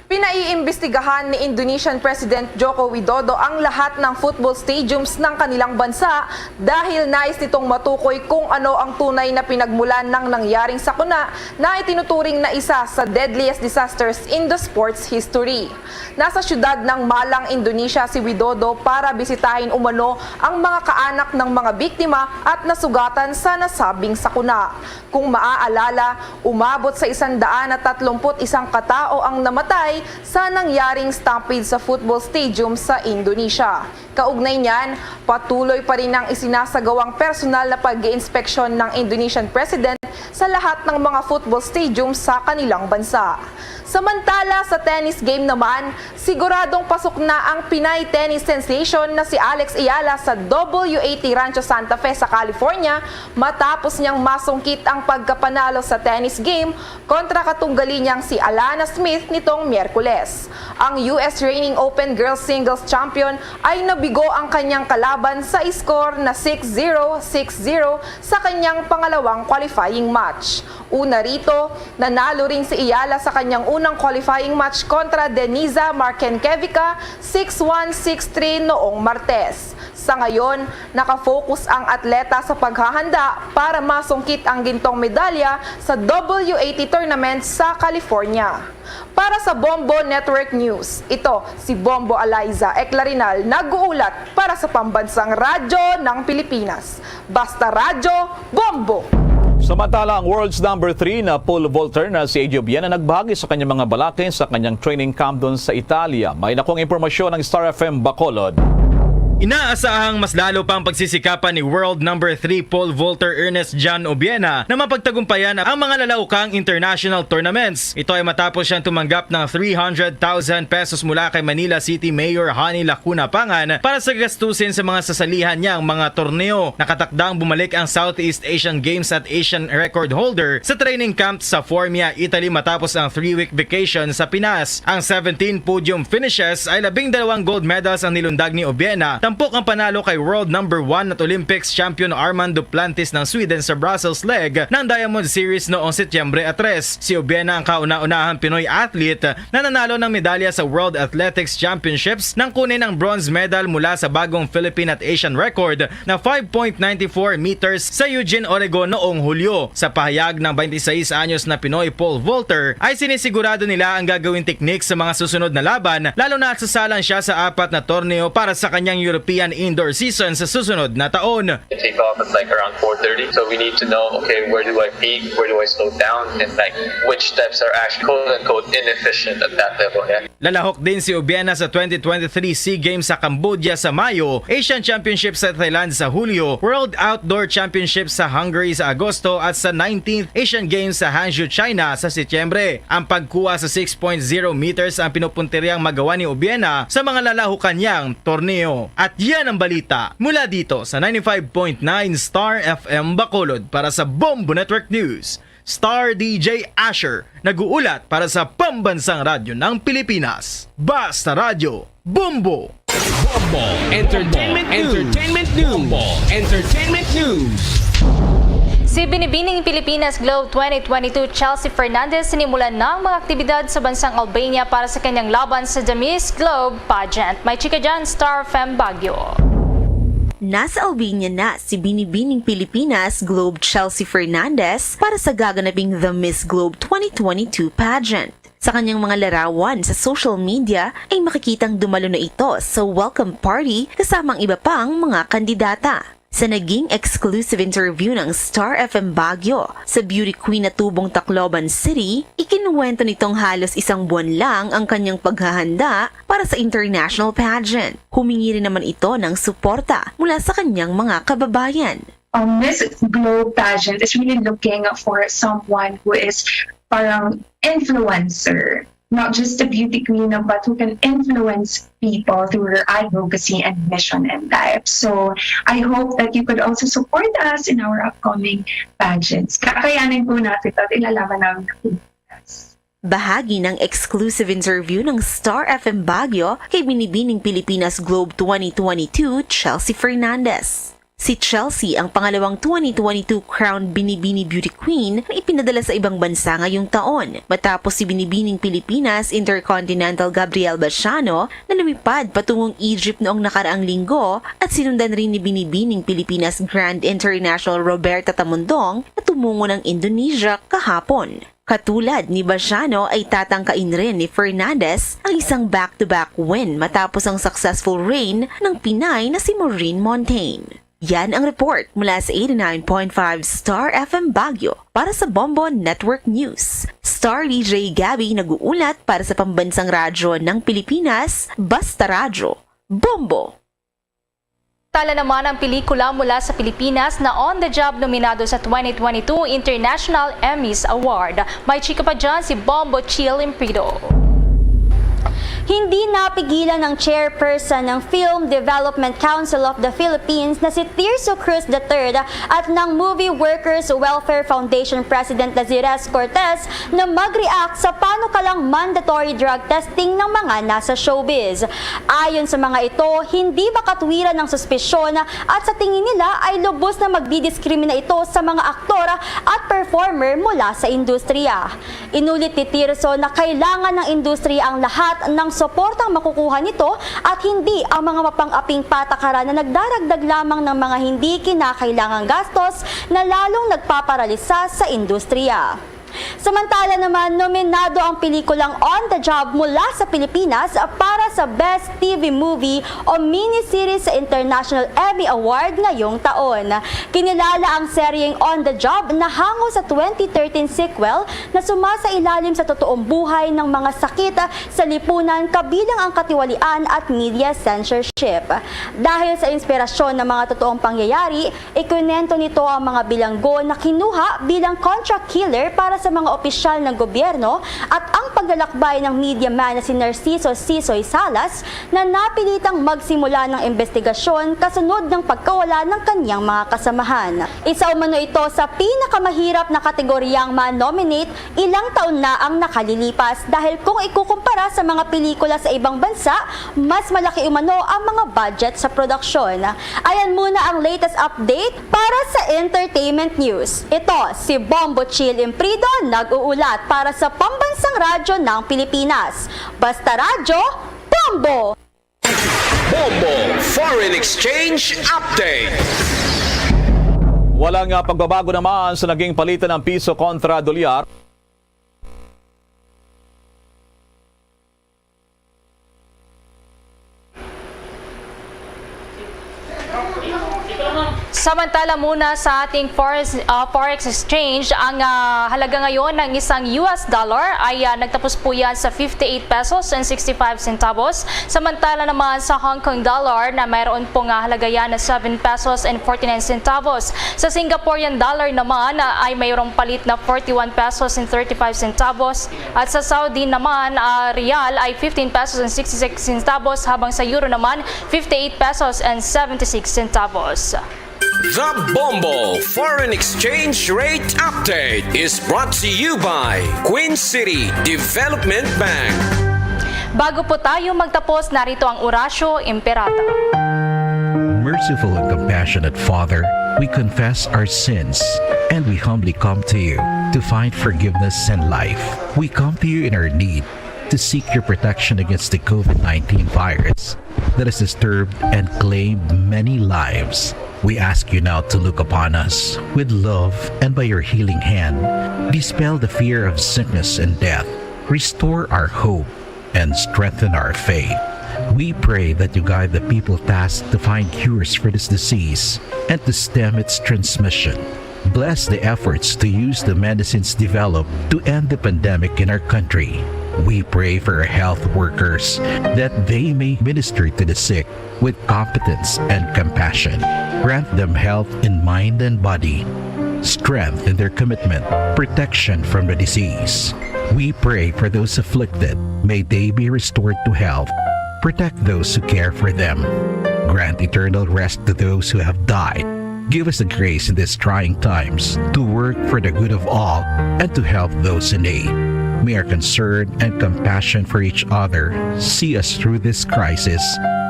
Pinaiimbestigahan ni Indonesian President Joko Widodo ang lahat ng football stadiums ng kanilang bansa dahil nais nitong matukoy kung ano ang tunay na pinagmulan ng nangyaring sakuna na itinuturing na isa sa deadliest disasters in the sports history. Nasa siyudad ng Malang, Indonesia si Widodo para bisitahin umano ang mga kaanak ng mga biktima at nasugatan sa nasabing sakuna. Kung maaalala, umabot sa isang daan at tatlumpu't isang katao ang namatay sa nangyaring stampede sa football stadium sa Indonesia. Kaugnay niyan, patuloy pa rin ang isinasagawang personal na pag-iinspeksyon ng Indonesian President sa lahat ng mga football stadium sa kanilang bansa. Samantala, sa tennis game naman, siguradong pasok na ang Pinay tennis sensation na si Alex Eala sa W A T Rancho Santa Fe sa California matapos niyang masungkit ang pagkapanalo sa tennis game kontra katunggali niyang si Alana Smith nitong Miyerkules. Ang U S reigning Open Girls Singles Champion ay nabigo ang kanyang kalaban sa score na six zero, six zero sa kanyang pangalawang qualifying match. Una rito, nanalo rin si Eala sa kanyang unang qualifying match kontra Deniza Markenkevica, six one, six three noong Martes. Sa ngayon, nakafocus ang atleta sa paghahanda para masungkit ang gintong medalya sa W A T tournament sa California. Para sa Bombo Network News, ito si Bombo Eliza Eclarinal nag-uulat para sa Pambansang Radyo ng Pilipinas. Basta Radyo, Bombo! Samantala, ang world's number three na pole vaulter na si A J Obiena nagbahagi sa kanyang mga balakid sa kanyang training camp doon sa Italia. May nakong impormasyon ng Star F M Bacolod. Inaasahang mas lalo pang pagsisikapan ni world number three pole vaulter Ernest John Obiena na mapagtagumpayan ang mga lalaukang international tournaments. Ito ay matapos siyang tumanggap ng three hundred thousand pesos mula kay Manila City Mayor Honey Lacuna Pangan para sa gastusin sa mga sasalihan niyang mga torneo. Nakatakdang bumalik ang Southeast Asian Games at Asian record holder sa training camp sa Formia, Italy matapos ang three-week vacation sa Pinas. Ang seventeen podium finishes ay labing dalawang gold medals ang nilundag ni Obiena, tampok ang panalo kay world number one at Olympics champion Armand Duplantis ng Sweden sa Brussels leg ng Diamond Series noong Setyembre a tres. Si Obiena ang kauna-unahang Pinoy athlete na nanalo ng medalya sa World Athletics Championships nang kunin ang bronze medal mula sa bagong Philippine at Asian record na five point nine four meters sa Eugene, Oregon noong Hulyo. Sa pahayag ng twenty-six anyos na Pinoy pole vaulter, ay sinisigurado nila ang gagawing teknik sa mga susunod na laban, lalo na at sasalang siya sa apat na torneo para sa kanyang European indoor season sa susunod na taon. Take off at like around four thirty. So we need to know, okay, where do I peak? Where do I slow down? And like which steps are actually quote unquote inefficient at that level. Yeah. Lalahok din si Obiena sa twenty twenty-three SEA Games sa Cambodia sa Mayo, Asian Championship sa Thailand sa Hulyo, World Outdoor Championship sa Hungary sa Agosto at sa nineteenth Asian Games sa Hangzhou, China sa Setyembre. Ang pagkuha sa six point zero meters ang pinupuntiryang magawa ni Obiena sa mga lalahukan niyang torneo. At yan ang balita mula dito sa ninety-five point nine Star F M Bacolod. Para sa Bombo Network News, Star D J Asher, nag-uulat para sa Pambansang Radyo ng Pilipinas. Basta Radyo, Bombo! Bombo Entertainment News. Entertainment News. Bombo Entertainment News. Si Binibining Pilipinas Globe twenty twenty-two Chelsea Fernandez sinimulan na ang mga aktibidad sa bansang Albania para sa kanyang laban sa The Miss Globe Pageant. May chika dyan, Star F M Baguio. Nasa Albania na si Binibining Pilipinas Globe Chelsea Fernandez para sa gaganaping The Miss Globe twenty twenty-two pageant. Sa kanyang mga larawan sa social media ay makikitang dumalo na ito sa welcome party kasama ang iba pang mga kandidata. Sa naging exclusive interview ng Star F M Baguio sa beauty queen na tubong Tacloban City, ikinuwento nitong halos isang buwan lang ang kanyang paghahanda para sa international pageant. Humingi rin naman ito ng suporta mula sa kanyang mga kababayan. Um, Miss Globe pageant is really looking for someone who is parang influencer, not just a beauty queen, but who can influence people through her advocacy and mission in life. So I hope that you could also support us in our upcoming pageants. Kakayanin po natin ito at ilalaban namin ang Pilipinas. Bahagi ng exclusive interview ng Star F M Baguio kay Binibining Pilipinas Globe twenty twenty-two, Chelsea Fernandez. Si Chelsea ang pangalawang twenty twenty-two crowned Binibini Beauty Queen na ipinadala sa ibang bansa ngayong taon, matapos si Binibining Pilipinas Intercontinental Gabriel Basiano na lumipad patungong Egypt noong nakaraang linggo at sinundan rin ni Binibining Pilipinas Grand International Roberta Tamundong na tumungo ng Indonesia kahapon. Katulad ni Basiano ay tatangkain rin ni Fernandez ang isang back-to-back win matapos ang successful reign ng Pinay na si Maureen Montaigne. Yan ang report mula sa eighty-nine point five Star F M Baguio para sa Bombo Network News. Star D J Gabby nag-uulat para sa Pambansang Radyo ng Pilipinas, Basta Radyo, Bombo! Tala naman ang pelikula mula sa Pilipinas na On the Job nominado sa twenty twenty-two International Emmys Award. May chika pa dyan si Bombo Chill Imprido. Hindi napigilan ng chairperson ng Film Development Council of the Philippines na si Tirso Cruz the third at ng Movie Workers Welfare Foundation President na si Res Cortez na mag-react sa panukalang mandatory drug testing ng mga nasa showbiz. Ayon sa mga ito, hindi makatwiran ng suspisyon at sa tingin nila ay lubos na magdidiskrimina ito sa mga aktor at performer mula sa industriya. Inulit ni Tirso na kailangan ng industriya ang lahat ng suportang makukuha nito at hindi ang mga mapang-aping patakaran na nagdaragdag lamang ng mga hindi kinakailangang gastos na lalong nagpaparalisa sa industriya. Samantala naman, nominado ang pelikulang On the Job mula sa Pilipinas para sa Best T V Movie o Miniseries sa International Emmy Award ngayong taon. Kinilala ang seryeng On the Job na hango sa twenty thirteen sequel na sumasailalim sa totoong buhay ng mga sakit sa lipunan, kabilang ang katiwalian at media censorship. Dahil sa inspirasyon ng mga totoong pangyayari, ikwento nito ang mga bilanggo na kinuha bilang contract killer para sa mga opisyal ng gobyerno at ang paglalakbay ng media man na si Narciso Sisoy Salas na napilitang magsimula ng imbestigasyon kasunod ng pagkawala ng kanyang mga kasamahan. Isa umano ito sa pinakamahirap na kategoryang ma-nominate ilang taon na ang nakalilipas, dahil kung ikukumpara sa mga pelikula sa ibang bansa, mas malaki umano ang mga budget sa produksyon. Ayan muna ang latest update para sa entertainment news. Ito si Bombo Chill Imprido nag-uulat para sa Pambansang Radyo ng Pilipinas. Basta Radyo, Bombo! Bombo Foreign Exchange Update. Walang ah, pagbabago naman sa naging palitan ng piso kontra dolyar. Samantala muna sa ating forex, ah, forex exchange, ang ah, halaga ngayon ng isang U S dollar ay ah, nagtapos po yan sa fifty-eight pesos and sixty-five centavos. Samantala naman sa Hong Kong dollar na mayroon pong ah, halaga yan na seven pesos and forty-nine centavos. Sa Singaporean dollar naman ah, ay mayroong palit na forty-one pesos and thirty-five centavos. At sa Saudi naman, ah, riyal ay fifteen pesos and sixty-six centavos, habang sa euro naman, fifty-eight pesos and seventy-six centavos. The Bombo Foreign Exchange Rate Update is brought to you by Queen City Development Bank. Bago po tayo magtapos, narito ang Orasyo Imperata. Merciful and compassionate Father, We confess our sins and we humbly come to you to find forgiveness and life. We come to you in our need to seek your protection against the COVID nineteen virus that has disturbed and claimed many lives. We ask you now to look upon us with love and by your healing hand, dispel the fear of sickness and death, restore our hope, and strengthen our faith. We pray that you guide the people tasked to find cures for this disease and to stem its transmission. Bless the efforts to use the medicines developed to end the pandemic in our country. We pray for our health workers that they may minister to the sick with competence and compassion. Grant them health in mind and body, strength in their commitment, protection from the disease. We pray for those afflicted. May they be restored to health. Protect those who care for them. Grant eternal rest to those who have died. Give us the grace in these trying times to work for the good of all and to help those in need. May our concern and compassion for each other see us through this crisis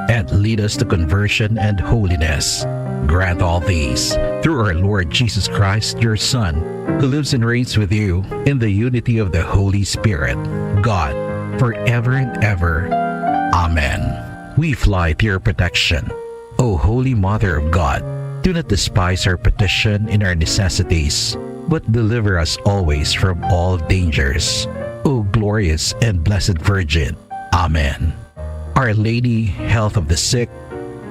and lead us to conversion and holiness. Grant all these through our Lord Jesus Christ, your Son, who lives and reigns with you in the unity of the Holy Spirit, God, forever and ever. Amen. We fly to your protection, O Holy Mother of God. Do not despise our petition in our necessities, but deliver us always from all dangers, O glorious and blessed Virgin. Amen. Our Lady, Health of the Sick,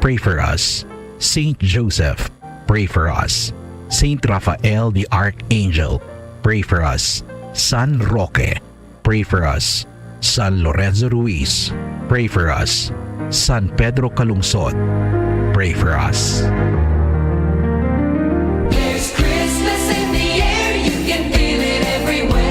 pray for us. Saint Joseph, pray for us. Saint Raphael the Archangel, pray for us. San Roque, pray for us. San Lorenzo Ruiz, pray for us. San Pedro Calungsod, pray for us. There's Christmas in the air, you can feel it everywhere.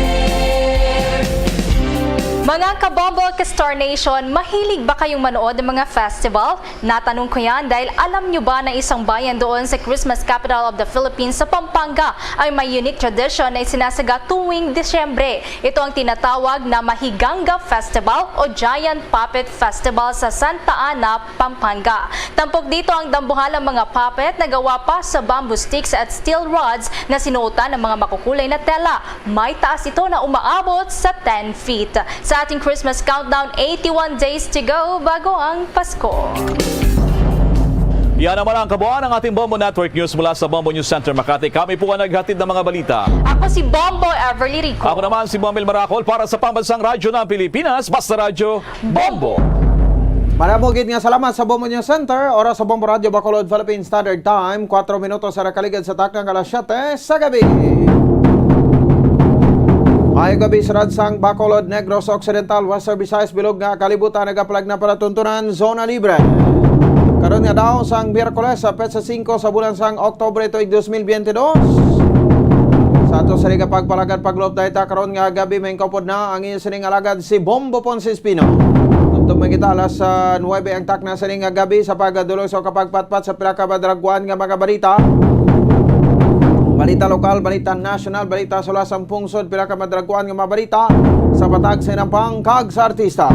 Mga kabombo ka Star Nation, mahilig ba kayong manood ng mga festival? Natanong ko yan dahil alam nyo ba na isang bayan doon sa Christmas capital of the Philippines sa Pampanga ay may unique tradition na isinasaga tuwing Disyembre. Ito ang tinatawag na Mahiganga Festival o Giant Puppet Festival sa Santa Ana, Pampanga. Tampok dito ang dambuhalang mga puppet na gawa pa sa bamboo sticks at steel rods na sinuotan ng mga makukulay na tela. May taas ito na umaabot sa ten feet. Sa ating Christmas countdown, eighty-one days to go bago ang Pasko. Yan naman ang kabuuan ng ating Bombo Network News mula sa Bombo News Center Makati. Kami po ang naghatid ng mga balita. Ako si Bombo Everly Rico. Ako naman si Bomel Maracol para sa Pambansang Radyo ng Pilipinas, Basta Radyo, Bombo. Maramo gid nga salamat sa Bombo News Center. Oras sa Bombo Radyo Bacolod, Philippine Standard Time, kwatro minutos sa nakaligad sa takna nga alas siyete sa gabi. Maayong gabi sa Radsang Bacolod, Negros Occidental, Western Visayas, bilog nga kalibutan, nagapalag na palatuntunan, zona libre. Karon nga daw sang Miyerkules sa petsa singko sa bulan sang Oktubre tuig dos mil biyente dos. Sa ato sa liga pagpalagad pag-update karon nga gabi, may kaupod na ang inyo sining alagad si Bombo Ponce Espino. Tubtob man kita alas ah, nuwebe ang takna sining nga gabi sa pagdulong sa kapagpatpat sa pila ka madragwan nga mga balita. Balita lokal, balita nasyonal, balita sa lasang pungsod, pila ka madragwan nga mga balita sa patag sa inampang kag sa artista.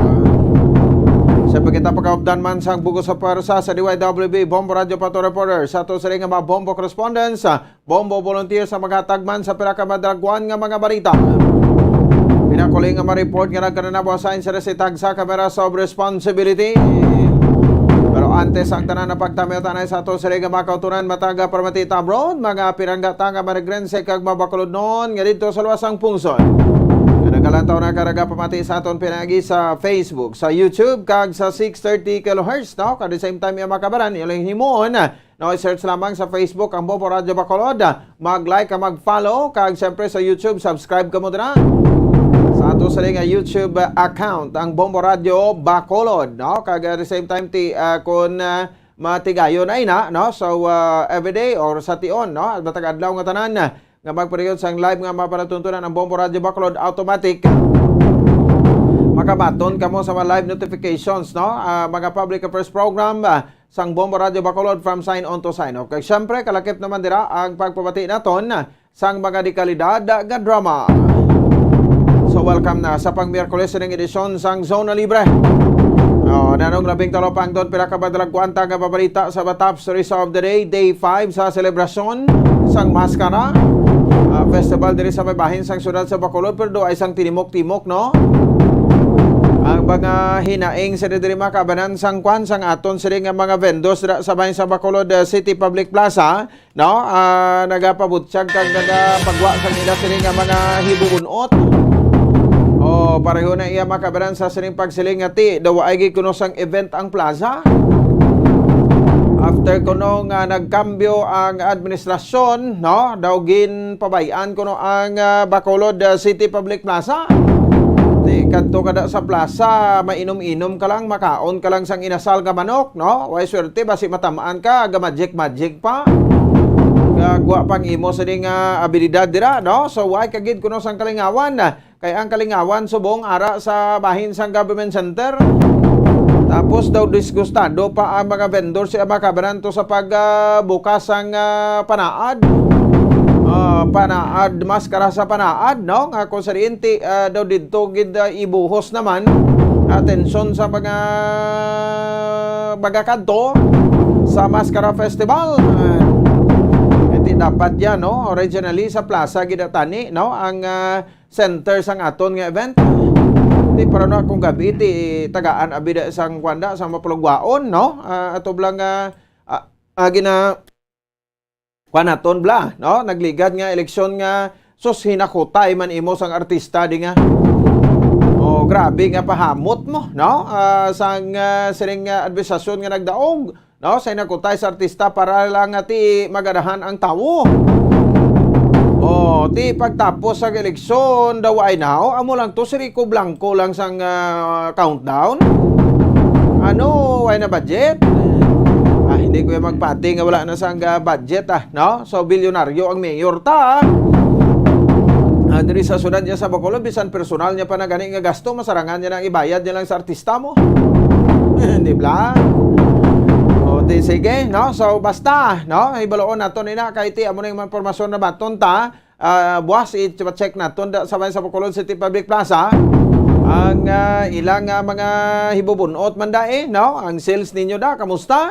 Sa pagkita pagkaupdan man sang bugos sa pwersa sa D Y W B Bombo Radio Pato Reporter sa ato sining nga mga Bombo correspondents, Bombo volunteer sa maghatag man sa pila ka madragwan nga mga balita. Pinakuli nga ma-report nga nagkananabaw sa insidente sa tagsa ka Matters of Responsibility. Pero antes ang tanan na pagtamiyo-tanay sa ato sa liga mga kautunan, matag pamati ta abroad, mga pinanggata nga managrense kag mabakulodnon nga dito sa luwasang pungsod. Nga nagalantaw na karaga pamati sa aton pinagi sa Facebook, sa YouTube, kag sa six thirty kilohertz, no? Kag the same time, yung makabaran, yung himuon, no, i-search lamang sa Facebook ang Bombo Radyo Bacolod. Mag-like ka, mag-follow, kag siyempre sa YouTube, subscribe ka mo dira. Sa ato sa nga YouTube account, ang Bombo Radyo Bacolod, no? Kag at the same time, ti, ah, kung ah, matigayon ay na, no? So, ah, everyday or sa tion, no? Matag adlaw nga tanan, nga magpadayon sang live nga mapanatuntunan ang Bombo Radyo Bacolod, automatic makabaton kamo sa mga live notifications, no? Ah, mga public affairs program, ah, sang Bombo Radyo Bacolod, From Sign On to Sign Off. Kag syempre, kalakip naman dira ang pagpabati naton sang mga dekalidad nga drama. So, welcome na sa pang Miyerkules ning edisyon sang Zona Libre. Oh, Nanong labing talapangton, pila ka madalagwanta nga mabalita sa mga top stories of the day, day five sa selebrasyon sang Maskara, ah, festival diri sa may bahin sang siyudad sa Bacolod, pero do ay sang tinimok-timok, no? Ang mga hinaing sa diri makabanan sang kwan sang aton sini nga mga vendors dira sa bahin sa Bacolod, ah, City Public Plaza, no? Ah, nagapabutyag kag nagapagwa sa ila sini nga mga hibubunot. Oh, pareho na iya makabanan sa sining pagsiling nga ti daw ay gid kuno sang event ang plaza. After kuno nga nagkambyo ang administrasyon, no? Daw ginpabayan kuno ang, ah, Bacolod, ah, City Public Plaza. Ti kadto kada sa plaza, mainom-inom ka lang, makaon ka lang sang inasal nga manok, no? Way swerte basi matamaan ka, aga magic-magic pa. Gagwa pang imo sini nga abilidad dira, no? So, way ka gid kuno sang kalingawan. Kay ang kalingawan subong ara sa bahin sang government center. Tapos daw disgustado pa ang mga vendor sa makabanan to sa pagbukas sang, ah, panaad. Ah, panaad, maskara sa panaad, no? Nga kung sa diin ti, ah, daw didto gid, ah, ibuhos naman atensyon sa mga magakadto sa Maskara Festival. Ah, ti dapat yan, no? Originally sa plaza gid tani, no? Ang, ah, center sang aton nga event. Ti para na kung gabi ti tagaan abi da sang kwanda sa mapulugwaon, no? Ah, ato bala nga, ah, ah, gina-, kwan naton bala, no? Nagligad nga eleksyon nga sus hinakutay man imo sang artista di nga. Oh, grabe nga pahamot mo, no? Ah, sang, ah, sining, ah, administrasyon nga nagdaog, no? Sa hinakutay sa artista para lang nga ti magadahan ang tawo. Oh, ti pagtapos sa eleksyon daw ay now, amo lang to si Rico Blanco lang sang, ah, countdown. Ano, ay na budget? Ah, hindi ko yung magpati nga wala na sang, ah, budget, ah, no? So, bilyonaryo ang mayor ta, ah. Ah, diri sa syudad niya sa Bacolod, bisan personal niya pa na gani nga gasto, masarangan niya nang ibayad niya lang sa artista mo. Di ba? O, di sige, no? So, basta, no? Hibaluon naton ina kay ti amo na yung mga impormasyon na baton ta. Ah, buwas, i-check naton da, sa, sa Bacolod City Public Plaza. Ang, ah, ilang, ah, mga hibubunot man da eh, no? Ang sales ninyo da, kamusta?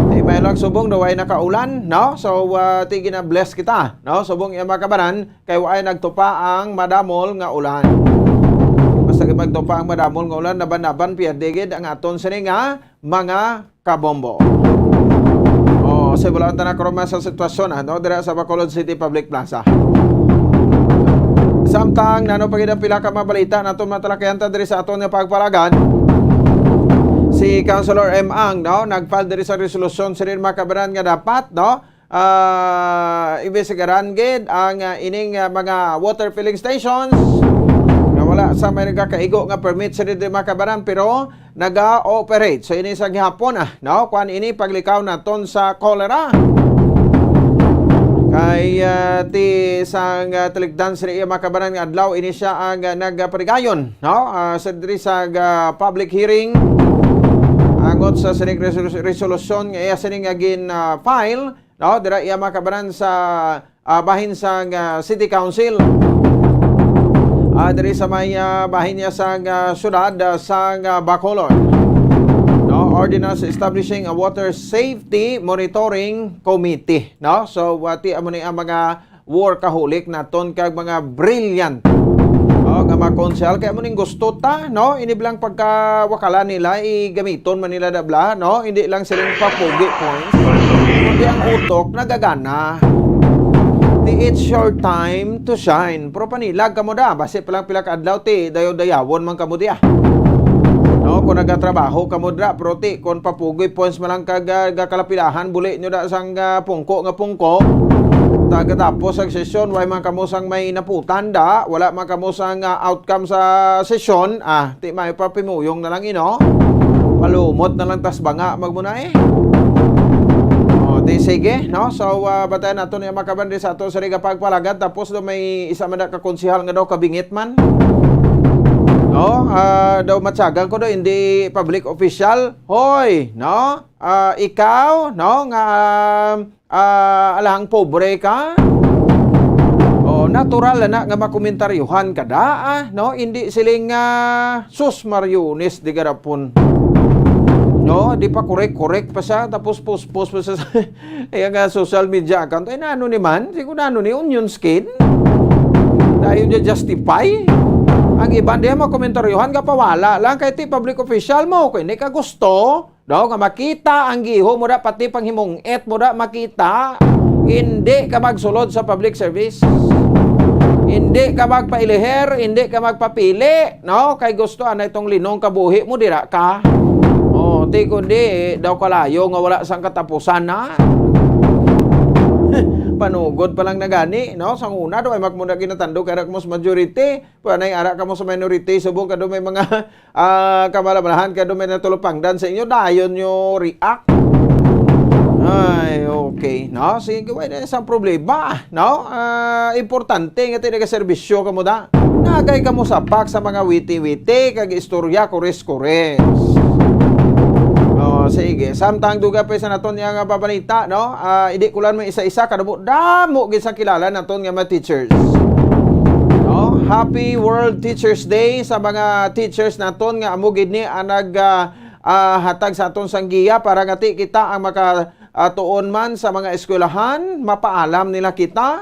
Di may lang subong, daw ay nakaulan, no? So, ah, ti gina-bless kita, no? Subong yung mga kabanan, kay waay nagtupa ang madamol nga ulan. Basta kay magtupa ang madamol nga ulan, naban-naban, piyerde gid ang aton sini nga mga kabombo. Oh, sa bulan ta na karon sa sitwasyon, ano, dira sa Bacolod City Public Plaza. Samtang nano pa gid ang pila ka mabalita naton matalakayan ta diri sa aton nga pagpalagan, si Councilor M. Ang, no, nag-file diri sa resolusyon sini mga kabanan nga dapat, no, ah, imbestigaran gid ang, ah, ining, ah, mga water filling stations nga wala sa may nagakaigo nga permit sa diri mga kabanan, pero naga-operate. So, ini sa gihapon, ah, no? Kuan ini paglikaw naton sa cholera. Kay, ah, ti sang, ah, talikdan sa iya mga kabanan nga adlaw, ini siya ang, ah, nagaparigayon, no? Ah, sa diri sa, ah, public hearing, angot sa sining resolu-, resolusyon nga iya sining nga gin, ah, file, no? Dira iya mga kabanan sa, ah, bahin sang, ah, City Council. Ah, diri sa may, ah, bahin niya sang, ah, syudad, ah, sang, ah, Bacolod. No? Ordinance establishing a water safety monitoring committee. No? So, wati amo ni ang mga workaholic naton kag mga brilliant. Oh, nga mga konsehal, kay amo ning gusto ta, no? Ini bilang pagkawakalan nila, igamiton man nila dabla, no? Hindi lang silang papugi points. Kundi ang utok nagagana. Di, it's your time to shine. Pero panilag kamo da, basi pa lang pila ka adlaw, ti, dayaw-dayawon man kamo diya. No, kung nagatrabaho kamo dra, pero ti, kung papugi points man lang kag, ah, gakalapilahan, buli nyo da sang, ah, pungko nga pungko. Tagatapos ang sesyon, way man kamo sang may naputan da, wala man kamo sang, ah, outcome sa sesyon, ah, ti may papimuyong na lang ino. Palumot na lang tas banga magmuna eh. O, ti sige, no? So, ah, batayan nato niya makabandi sa ato sa Riga Pagpalagan, tapos do may isa man na kakonsehal nga daw kabingit man. No? Ah, daw matyagan ko daw, hindi public official. Hoy, no? Ah, ikaw, no, nga, ah, alahang pobre ka? Oh, natural na nga makomentaryohan ka da, ah, no? Hindi siling, ah, sus mariones di garapon. No, di pa correct, correct pa siya, tapos post-post pa siya sa iya nga social media account. Ay, nano ni man? Siguro nano ni, onion skin? Dayon niya justify. Ang iban diha mga komentaryohan, gapawala lang kay ti public official mo. Kung hindi ka gusto, no, nga makita ang giho mo da, pati panghimong-et mo da, makita. Hindi ka magsulod sa public service. Hindi ka magpailiher, hindi ka magpapili, no? Kay gusto anay tong linong kabuhi mo, dira ka. Oh, ti kundi daw kalayo nga wala sang katapusan na. Panugod pa lang na gani, no? Sang una daw ay magmuna ginatandog kay Rakmos majority. Panay ara ka mo sa minority, subong ka do may mga ah, kamalabalahan ka do may natulupangdan sa inyo, dayon nyo react. Ay, okay, no? Sige, wala na isang problema, no? Ah, importante nga tinaga-serbisyo ka mo da. Nagay ka mo sapak sa mga witi-witi, kag istorya, kores-kores. Oh, sige. Samtang duga pa sa naton nga babalita, no? Ah, hindi ko lang may isa-isa, kadamo-damo gid sa kilala naton nga mga teachers. No? Happy World Teachers Day sa mga teachers naton nga amo gid ni ang nag ah, ah, hatag sa aton sang giya para nga ti kita ang maka ah, tuon man sa mga eskwelahan, mapaalam nila kita,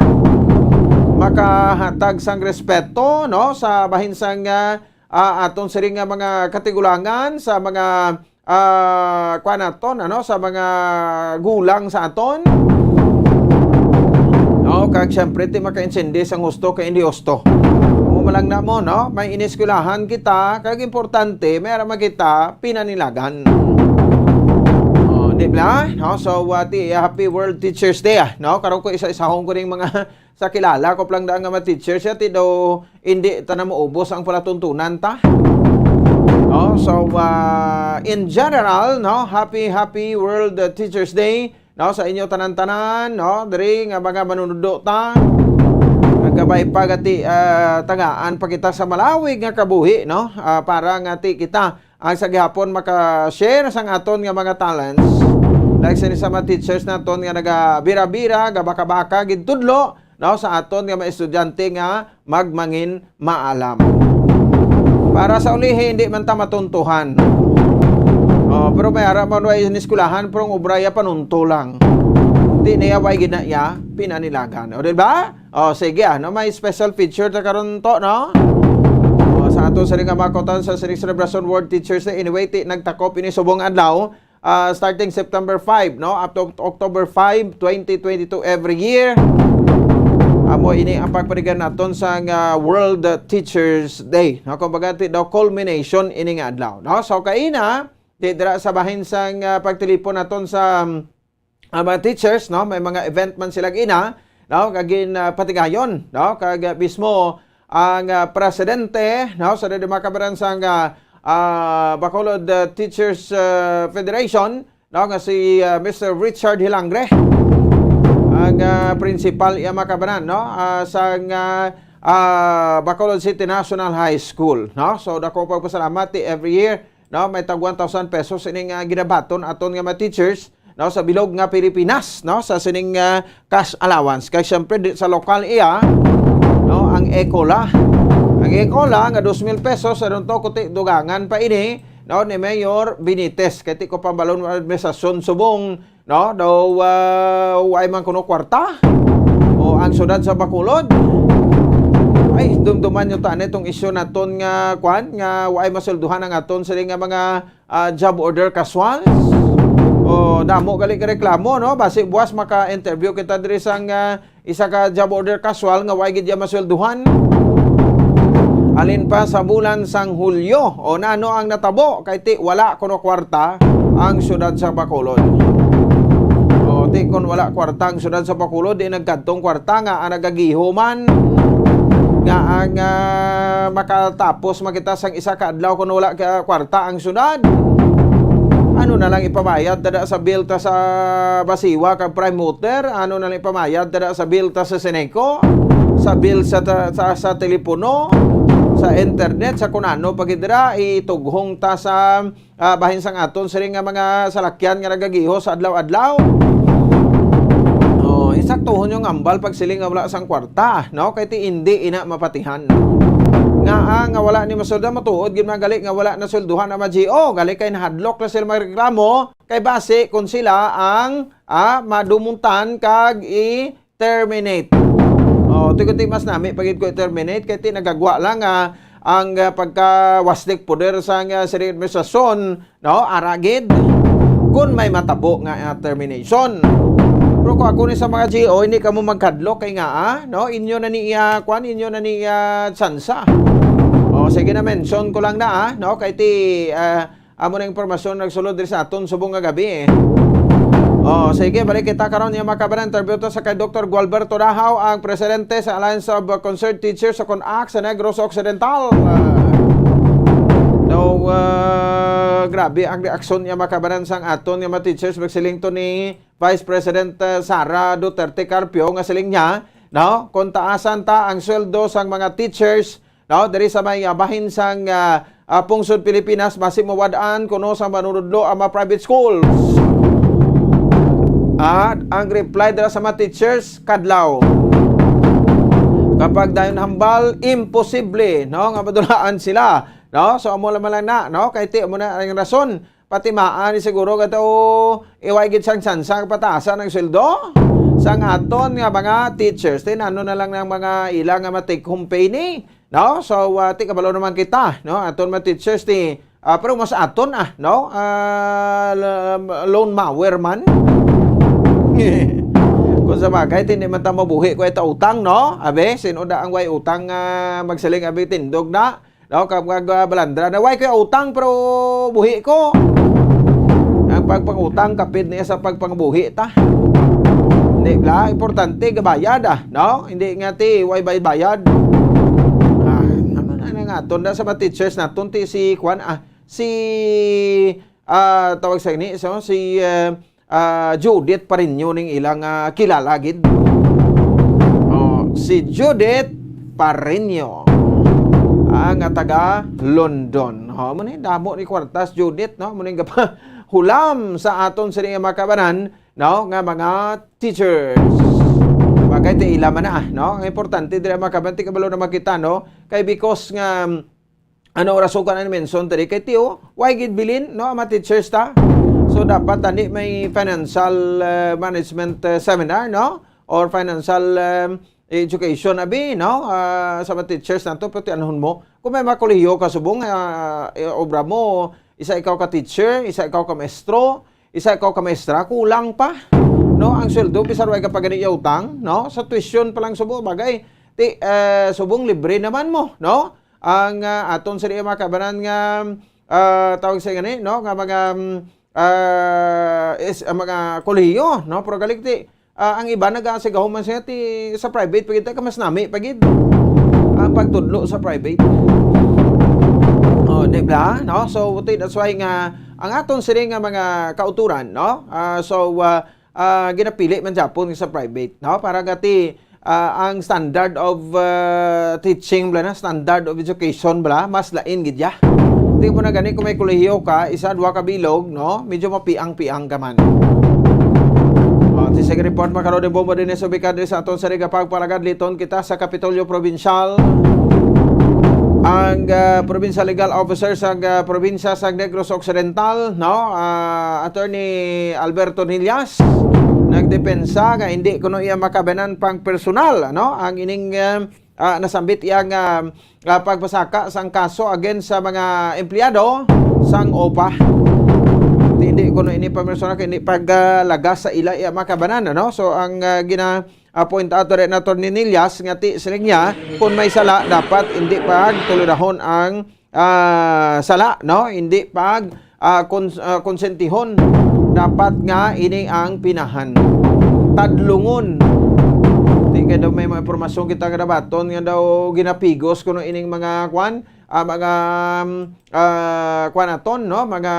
makahatag sang respeto, no, sa bahin sang ah, ah, aton siring nga mga katigulangan, sa mga ah, kuan naton, ano, sa mga gulang sa aton. No, kag siyempre, ti makaintindi sang husto kay hindi husto. Mo lang na mo, no? May ineskwelahan kita, kag importante, may ara man kita pinanilagan. Oh, di ba? No? So, uh, ti, happy World Teachers Day, ah, no? Karon ko isa-isahon ko ning mga sa kilala ko pa lang daan nga mga teacher siya, ti daw hindi ta na maubos ang palatuntunan ta. No? So, ah, in general, no, happy, happy World, uh, Teachers Day, no, sa inyo tanan-tanan, no, diri nga mga manunudo ta. Nagkabay pa gati, ah, tagaan pa kita sa malawig nga kabuhi, no, ah, para nga ti kita ang sa gihapon maka-share sang aton nga mga talents. Like sini sa mga teachers naton nga nagabira-bira, gabaka-baka, gid tudlo, no, sa aton nga mga estudyante nga magmangin maalam. Para sa ulihi, hindi man ta matuntuhan. Oh, pero may ara man way ineskwelahan, pero ang obra ya panunto lang. Di niya way gid na iya pinanilagan. O, di ba? Oh, sige, ano, may special feature ta karon to, no? Oh, sa ato sa nga makotan sa sining celebration World Teachers Day. Anyway, ti nagtakop ini subong adlaw, ah, starting September five, no, up to October five, twenty twenty-two every year. Amo ini ang pagpanigan naton sa nga World Teachers Day, no? Kumbaga, ti daw culmination ini nga adlaw, no? So, kaina, ti dira sa bahin sang, ah, pagtilipon naton sa, um, ah, mga teachers, no? May mga event man sila gina, no? Kag gin, ah, patigayon, no? Kag, ah, mismo ang, ah, presidente, no, sa Didimakabaran sang, ah, ah, Bacolod, ah, Teachers, ah, Federation, no, nga si, ah, Mister Richard Hilangre, ang, ah, principal iya makabanan, no, ah, sang, ah, ah, Bacolod City National High School, no. So, dako pagpasalamat ti every year, no, may tag one thousand pesos ining, ah, ginabaton aton nga mga teachers, no, sa bilog nga Pilipinas, no, sa sining, ah, cash allowance. Kay siyempre, di, sa lokal iya, no, ang ECOLA. Ang ECOLA nga dos mil pesos, sa to, kuti dugangan pa ini, no, ni Mayor Benitez. Kay ti ko pambalon ang administrasyon subong, no, daw, ah, way man kuno kwarta. O ang siyudad sa Bacolod. Ay, dumduman nyo ta, ano itong isyu naton nga, kwan, nga way masulduhan ang aton sila nga mga ah, job order casual. O, damo gali ka reklamo, no? Basi buwas maka-interview kita diri sang, ah, isa ka job order casual nga way gid iya masweldohan. Alin pa sa bulan sang Hulyo. O, nano ang natabo? Kay ti wala kuno kwarta ang siyudad sa Bacolod. O, ti kun wala kwarta ang siyudad sa Bacolod, di nagkadtong kwarta nga ang nagagiho man nga ang, ah, makatapos makita sang isa ka adlaw kun wala ka kwarta ang syudad. Ano na lang ipabayad tada sa bill ta sa Basiwa kag Prime Water? Ano na lang ipabayad tada sa bill ta sa Seneco? Sa bill sa, ta-, sa, sa telepono, sa internet, sa kun ano pa gid dira, itughong ta sa, ah, bahin sang aton siring nga mga salakyan nga nagagiho sa adlaw-adlaw. Oh, insaktuhon yung ambal pagsiling nga wala sang kwarta, no? Kay ti indi ina mapatihan. Nga, ah, nga wala ni masweldo, matuod gid man gali nga wala na sweldohan ang mga G O. Gali kay nahadlok na sila magreklamo, kay basi kung sila ang, ah, madumuntan kag i-terminate. Oh, ti, ti mas nami pa gid ko i-terminate kay ti nagagwa lang nga ang, ah, pagkawaslik poder sang, ah, siring administrasyon, no? Ara gid kun may matabo nga, ah, termination. Pero kung ako ni sa mga G O, hindi kamo magkadlok kay nga, ah, no? Inyo na ni iya, kwan, inyo na ni iya tsansa. Oh, sige na, mention ko lang na, ah, no? Kay ti, ah, amo na impormasyon nagsulod diri sa aton subong nga gabi, eh. Oh, sige, balik kita karon niya, mga kabanan. Interview to sa kay Doktor Gualberto Dahaw, ang presidente sa Alliance of Concerned Teachers o CONAC sa Negros Occidental. Ah, daw, ah, grabe ang reaksyon niya, mga kabanan, sang aton nga mga teachers. Magsiling to ni Vice President, ah, Sara Duterte Carpio nga siling niya, no? Kung taasan ta ang sweldo sang mga teachers, no, diri sa may, ah, bahin sang, ah, ah, pungsod Pilipinas, basi mawad-an kuno sa manunudlo ang mga private schools. At ang reply dira sa mga teachers, kadlaw. Kapag dayon hambal, imposible, no, nga madulaan sila, no? So, amo lamang lang na, no? Kay ti, amo na ang rason. Patimaan ni siguro kato, iway gid sang tsansa nga patasan ang sweldo sang aton nga mga teachers. Ti nano na lang ng mga ila nga ma-take home pay ni, no? So, ah, ti kabalo naman kita, no? Aton mga teachers ti, ah, pero mas aton, ah, no? Ah, l-, lone mower man. Kung sa bagay, ti hindi man ta mabuhi ko ito utang, no? Abi, sino da ang way utang, ah, magsiling, abi, tindog na? No, kag mag, ah, balandra na, "Way ko utang, pero buhi ko." Ang pagpangutang, kapid niya sa pagpangbuhi ta. Hindi bla, importante, gabayad, ah, no? Hindi nga ti, way bayad-bayad. Ah, ano na, na nga, aton na sa mga teachers naton, ti si, kwan, ah, si, ah, tawag sa ini, so, si, ah, ah, Judith Pareño ning ilang, ah, kilala gid. Oh, si Judith Pareño, ah, nga taga London. Oh, mo ni damo ni kwartas Judith, no? Mo ning gapa-, hulam sa aton sini nga mga kabanan, no, nga mga teachers. Bagay ti ila man na, no? Ang importante diri, mga kabanan, ti kabalo na makita, no? Kay because nga, ano, rason ka na ni mention diri kay tiyo, why gid bilin, no, ang mga teachers ta? So, dapat tani may financial, eh, management, eh, seminar, no? Or financial, um, education, abi, no? Ah, sa mga teachers nato, pero ti anhon mo, kung may mga kolehiyo ka subong, ah, eh, obra mo, isa ikaw ka teacher, isa ikaw ka maestro, isa ikaw ka maestra, kulang pa, no? Ang sweldo, bisan way ka pa gani utang, no? Sa tuition pa lang subo, bagay, ti, eh, subong libre naman mo, no? Ang, ah, aton sa mga kabanan nga, ah, tawag sa gani, no? Nga mga, mm, ah, is, ah, mga kolehiyo, no? Pero galing ti, ah, ang iba nagasigahom man siya ti sa private, pagkita ka mas nami, pagid ang pagtudlo sa private. Oh, di ba? No? So, ti, that's why nga ang aton sini nga mga kauturan, no? Ah, so, ah, ah, ginapili man gyapon sa private, no? Para gati, ah, ang standard of, ah, teaching, bla na, standard of education, bla, mas lain gid ya. Di mo na gani kung may kolehiyo ka, isa, dua ka bilog, no? Medyo mapiang-piang ka man. Oh, this is a report, mga karode, bombo din sa ubikad sa aton sa Riga Pagpalagad, liton kita sa Kapitolyo Provincial. Ang, ah, provincial legal officer sa, ah, probinsya sa Negros Occidental, no? Ah, Attorney Alberto Nillas, nagdepensa nga hindi kuno iya makabanan pang personal, ano? Ang ining, ah, ah, nasambit iya nga, ah, pagpasaka sang kaso against sa mga empleyado sang OPA. Hindi kuno ini pang personal, kay hindi paglagas sa ila iya makabanan, ano? So, ang, ah, gina- ah, point out diri ni Attorney Nillas nga ti, siling niya, kung may sala, dapat hindi pagtolirahon ang, ah, sala, no? Hindi pag, ah, kons-, ah, konsentihon. Dapat nga ini ang pinahan. Tadlungon. Di kay daw may mga impormasyon kita nga nabaton nga daw ginapigos kuno ining mga kwan, ah, mga, um, ah, kuan naton, no? Mga,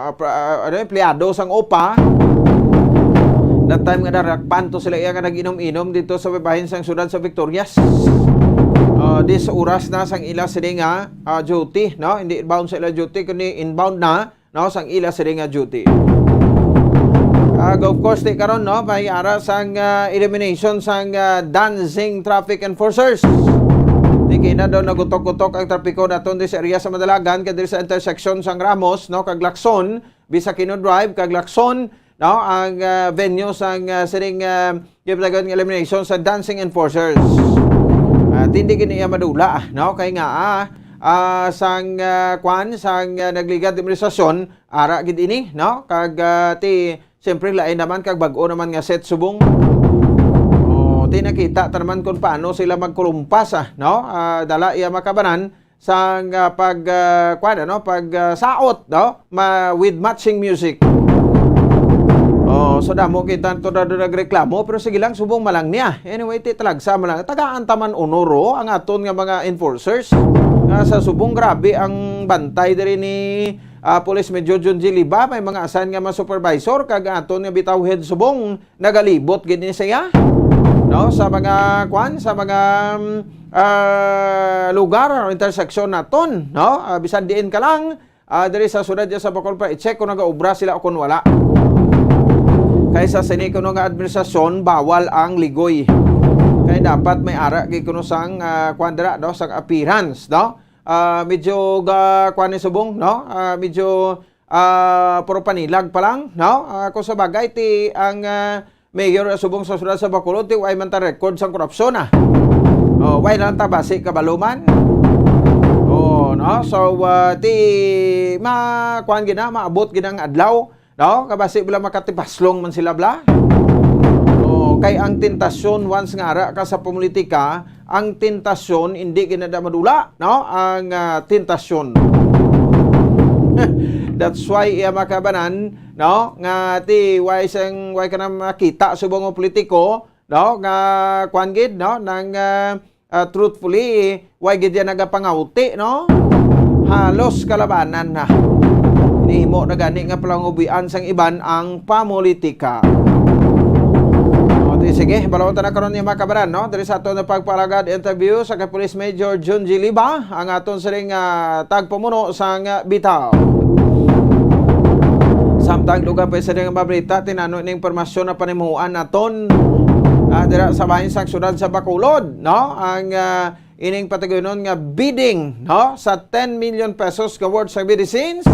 ah, pra-, ah, ano, empleyado sang OPA. That time nga narakpan to sila iya nga nag-inom-inom dito sa babahin sang siyudad sa Victorias. Ah, dis oras na sang ila sini nga, ah, duty, no? Hindi bound sa ila duty, kundi inbound na, no, sang ila sini nga duty. Ag, of course, ti karon, no, may ara sang, ah, elimination sang, ah, dancing traffic enforcers. Di kina daw nagutok-gutok ang trapiko naton di sa area sa Madalagan, kag diri sa intersection sang Ramos, no, kag Lacson, Bisakino Drive, kag Lacson, no, ang, ah, venue sang, ah, sining, ah, gipatagan nga elimination sa dancing enforcers. Ah, tindi gini iya madula, no, kay nga, ah, ah, sang, ah, kwan, sang, ah, nagligad administrasyon, ara gid ini, no, kag, ah, ti Siyempre, lain naman kag bag-o naman nga set subong. Oh, ti nakita ta naman kung paano sila magkulumpas, ah, no? Ah, dala iya makabanan sang, ah, pag, ah, kwan, ano, pag, ah, saot, no? Ma-, with matching music. Oh, so damo kita to na nagreklamo, pero sige lang, subong malang niya. Anyway, ti talagsa malang. Tagaan taman honor, oh, ang aton nga mga enforcers. Nga sa subong, grabe ang bantay diri ni ah, Police Major John G. Liba, may mga asan nga mga supervisor, kag aton nga bitaw head subong, nagalibot gid ni siya, no, sa mga, kwan, sa mga, mm, ah, lugar o interseksyon naton, no? Ah, bisan diin ka lang, ah, diri sa siyudad dyan sa Bacolod, pa i-check kung nagaobra sila o kung wala. Kaysa sini kuno nga administrasyon, bawal ang ligoy. Kay dapat may ara gid kuno sang, ah, kwan dira, no, sang appearance, no? Ah, medyo ga-, kuwan ni subong, no? Ah, medyo, ah, puro panilag pa lang, no? Ah, kung sa bagay, ti ang, ah, mayor subong sa siyudad sa Bacolod, ti way man ta record sang korupsyon, ah. Oh, way lang ta basi kabalo man. Oh, no? So, ah, ti ma-, kuwan gid na, maabot gid ang adlaw, no? Kabasi bala makatipaslong man sila bala. Oh, kay ang tentasyon, once nga ara ka sa politika, ang tentasyon, hindi gid na madula, no? Ang, ah, tentasyon. That's why iya makabanan, no? Nga ti, why sang, why ka na makita subong nga politiko, no? Nga, kwan gid, no? Nang, ah, ah, truthfully, why gid yan nagapangawti, no? Halos kalabanan na. Nimo na gani nga palangubian sang iban ang pamulitika. O, di, sige, balawon ta na karon ni mga kabaran, no? Diri sa aton na pagpalagad interview sa kay Police Major Jun G. Liba, ang aton siring, ah, tagpamuno sang, ah, bitaw. Samtang dugang pa siring nga mabalita, tinano ning impormasyon na panimuan naton, ah, dira sa bahin sang siyudad sa Bacolod, no? Ang, ah, ining patigunon nga bidding, no, sa ten million pesos nga worth sa medicines.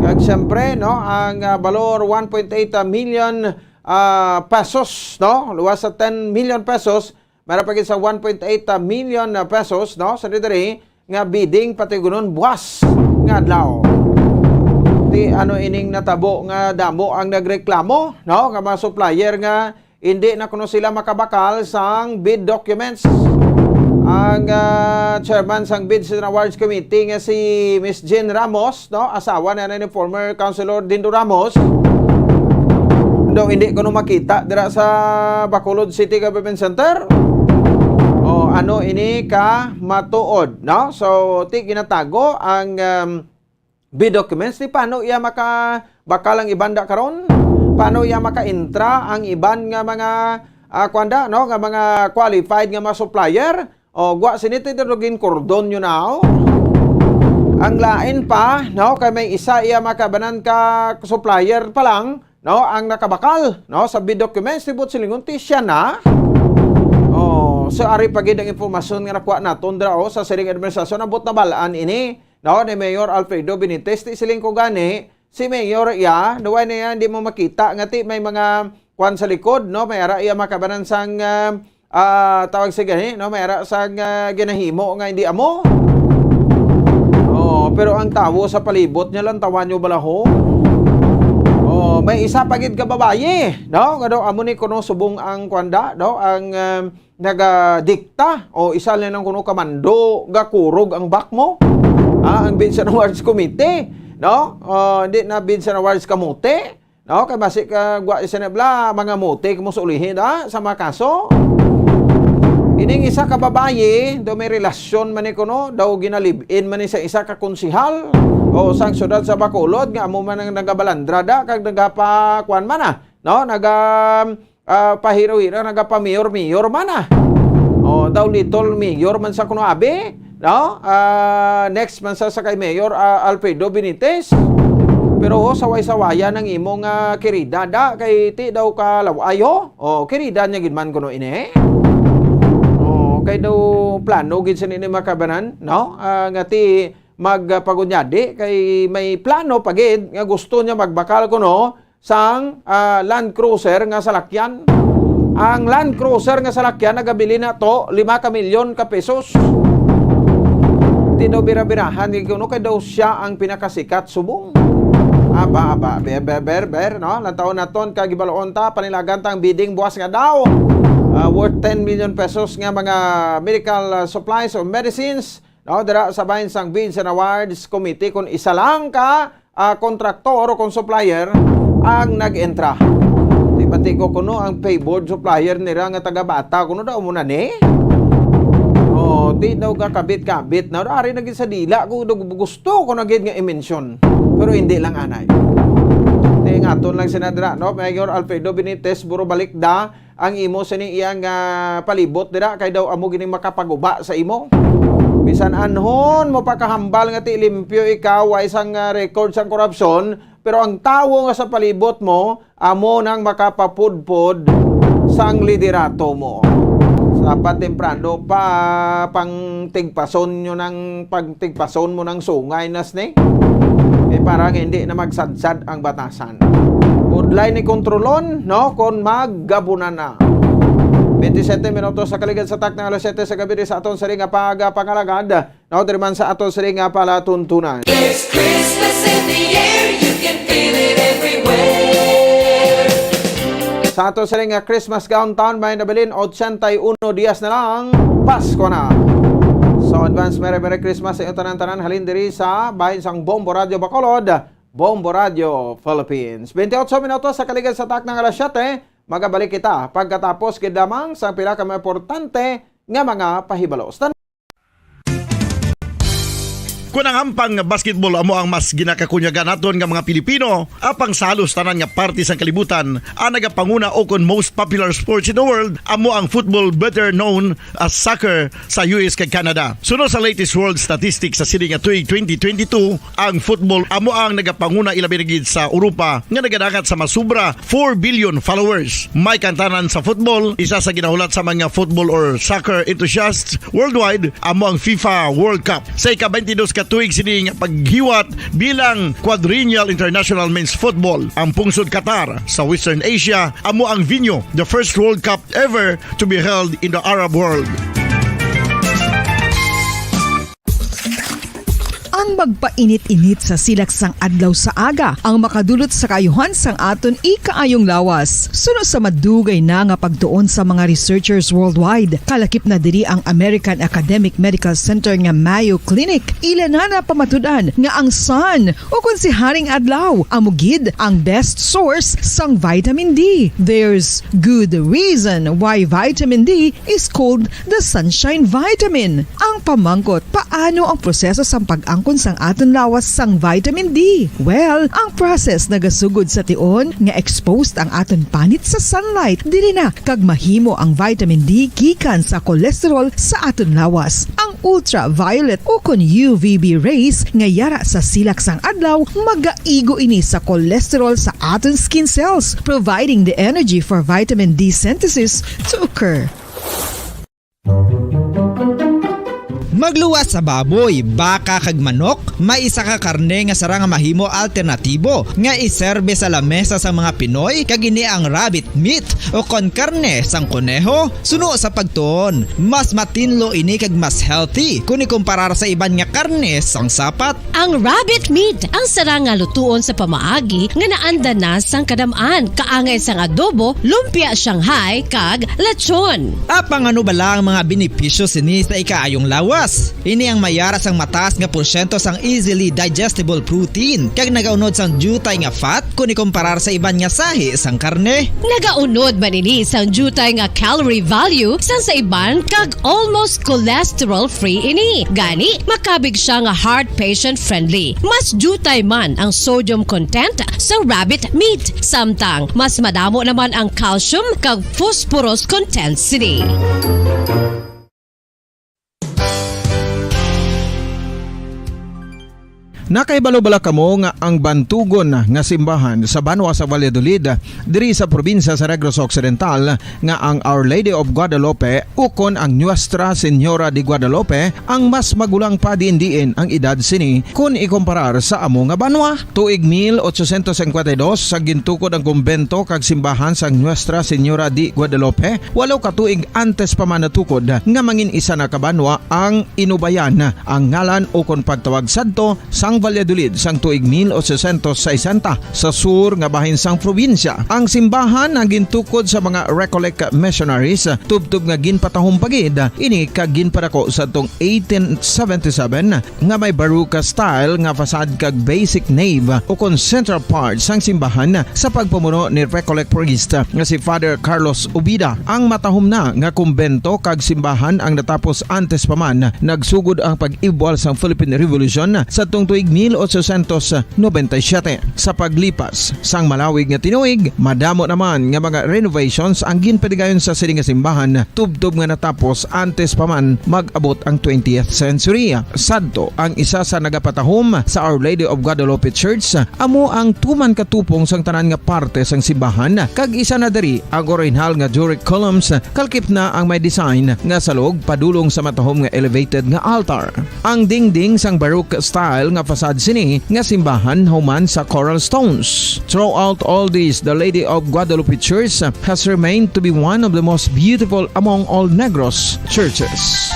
Kag siyempre, no, ang, ah, balor one point eight million, ah, pesos, no, luwas sa ten million pesos, mara pa gid sa one point eight million pesos, no, sa diri nga bidding patigunon buwas nga adlaw. Ti ano ining natabo nga damo ang nagreklamo, no, nga mga supplier nga hindi na kuno sila makabakal sang bid documents. Ang, ah, chairman sang Bids and Awards Committee nga si Miss Jean Ramos, no, asawa na ni former Councilor Dindo Ramos, daw hindi kuno makita dira sa Bacolod City Government Center. O, ano ini ka matuod, no? So, ti ginatago ang, um, bid documents, di paano iya makabakal ang iban da karon? Paano iya makaintra ang iban nga mga, ah, kuwan da, no, nga mga qualified nga mga supplier? O, gwa sini ti dugin kordon nyo na, oh. Ang lain pa, no, kay may isa iya makabanan ka supplier pa lang, no, ang nakabakal, no, sa bid documents, tibot silingon ti siya na. Oh, so ari pa gid ang impormasyon nga nakuha naton dira, oh, sa siring administrasyon, abot na balaan ini, no, ni Mayor Alfredo Benitez, ti siling ko gani, si Mayor iya, duway na yan, di mo makita nga ti may mga kwan sa likod, no, may ara iya makabanan sang, ah, ah, tawag sa gani, no, may ara sang, ah, ginahimo nga hindi amo. Oh, pero ang tawo sa palibot niya lang, tawa nyo balaho. Oh, may isa pa gid ka babayi, no, nga daw amo ni kuno subong ang kwanda, no, ang, ah, nagadikta, o isa lang nang kuno kamando, gakurog ang bak mo. Ah, ang Bids and Awards Committee, no? Ah, hindi na Bids and Awards kamote, no? Kay basi ka gwa isa na bla, mga mote mo sa ulihin, ah, sa mga kaso. Ining isa ka babayi, daw may relasyon man ni kuno, daw ginalibin man ni sa isa ka konsihal o sang syudad sa Bacolod, nga amo man ang nagabalandra da, kag nagapakuan man, ah, no? Naga, ah, pahiro-hiro, nagapamayor-mayor man, ah. Oh, daw little mayor man sa kuno abi, no? Ah, next man sa, sa kay Mayor, ah, Alfredo Benitez. Pero, oh, saway-sawayan ang imong, ah, kirida da, kay ti daw ka law-ay, oh. Oh, kirida niya gid man kuno ini. Oh, Okay daw, plano gid sini ni mga kabanan, no? Ah, nga ti magpagunyadi kay may plano pa gid nga gusto niya magbakal kuno sang, ah, Land Cruiser nga salakyan. Ang Land Cruiser nga salakyan nagabili na to lima ka milyon ka pesos. Di daw bira-birahan gid kuno kay daw siya ang pinakasikat subong. Aba, aba, ber, ber, ber, ber, no? Lantawon naton kag hibaluon ta, panilagan tang bidding buwas nga daw, ah, worth ten million pesos nga mga medical, ah, supplies or medicines, no? Dira sa bahin sang Bids and Awards Committee, kung isa lang ka, ah, kontraktor o kung supplier ang nag-entra. Di ba, ti ko kuno ang favored supplier nira nga taga Bata, kuno daw mo na ni? Oh, di daw ka kabit-kabit na. Ari na gid sa dila ko, daw gusto ko na gid nga i-mention. Pero hindi lang anay. Ti, ingaton lang sina dira, no? Mayor Alfredo Benitez, buro balik da ang imo sini iyang, ah, palibot dira kay daw amo gining makapaguba sa imo. Bisan anhon mo pakahambal nga ti limpyo ikaw, way sang, ah, record sang korupsyon, pero ang tawo nga sa palibot mo, amo nang makapapudpod sang liderato mo. Dapat temprano pa pang tigpason nyo ng, pag tigpason mo ng sungay nas ni. Kay para nga hindi na magsadsad ang batasan. Budlay ni kontrolon, no, kon maggabunan na. Twenty-seven minutos sa kaligad sa tak ng alas siyete sa gabi sa aton sari nga pagapangalagad. Now, diri man sa ato sini nga palatuntunan. There's Christmas in the air, you can feel it everywhere. Sa ato sini nga Christmas countdown, may nabilin, ochenta y uno dias na lang, Pasko na. So, advance Merry Merry Christmas sa inyo tanan-tanan. Halin diri sa bahin sang Bombo Radio Bacolod, Bombo Radio Philippines. Twenty-eight minutos sa kaligad sa tak ng alas siyete, magabalik kita pagkatapos gid lamang sa pila ka mga importante nga mga pahibalo. Kon ang ampang nga basketball amo ang mas ginakakunyagan naton nga mga Pilipino, apang sa halos tanan nga parte sang kalibutan, ang nagapanguna o kon most popular sports in the world amo ang football, better known as soccer, sa U S kag Canada. Suno sa latest world statistics sa sini nga tuig twenty twenty-two, ang football amo ang nagapanguna, ilabi na gid sa Europa nga nagadangat sa masubra four billion followers. May kantanan sa football, isa sa ginahulat sa mga football or soccer enthusiasts worldwide, amo ang FIFA World Cup. Sa ika-twenty-dos ka tuig sini nga paghiwat bilang Quadrennial International Men's Football, ang pungsod Qatar sa Western Asia amo ang venue, the first World Cup ever to be held in the Arab world. Ang magpainit-init sa silak sang adlaw sa aga ang makadulot sa kaayuhan sang aton ikaayong lawas. Suno sa madugay na nga pagtuon sa mga researchers worldwide, kalakip na diri ang American Academic Medical Center nga Mayo Clinic. Ila na napamatud-an nga ang sun, o kon si Haring Adlaw, amo gid ang best source sang vitamin D. There's good reason why vitamin D is called the sunshine vitamin. Ang pamangkot, paano ang proseso sang pag-angkon sang aton lawas sang vitamin D? Well, ang process nagasugod sa tion nga exposed ang aton panit sa sunlight, diri na kag mahimo ang vitamin D gikan sa cholesterol sa aton lawas. Ang ultraviolet o kon U V B rays nga yara sa silak sang adlaw magaigo ini sa cholesterol sa aton skin cells, providing the energy for vitamin D synthesis to occur. Magluwas sa baboy, baka, kag manok, may isa ka karne nga sarang nga mahimo alternatibo nga iserbe sa lamesa sang mga Pinoy, kag ini ang rabbit meat o kon karne sang koneho. Suno sa pagtuon, mas matinlo ini kag mas healthy kon ikumparar sa iban nga karne sang sapat. Ang rabbit meat ang sarang nga lutuon sa pamaagi nga naanda na sang kadam-an, kaangay sang adobo, lumpia Shanghai, kag lechon. Apang ano bala ang mga benepisyo sini sa ikaayong lawas? Ini ang mayara sang mataas nga porsyento sang easily digestible protein, kag nagaunod sang diutay nga fat kon ikumparar sa iban nga sahi sang karne. Nagaunod man ini sang diutay nga calorie value sang sa iban, kag almost cholesterol-free ini. Gani, makabig siya nga heart patient-friendly. Mas diutay man ang sodium content sa rabbit meat, samtang mas madamo naman ang calcium kag phosphorus content sini. Nakahibalo bala kamo nga ang bantugon nga simbahan sa banwa sa Valladolid, diri sa probinsya sa Negros Occidental, nga ang Our Lady of Guadalupe ukon ang Nuestra Señora de Guadalupe ang mas magulang pa diin-diin ang edad sini kon ikumparar sa amo nga banwa? Tuig mil ochocientos cincuenta y dos, sa gintukod ang kumbento kag simbahan sang Nuestra Señora de Guadalupe, walo ka tuig antes pa man natukod nga mangin isa na ka banwa ang Inubayan, ang ngalan ukon pagtawag sadto sang Valladolid sang tuig mil ochocientos sesenta, sa sur nga bahin sang probinsya. Ang simbahan ang gintukod sa mga Recollect missionaries, tubtob nga ginpatahom pa gid ini kag ginpadako sadtong eighteen seventy-seven, nga may Baroque style nga facade kag basic nave ukon central part sang simbahan sa pagpamuno ni Recollect priest nga si Father Carlos Ubida. Ang matahom na nga kumbento kag simbahan ang natapos antes pa man nagsugod ang pag-ibwal sang Philippine Revolution sadtong tuig mil ochocientos noventa y siete. Sa paglipas sang malawig nga tinuig, madamo naman nga mga renovations ang ginpadigayon sa sini nga simbahan, tubtob nga natapos antes pa man mag-abot ang twentieth century. Sadto, ang isa sa nagapatahom sa Our Lady of Guadalupe Church amo ang tuman katupong sang tanan nga parte sang simbahan, kag isa na diri ang orihinal nga Doric columns, kalkip na ang may design nga salog padulong sa matahom nga elevated nga altar. Ang dingding sang Baroque style nga facade sini nga simbahan human sa coral stones. Throughout all this, the Lady of Guadalupe Church has remained to be one of the most beautiful among all Negros churches.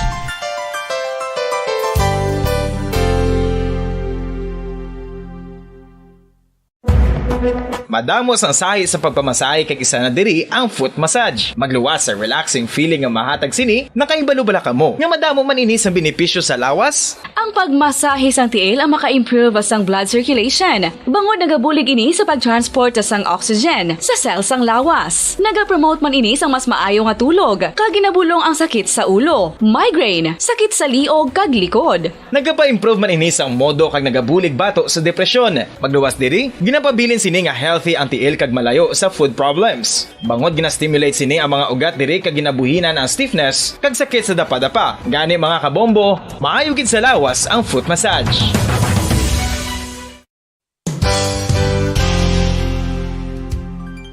Madamo sang sahi sa pagpamasahe, kag isa na diri ang foot massage. Magluwas sa relaxing feeling nga mahatag sini. Nakahibalo bala kamo nga madamo man ini sang benepisyo sa lawas? Ang pagmasahe sang tiil ang maka-improve sang blood circulation, bangod nagabulig ini sa pag-transport sang oxygen sa cell sang lawas. Nagapromote man ini sang mas maayo nga tulog, kag ginabulong ang sakit sa ulo, migraine, sakit sa liog, kag likod. Nagapa-improve man ini sang modo kag nagabulig bato sa depresyon. Magluwas diri, ginapabilin sini nga healthy ang tiil kag malayo sa foot problems. Bangod gina-stimulate sini ang mga ugat diri kag ginabuhinan ang stiffness kag sakit sa dapadapa. Gani, mga kabombo, maayo gid sa lawas ang foot massage.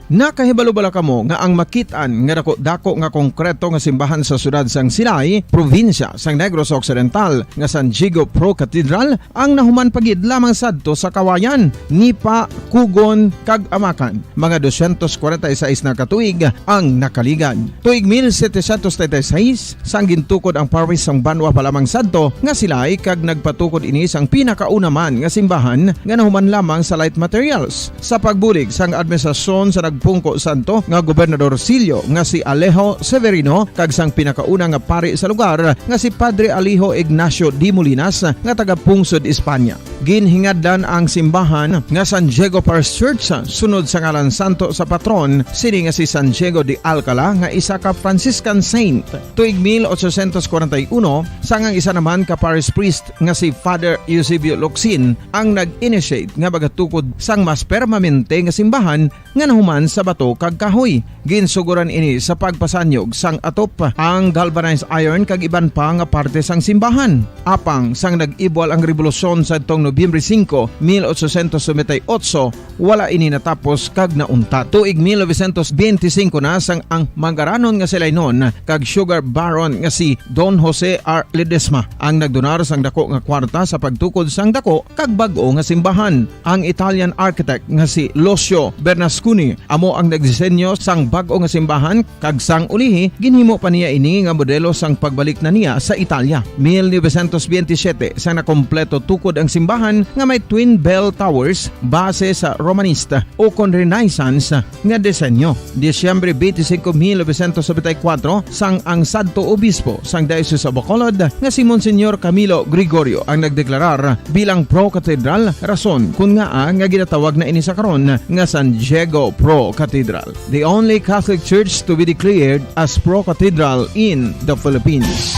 Nakahibalo bala kamo nga ang makit-an nga dako-dako nga konkreto nga simbahan sa siyudad sang Silay, probinsya sang Negros Occidental, nga San Diego Pro Cathedral ang nahuman pa gid lamang sadto sa Kawayan, Nipa, Cogon, kag Amacan, mga dosyentos kwarenta y seis na ka tuig ang nakaligad. Tuig mil setecientos treinta y seis, sang gintukod ang parish sang banwa pa lamang sadto nga Silay, kag nagpatukod ini sang pinakauna man nga simbahan nga nahuman lamang sa light materials. Sa pagbulig sang administrasyon sa nagpungko sadto nga Gobernador Silio nga si Alejo Severino kag sang pinakauna nga pari sa lugar nga si Padre Alejo Ignacio de Molinas nga taga-pungsod Espanya. Ginhingadlan ang simbahan nga San Diego Parish Church sunod sa ngalan santo sa patron sini nga si San Diego de Alcala, nga isa ka Franciscan saint. Tuig mil ochocientos kwarenta y uno, sang ang isa naman ka parish priest nga si Father Eusebio Locsin ang nag-initiate nga magatukod sang mas permanente nga simbahan nga nahuman sa bato kag kahoy. Ginsuguran ini sa pagpasanyog sang atop, ang galvanized iron kag iban pa nga parte sang simbahan. Apang sang nag-ibwal ang rebolusyon sadtong Nobyembre singko, mil ochocientos noventa y ocho, wala ini natapos kag nauntat. Tuig mil novecientos benti singko na sang ang mangaranon nga Silaynon kag sugar baron nga si Don Jose R. Ledesma ang nagdonar sang dako nga kwarta sa pagtukod sang dako kag bag-o nga simbahan. Ang Italian architect nga si Lucio Bernasconi amo ang nagdisenyo sang bag-o nga simbahan, kag sang ulihi ginhimo pa niya ini nga modelo sang pagbalik na niya sa Italia. Mil novecientos benti siyete, sang nakompleto tukod ang simbahan nga may twin bell towers base sa Romanista ukon Renaissance nga disenyo. Disyembre benti singko, mil novecientos nobenta y kuwatro, sang ang sadto obispo sang Diocese of Bacolod nga si Monsignor Camilo Gregorio ang nagdeklarar bilang pro-cathedral, rason kon ngaa nga ginatawag na ini sa karon nga San Diego Pro Cathedral, the only Catholic church to be declared as pro-cathedral in the Philippines.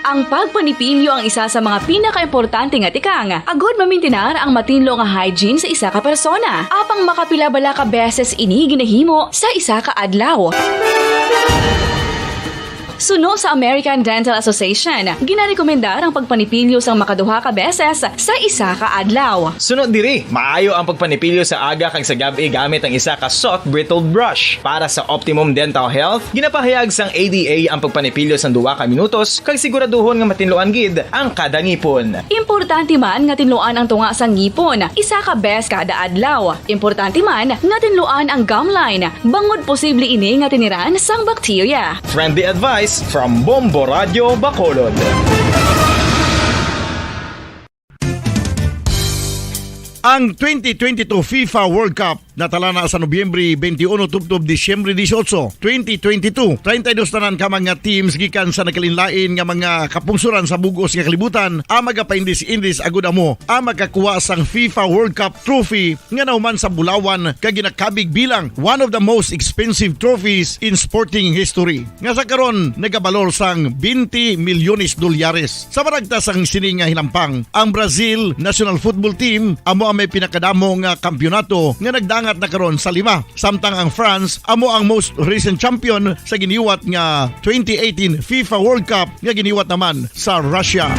Ang Ang pagpanipilyo ang isa sa mga pinakaimportante nga tikang agud mamintinar ang matinlo nga hygiene sa isa ka persona. Apang makapila bala ka beses ini ginahimo sa isa ka adlaw? Suno sa American Dental Association, ginarekomendar ang pagpanipilyo sang makaduha ka beses sa isa ka adlaw. Suno diri, maayo ang pagpanipilyo sa aga kag sa gab-i gamit ang isa ka soft bristled brush. Para sa optimum dental health, ginapahayag sang A D A ang pagpanipilyo sang duha ka minutos kag siguraduhon nga matinluan gid ang kada ngipon. Importante man nga tinluan ang tunga sang ngipon isa ka bes kada adlaw. Importante man nga tinluan ang gum line, bangod posible ini nga tiniran sang bakterya. Friendly advice from Bombo Radio Bacolod. Ang twenty twenty-two FIFA World Cup natala na sa Nobyembre twenty-one tubtob Disyembre dieciocho, twenty twenty-two. Treinta y dos tanan ka mga teams gikan sa nagkalainlain nga mga kapungsoran sa bug-os nga kalibutan ang magapaindis-indis agud amo ang makakuha sang FIFA World Cup trophy nga nahuman sa bulawan kag ginakabig bilang one of the most expensive trophies in sporting history, nga sa karon nagabalor sang twenty milyones dolyares. Sa maragtas sang sini nga hinampang, ang Brazil national football team amo ang may pinakadamo nga kampiyonato nga nagdangat na karon sa lima, samtang ang France amo ang most recent champion sa giniwat nga twenty eighteen FIFA World Cup nga giniwat naman sa Russia.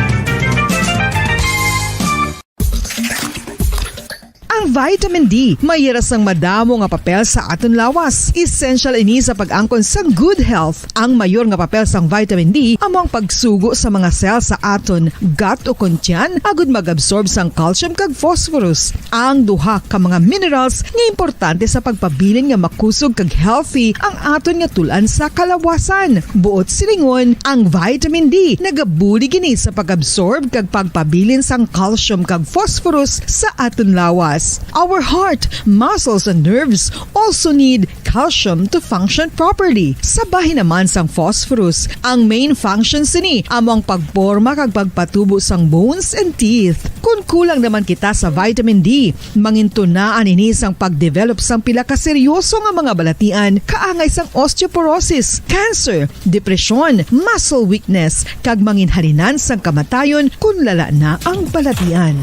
Ang vitamin D may ira sang madamo nga papel sa aton lawas. Essential ini sa pag-angkon sang good health. Ang mayor nga papel sang vitamin D amo ang pagsugo sa mga cell sa aton gut o kon tiyan agud mag-absorb sang calcium kag phosphorus, ang duha ka mga minerals nga importante sa pagpabilin nga makusog kag healthy ang aton nga tul-an sa kalawasan. Buot silingon, ang vitamin D nagabulig ini sa pag-absorb kag pagpabilin sang calcium kag phosphorus sa aton lawas. Our heart, muscles, and nerves also need calcium to function properly. Sa bahin naman sang phosphorus, ang main function sini amo ang pagporma kag pagpatubo sang bones and teeth. Kon kulang naman kita sa vitamin D, mangintunaan ini sang pagdevelop sang pila ka seryoso nga mga balatian, kaangay sang osteoporosis, cancer, depresyon, muscle weakness, kag manginhalinan sang kamatayon kon lala na ang balatian.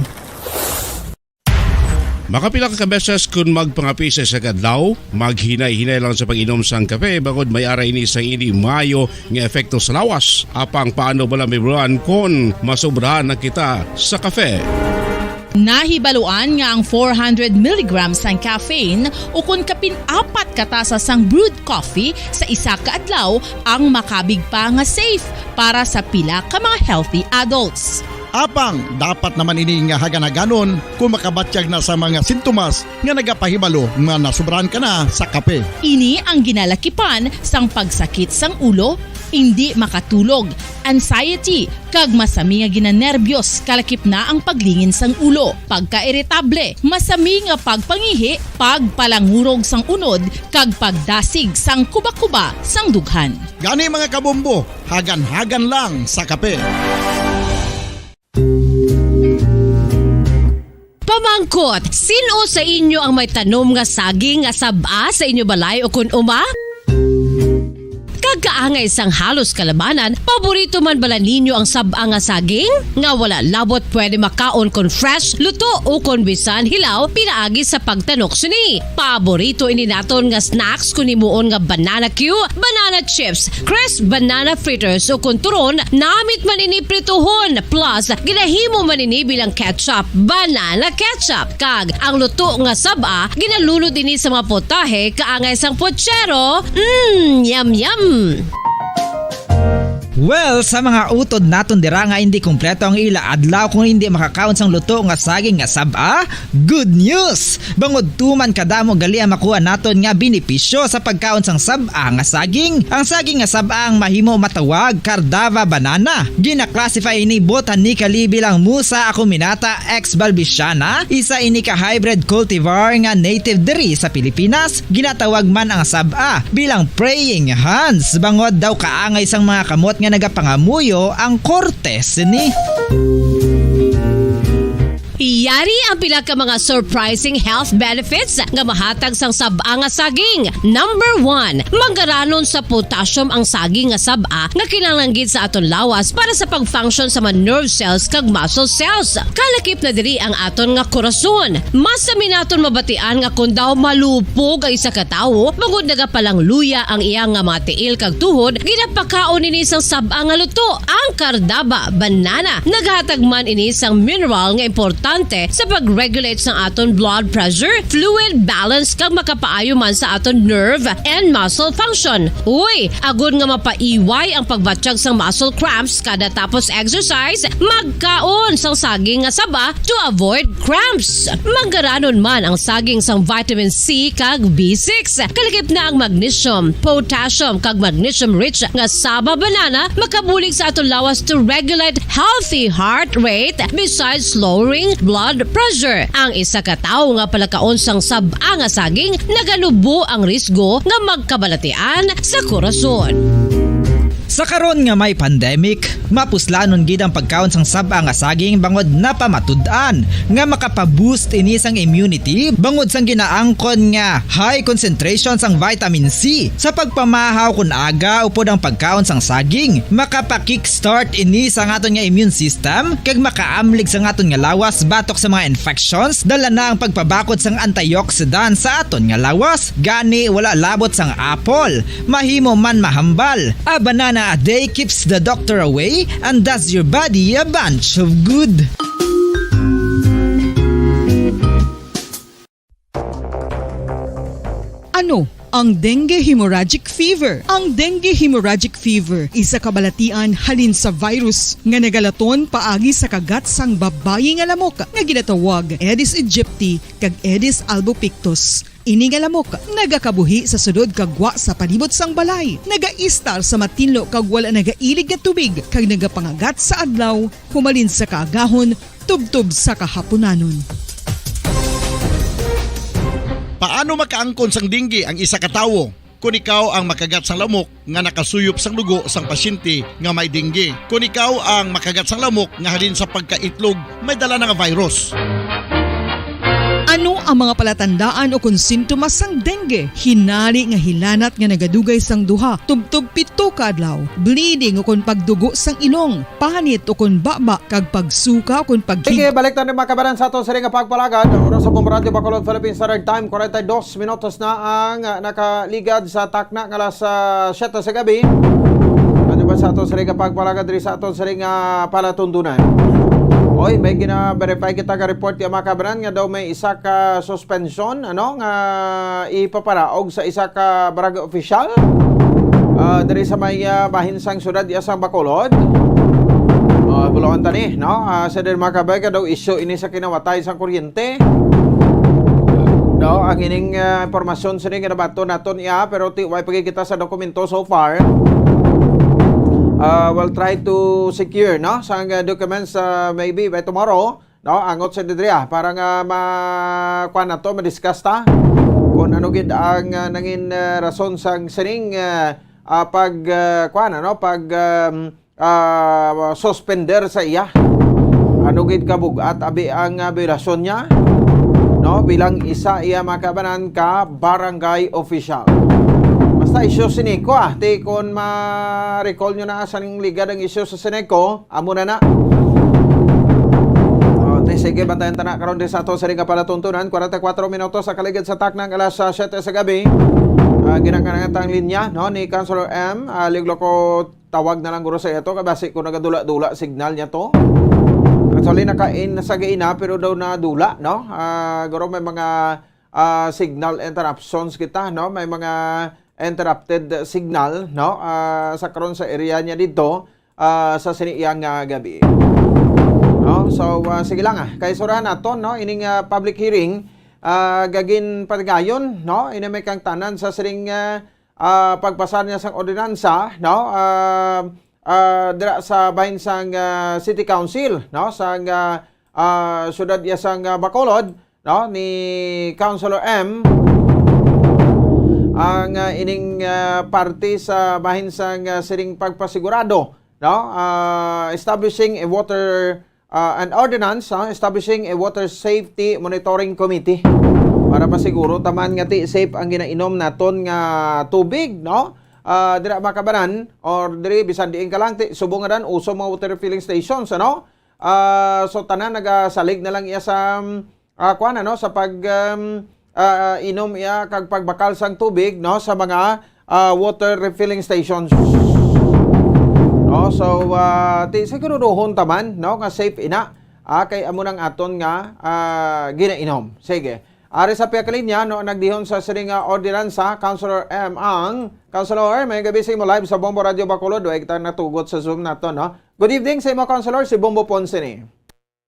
Makapila ka beses kon magpangapi sa isa ka adlaw, maghinay-hinay lang sa pag-inom sang kape, bangod may ara ini sang indi maayo nga epekto sa lawas. Apang paano bala, Ma'am Ron, kon masobrahan na kita sa kape? Nahibaluan nga ang four hundred milligrams sang caffeine ukon kapin apat ka tasa sang brewed coffee sa isa ka adlaw ang makabig pa nga safe para sa pila ka mga healthy adults. Apang dapat naman ini nga hagan-haganon kon makabatyag na sa mga sintomas nga nagapahibalo nga nasobrahan ka na sa kape. Ini ang ginalakipan sang pagsakit sang ulo, indi makatulog, anxiety, kag masami nga ginanerbiyos, kalakip na ang paglingin sang ulo, pagkairitable, masami nga pagpangihi, pagpalangurog sang unod, kag pagdasig sang kubakuba sang dughan. Gani, mga kabombo, hagan-hagan lang sa kape. Pamangkot, sin-o sa inyo ang may tanom nga saging nga sab-a sa inyo balay o kon uma? Kag kaangay sang halos kalabanan, paborito man bala ninyo ang sab-a nga saging? Nga wala labot pwede makaon kon fresh, luto, o kon bisan hilaw pinaagi sa pagtanok sini. Paborito ini naton nga snacks kon himuon nga banana cue, banana chips, crisp banana fritters, o kon turon, namit man ini prituhon, plus ginahimo man ini bilang ketchup, banana ketchup. Kag ang luto nga sab-a, ginalunod ini sa mga potahe kaangay sang pochero. Mm, yum, yum! Well, sa mga utod naton dira nga indi kompleto ang ila adlaw kung indi makakaon sang luto nga saging nga sab-a, good news! Bangod tuman kadamo gali ang makuha naton nga benepisyo sa pagkaon sang sab-a nga saging. Ang saging nga sab-a ang mahimo matawag Cardava banana. Gina-classify ini botanically bilang Musa acuminata ex balbisiana, isa ini ka hybrid cultivar nga native diri sa Pilipinas. Ginatawag man ang sab-a bilang praying hands, bangod daw kaangay sang mga kamot nga nagapangamuyo ang korte sini. Yari ang pila ka mga surprising health benefits nga mahatag sang sab-a nga saging. Number one, manggaranon sa potassium ang saging nga sab-a nga kinahanglan gid sa aton lawas para sa pag-function sa mga nerve cells kag muscle cells. Kalakip na diri ang aton nga korason. Mas sami naton mabatian nga kon daw malupog ang isa ka tawo, bangod nagapalangluya ang iya nga mga tiil kag tuhod, ginapakaon ini sang sab-a nga luto. Ang kardaba, banana, naghatag man ini sang mineral nga importante sa pag-regulate sang aton blood pressure, fluid balance, kag makapaayo man sa aton nerve and muscle function. Uy, agod nga mapaiway ang pagbatyag sang muscle cramps kada tapos exercise, magkaon sang saging nga saba to avoid cramps. Manggaranon man ang saging sang vitamin C kag B six. Kalakip na ang magnesium, potassium, kag magnesium-rich nga saba banana makabulig sa aton lawas to regulate healthy heart rate besides lowering blood pressure. Ang isa ka tawo nga palakaon sang sab-a nga saging naganubo ang risgo nga magkabalatian sa korason. Sa karon nga may pandemic, mapuslanon gid ang pagkaon sang sab-a nga saging bangod napamatud-an nga makapa-boost ini sang immunity bangod sang ginaangkon nga high concentration sang vitamin C. Sa pagpamahaw kon aga upod ang pagkaon sang saging, makapa-kickstart ini sa aton nga immune system kag makaamlig sa aton nga lawas batok sa mga infections, dala na ang pagpabakod sang antioxidant sa aton nga lawas. Gani, wala labot sang apple, mahimo man mahambal. A banana a day keeps the doctor away and does your body a bunch of good. Ano ang dengue hemorrhagic fever? Ang dengue hemorrhagic fever isa ka balatian halin sa virus nga nagalaton paagi sa kagat sang babayi nga lamok nga ginatawag Aedes aegypti kag Aedes albopictus. Ini nga lamok nagakabuhi sa sulod kag gwa sa palibot sang balay, nagaistar sa matinlo kag wala nagailig nga tubig, kag nagapangagat sa adlaw humalin sa kaagahon tubtob sa kahapunanon. Paano makaangkon sang dengue ang isa ka tawo? Kon ikaw ang makagat sang lamok nga nakasuyop sang dugo sang pasyente nga may dengue. Kon ikaw ang makagat sang lamok nga halin sa pagkaitlog may dala na nga virus. Ano ang mga palatandaan o kon sintomas sang dengue? Hinali nga hilanat nga nagadugay sang duha tubtob pito ka adlaw, bleeding o kon pagdugo sang ilong, panit o kon baba, kag pagsuka o kon pag- Sige, balik ta ni mga kabaran sa aton siring nga pagpalagad. Ang oras sa Bombo Radyo Bacolod, Philippine Standard Time, forty-two minutos na ang, ah, nakaligad sa takna nga alas, ah, siyete sa gabi. Ano ba sa aton siring nga pagpalagad diri sa aton siring nga palatundunan? Oy, may gina-verify kita nga report, ya, mga kabaran, nga daw may isa ka suspension, ano, nga ipaparaog sa isa ka barangay official, ah, diri sa may, ah, bahin sang syudad, ya, sang Bacolod. Ah, bulawan tani, no? Ah, sa din, mga kabaran, nga daw issue ini sa kinawatay sang kuryente. No, ang ining, ah, impormasyon sini nga nabato naton iya, pero ti-, way pa gid kita sa dokumento so far. Ah, we'll try to secure, no, sang, ah, documents, ah, maybe by tomorrow, no, angot sa didria para nga ma-, kuan nato, ma-discuss ta kung ano gid ang, ah, nangin, ah, rason sang sining, ah, ah, pag, ah, kuan, ano, pag, um, ah, suspender sa iya. Ano gid kabug-at abi ang, ah, biolasyon niya, no? Bilang isa iya, mga kabanan, ka barangay official. Basta issue sa SENECO, ah. Ti kon ma-recall nyo na sa ning ligad ang issue sa SENECO, amo na na. Oh, ti, sige, bantayan ta na karon din sa ato sa ring palatuntunan. Forty-four minutos sa kaligid sa taknang alas, ah, siyete sa gabi. Ah, ginakanang tang linya, no, ni Councilor M. Ah, liglo ko tawag na lang guro sa ito, kay basi ko nagadula-dula signal niya to. Actually, naka-in sa gaina, pero daw nadula, no? Ah, guro may mga, ah, signal interruptions kita, no? May mga interrupted signal, no? Ah, sa karon sa area niya dito, ah, sa sini iyang, ah, gabi. No? So, ah, sige lang, ah. Kay surahan naton, no? Ining, ah, public hearing, ah, gagin padayon, no? Ini may kangtanan sa siring, ah, ah, pagpasar niya sang ordinansa, no? Ah, ah, dira sa bahin sang, ah, City Council, no? Sang, ah, ah, siyudad iya sang, ah, Bacolod, no? Ni Councilor M. Ang, ah, ining, ah, parte sa bahin sang, ah, siring pagpasigurado, no? Ah, establishing a water ah, an ordinance, ah, establishing a water safety monitoring committee para masiguro ta man nga ti safe ang ginainom naton nga tubig, no? Ah, dira, mga kabanan, or diri bisan diin ka lang, ti subong nga dan uso mga water refilling stations, ano? Ah, so tanan nagasalig na lang iya sa, um, ah, kuan, ano, sa pag, um, ah, inom iya kag pagbakal sang tubig, no, sa mga, ah, water refilling stations. No, so, ah, ti siguraduhon ta man, no, nga safe ina, ah, kay amo nang aton nga, ah, ginainom. Sige. Ari sa pihak linya, no, nagdihon sa sining nga ordinansa, Councilor M. Ang. Councilor, may gabi sa imo live sa Bombo Radio Bacolod. Way kita natugot sa Zoom nato, no? Good evening sa imo, Councilor, si Bombo Ponce ni.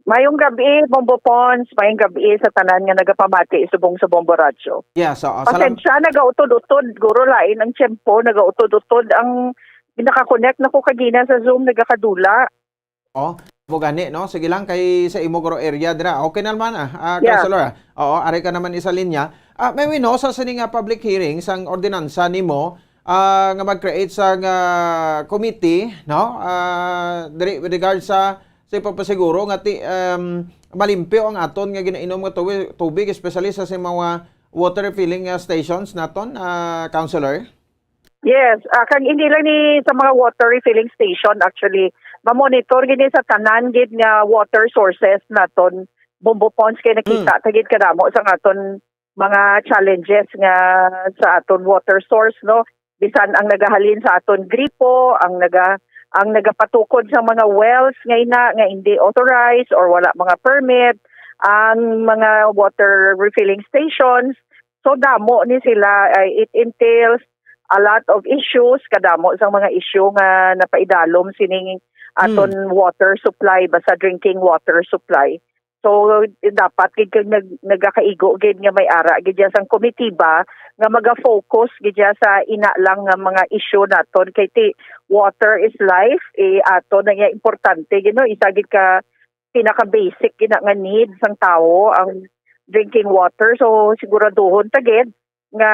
Mayong gabi, Bombo Pons. Mayong gabi sa tanan nga nagapamati subong sa Bombo Radyo. Yeah, so, ah, salam- Pasensya, nagautod-utod. Guro, lain ang tiyempo. Nagautod-utod ang nakakonect na ko kagina sa Zoom, nagakadula. Oh, mo gani, no? Sige lang, kay sa imo guro area dira. Okay na naman, ah, ah, Yeah. Councilor, ah. Oo, ari ka naman isa linya. Ah, may wino sa sini nga public hearing sang ordinansa nimo, ah, nga mag-create sang, ah, committee, no? Ah, diri, with regard sa, sa pagpasiguro nga ti-, um, malimpyo ang aton nga ginainom nga tuwi-, tubig, especially sa, sa mga water refilling, ah, stations naton, ah, Councilor? Yes, ah, kag hindi lang ni sa mga water refilling station, actually, ma-monitor gid ni sa tanan gid nga water sources naton, Bombo Pons, kay nakita Mm. ta gid kadamo sa aton mga challenges nga sa aton water source, no? Bisan ang nagahalin sa aton gripo, ang naga-, ang nagapatukod sa mga wells nga ina, nga hindi authorized or wala mga permit, ang mga water refilling stations. So, damo ni sila, ay, it entails a lot of issues, kadamo sang mga issue nga napaidalom sining aton Hmm. water supply, basta drinking water supply. So, dapat gid kag nag-, nagakaigo gid nga may ara gid dyan sang komitiba nga maga-focus gid dyan sa ina lang nga mga issue naton. Kay ti, water is life, eh, ato na niya importante gid, no? Isa gid ka pinaka-basic gid na nga need sang tawo ang drinking water. So, siguraduhon ta gid nga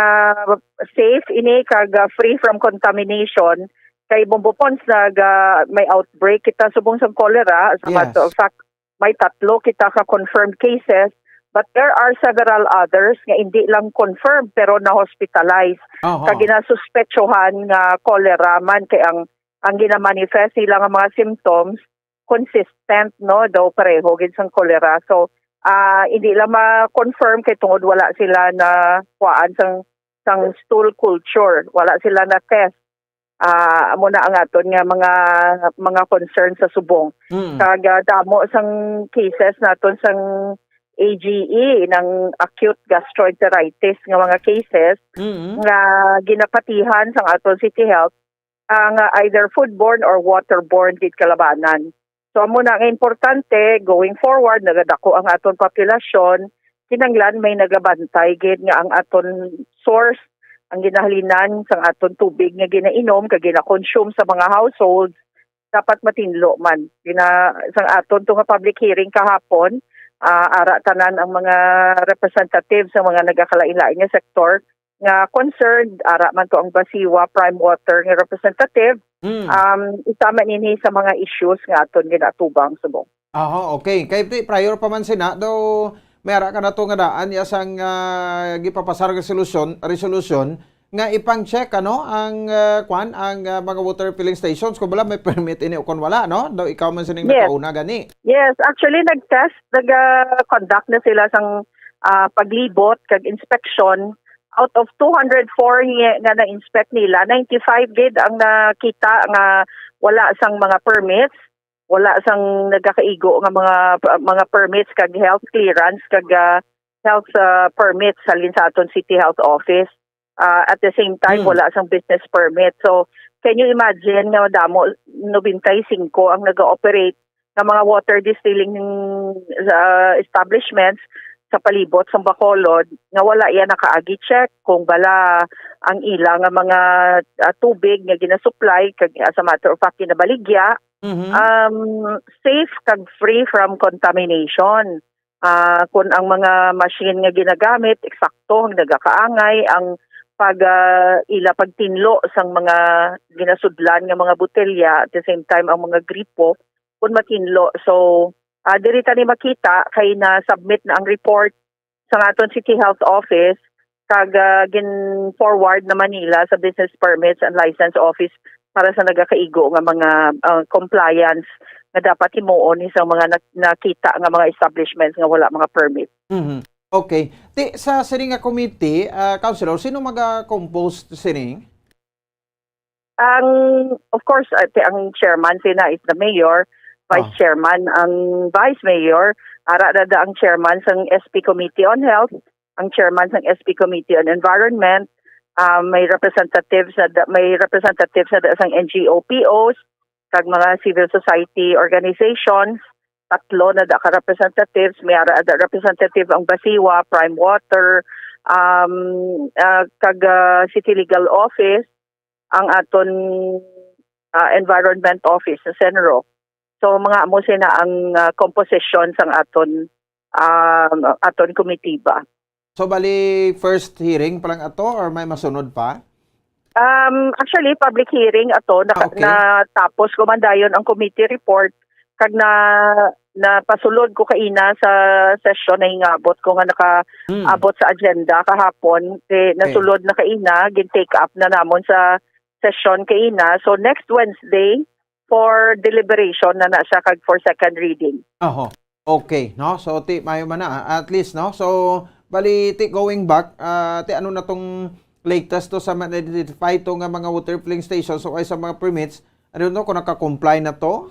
safe ini kag, ah, free from contamination. Kay Bombo Pons, nag, ah, may outbreak kita subong sang cholera. As a Yes. matter of fact, may tatlo kita ka confirmed cases, but there are several others nga hindi lang confirmed pero na-hospitalize. Oho. Kag ginasuspetsohan nga cholera man, kay ang, ang ginamanifest nila nga mga symptoms consistent, no, daw pareho gid sang cholera. So, ah, hindi lang ma-confirm kay tungod wala sila na kuhaan sang, sang stool culture, wala sila na test. Ah, amo na ang aton nga mga, mga concern sa subong. Mm. Kag, ah, damo sang cases naton sang A G E, nang acute gastroenteritis nga mga cases Mm. nga ginapatihan sang aton City Health, ang, ah, either foodborne or waterborne gid kalabanan. So, amo na nga importante, going forward, nagadako ang aton populasyon, kinahanglan may nagabantay gid nga ang aton source, ang ginahalinan sang aton tubig nga ginainom kag gina-consume sa mga households, dapat matinlo man. Gina-, sang aton to nga public hearing kahapon, ah, ara tanan ang mga representative sa mga nagakalain-lain nga sektor nga concerned, ara man to ang Basiwa Prime Water nga representative. Mm. Um, isa man ini sa mga issues nga aton ginaatubang subong. Aha, okay. Kay ti-, prior pa man sina, daw may ara ka na to nga daan, ya sang, ah, gipapasar nga solusyon, resolusyon, nga ipang-check, ano, ang, ah, kwan, ang, ah, mga water filling stations, kung wala may permit ini o kung wala, no? Daw ikaw man sining Yes. nakauna gani. Yes, actually, nag-test, nag-, ah, conduct na sila sang, ah, paglibot kag inspection. Out of two hundred four nga, nga na-inspect nila, ninety-five gid ang nakita nga wala sang mga permits, wala sang nagakaigo nga mga, mga permits kag health clearance kag, ah, health, ah, permits halin sa aton City Health Office. Ah, at the same time, Hmm. wala sang business permit. So, can you imagine nga damo, nobenta y singko ang nag-ooperate nga mga water distilling, ah, establishments sa palibot sa Bacolod nga wala yan nakaagi check kung bala ang ila nga mga, ah, tubig nga ginasupply kag, as a matter of fact, ginabaligya, Mhm. um, safe kag free from contamination. Ah, kung ang mga machine nga ginagamit, eksakto ang nagakaangay, ang pag, ah, ila pagtinlo sang mga ginasudlan nga mga botelya, at the same time, ang mga gripo, kung matinlo. So, Ah, diri ta ni makita kay na-submit na ang report sa aton City Health Office, kag, ah, gin-forward naman nila sa Business Permits and License Office para sa nagakaigo nga mga, ah, compliance nga dapat himuon ni sa mga nak-, nakita nga mga establishments nga wala mga permit. Mhm. Okay. Ti, sa sining nga committee, ah, Councilor, sino maga-compose sining? Ang, of course, ah, ti, ang chairman sina is the mayor, vice Ah. chairman, ang vice mayor, ara na da ang chairman sang S P Committee on Health, ang chairman sang S P Committee on Environment, ah, may representatives na da, may representatives na da sang N G O P Os, kag mga civil society organizations, tatlo na da ka representatives, may ara da representative ang Basiwa, Prime Water, um, ah, kag, ah, City Legal Office, ang aton, ah, Environment Office sa CENRO. So, mga amo sina ang, ah, composition sang aton, um, aton komitiba. So, bali, first hearing pa lang ato or may masunod pa? Um, actually, public hearing ato, naka-, Ah, okay. natapos ko man dayon ang committee report, kag na, napasulod ko kaina sa session na hingabot ko nga nakaabot Hmm. sa agenda kahapon. Eh, Okay. nasulod na kaina, gin-take up na namon sa session kaina. So, next Wednesday, for deliberation na na siya kag for second reading. Oho. Okay, no? So, ti, mayo man na, ah, at least, no? So, bali, ti, going back, ah, ti, ano na tong latest to sa ma-identify to nga mga water filling stations o ay sa mga permits? Ano to, kung naka-comply na to?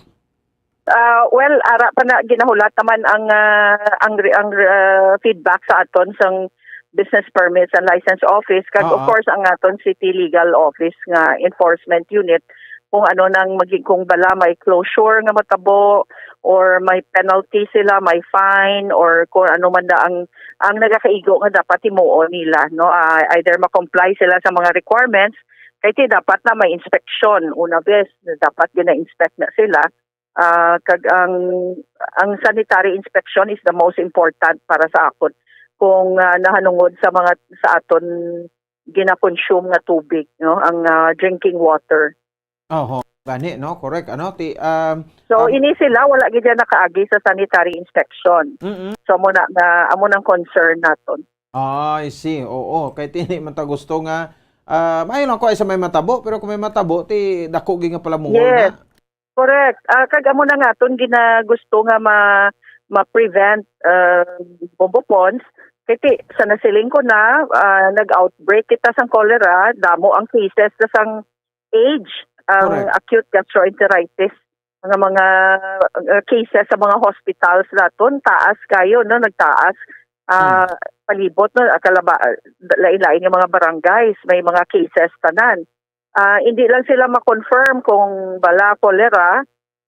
Ah, well, ara pa na, ginahulat naman ang, ah, ang re-, ang, ah, feedback sa aton sang Business Permits and License Office, kag of Oo. course ang aton City Legal Office nga enforcement unit, kung ano nang maging, kung bala may closure nga matabo or may penalty sila, may fine, or kung ano man na ang, ang nagakaigo nga dapat himuon nila, no? Ah, either ma-comply sila sa mga requirements, kay ti dapat na may inspection. Una, bes, dapat gina-inspect na sila. Ah, kag ang, ang sanitary inspection is the most important para sa akon. Kung, ah, nahanungod sa mga, sa aton gina-consume nga tubig, no, ang, ah, drinking water. Oho, gani, no? Correct, ano? Ti, um, So, um, ini sila, wala gid yan nakaagi sa sanitary inspection. Mm-mm. So, amo na nga, amo nang concern naton. Ah, I see. Oo, kay ti, hindi man ta gusto nga, ah, maayo lang ko ay sa may matabo, pero kung may matabo, ti dako gid nga palamungol Yes. na. Correct. Ah, kag amo na nga aton ginagusto nga ma-, ma-prevent, ah, Bombo Ponds. Kay ti, sa nasiling ko na, ah, nag-outbreak kita sang cholera, damo ang cases na sang age, ang Correct. acute gastroenteritis, nga mga, ah, cases sa mga hospitals naton, taas kayo, no, nagtaas. Ah, Hmm. palibot, no, ah, kalaba-, lain-lain nga mga barangays, may mga cases tanan. Ah, hindi lang sila ma-confirm kung bala cholera,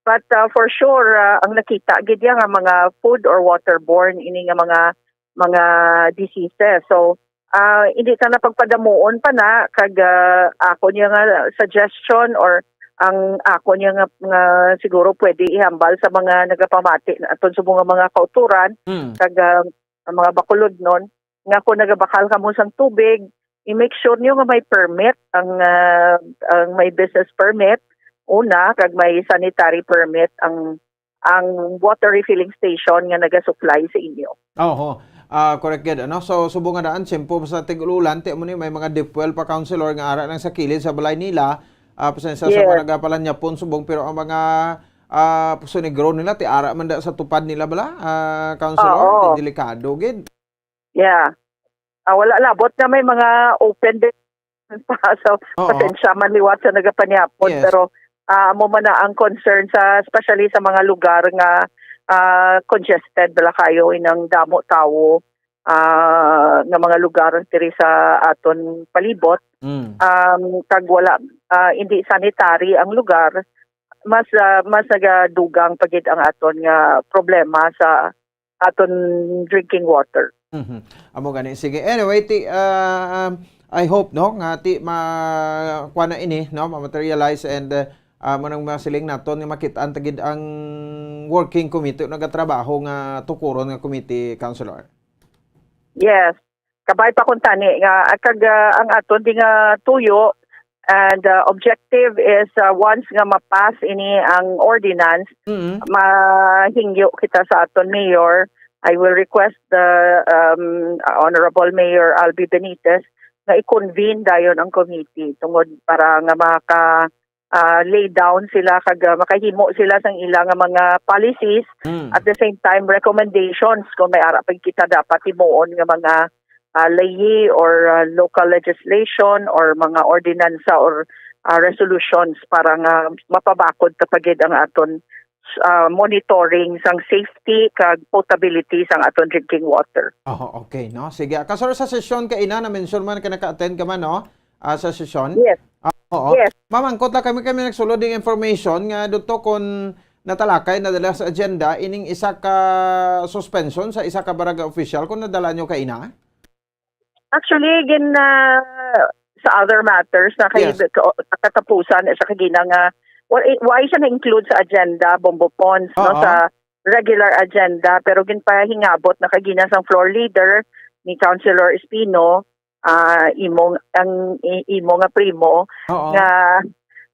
but, ah, for sure, ah, ang nakita gid ya nga mga food or waterborne ini nga mga, mga diseases. So, ah, hindi ta na pagpadamuon pa na kag, ah, ako niya nga suggestion or ang ako niya nga, nga siguro pwede ihambal sa mga nagapamati na aton subong nga mga kauturan Mm. kag, ah, ang mga bakulodnon nga kung nagabakal kamo sang tubig, i-make sure niyo nga may permit ang, ah, ang may business permit una kag may sanitary permit ang, ang water refilling station nga nagasupply sa inyo. Oho. Ah, correct gid, ano? So, subong nga daan, tiyempo sa tig-ulan, ti amo ni may mga deep well pa, Councilor, nga ara lang sa kilid sa balay nila. Ah, pasensya sa Yes. mga nagapalanyapon subong, pero ang mga, ah, Poso Negro nila, ti ara man da sa tupad nila bala, ah, Councilor? Oo. Ti delikado gid. Yeah. Ah, wala labot na may mga open din pa. So, Oo. pasensya man liwat sa nagapanyapon, Yes. pero, ah, amo man na ang concern sa, especially sa mga lugar nga, ah, congested bala kayo, inang damo tawo, ah, nga mga lugar diri sa aton palibot. Mm. Um, kag wala, ah, hindi sanitary ang lugar, mas, ah, mas nagadugang pa gid ang aton nga problema sa aton drinking water. Mhm. Amo gani. Sige. Anyway, ti, ah, um, I hope, no, nga ti ma-, kuha na ini, no, ma-materialize and, ah, ah, mo nang masiling naton nga makit-an ta gid ang working committee, nagatrabaho nga tukuron nga committee, Councilor. Yes. Kabay pa kun tani nga, ah, kag, ah, ang aton di nga tuyo, And uh, objective is uh, once nga ma-pass ini ang ordinance, Mm. mahingyo kita sa aton mayor. I will request the um, Honorable Mayor Albi Benitez nga i-convene dayon ang committee tungod para nga maka ah, lay down sila kag ah, makahimo sila sang ila nga mga policies, Mm. at the same time recommendations kung may ara pa kita dapat himuon nga mga ah, layi or ah, local legislation or mga ordinansa or ah, resolutions para nga mapabakod ta pa gid ang aton ah, monitoring sang safety kag potability sang aton drinking water. Oh, okay, no? Sige. Kasor sa sesyon ka ina, na-mention man ka naka-attend ka man, no? Ah, sa sesyon? Yes. Ah, oo. Yes. Mamangkot lang kami, kami nagsulod ng information nga dito kung natalakay na dala sa agenda ining isa ka suspension sa isa ka barangay official kung nadala nyo ka ina? Actually, gin ah, sa other matters na kay Yes. ka- katapusan sa kagina nga why, why siya na-include sa agenda, Bombo Pons, no, Oo. sa regular agenda, pero ginpahingabot na kagina sang floor leader ni Councilor Espino, ah imo ang i- imo nga primo Oo. nga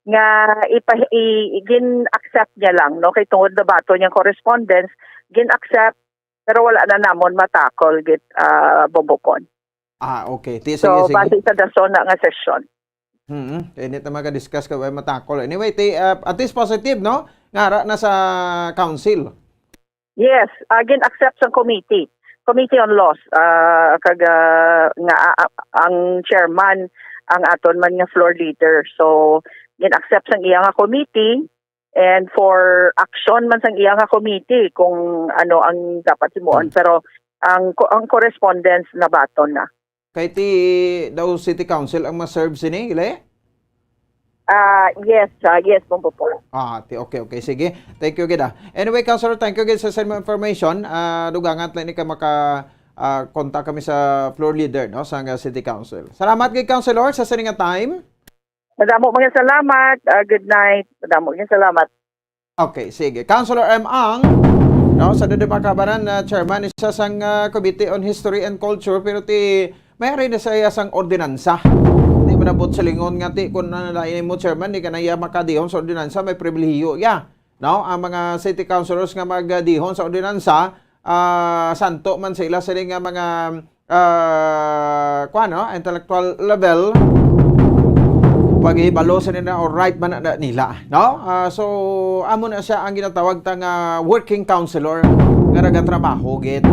nga ipa, i, gin-accept niya lang, no, kay tungod na bato niyang correspondence, gin-accept, pero wala na namon matakol gid, ah, Bombo Pons. Ah, okay. Ti, sige, So, sige. base sa dason na nga session. Mm. Kaya hindi tayo makadiscuss ka ba matakol. Anyway, ti, ah, at least positive, no? Ngara na sa council. Yes, uh, gin-accept sa committee. Committee on Laws, ah, kag ah, nga ah, ang chairman ang aton man nga floor leader. So, gin-accept sang iya nga committee, and for action man sang iya nga committee kung ano ang dapat himuon. Hmm. Pero ang co- ang correspondence nabaton na. Kay ti daw city council ang ma-serve sini, gali? Ah, yes, ah, yes, Bombo Pons. Ah, ti, okay, okay. Sige. Thank you gid, ah. Anyway, Councilor, thank you gid sa send mo information. Ah, dugangan lang ni ka maka ah, contact kami sa floor leader, no, sa nga city council. Salamat gid, Councilor, sa sini nga time. Madamo mga salamat. Ah, good night. Madamo mga salamat. Okay, sige. Councilor M. Ang, no, sa Dede Macabaran na chairman, isa sang ah, Committee on History and Culture, pero ti may ari na sa iya sang ordinansa. Hindi man abot sa lingon nga ti kung nalain mo chairman, di ka na iya makadihon sa ordinansa, may pribilehiyo ya. No, ang mga city councilors nga magdihon sa ordinansa, ah, santo man sila sila nga mga ah, kuwan, no, intellectual level, paghibalo sa nila o right man na nila, no? Ah, so amo na siya ang ginatawag ta nga working counselor nga nagatrabaho gid.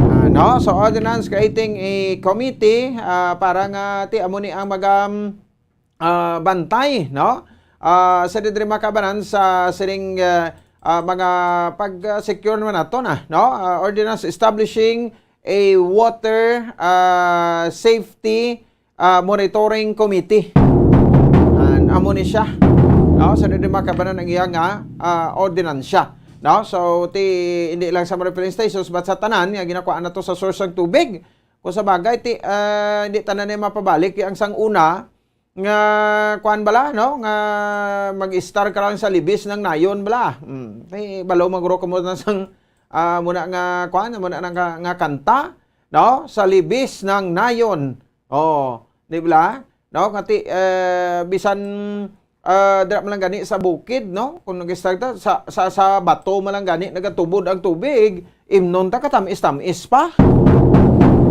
Ah, no? So ordinance creating a committee ah, para nga ti amo ni ang mag um, ah, bantay, no? Ah, sa diri makabanan sa sining ah, ah, mga pag-secure naman nato na, no? Ah, ordinance establishing a water ah, safety ah, monitoring committee. And amo ni siya, no? Sa diri makabanan ang iya nga ah, ordinansya, no? So ti hindi lang sa mga refilling stations but sa tanan nga ginakuha nato sa source ng tubig. Kung sa bagay ti ah, hindi tanan na mapabalik ang sang una nga kuan bala, no, nga mag-star ka lang sa libis ng nayon bala. Hmm. Kay balo magro ka mo na sang ah, muna nga kuan, muna nga, nga kanta, no, sa libis ng nayon. Oh, di ba? No, kati eh, bisan ah, dira man lang gani sa bukid, no, kung nag-start ta, sa, sa, sa bato man lang gani nagatubod ang tubig, imnon ta katamis-tamis pa,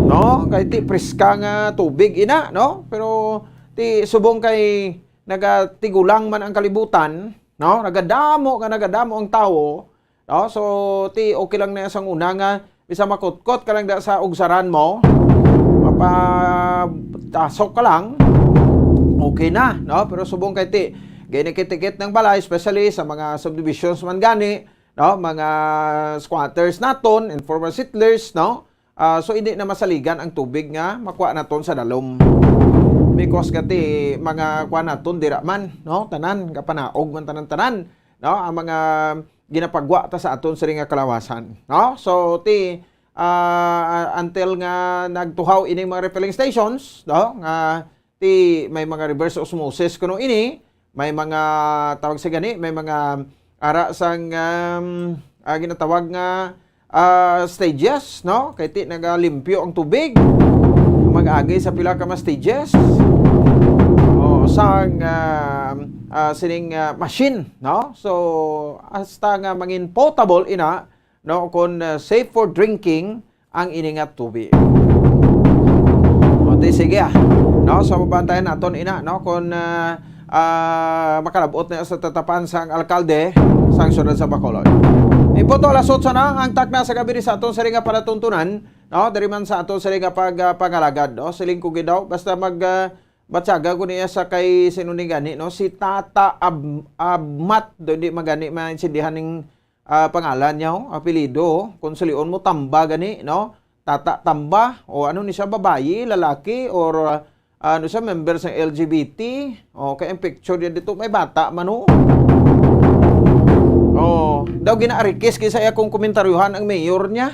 no, kay ti preska nga tubig ina, no, pero ti subong kay nagatigulang man ang kalibutan, no, nagadamo nga nagadamo ang tawo, no, so ti okay lang na sang una nga bisan makutkot ka lang da sa ugsaran mo, mapatasok ka lang, okay na, no, pero subong kay ti ginikitikit ng balay, especially sa mga subdivisions man gani, no, mga squatters naton, informal settlers, no, ah, so hindi na masaligan ang tubig nga makuha naton sa dalom. Because kati mga kuha naton dira man, no, tanan kapanaog man tanan-tanan, no, ang mga ginapagwa ta sa aton sini nga kalawasan, no. So ti ah, until nga nagtuhaw ining mga refilling stations, no, nga ti may mga reverse osmosis kuno ini, may mga tawag sa gani, may mga ara sang um, ah, ginatawag nga ah, stages, no? Kay ti nagalimpyo ang tubig. Mag-agi sa pila ka mga stages. Oh, sang, ah, ah, sining, ah, machine, no? So, hasta nga mangin potable ina, no, kon, ah, safe for drinking ang ini nga tubig. O, di sige, ah. No, so, mabantayan naton ina, no, kon, ah, ah, makalabot na sa tatapan sang alkalde sang siyudad sa Bacolod. Iputo alas otso na ang takna sa gabi sa aton sari nga palatuntunan, no, diri man sa aton sari nga pag, ah, pangalagad, no? Siling ko gid daw, basta mag, ah, batyaga ko niya sa kay sino ni gani, no? Si Tata Ab-, Abmat, do, hindi magani maintindihan ning, ah, pangalan niya, oh, apelido, oh. Kung sulion mo, Tamba gani, no? Tata Tamba, o ano ni siya, babayi, lalaki, or, ah, ano siya, member sa L G B T? O, kay ang picture niya dito, may bata man, oh. Oh, daw ginaarikis kay sa iya kung komentaryuhan ang mayor niya.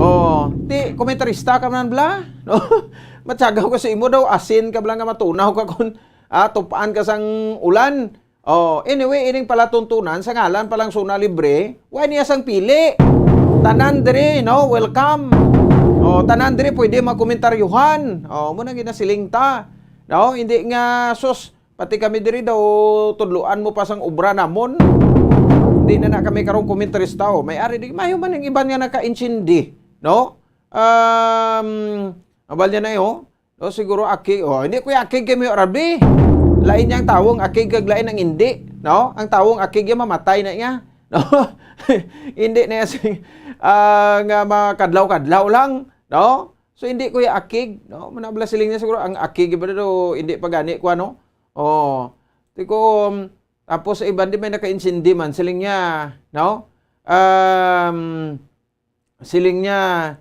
Oh, ti komentarista ka man bla, no? Matyaga ko sa imo daw, asin ka bla nga matunaw ka kung, ah, tupaan ka sang ulan. Oh, anyway, ining palatuntunan sa ngalan pa lang Suna Libre, wa niya sang pili. Tanan diri, no? Welcome. Oh, tanan diri pwede makomentaryuhan. Oh, mo nang ginasiling ta. No, hindi nga, sus, pati kami diri daw tudloan mo pa sang obra namon. Hindi na na kami karong komentarista, oh. May ari di, mayo man ang iban nga nakaintindi, no? Um, abal niya na, oh. No, siguro akig, oh, hindi ko akig kay Mayor Rabi. Lain niya ang tawong akig kag lain ang hindi, no? Ang tawong akig niya mamatay na niya, no? Hindi na niya sing-, ah, nga makadlaw-kadlaw lang, no? So, hindi ko ya akig, no? Manabla siling niya siguro, ang akig ba daw, hindi pa gani ko, ano? Oh, di ko, um, tapos sa iban di may nakaintindi man, siling niya, no? Um, siling niya,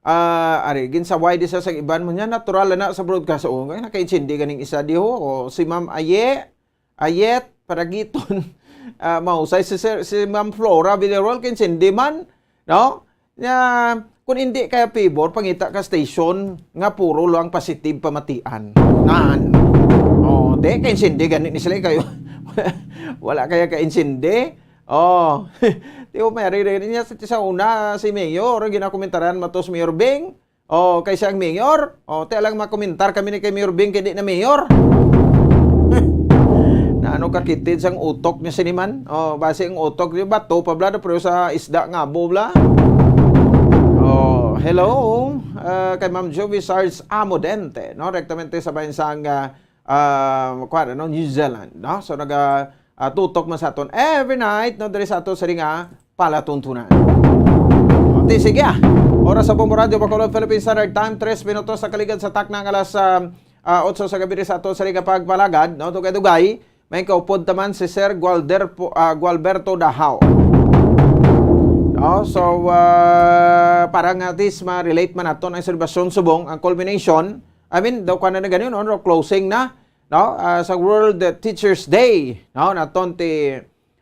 ah, ari, ginsaway di sa, sa iban mo niya, natural na sa broadcast. O, nga, nakaintindi ganing isa di ho. O, si Ma'am Aye, Ayet, Paragiton, ah, mahusay si, Sir, si Ma'am Flora Villarol, kaintindi man, no? Nga, kung hindi kaya favor, pangita ka station nga puro lang positive pamatian. Nan. Oh, di, kaintindi gani ni sila kayo. Wala kaya kaintindi. Oh, di mo may ari niya sa, sa una, si Mayor, ang ginakomentaran matos Mayor Bing. Oh, kay siya ang Mayor. Oh, ti lang makomentar kami ni kay Mayor Bing, kay di na Mayor. Na ano ka kitid sang utok niya siniman? Oh, basi ang utok niya bato pa bla, pero sa isda nga abo bla. Oh, hello. Ah, kay Ma'am Jovi Sarge Amodente, no? Rektamente sa bayan sang, ah, ah, kuwan, ano, New Zealand, no? So, naga, ah, tutok man sa aton every night, no, diri sa ato sa nga palatuntunan. O, ti, sige, ah. Oras sa Bombo Radio Bacolod, Philippine Standard Time, tres minutos sa kaligad sa takna nga alas, ah, ah, otso sa gabi diri sa ato sa nga pagpalagad, no? Dugay-dugay, may kaupod taman si Sir Gualder-, ah, Gualberto Dahao. No? So, ah, para nga at least ma-relate man naton ang selebrasyon subong, ang culmination, I mean, daw ka na na ganun, no? Closing na, no? Ah, sa World Teachers Day, no? Naton ti,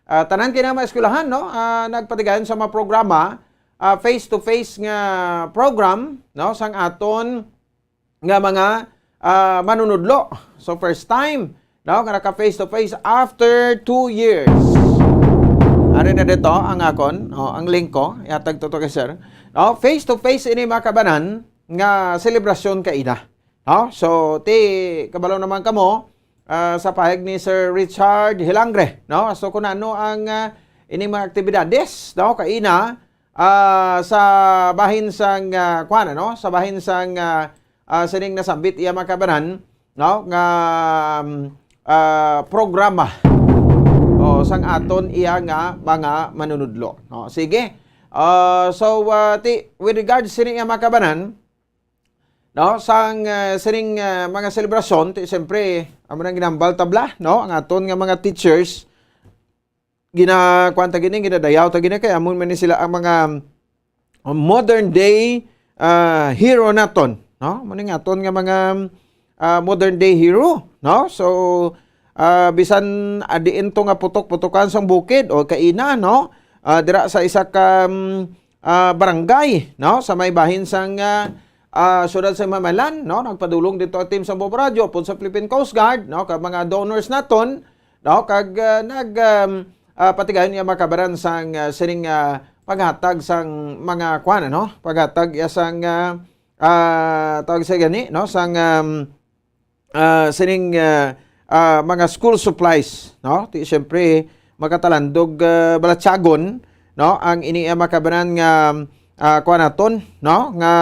ah, tanan kini nga mga eskwelahan, no? Ah, nagpatigayon sa mga programa, ah, face-to-face nga program, no? Sang aton nga mga, ah, manunudlo. So, first time, no? Nga naka face-to-face after two years. Ari na dito ang akon, oh, ang link ko, ihatag to, to kay sir. No? Face-to-face ini, mga kabanan, nga selebrasyon kaina. No? So, ti, kabalo naman kamo, ah, sa pahayag ni Sir Richard Hilangre, no? So, kung ano ang, ah, ining mga aktibidades, no? Kaina, ah, sa bahin sang, ah, kuwan, ano? Sa bahin sang, ah, ah, sining nasambit iya, mga kabanan, no? Nga, um, ah, programa, o, sang aton iya nga mga manunudlo, no? Sige. Ah, so, ah, ti, with regards sini iya, mga kabanan, no, sang, ah, sining, ah, mga selebrasyon, ti, siyempre, amo nang ginambal tabla, no, ang aton nga mga teachers, ginakuan ta gini, ginadayaw ta gini, kay amo man ni sila ang mga modern day, ah, hero naton, no? Amo ni nga aton nga mga, ah, modern day hero, no? So, ah, bisan adiin to nga putok-putokan sang bukid o kaina, no? Ah, dira sa isa ka, mm, ah, barangay, no? Sa may bahin sang, ah, ah, siyudad sa Mamalan, no? Nagpadulong dito ang team sa Bob Radio, upod sa Philippine Coast Guard, no? Kag mga donors naton, no? Kag, ah, nag, um, ah, patigayon niya makabaran sang, ah, sining, ah, paghatag sang mga kuwan, ano? Paghatag iya sang, ah, ah, tawag sa gani, no? Sang, um, ah, sining, ah, ah, mga school supplies, no? Ti, siyempre, makatalandog, ah, balatyagon, no? Ang ini, ah, makabanan nga, ah, kuha naton, no? Nga,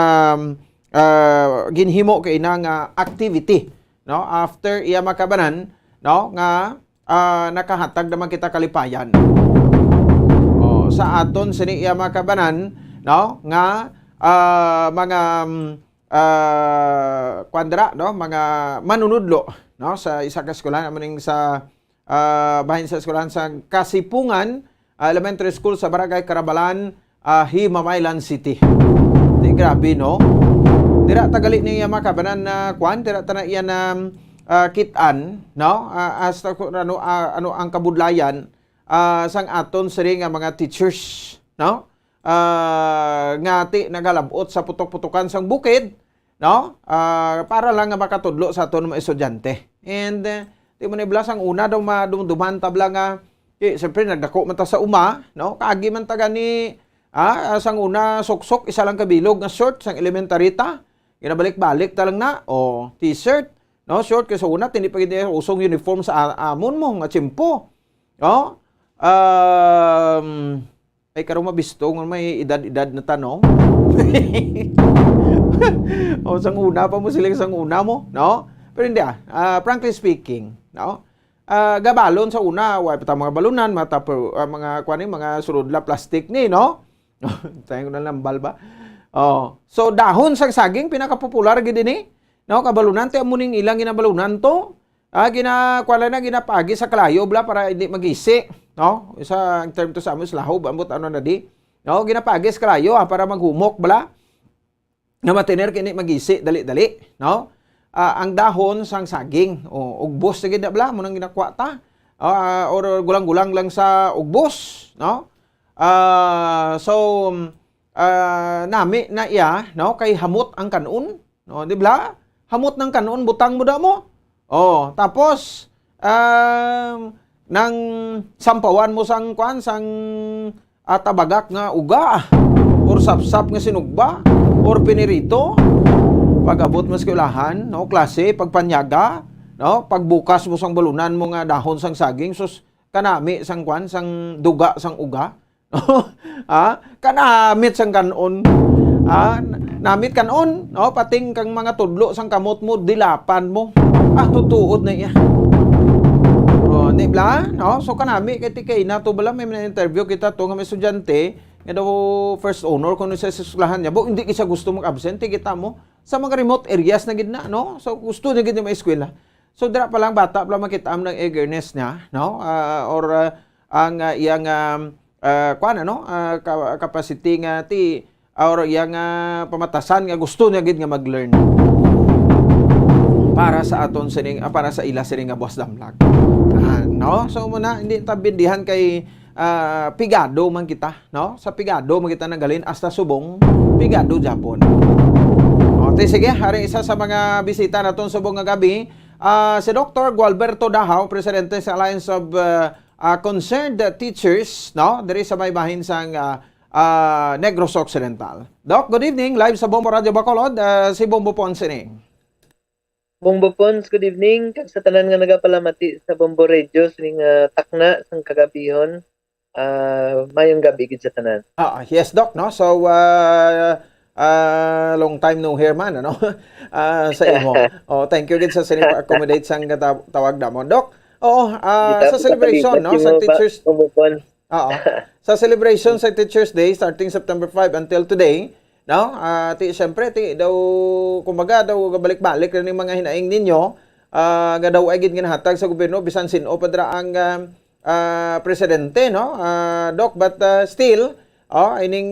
ah, ginhimo kay ina nga activity, no? After iya makabanan, no? Nga, ah, nakahatag naman kita kalipayan. Oh, sa aton sini iya makabanan, no? Nga, ah, mga, mm, ah, kuwan dira, no? Mga manunudlo, no? Sa isa ka eskwelahan, amo ning sa, ah, bahin sa eskwelahan sa Kasipungan, ah, Elementary School sa Barangay Carabalan, ah, Himamaylan City. Di, grabe, no? Dira tagali niya makabanan na kuwan, dira ta na iya na, ah, kit-an, no? Ah, hasta kung ano, ah, ano ang kabudlayan, ah, sang aton sini nga mga teachers, no? Ah, nga ti nagalabot sa putok-putokan sang bukid, no? Ah, para lang nga makatudlo sa aton mga estudyante. And, eh, di mo na ibla sang una daw madumduman ta bala nga, eh, siyempre, nagdako man ta sa uma, no? Kaagi man ta gani, ah, sang una, suksok, isa lang ka bilog nga short, sang elementary ta. Ginabalik-balik ta lang na, o, t-shirt, no? Short, kay sa una, tindi pa gid usong uniform sa a-, amon mo, nga tiyempo. No? Um, ay, karon mabisto nga may edad-edad na ta, no? O, sang una pa mo sila, sang una mo, no? Pero hindi, ah. Ah, frankly speaking, no? Ah, gabalon sa una, wa pa ta mga balunan, mga tupper, ah, mga, kuwan ni, mga sulod la plastic ni, no? Tayo na lang, bal ba? Oh. So, dahon sang saging, pinakapopular gid ini, no? Kabalunan, ti amo ning ilang ginabalunan to. Ah, gina-, kuwan lang na, ginapaagi sa kalayo, bala, para hindi magisi, no? Isa, ang term to sa amo, is lahob, ambot ano na di. No? Ginapaagi sa kalayo, ah, para maghumok, bala. Nga matiner kini magisi, dali-dali, no? Ah, ang dahon sang saging, o, ugbos na gid na, bala, mo nang ginakuha ta. Ah, or gulang-gulang lang sa ugbos, no? Ah, so, ah, nami na iya, no? Kay hamot ang kan-on, no? Di bala? Hamot ng kan-on, butang mo da mo. Oh, tapos, um, nang sampawan mo sang, kuan, sang, ah, tabagak nga uga, or sapsap nga sinugba, or pinirito, pag-abot mo sa eskwelahan, no, klase, pagpanyaga, no, pagbukas mo sang balunan mo nga dahon sang saging, sus, kanami sang, kuan, sang duga sang uga. Ha? Kanamit sang kan-on. Ha? Namit kan-on, no? Pating kang mga tudlo sang kamot mo, dilapan mo. Ah, tutuod na iya. Oh, di bala? No? So, kanami, kay ti kay na to bala, may interview kita to nga may estudyante, nga daw first honor kuno sa eskwelahan niya. Bo, hindi kisa gusto mag-absent, ti kita mo. Sa mga remote areas na gid na, no? So, gusto na gid na may eskwela. So, dira pa lang, bata pa lang, makita mo ng eagerness niya, no? Ah, or, ah, ang, ah, iyang, um, ah, kuwan, ano? Ah, ka-, capacity nga ti, or iyang, ah, pamatasan nga gusto niya gid nga mag-learn para sa aton sining, ah, para sa ila sining nga buwas damlag. Ah, no? So, muna, hindi ta bindihan kay, ah, pigado man kita, no? Sa pigado man kita nanggalin, hasta subong, pigado gyapon. O, ti, sige, hari isa sa mga bisita naton subong nga gabi, ah, si Doktor Gualberto Dahaw, presidente sa Alliance of, ah, ah, Concerned Teachers, no? Diri sa may bahin sang, ah, ah, Negros Occidental. Doc, good evening. Live sa Bombo Radio Bacolod, ah, si Bombo Ponce ni. Bombo Pons, good evening. Kag sa tanan nga nagapalamati sa Bombo Radio sining, ah, takna sang kagabihon, ah, mayong gabi gid sa tanan. Ah, yes, Doc, no? So, ah, ah, long time no hear man, ano? Ah, sa imo. Oh, thank you gid sa sining pa-accommodate sang gata-, tawag namon. Doc, oo, ah, Di ta sa po celebration, no, kapalipat sa yung ba-, Teachers Bombo Pons. Oo. Sa celebration sa Teachers Day, starting September five until today, no? Ah, ti, siyempre, ti, daw, kumbaga, daw, balik-balik rin yung mga hinaing ninyo, ah, nga daw ay gid nga nahatag sa gobyerno, bisan sin-o pa dira ang, ah, ah, presidente, no? Ah, Doc, but, ah, still, oh, ining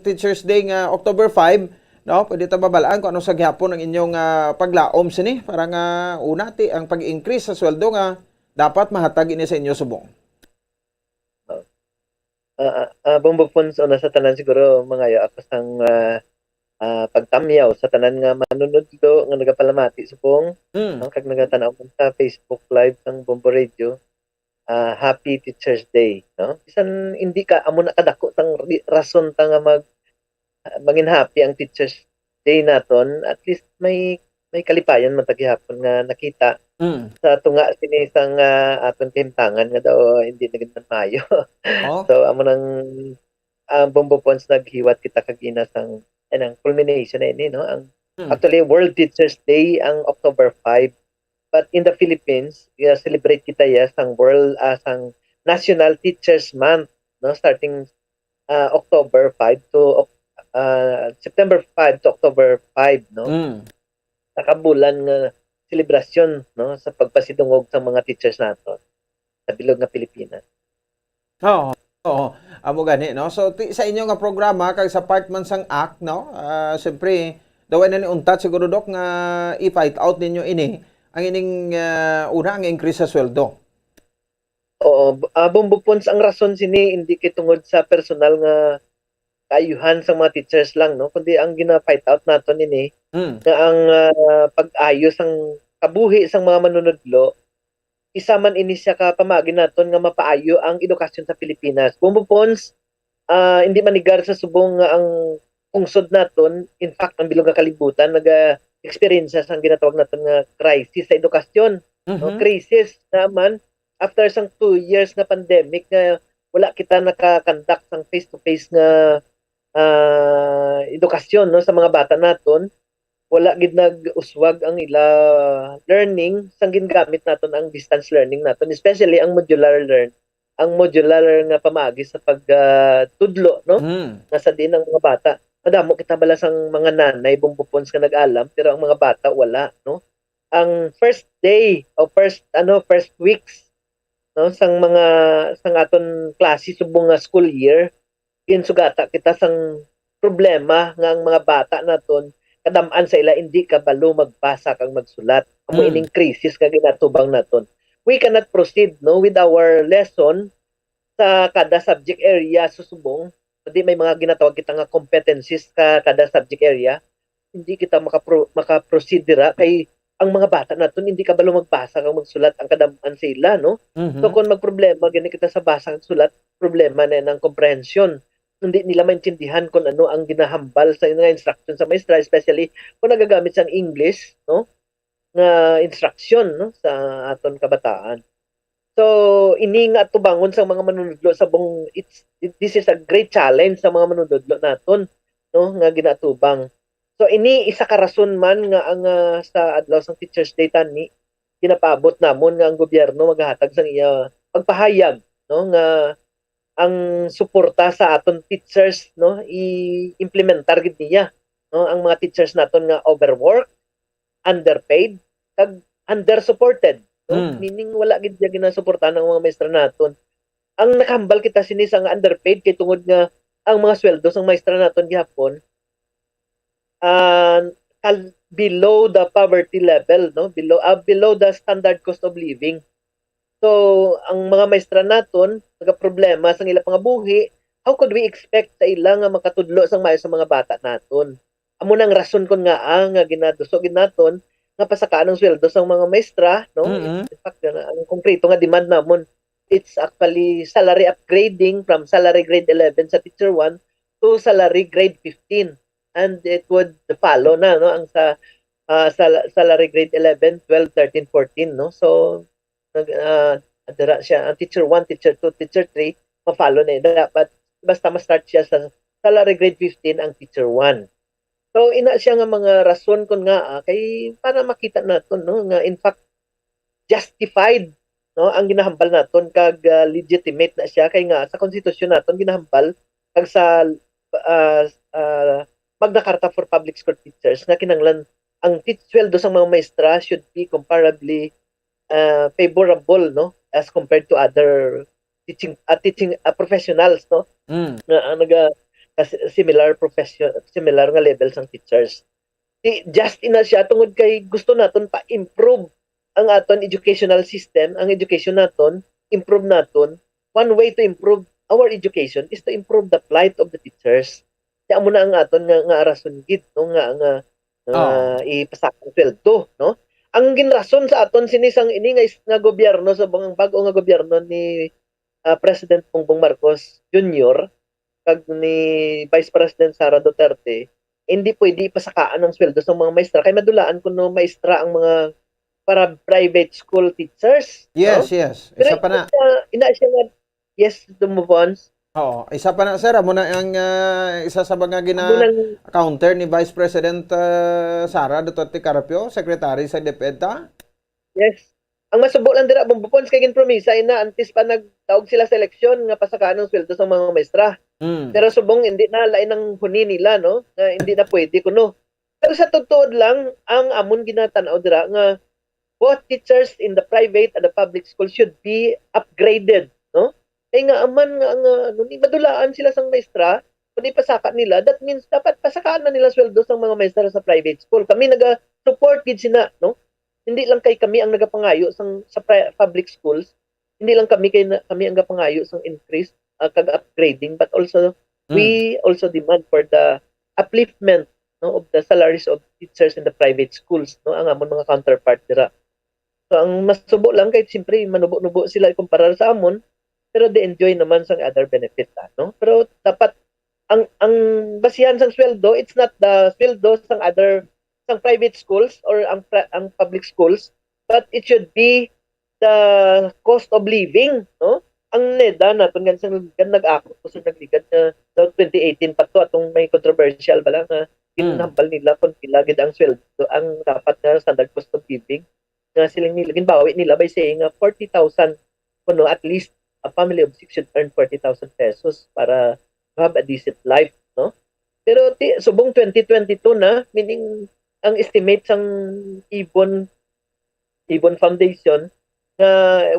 Teachers Day nga October five, no? Pwede ta mabalaan kung ano sa gihapon ang inyong, ah, paglaom sini para nga una, ti, ang pag-increase sa sweldo nga dapat mahatag ini sa inyo subong. Ah, ah, ah, Bombo Pons, una sa tanan siguro, mangayo ako sang, ah, ah, pagtamyaw sa tanan nga manunudlo nga nagapalamati subong, Mm. no, kag nagatanaw man sa Facebook Live sang Bombo Radio. Ah, Happy Teachers Day, no? Bisan hindi ka, amo na kadako sang ri-, rason ta nga mag-, ah, mangin happy ang Teachers Day naton, at least may may kalipayan man ta gihapon nga nakita Mm. sa tunga sini sang, ah, aton kahimtangan nga daw hindi na gid man maayo. Oh. So, amo nang, ah, Bombo Pons, naghiwat kita kagina sang, anang culmination na ini, no? Ang, Mm. actually, World Teachers Day ang October five. But in the Philippines, yeah, celebrate kita, yes, ang World, ah, sang National Teachers Month, no? Starting, ah, October five to Oc-, ah, September five to October five, no? Mm. Sa kabulan nga selebrasyon, no, sa pagpasidungog sa mga teachers nato sa bilog nga Pilipinas. Oo. Oo. Amo gani, no? So, ti-, sa inyo nga programa, kag sa part man sang act, no? Ah, siyempre, daw na ni untat siguro, Doc, nga i-fight out ninyo ini, ang ining, ah, una, ang increase sa sweldo. Oo, b-, ah, Bombo Pons, ang rason sini hindi kay tungod sa personal nga kaayuhan sa mga teachers lang, no, kundi ang gina-fight out naton ini Mm. nga ang, ah, pag-ayo sang kabuhi sang mga manunudlo, isa man ini siya ka pamaagi naton nga mapaayo ang edukasyon sa Pilipinas. Bombo Pons, ah, hindi manigar sa subong nga ang pungsod naton, in fact, ang bilog nga kalibutan, naga-eksperyensya sang ginatawag naton nga crisis sa edukasyon, no? Mhm. Crisis naman after sang two years nga pandemic nga wala kita naka-conduct sang face-to-face nga, ah, edukasyon, no, sa mga bata naton. Wala gid nag-uswag ang ila learning sang gingamit naton ang distance learning naton, especially ang modular learn-, ang modular nga pamaagi sa pag, ah, tudlo, no, Mm. nga sa diin ang mga bata, madamo kita bala sang mga nanay, Bombo Pons, nga nag-alam, pero ang mga bata wala, no? Ang first day o first, ano, first weeks, no, sang mga, sang aton klase subong nga school year, ginsugata kita sang problema nga ang mga bata naton kadam-an sa ila indi kabalo magbasa kag magsulat. Amo Mm. ining crisis nga ginatubang naton. We cannot proceed, no, with our lesson sa kada subject area sa subong. Kundi may mga ginatawag kita nga competencies ka kada subject area. Hindi kita makapro-, makaproceed dira kay ang mga bata naton hindi kabalo magbasa kag magsulat ang kadam-an sa ila, no? Mhm. So, kung magproblema gani kita sa basa kag sulat, problema na ang comprehension. Hindi nila maintindihan kung ano ang ginahambal sa nga instruction sa maestra, especially kung nagagamit sang English, no, nga instruction, no, sa aton kabataan. So, ini nga atubangon sa mga manunudlo sa bung-, it's, it, this is a great challenge sa mga manunudlo naton, no, nga ginatubang. So, ini isa ka rason man nga ang, ah, sa adlaw sang Teachers Day tani, ginapaabot namon nga ang gobyerno maghatag sang iya pagpahayag, no, nga ang suporta sa aton teachers, no, i-implementar gid niya, no, ang mga teachers naton nga overwork, underpaid, kag undersupported, no? Mm. Meaning, wala gid siya ginasuportahan ang mga maestra naton. Ang nakahambal kita sini sa nga underpaid kay tungod nga ang mga sweldo sang maestra naton gihapon, ah, kal-, below the poverty level, no? Below, ah, below the standard cost of living. So, ang mga maestra naton nagaproblema sang ila pangabuhi, how could we expect sa ila nga makatudlo sang maayo sa mga bata naton? Amo nang rason kon ngaa nga ginaduso gid naton nga pasakaan ang sweldo sang mga maestra, no? Mm-mm. In fact, ang, ang konkreto nga demand namon, it's actually salary upgrading from salary grade eleven sa teacher one to salary grade fifteen. And it would follow na, no, ang sa, ah, sal-, salary grade eleven, twelve, thirteen, fourteen, no? So, nag-, ah, dira siya, ang teacher one, teacher two, teacher three, ma-follow na ila. But basta ma-start siya sa salary grade fifteen ang teacher one. So, ina siya nga mga rason kon ngaa, kay para makita naton, no, nga in fact, justified, no, ang ginahambal naton kag, ah, legitimate na siya, kay nga sa konstitusyon naton ginahambal kag sa, ah, ah, Magna Carta for Public School Teachers nga kinahanglan ang tit-, sweldo sang mga maestra should be comparably, ah, favorable, no, as compared to other teaching, ah, teaching, ah, professionals, no, Mm. nga ang naga-, kas-, similar profession, similar nga level sang teachers. Di, just ina siya tungod kay gusto naton pa-improve ang aton educational system, ang education naton, improve naton. One way to improve our education is to improve the plight of the teachers. Kaya amo na ang aton nga, nga rason gid, no, nga, nga, nga Oh. ipasaka ang sweldo, no? Ang ginrason sa aton sini sang ini nga is-, nga gobyerno, sa bang-, bag-o nga gobyerno ni, ah, President Bongbong Marcos Junior kag ni Vice President Sara Duterte, hindi pwede ipasakaan ang sweldo sa mga maestra kay madulaan kuno maestra ang mga para private school teachers, no? Yes, yes. Pero Isa pa na. ina siya, ina siya nga, yes, Dumubons. Oo, isa pa na, sir, amo na ang ah, isa sa mga gina Amo nang- counter ni Vice President ah, Sara Duterte Carpio, Secretary sa DepEd, ta? Yes. Ang masubo lang dira, Bumbupons, kay ginpromisa ina antes pa nagtaog sila sa eleksyon nga pasakaan ang sweldo sa mga maestra. Mm. Pero subong hindi na, lain ang huni nila, no? Nga hindi na pwede kuno. Pero sa totoo lang, ang amon ginatan-aw dira nga both teachers in the private and the public school should be upgraded, no? Kay nga aman nga, nga ano, ni madulaan sila sang maestra, kung ipasaka nila, that means dapat pasakaan na nila sweldo sang mga maestra sa private school. Kami naga-support gid sina, no? Hindi lang kay kami ang nagapangayo sang sa pri- public schools, hindi lang kami kay na, kami ang gapangayo sang increase ah, kag upgrading, but also we also demand for the upliftment, no, of the salaries of teachers in the private schools, no, ang amon mga counterpart dira. So ang masubo lang kay siyempre manubo-nubo sila kumpara sa amon, pero they enjoy naman sang other benefit, ah, no? Pero dapat ang ang basihan sang sweldo, it's not the sweldo sang other sang private schools or ang pra- ang public schools, but it should be the cost of living, no? Ang NEDA naton nga sa, nga nag-ako ko sa nagligad na daw twenty eighteen pa to, atong may controversial bala nga Mm. ginhambal nila kung pila gid ang sweldo, ang dapat nga standard cost of living, nga siling nila, ginbawi nila by saying nga forty thousand kuno, at least a family of six should earn forty thousand pesos para to have a decent life, no? Pero ti, subong twenty twenty-two na, meaning ang estimate sang Ibon Ibon Foundation nga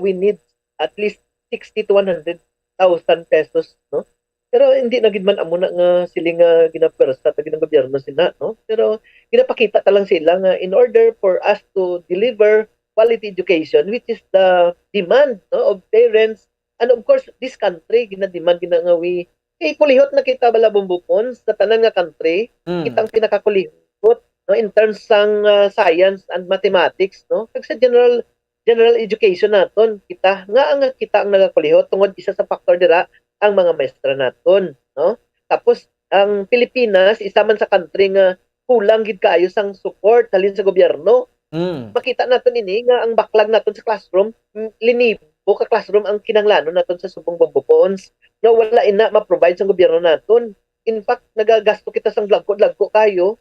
we need at least sixty to one hundred thousand pesos, no? Pero hindi na gid man amo na nga siling nga ginapwersa ta gid ng gobyerno sina, no? Pero ginapakita ta lang sila nga in order for us to deliver quality education, which is the demand, no, of parents, and of course this country, ginademand gina nga we, kay kulihot na kita bala, Bumbupon, sa tanan nga country, Mm. kita ang pinakakulihot, no, in terms sang ah, science and mathematics, no? Kag sa general general education naton, kita nga ang kita ang nagakulihot tungod isa sa factor dira ang mga maestra naton, no? Tapos ang Pilipinas isa man sa country nga kulang gid kaayo sang support halin sa gobyerno. Mm. Makita naton ini nga ang backlog naton sa classroom, mm, linibo ka classroom ang kinahanglanon naton sa subong, Bumbupons, nga wala ina ma-provide sang gobyerno naton. In fact, nagagasto kita sang dagko-dagko kayo,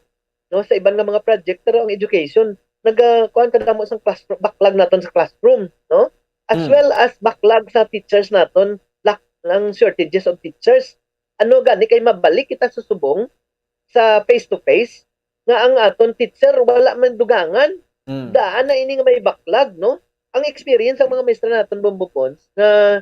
no, sa iban nga mga project, pero ang education, naga kuan kadamo sang classroom, backlog naton sa classroom, no? As Mm. well as backlog sa teachers naton, lack ng shortages of teachers. Ano gani kay mabalik kita sa subong sa face to face nga ang aton teacher wala man dugangan? Mm. Daan na ini nga may backlog, no? Ang experience sang mga maestra naton, Bumbupons, nga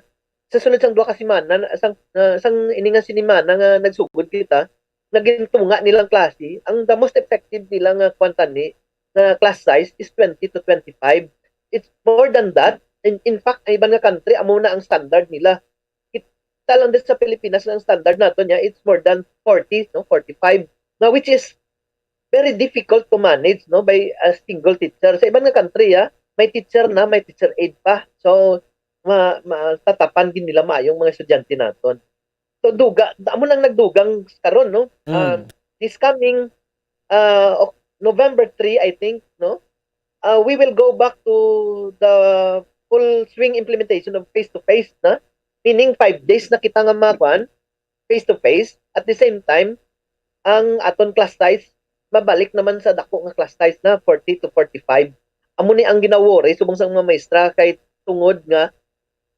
sa sulod sang duha ka semana, sang, ah, sang ini nga sinimana nga nagsugod kita, naging tunga nilang klase, ang the most effective nila nga kwantani nga class size is twenty to twenty-five. It's more than that. In, in fact, ang iban nga country, amo na ang standard nila. Kita lang din sa Pilipinas, ang standard nato niya, it's more than forty, no, forty-five. Now, which is very difficult to manage, no, by a single teacher. Sa iban nga country, ah, may teacher na, may teacher aide pa. So, ma matatapan gid nila maayong mga estudyante naton. So duga, amo nang nagdugang karon, no? Ah, Mm. this coming ah, Oc- November three, I think, no? Ah, we will go back to the full swing implementation of face to face na. Meaning five days na kita nga makuan face to face. At the same time, ang aton class size mabalik naman sa dako nga class size na forty to forty-five. Amo ni ang ginaworry subong sa mga maestra kay tungod nga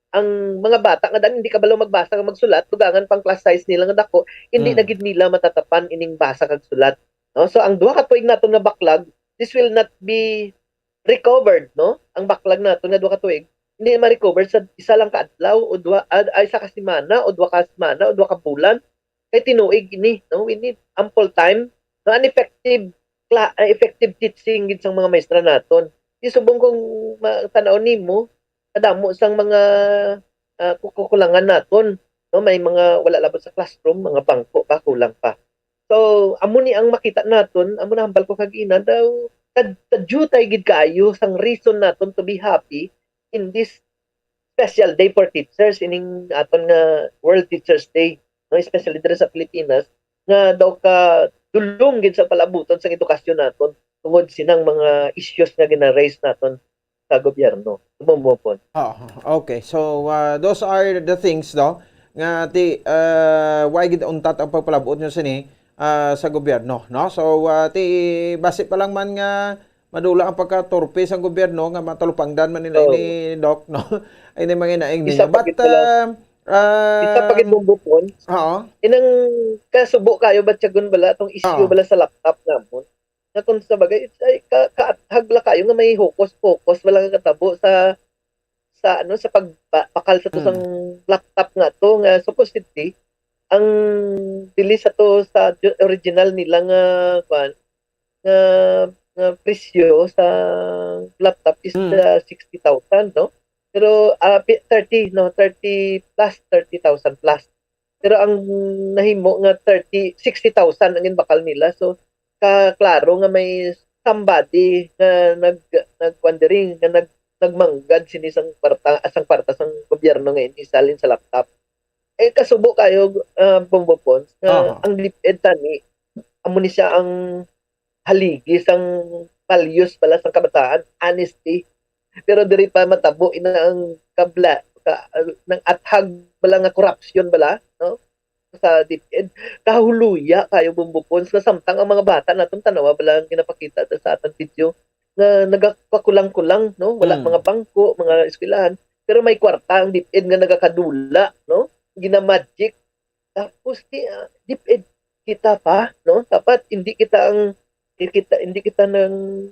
ang mga bata nga daan hindi kabalo magbasa kag magsulat, dugangan pang class size nila nga dako, hindi Mm. na gid nila matatapan ining basa kag sulat, no? So ang duha ka tuig naton nga backlog, this will not be recovered, no? Ang backlog naton nga duha ka tuig, hindi ma-recover sa isa lang ka adlaw o duha, ah, ay, isa ka semana o duha ka semana o duha ka bulan. Kay tinuig ini, no? We need ample time, no? An effective cla- ah, effective teaching gid sang mga maestra naton. Di subong kung ma- tan-aw nimo, kadamo sang mga ah, kukulangan naton, no? May mga wala labot sa classroom, mga bangko pa, kulang pa. So, amo ni ang makita naton, amo na hambal ko kag ina daw, kad kadiyutay gid kaayo sang reason naton to be happy in this special day for teachers, ining aton nga World Teachers Day, no? Especially diri sa Pilipinas, nga daw ka dulong gid sa palabuton sang edukasyon naton tungod sinang mga issues nga gina-raise naton sa gobyerno. Bumbo Pons. Oh, okay. So, uh, those are the things, no, nga ti uh, why gid untat ang pagpalabot nyo sini uh, sa gobyerno, no? So, uh, ti basi pa lang man nga madula ang pagkaturpe sang gobyerno nga matalupangdan man nila oh. Ini, Doc, no? Ini mga inaing ninyo. But, uh, uh, isa pa gid, Bumbo Pons. Oo. Inang kasubo kayo, batyagon bala, tong issue oh. Bala sa laptop namon. Na kung sa bagay, ay, ka, kaathag la kayo nga may hukos-pukos, wala nga katabo sa sa ano sa pagbakal sa to sang laptop nga to nga supposedly ang bili sa to sa original nila nga kwan nga, nga presyo sa laptop is mm. uh, sixty thousand, no? Pero uh, thirty, no, thirty plus, thirty thousand plus. Pero ang nahimo nga thirty, sixty thousand ang ginbakal nila. So, ka klaro nga may somebody nga nag nagwandering nga nag nagmanggad sini sang kwarta sang kwarta sang gobyerno nga isalin sa laptop. Eh kasubo kayo uh, Bombo Pons nga uh-huh. Ang DepEd tani amo ni siya ang haligi sang values pala sang kabataan, honesty. Pero diri pa matabo ina ang kabla ka, nang athag bala nga corruption bala, no? Sa DepEd, kahuluya kayo Bombo Pons nga samtang ang mga bata naton tanawa bala ang ginapakita sa atong video nga nagapakulang-kulang, no? Wala mm. Mga bangko, mga eskwelahan, pero may kwarta ang DepEd nga nagakadula, no? Ginamagic. Tapos di, uh, DepEd kita pa, no? Dapat hindi kita ang kita hindi kita nang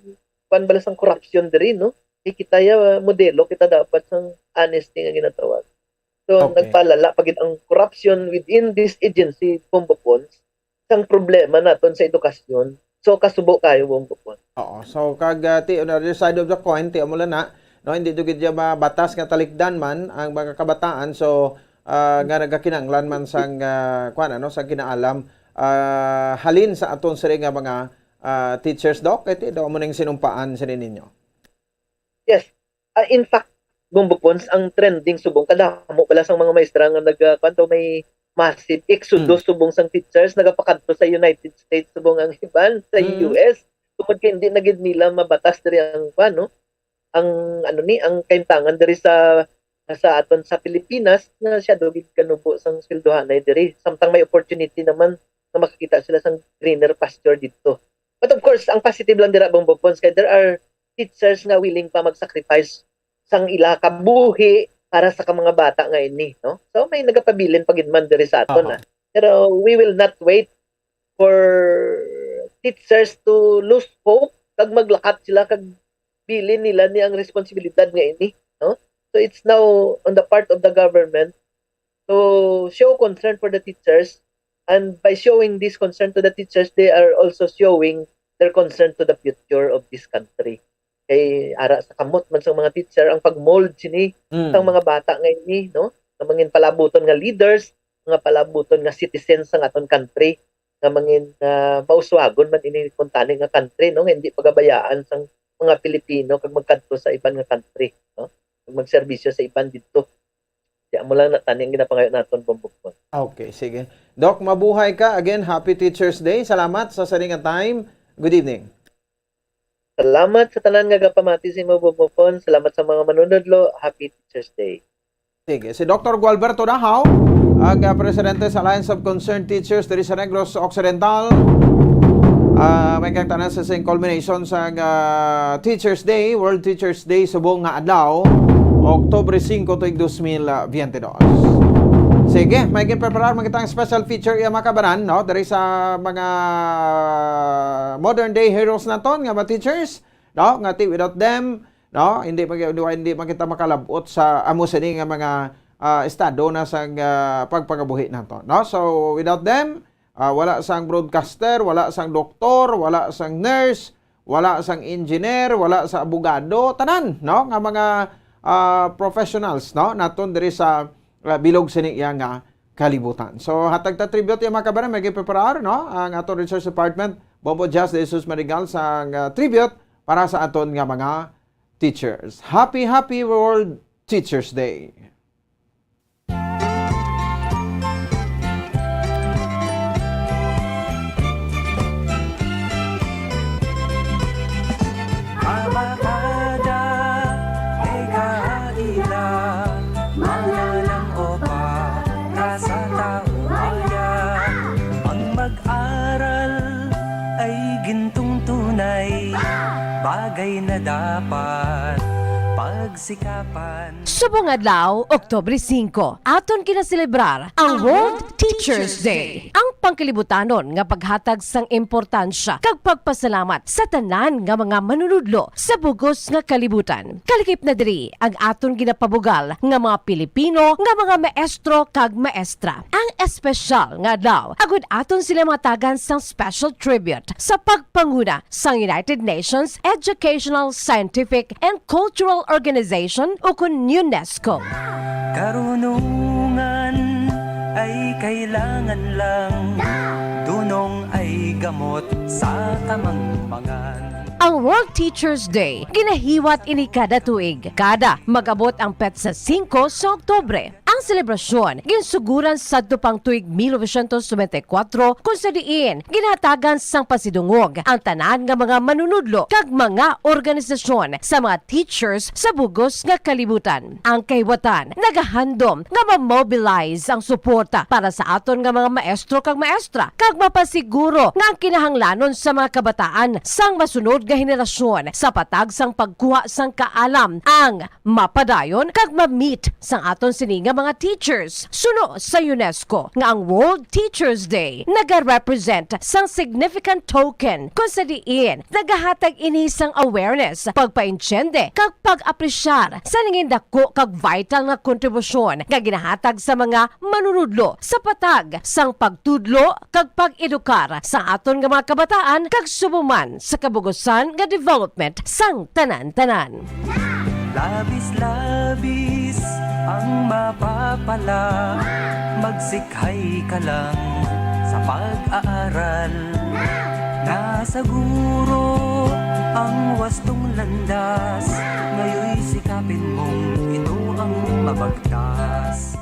pan bala sang corruption diri, no? Kita ya modelo kita dapat sang honesty nga ginatawag. So okay. Nagpalala pa gid ang corruption within this agency Bombo Pons sang problema naton sa edukasyon. So kasubo kayo Bombo Pons. Oo. So kag uh, ti on the other side of the coin, ti amo na, no, hindi do gid mabatas nga talikdan man ang mga kabataan. So uh, nga nagakinanglan man sang uh, kwan, ano, sang kinaalam uh, halin sa aton siri nga mga uh, teachers, Doc, kay ti do mo ning sinumpaan sini ninyo. Yes. Uh, in fact, Bombo Pons, ang trending subong kadamo pala sang mga maestra nga nag uh, kwanto may massive exodus mm. Subong sang teachers nagapakadto sa United States subong ang iban sa mm. U S tungod kay hindi na gid nila mabatas diri ang kwan, no? Ang ano ni ang kaimtangan diri sa sa aton sa Pilipinas nga siya do gid kanubo sang sweldohanay diri samtang may opportunity naman nga makakita sila sang greener pasture didto. But of course, ang positive lang dira Bombo Pons kay there are teachers nga willing pa mag-sacrifice sang ila kabuhi para sa ka mga bata nga ini, no? So may nagapabilin pa gid man diri sa aton. Uh-huh. Ah. Pero we will not wait for teachers to lose hope kag maglakat sila kag bilin nila ni ang responsibilidad nga ini, no? So it's now on the part of the government to show concern for the teachers, and by showing this concern to the teachers, they are also showing their concern to the future of this country. Kay ara sa kamot man sang mga teacher ang pag-mold sini mm. Sang mga bata nga ini, no? Nga mangin palabuton nga leaders, mga palabuton nga citizens sang aton country, nga mangin uh, mauswagon man ini kuntani nga country, no? Nga hindi pagabayaan sang mga Pilipino kag magkadto sa iban nga country, no? Kag magserbisyo sa iban didto. Di amo lang na tani ang ginapangayo naton Bombo Pons. Okay, sige. Doc, mabuhay ka. Again, happy Teacher's Day. Salamat sa sari nga time. Good evening. Salamat sa tanan nga gapamati sa imo Bombo Pons. Salamat sa mga manunodlo. Happy Teacher's Day. Sige, si Doctor Gualberto Dahaw, ang uh, presidente sa Alliance of Concerned Teachers diri sa Negros Occidental. Uh, may kagtanan sa sing culmination sa uh, Teachers Day, World Teachers Day, subong nga adlaw, Oktubre singko tuig dos mil biyente dos. Sige, may ginpreparar man kita ang special feature iya makabanan, no? Diri sa mga modern day heroes naton nga mga teachers, no? Nga ti without them, no? Hindi hindi man kita makalabot sa amo sini nga mga uh, estado na sa uh, pagpangabuhi nato, no? So without them, uh, wala sang broadcaster, wala sang doktor, wala sang nurse, wala sang engineer, wala sa abogado, tanan, no? Nga mga uh, professionals, no? Naton diri sa uh, bilog sini iya nga kalibutan. So hatag ta tribute iya mga kabaran, may gipreparar, no? Ang aton research department, Bobo Jazz de Jesus Marigal sa uh, tribute para sa aton nga mga teachers. Happy, happy World Teachers Day! Bagay na dapat pagsikapan. Subong adlaw, Oktubre singko, aton ginaselebrar ang World Teachers Day. Ang pangkalibutanon nga paghatag sang importansya kag pagpasalamat sa tanan nga mga manunudlo sa bugos nga kalibutan. Kalakip na diri ang aton ginapabugal nga mga Pilipino nga mga maestro kag maestra. Ang espesyal nga adlaw, agud aton sila matagan sang special tribute sa pagpanguna sang United Nations Educational, Scientific, and Cultural Organization, ukon UNESCO. Karunungan ay kailangan lang, dunong ay gamot sa kamangmangan. Ang World Teachers Day, ginahiwat ini kada tuig, kada mag-abot ang petsa singko sa Oktubre. Ang selebrasyon ginsuguran sadto pang tuig mil novecientos nobenta y kuwatro, kung sa diin ginhatagan sang pasidungog ang tanan nga mga manunudlo kag mga organisasyon sa mga teachers sa bugos nga kalibutan. Ang kahiwatan nagahandom nga ma-mobilize ang suporta para sa aton nga mga maestro kag maestra, kag mapasiguro nga ang kinahanglanon sa mga kabataan sang masunod nga henerasyon sa patag sang pagkuha sang kaalam ang mapadayon kag ma-meet sang aton sini nga mga teachers. Suno sa UNESCO nga ang World Teachers Day nagarepresent sang significant token, kung sa diin nagahatag ini sang awareness, pagpaintiende kag pag-apresyar sa nangindako kag vital nga kontribusyon nga ginahatag sa mga manunudlo sa patag sang pagtudlo kag pag-edukar sa aton nga mga kabataan kag subong man sa kabugusan nga development sang tanan-tanan. Labis-labis ang mapapala, magsikhay ka lang sa pag-aaral. Nasa guro ang wastong landas, ngayoy sikapin mong ito ang mabagtas.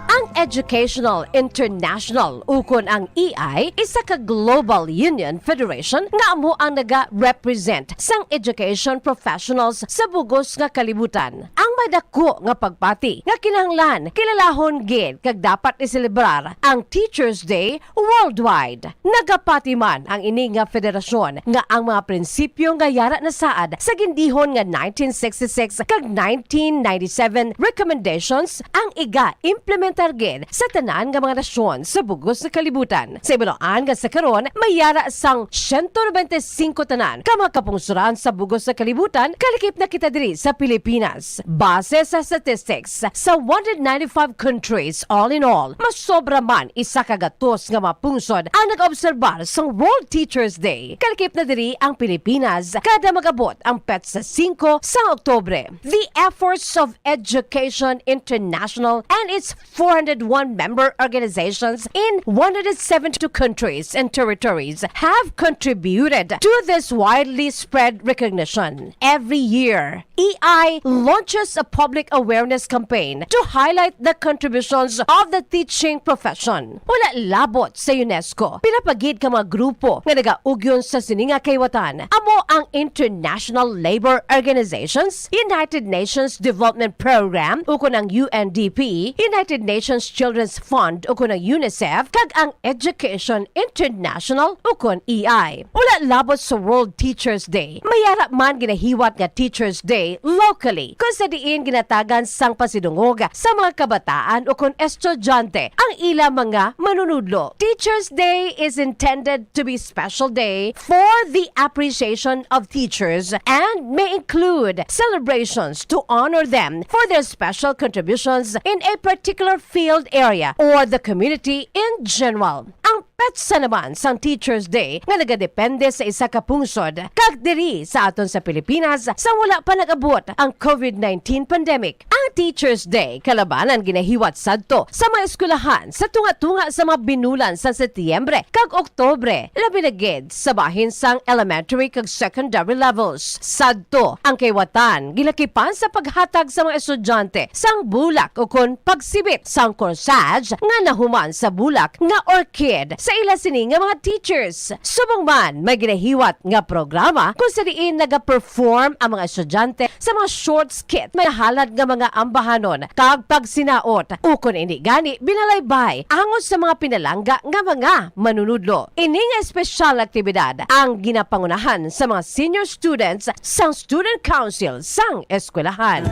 Ang Educational International, ukon ang E I, isa ka global union federation nga amo ang naga-represent sang education professionals sa bugos nga kalibutan. Ang madako nga pagpati nga kinahanglan kilalahon gid kag dapat iselebrar ang Teachers Day worldwide. Nagapati man ang ini nga federasyon nga ang mga prinsipyo nga yara nasaad sa gindihon nga nineteen sixty-six kag nineteen ninety-seven recommendations ang iga-implementar gid sa tanan nga mga nasyon sa bugos nga kalibutan. Sa ibalaan nga sa karon, may yara sang siyento nobenta y singko tanan ka mga kapungsoran sa bugos nga kalibutan, kalakip na kita diri sa Pilipinas. Base sa statistics, sa one hundred ninety-five countries, all in all, masobra man isa ka gatos nga mga pungsod ang nag-obserbar sang World Teachers Day. Kalakip na diri ang Pilipinas kada mag-abot ang petsa singko sang Oktubre. The efforts of Education International and its four hundred one member organizations in one hundred seventy-two countries and territories have contributed to this widely spread recognition. Every year, E I launches a public awareness campaign to highlight the contributions of the teaching profession. Wala labot sa UNESCO, pila pa gid ka mga grupo nga nagaugyon sa sini nga kahiwatan amo ang International Labor Organizations, United Nations Development Program, ukon ang U N D P, United Nations Children's Fund, ukon ang UNICEF, kag ang Education International, ukon E I. Wala labot sa World Teachers Day, may ara man ginahiwat nga Teachers Day locally, kung sa diin ginatagan sang pasidungog sa mga kabataan ukon estudyante ang ila mga manunudlo. Teachers Day is intended to be special day for the appreciation of teachers and may include celebrations to honor them for their special contributions in a particular field area or the community in general. Ang petsa naman sang Teachers Day nga nagadepende sa isa ka pungsod, kag diri sa aton sa Pilipinas, sa wala pa nag-abot ang COVID nineteen pandemic. Ang Teachers Day kalabanan ginahiwat sadto sa mga eskwelahan sa tunga-tunga sa mga binulan sa Setyembre kag Oktubre, labi na gid sa bahin sang elementary kag secondary levels. Sadto ang kahiwatan gilakipan sa paghatag sa mga estudyante sang bulak ukon pagsibit sang corsage nga nahuman sa bulak nga orchid ta ila sini nga mga teachers. Subong man, may ginahiwat nga programa kung sa diin nagaperform ang mga estudyante sa mga short skit, may halad nga mga ambahanon, kag pagsinaot, ukon indi gani binalaybay angot sa mga pinalangga nga mga manunudlo. Ini nga espesyal na aktibidad ang ginapangunahan sa mga senior students sang Student Council sang eskwelahan.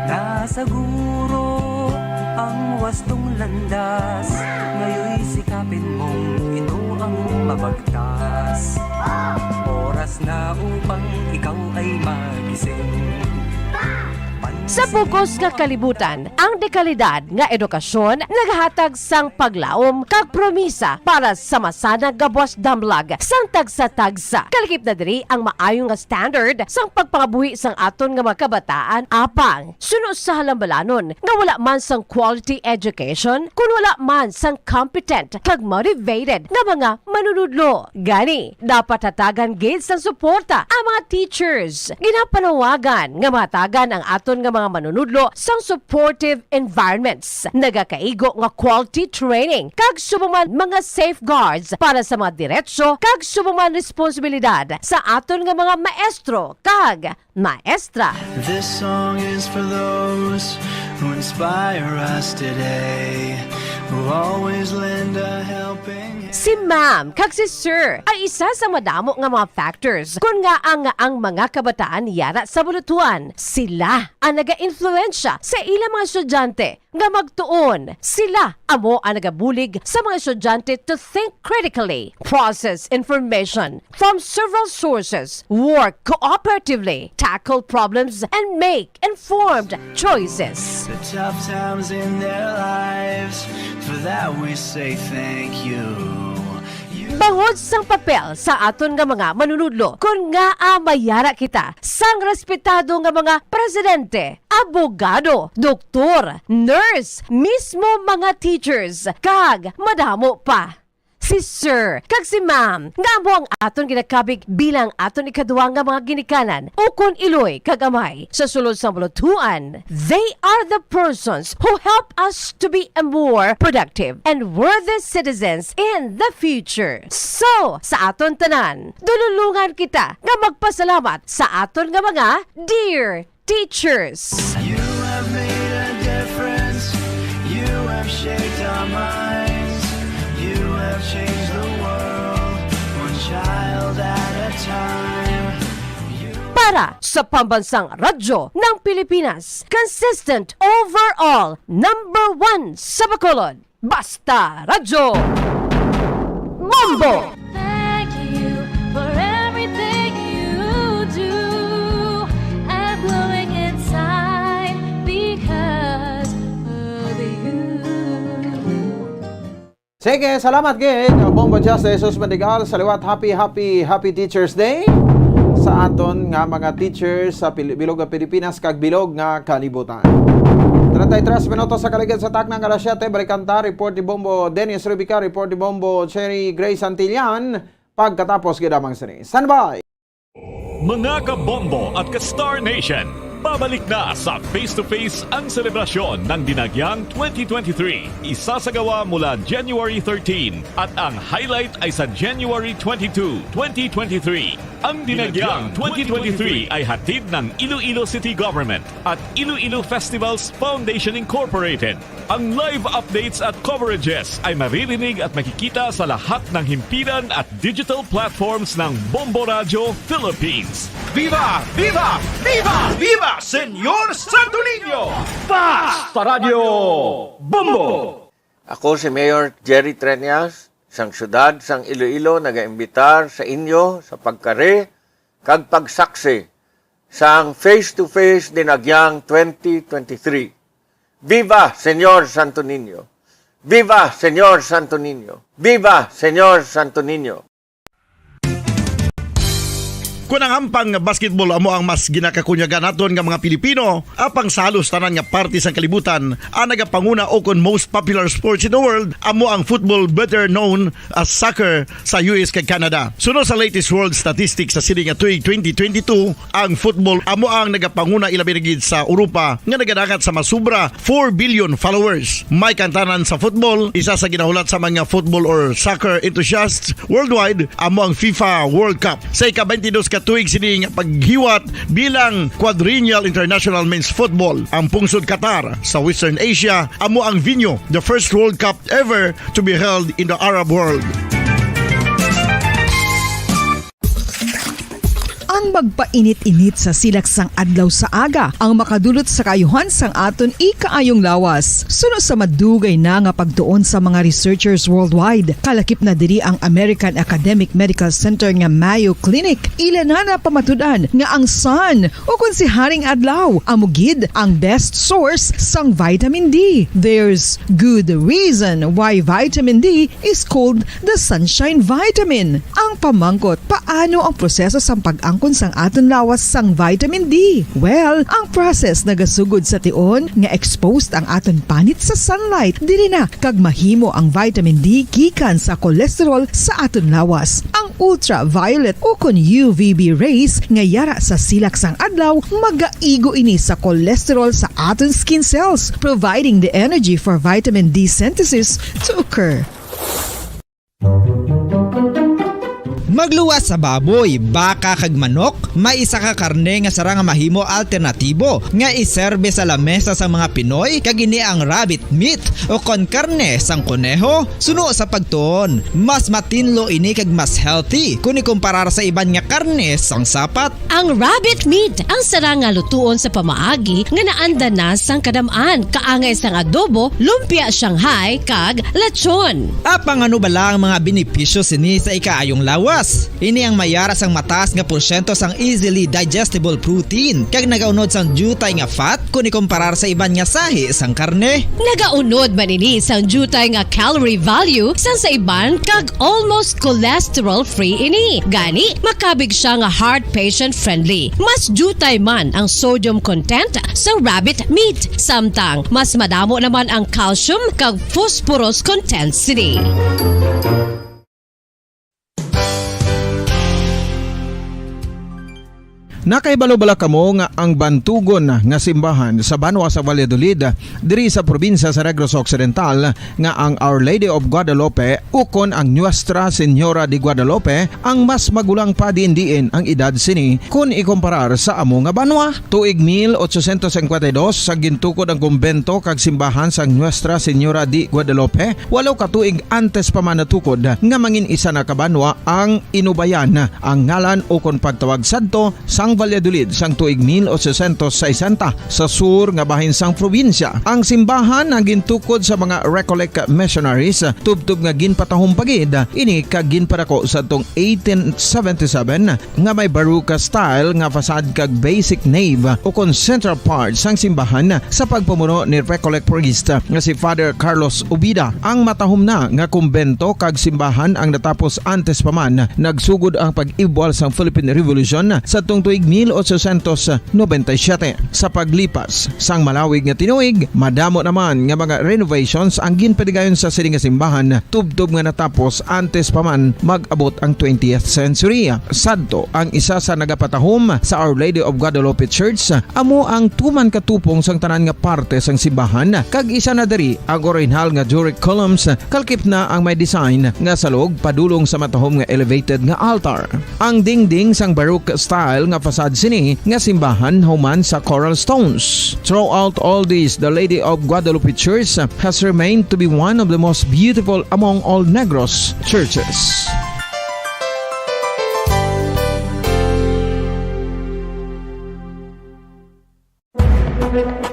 Nasaguro ang wastong landas, ngayoy sikapin mong ito ang mabagtas. Oras na upang ikaw ay magising. Sa bug-os nga kalibutan, ang dekalidad nga edukasyon nagahatag sang paglaom kag promisa para sa masanag nga buwas damlag sang tagsa-tagsa. Kalakip na diri ang maayo nga standard sang pagpangabuhi sang aton nga mga kabataan, apang suno sa halambalanon nga wala man sang quality education, kun wala man sang competent kag motivated nga mga manunudlo. Gani, dapat hatagan gid sang suporta ang mga teachers. Ginapanawagan nga mahatagan ang aton nga mga manunudlo sang supportive environments, nagakaigo nga quality training, kag subong man mga safeguards para sa mga diretso kag subong man responsibilidad sa aton nga mga maestro kag maestra. This song is for those who inspire us today, who always lend a helping hand. Si ma'am kag si sir ay isa sa madamo nga mga factors kun ngaa nga ang mga kabataan yara sa bulutuan. Sila ang naga-influensya sa ilang mga estudyante nga magtuon. Sila amo ang nagabulig sa mga estudyante to think critically, process information from several sources, work cooperatively, tackle problems, and make informed choices. The tough times in their lives, for that we say thank you. Bangod sang papel sa aton nga mga manunudlo, kun ngaa mayara kita sang respetado nga mga presidente, abogado, doktor, nurse, mismo mga teachers, kag madamo pa. Si sir kag si ma'am nga amo ang aton ginakabig bilang aton ikaduha nga mga ginikanan, ukon iloy kag amay sa sulod sang bulutuan. They are the persons who help us to be a more productive and worthy citizens in the future. So, sa aton tanan, dunulungan kita nga magpasalamat sa aton nga mga dear teachers. You have made a difference. You have shaped our minds. You have changed the world, one child at a time. You Para sa Pambansang Radyo ng Pilipinas, consistent overall number one sa Bacolod. Basta Radyo Bombo! Thank you for everything you do. I'm glowing inside because of you. Sige, salamat gid, Bombo Justice Usman Digal. Sa liwat, happy, happy, happy Teachers Day sa aton nga mga teachers sa Pil-, bilog nga Pilipinas kag bilog nga kalibutan. Treinta y tres minutos sa kaligid sa takna nga alas siyete, balikan ta, report ni Bombo Dennis Rubica, report ni Bombo Cherry Gray Santillan, pagkatapos gid lamang sini. Standby! Mga ka-Bombo at ka-Star Nation, pabalik na sa Face to Face ang selebrasyon ng Dinagyang twenty twenty-three. Isasagawa mula January thirteen at ang highlight ay sa January twenty-two, twenty twenty-three. Ang Dinagyang twenty twenty-three ay hatid ng Iloilo City Government at Iloilo Festivals Foundation Incorporated. Ang live updates at coverages ay maririnig at makikita sa lahat ng himpilan at digital platforms ng Bombo Radyo Philippines. Viva! Viva! Viva! Viva Señor Santo Niño! Basta Radyo Bombo! Ako si Mayor Jerry Treñas, sang siyudad sang Iloilo, nagaimbitar sa inyo sa pagkari kag pagsaksi sang Face to Face Dinagyang twenty twenty-three. Viva Señor Santo Niño! Viva Señor Santo Niño! Viva Señor Santo Niño! Kon ang ampang nga basketball amo ang mas ginakakunyagan naton nga mga Pilipino, apang sa halos tanan nga parte sang kalibutan, ang nagapanguna o kon most popular sports in the world amo ang football, better known as soccer, sa U S kag Canada. Suno sa latest world statistics sa sini nga tuig twenty twenty-two, ang football amo ang nagapanguna, ilabi na gid sa Europa, nga nagadangat sa masubra four billion followers. May kantanan sa football, isa sa ginahulat sa mga football or soccer enthusiasts worldwide amo ang FIFA World Cup. Sa ika-twenty-dos ka tuig sini nga paghiwat bilang Quadrennial International Men's Football, ang pungsod Qatar sa Western Asia amo ang venue, the first World Cup ever to be held in the Arab world. Ang magpainit-init sa silak sang adlaw sa aga ang makadulot sa kaayuhan sang aton ikaayong lawas. Suno sa madugay na nga pagtuon sa mga researchers worldwide, kalakip na diri ang American Academic Medical Center nga Mayo Clinic. Ila na napamatud-an nga ang sun, o kon si Haring Adlaw, amo gid ang best source sang vitamin D. There's good reason why vitamin D is called the sunshine vitamin. Ang pamangkot, paano ang proseso sang pag-angkon sang aton lawas sang vitamin D? Well, ang process nagasugod sa tion nga exposed ang aton panit sa sunlight. Diri na kag mahimo ang vitamin D gikan sa cholesterol sa aton lawas. Ang ultraviolet o kon U V B rays nga yara sa silak sang adlaw magaigo ini sa cholesterol sa aton skin cells, providing the energy for vitamin D synthesis to occur. Magluwas sa baboy, baka, kag manok, may isa ka karne nga sarang nga mahimo alternatibo nga iserbe sa lamesa sang mga Pinoy, kag ini ang rabbit meat o kon karne sang koneho. Suno sa pagtuon, mas matinlo ini kag mas healthy kon ikumparar sa iban nga karne sang sapat. Ang rabbit meat ang sarang nga lutuon sa pamaagi nga naanda na sang kadam-an, kaangay sang adobo, lumpia Shanghai, kag lechon. Apang ano bala ang mga benepisyo sini sa ikaayong lawas? Ini ang mayara sang mataas nga porsyento sang easily digestible protein kag nagaunod sang diutay nga fat kon ikumparar sa iban nga sahi sang karne. Nagaunod man ini sang diutay nga calorie value sang sa iban kag almost cholesterol-free ini. Gani, makabig siya nga heart patient-friendly. Mas diutay man ang sodium content sa rabbit meat, samtang mas madamo naman ang calcium kag phosphorus content sini. Nakahibalo bala kamo nga ang bantugon nga simbahan sa banwa sa Valladolid, diri sa probinsya sa Negros Occidental, nga ang Our Lady of Guadalupe ukon ang Nuestra Señora de Guadalupe ang mas magulang pa diin-diin ang edad sini kon ikumparar sa amo nga banwa? Tuig mil ochocientos cincuenta y dos sa gintukod ang kumbento kag simbahan sang Nuestra Señora de Guadalupe, walo ka tuig antes pa man natukod nga mangin isa na ka banwa ang Inubayan, ang ngalan ukon pagtawag sadto sang Valladolid sang tuig mil ochocientos sesenta sa sur nga bahin sang probinsya. Ang simbahan ang gintukod sa mga Recollect missionaries, tubtob nga ginpatahom pa gid ini kag ginpadako sadtong eighteen seventy-seven nga may Baroque style nga facade kag basic nave ukon central part sang simbahan sa pagpamuno ni Recollect priest nga si Father Carlos Ubida. Ang matahom na nga kumbento kag simbahan ang natapos antes pa man nagsugod ang pag-ibwal sang Philippine Revolution sadtong tuig mil ochocientos noventa y siete. Sa paglipas sang malawig nga tinuig, madamo naman nga mga renovations ang ginpadigayon sa sini nga simbahan, tubtob nga natapos antes pa man mag-abot ang twentieth century. Sadto ang isa sa nagapatahom sa Our Lady of Guadalupe Church, amo ang tuman katupong sang tanan nga parte sang simbahan, kag isa na diri ang orihinal nga Doric columns, kalakip na ang may design nga salog padulong sa matahom nga elevated nga altar. Ang dingding sang Baroque style nga facade sini nga simbahan human sa coral stones. Throughout all this, the Lady of Guadalupe Church has remained to be one of the most beautiful among all Negros churches.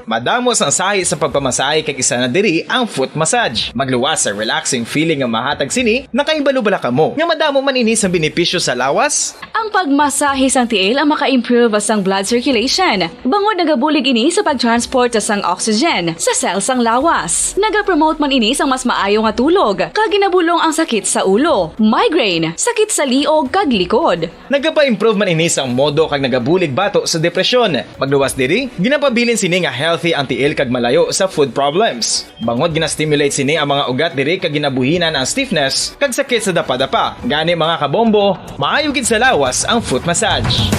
Madamo sang sahi sa pagpamasahe kag isa na diri ang foot massage. Magluwas sa relaxing feeling nga mahatag sini, nakahibalo bala kamo nga madamo man ini sang benepisyo sa lawas? Ang pagmasahe sang tiil ang maka-improve sang blood circulation, bangod nagabulig ini sa pag-transport sang oxygen sa cell sang lawas. Nagapromote man ini sang mas maayo nga tulog, kag ginabulong ang sakit sa ulo, migraine, sakit sa liog kag likod. Nagapa-improve man ini sang modo kag nagabulig bato sa depresyon. Magluwas diri, ginapabilin sini nga healthy ang tiil kag malayo sa foot problems. Bangod gina-stimulate sini ang mga ugat diri kag ginabuhinan ang stiffness kag sakit sa dapadapa. Gani, mga kabombo, maayo gid sa lawas ang foot massage.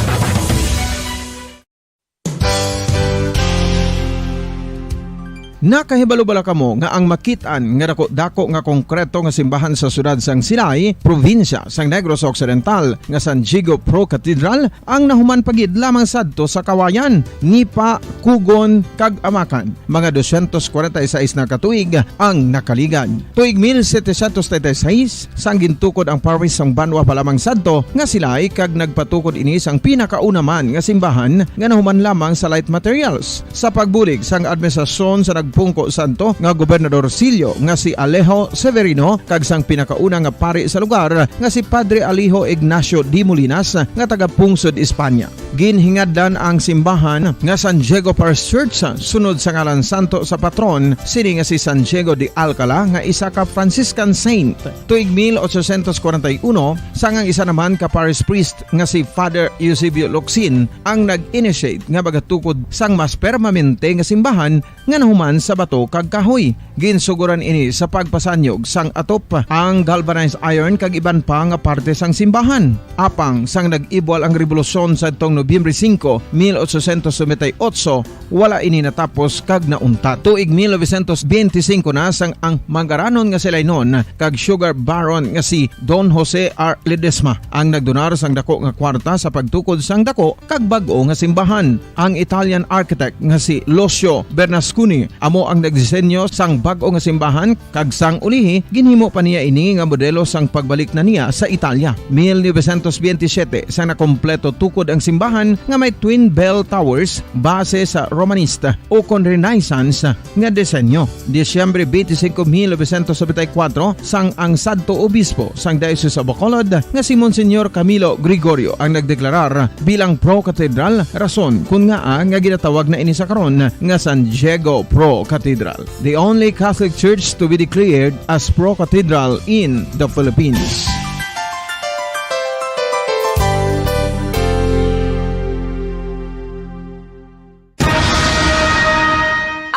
Nakahibalo bala kamo nga ang makit-an nga dako-dako nga konkreto nga simbahan sa siyudad sang Silay, probinsya sang Negros Occidental, nga San Diego Pro Cathedral, ang nahuman pa gid lamang sadto sa Kawayan, Nipa, Kugon, kag Amakan? Mga dosyentos kwarenta y seis na ka tuig ang nakaligad. Tuig mil setecientos treinta y seis, sang gintukod ang parish sang banwa pa lamang sadto nga Silay, kag nagpatukod ini sang pinakauna man nga simbahan nga nahuman lamang sa light materials. Sa pagbulig sang administrasyon sa nagpungko sadto nga gobernadorsilyo nga si Alejo Severino kag sang pinakauna nga pari sa lugar nga si Padre Alejo Ignacio de Molinas nga taga-pungsod Espanya. Ginhingadlan ang simbahan nga San Diego Parish Church sunod sa ngalan santo sa patron sini nga si San Diego de Alcala, nga isa ka Franciscan saint. Tuig mil ochocientos kwarenta y uno, sang ang isa naman ka parish priest nga si Father Eusebio Locsin ang nag-initiate nga magatukod sang mas permanente nga simbahan nga nahuman sa bato kag kahoy. Ginsugoran ini sa pagpasanyog sang atop, ang galvanized iron kag iban pa nga parte sang simbahan. Apang sang nag-ibwal ang rebolusyon sadtong Nobyembre singko, mil ochocientos noventa y ocho, wala ini natapos kag nauntat. Tuig mil novecientos benti singko na, sang ang manggaranon nga Silaynon kag sugar baron nga si Don Jose R. Ledesma ang nagdonar sang dako nga kwarta sa pagtukod sang dako kag bag-o nga simbahan. Ang Italian architect nga si Lucio Bernasconi amo ang nagdisenyo sang bag-o nga simbahan, kag sang ulihi, ginhimo pa niya ini nga modelo sang pagbalik na niya sa Italia. Mil novecientos benti siyete, sang nakompleto tukod ang simbahan nga may twin bell towers base sa Romanista ukon Renaissance nga disenyo. Disyembre twenty-five, mil novecientos noventa y cuatro, sang ang sadto obispo sang Diocese of Bacolod nga si Monsignor Camilo Gregorio ang nagdeklarar bilang pro-cathedral, rason kon ngaa nga ginatawag na ini sa karon nga San Diego Pro Cathedral, the only Catholic church to be declared as pro-cathedral in the Philippines.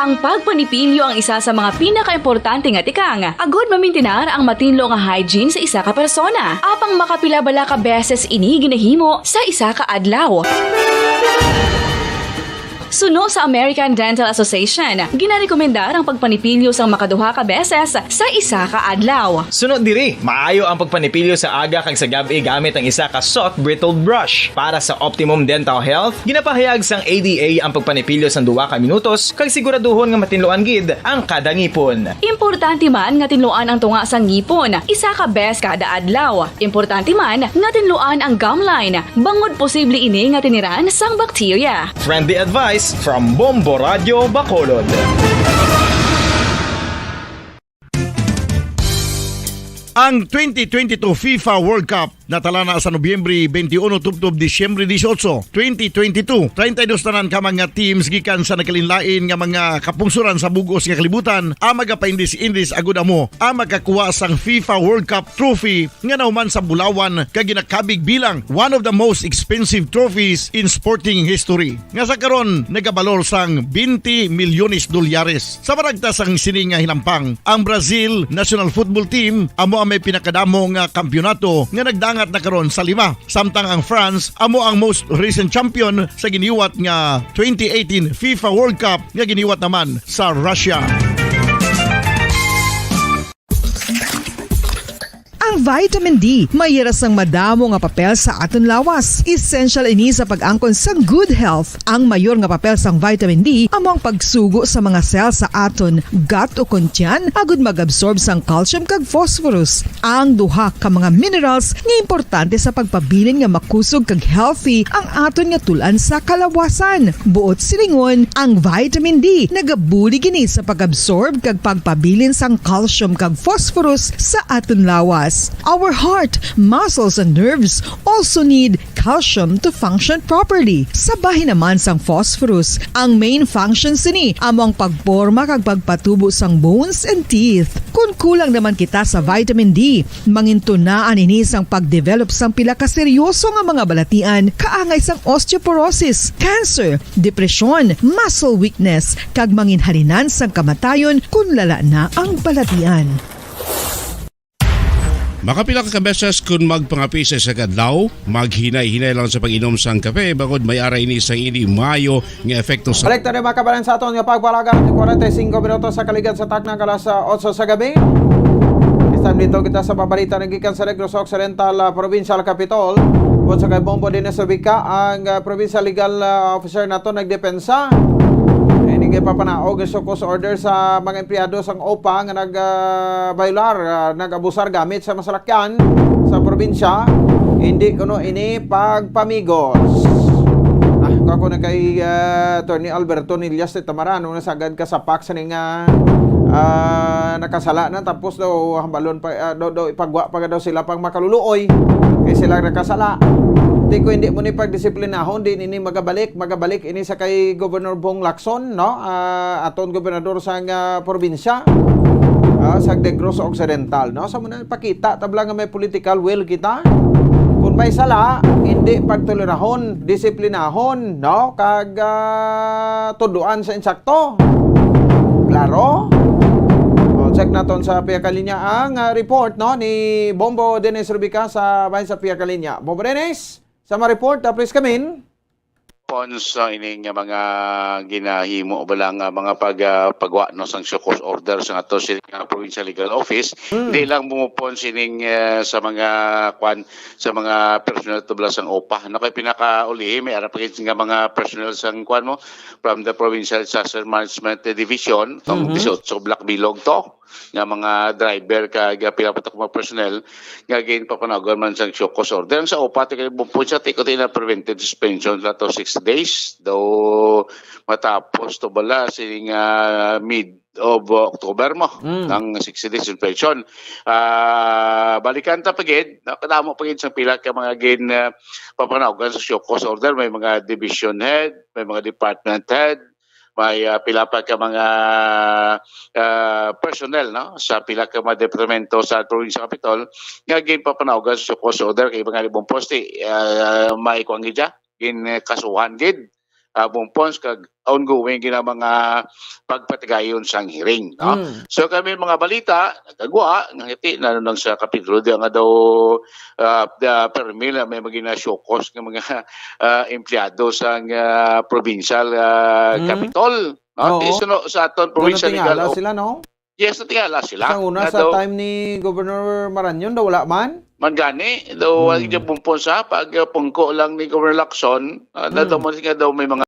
Ang pagpanipilyo ang isa sa mga pinakaimportante nga tikang, agud mamintinar ang matinlo nga hygiene sa isa ka persona. Apang makapila bala ka beses ini ginahimo sa isa ka adlaw? Suno sa American Dental Association, ginarekomendar ang pagpanipilyo sang makaduha ka beses sa isa ka adlaw. Suno diri, maayo ang pagpanipilyo sa aga kag sa gab-i gamit ang isa ka soft bristled brush. Para sa optimum dental health, ginapahayag sang A D A ang pagpanipilyo sang duha ka minutos kag siguraduhon nga matinluan gid ang kada ngipon. Importante man nga tinluan ang tunga sang ngipon isa ka beses kada adlaw. Importante man nga tinluan ang gum line, bangod posible ini nga tiniran sang bakterya. Friendly advice from Bombo Radio Bacolod. Ang twenty twenty-two FIFA World Cup natala na sa Nobyembre twenty-one tubtob Disyembre dieciocho, twenty twenty-two. Treinta y dos tanan ka mga teams gikan sa nagkalainlain nga mga kapungsoran sa bug-os nga kalibutan ang magapaindis-indis agud amo ang makakuha sang FIFA World Cup trophy nga nahuman sa bulawan kag ginakabig bilang one of the most expensive trophies in sporting history, nga sa karon nagabalor sang twenty milyones dolyares. Sa panagta sang sini nga hinampang, ang Brazil national football team amo ang may pinakadamo nga kampiyonato nga nagdangat na karon sa lima, samtang ang France amo ang most recent champion sa giniwat nga twenty eighteen FIFA World Cup nga giniwat naman sa Russia. Ang Vitamin D, may ira sang madamo nga papel sa aton lawas. Essential ini sa pag-angkon sang good health. Ang mayor nga papel sang vitamin D amo ang pagsugo sa mga cell sa aton gut o kon tiyan agud mag-absorb sang calcium kag phosphorus, ang duha ka mga minerals nga importante sa pagpabilin nga makusog kag healthy ang aton nga tul-an sa kalawasan. Buot silingon, ang vitamin D nagabulig ini sa pag-absorb kag pagpabilin sang calcium kag phosphorus sa aton lawas. Our heart, muscles, and nerves also need calcium to function properly. Sa bahin naman sang phosphorus, ang main function sini amo ang pagporma kag pagpatubo sang bones and teeth. Kon kulang naman kita sa vitamin D, mangintunaan ini sang pagdevelop sang pila ka seryoso nga mga balatian, kaangay sang osteoporosis, cancer, depresyon, muscle weakness, kag manginhalinan sang kamatayon kon lala na ang balatian. Makapila ka beses kun magpangapi sa isa ka adlaw, maghinay-hinay lang sa pag-inom sang kape, bangod may ara ini sang hindi maayo nga epekto sa Balik tayo, mga kabayan, sa aton nga pagpalagan. Kwarenta y cinco minutos sa kaligad sa takna nga alas otso sa gabi. Time dito kita sa pabalita nga gikan sa Negros Occidental, ah, Provincial Capitol. Buot sa kay Bombo Dennis Ubica, ang, ah, Provincial Legal, ah, Officer nato nagdepensa. Ini nga ipapanaog ang show cause order sa mga empleyado sang OPA nga nag, ah, violar, ah, nag-abusar gamit sa masalakyan sa probinsya. Hindi kuno ini pagpamigos. Ah, ako na kay, ah, Attorney Alberto Nillas de Tamarano, nasagad ka sa PAC sa nga, ah, nakasala na, tapos daw hambalon pa, ah, daw, daw ipagwa pa daw sila pang makaluluoy kay sila nakasala. Di ko hindi mo ni pagdisiplinahon, di ini magabalik, magabalik ini sa kay Governor Bong Lacson, no? Ah, aton gobernador sa nga probinsya, ah, sa Negros Occidental, no? Sa muna pakita tabla nga may political will kita. Kung may sala, hindi pagtolerahon, disiplinahon, no? Kag, ah, tuduan sa insakto. Klaro? O, check naton sa Pia Kalinya ang, ah, report, no, ni Bombo Dennis Rubica sa bahin sa Pia Kalinya. Bombo Dennis, sa ma-report, ah, please come in. Pons, ah, ining, ah, mga ginahimo ba lang, ah, mga pag, ah, pagwa, no, sang show cause order sa ato sa, ah, Provincial Legal Office. Hmm. Di lang mo pons ining, ah, sa mga kwan, sa mga personnel tubla sang OPA. No, kay pinakaulihi, may ara pa gid nga mga personnel sang kwan mo, from the Provincial Disaster Management Division, tong Mhm. dieciocho Black Bilog to, nga mga driver kag pila pa to ka mga personnel nga ginpapanawagan man sang show cause order. Ang sa OPA, ti kay bukod sa tikot na preventive suspension la to sixty days, daw matapos to bala sining, ah, mid of, uh, October mo, Mm. ang sixty days suspension. Ah, balikan ta pa gid, no? Kadamo pa gid sang pila ka mga gin, ah, papanawagan sa show cause order. May mga division head, may mga department head, may, ah, pila pa ka mga, ah, personnel, no, sa pila ka mga departamento sa Provincial Capitol nga ginpapanawagan sa show cause order kay mga libong poste, ah, may kuwan gid siya, ginkasuhan gid, ah, Bong Pons, kag ongoing gid ang mga pagpatigayon sang hearing, no? Mm. So, kami mga balita, nagagwa, nga hiti na lang sa Kapitulo, di nga daw, ah, da, permi na may maging na-show cause nga mga, ah, empleyado sang, ah, provincial, ah, Mm. capitol, no? Oo. Di suno sa aton Doon provincial legal tingala of sila, no? Yes, natingala sila. Sa una, Nga sa daw time ni Governor Marañon, daw wala man? Man gani, daw Hmm. wala gyud Bong Pons, ha, pag, uh, pungko lang ni Governor Lacson, uh, na Hmm. daw mo nga daw may mga,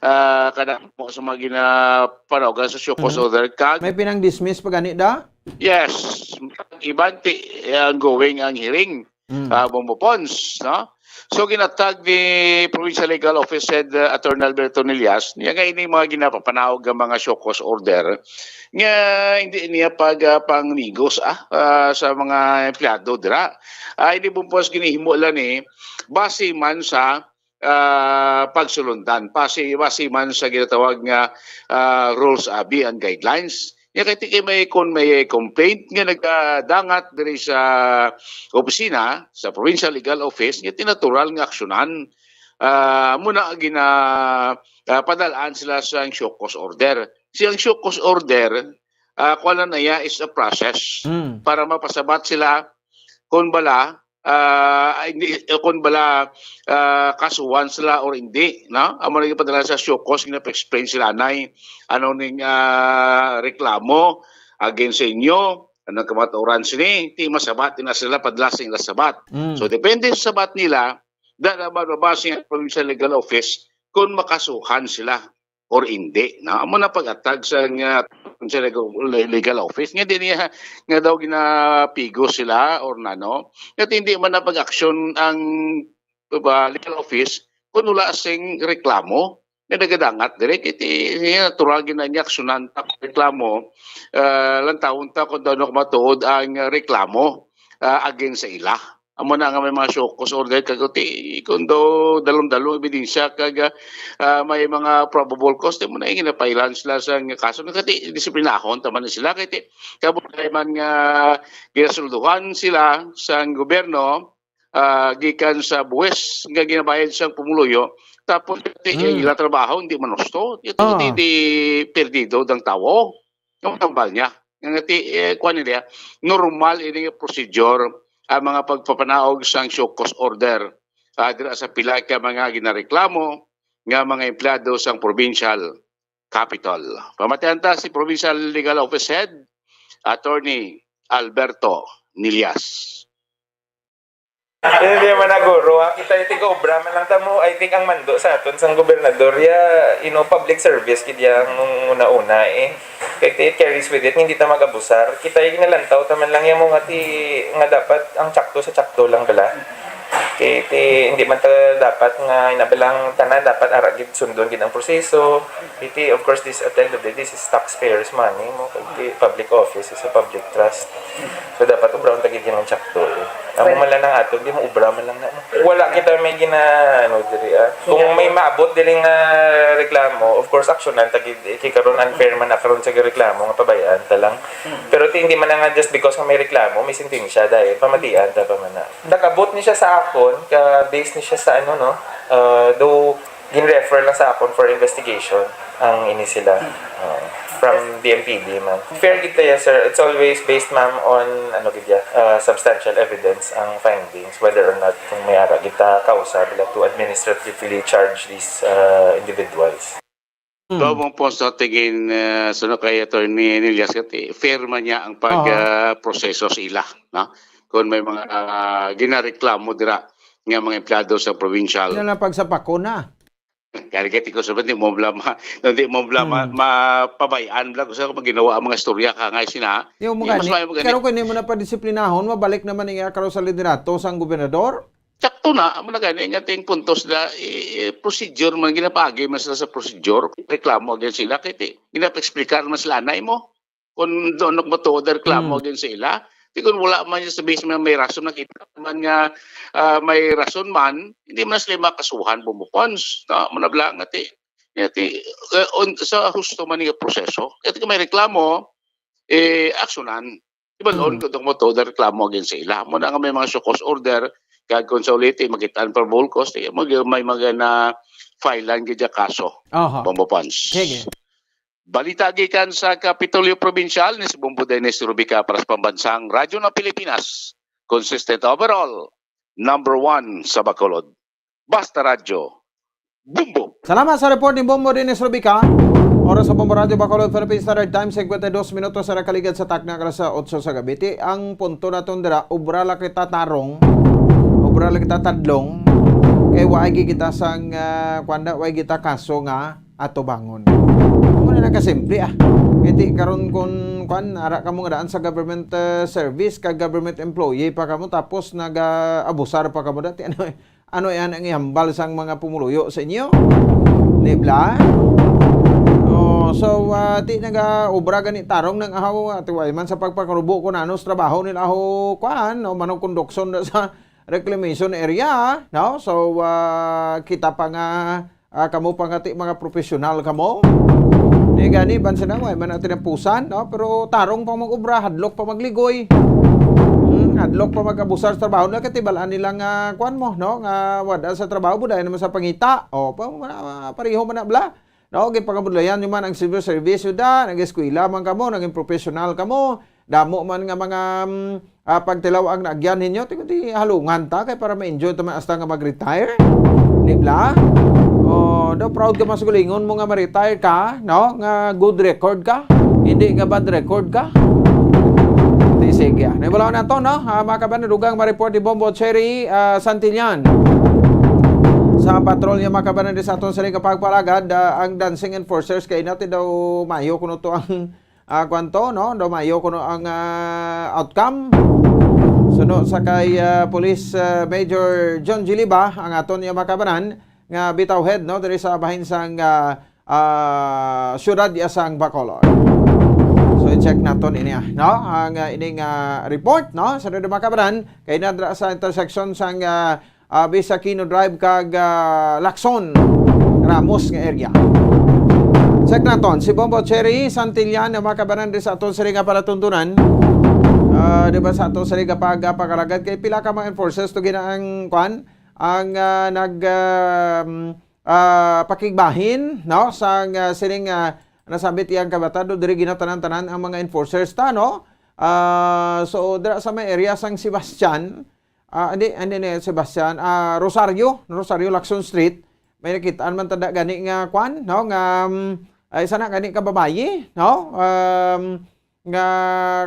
ah, kadamo sa mga ginapanawagan sa show cause Hmm. order. Kag May pinang-dismiss pa gani da? Yes. Iban ti, eh, ongoing ang hearing. Mm. Ah, Bombo Pons, no? So, ginatag ni Provincial Legal Office Head, uh, Attorney Alberto Nillas, niya nga ining mga ginapapanawag nga mga show cause order, nga hindi niya pag, ah, pangmigos, ah, ah, sa mga empleyado dira. Ah, hindi Bombo Pons, ginihimo lang ni base man sa, ah, pagsulundan, base, base man sa ginatawag nga, ah, rules, abi, and guidelines. Nya kay ti kay may, kon may complaint nga nagadangat diri sa opisina, sa Provincial Legal Office, nga ti natural nga aksyonan. Ah, muna gina, ah, padalaan sila sa show cause order. Siyang show cause order, ah, kuwan na iya is a process Mm. para mapasabat sila kung bala, ah, hindi, kung bala, ah, kasuhan sila or hindi, no? Amo na gipadala sa show cause, ginapa-explain sila, nay, ano ning, ah, reklamo against sa inyo, Ano kamatuoran sini? Ti masabat na sila padala sa ila sabat. Mm. So, depende sa sabat nila, da na mababase ang provincial legal office kung makasuhan sila or hindi, no? Amo na pag-atag sa nga sa legal, legal office nga di niya nga daw ginapigos sila or nano, nga hindi man na pag-aksyon ang, uh, legal office kung wala sing reklamo nga nagadangat diri. Kay ti, natural gid na niya aksyonan ta reklamo, uh, lantawon ta kung daw matuod ang reklamo, uh, against sa ila. Amo na nga may mga show cause order kag ti, kung do dalom-dalom ebidensya kag, ah, may mga probable cause, di mo na ginapailan sila sa nga kaso. Nagkati, disiplinahon ta man sila kay ti, kabudlay man nga ginasulduhan sila sa gobyerno, ah, gikan sa buwis nga ginabayad sa pumuluyo, tapos ti, Hmm. ila trabaho, hindi man husto. Ito Ah. di, di perdido dang tawo. Ang tambal niya. Nga ti, eh, kuwan nila, normal ini nga procedure ang mga pagpapanaog sang show cause order, ah, dira sa pila ka mga ginareklamo nga mga empleyado sang provincial capitol. Pamatian ta si Provincial Legal Office Head, Attorney Alberto Nillas. Hindi naman na guro, ah. Kita yung tiga-obra man lang ta mo. I think ang mando sa aton sang gobernador, ya, you know, public service, gid yang una-una, eh. Kaya it carries with it, hindi ta mag-abusar. Kita yung ginalantaw, ta man lang yung mga ti, nga dapat ang tsakto sa tsakto lang bala. Kaya ti, hindi man ta dapat nga inabalang tanan, dapat ara gid sundon gid ang proseso. Iti, of course, this, at the end of the day, this is taxpayers' money mo. Kay ti, public office is a public trust. So, dapat ubrahon ta gid ang tsakto, eh. Amo man lang ang ato, di mo ubra man lang na. Wala kita may gina, ano, diri, ah. Kung may maabot diri nga reklamo, of course, aksyonan ta gid, eh. Kay karon unfair man na karon sa reklamo nga pabayaan ta lang. Pero ti, hindi man na nga just because nga may reklamo, may sentensya dahil pamatian ta pa man na. Nag-abot ni siya sa akon, ka base ni siya sa ano, no? Uh, do gin-refer lang sa akon for investigation ang ini sila, uh, from D M P D man. Fair gid kaya, sir. It's always based, ma'am, on ano gid ya, uh, substantial evidence ang findings, whether or not kung may ara gid ta kausa bila to administratively charge these, uh, individuals. Hmm. Daw mong post sa tingin, uh, suno kay Attorney Nelias, kati fair man niya ang pag, Aha. uh, proseso sa ila, no? Kung may mga, uh, ginareklamo dira nga mga empleyado sa provincial. Yun ang pagsapako na. Kaya kaya ko sabi, di mo bala ma-, di mo bala ma-, Hmm. mapabayaan bala kung sa mga ginawa ang mga istorya ka nga sina. Yung Yung mga mas ni-, maayo mo gani. Karon kung hindi mo na padisiplinahon, mabalik naman ang iya karon sa liderato sang gobernador. Sakto na, amo na gani nga ting puntos na, i-, i-, procedure man, ginapaagi man sila sa procedure, reklamo against sila, kay ti, ginapa-explicar man sila anay mo. Kung doon ako matuod ang reklamo Mm. against sa ila, di kung wala man yung sabi sa may rason, nakita man nga, ah, may rason man, hindi man sila makasuhan, bumupons, no? Manabla nga ti, nga ti, eh, on, sa husto man nga proseso. Kaya kung may reklamo, eh, aksyonan. Di ba, Mm. doon ko itong matuod ang reklamo against sa ila? Muna nga may mga show cause order, kag kung sa ulit, eh, magitan pa bulkos, eh, mag-, may mga na-filean gid yung kaso. Aha. Bumupons. Sige. Balita gikan sa Kapitolyo Probinsyal ni si Bombo Dennis Rubica para sa Pambansang Radyo ng Pilipinas. Consistent overall, number one sa Bacolod. Basta Radyo, Bombo! Salamat sa report ni Bombo Dennis Rubica. Oras sa Bombo Radyo Bacolod, Philippine Standard Time, singkwenta y dos minutos sa nakaligad sa takna alas otso sa gabi. Ti, ang punto naton dira, obra la kita tarong, obra la kita tadlong, kay waay gi kita sang, ah, kuwan na, waay kita kaso nga atubangon. Amo na lang kasimple, ah. Kay ti karon kun, kuan, ara kamo nga daan sa government, ah, service, ka government employee pa kamo, tapos naga-abusar pa kamo dati. Ano, ano yan ang ihambal sang mga pumuluyo sa inyo? Di bala? Oh, so, ah, ti naga-obra gani tarong nang ahaw, ah, ti way man sa pagpakarubo ko nanos trabaho nila aho, kuan, no, manong kondukson na sa reclamation area, no? So, ah, kita pa nga, ah, kamo pa nga ti mga professional kamo. Di gani, ban sila, way man natin ang pusan, no? Pero tarong pa mag-obra, hadlok pa magligoy. Hmm, hadlok pa mag-abusar sa trabaho na, katibalaan nila nga, kuan mo, no? Nga wada sa trabaho, buday naman sa pangita. O, pa, ma-, pareho man na bala. No, gipangabudlayan nyo man ang civil service, yuda, nag-eskwela man kamo, naging professional kamo, damo man nga mga, mm, ah, pagtilaw ang naagyan ninyo, ti, ti halungan ta, kay para ma-enjoy ta man hasta nga mag-retire. Di bala? Oh, daw proud ka mas gulingon mo nga ma-retire ka, no? Nga good record ka, hindi nga bad record ka. Sige. Nahibalaw na to, no? Ah, mga kabanan, dugang ma-report ni Bombo Cherry, ah, Santillan. Sa patrolya, mga kabanan, di sa aton sa ring kapagpalagad, ah, ang dancing enforcers kay natin daw mayo kuno to ang, ah, kwan to, no? Daw mayo kuno ang, ah, outcome. Suno sa kay, ah, Police, ah, Major John G. Liba, ang aton niya, mga kabanan, nga bitaw head, no, diri sa bahin sang, ah, ah, siyudad ya sang Bacolod. So, i-check naton ini, ah, no? Ang, ah, ining, ah, report, no? Sa mga kabanan, kay nadra sa intersection sang, ah, ah, Bisakino Drive kag, ah, Lacson Ramos nga area. Check naton si Bombo Cherry Santillan, ang mga kabanan, di sa aton sari nga palatuntunan. Ah, di ba, sa aton sari nga pag-, ah, pag-alagad kay pila ka mga enforcers to gina ang kwan, ang, ah, nag, um, ah, pakigbahin, no? Sang, ah, sining, ah, nasabit iyang kabatado, diri ginatanan-tanan ang mga enforcers ta, no? Ah, so, dira sa may area sang Sebastian, ah, hindi, hindi ni Sebastian, ah, Rosario, Rosario Lacson Street, may nakitaan man tada gani nga kwan, no? Nga, um, ay, sana gani ka babayi, no? Um, nga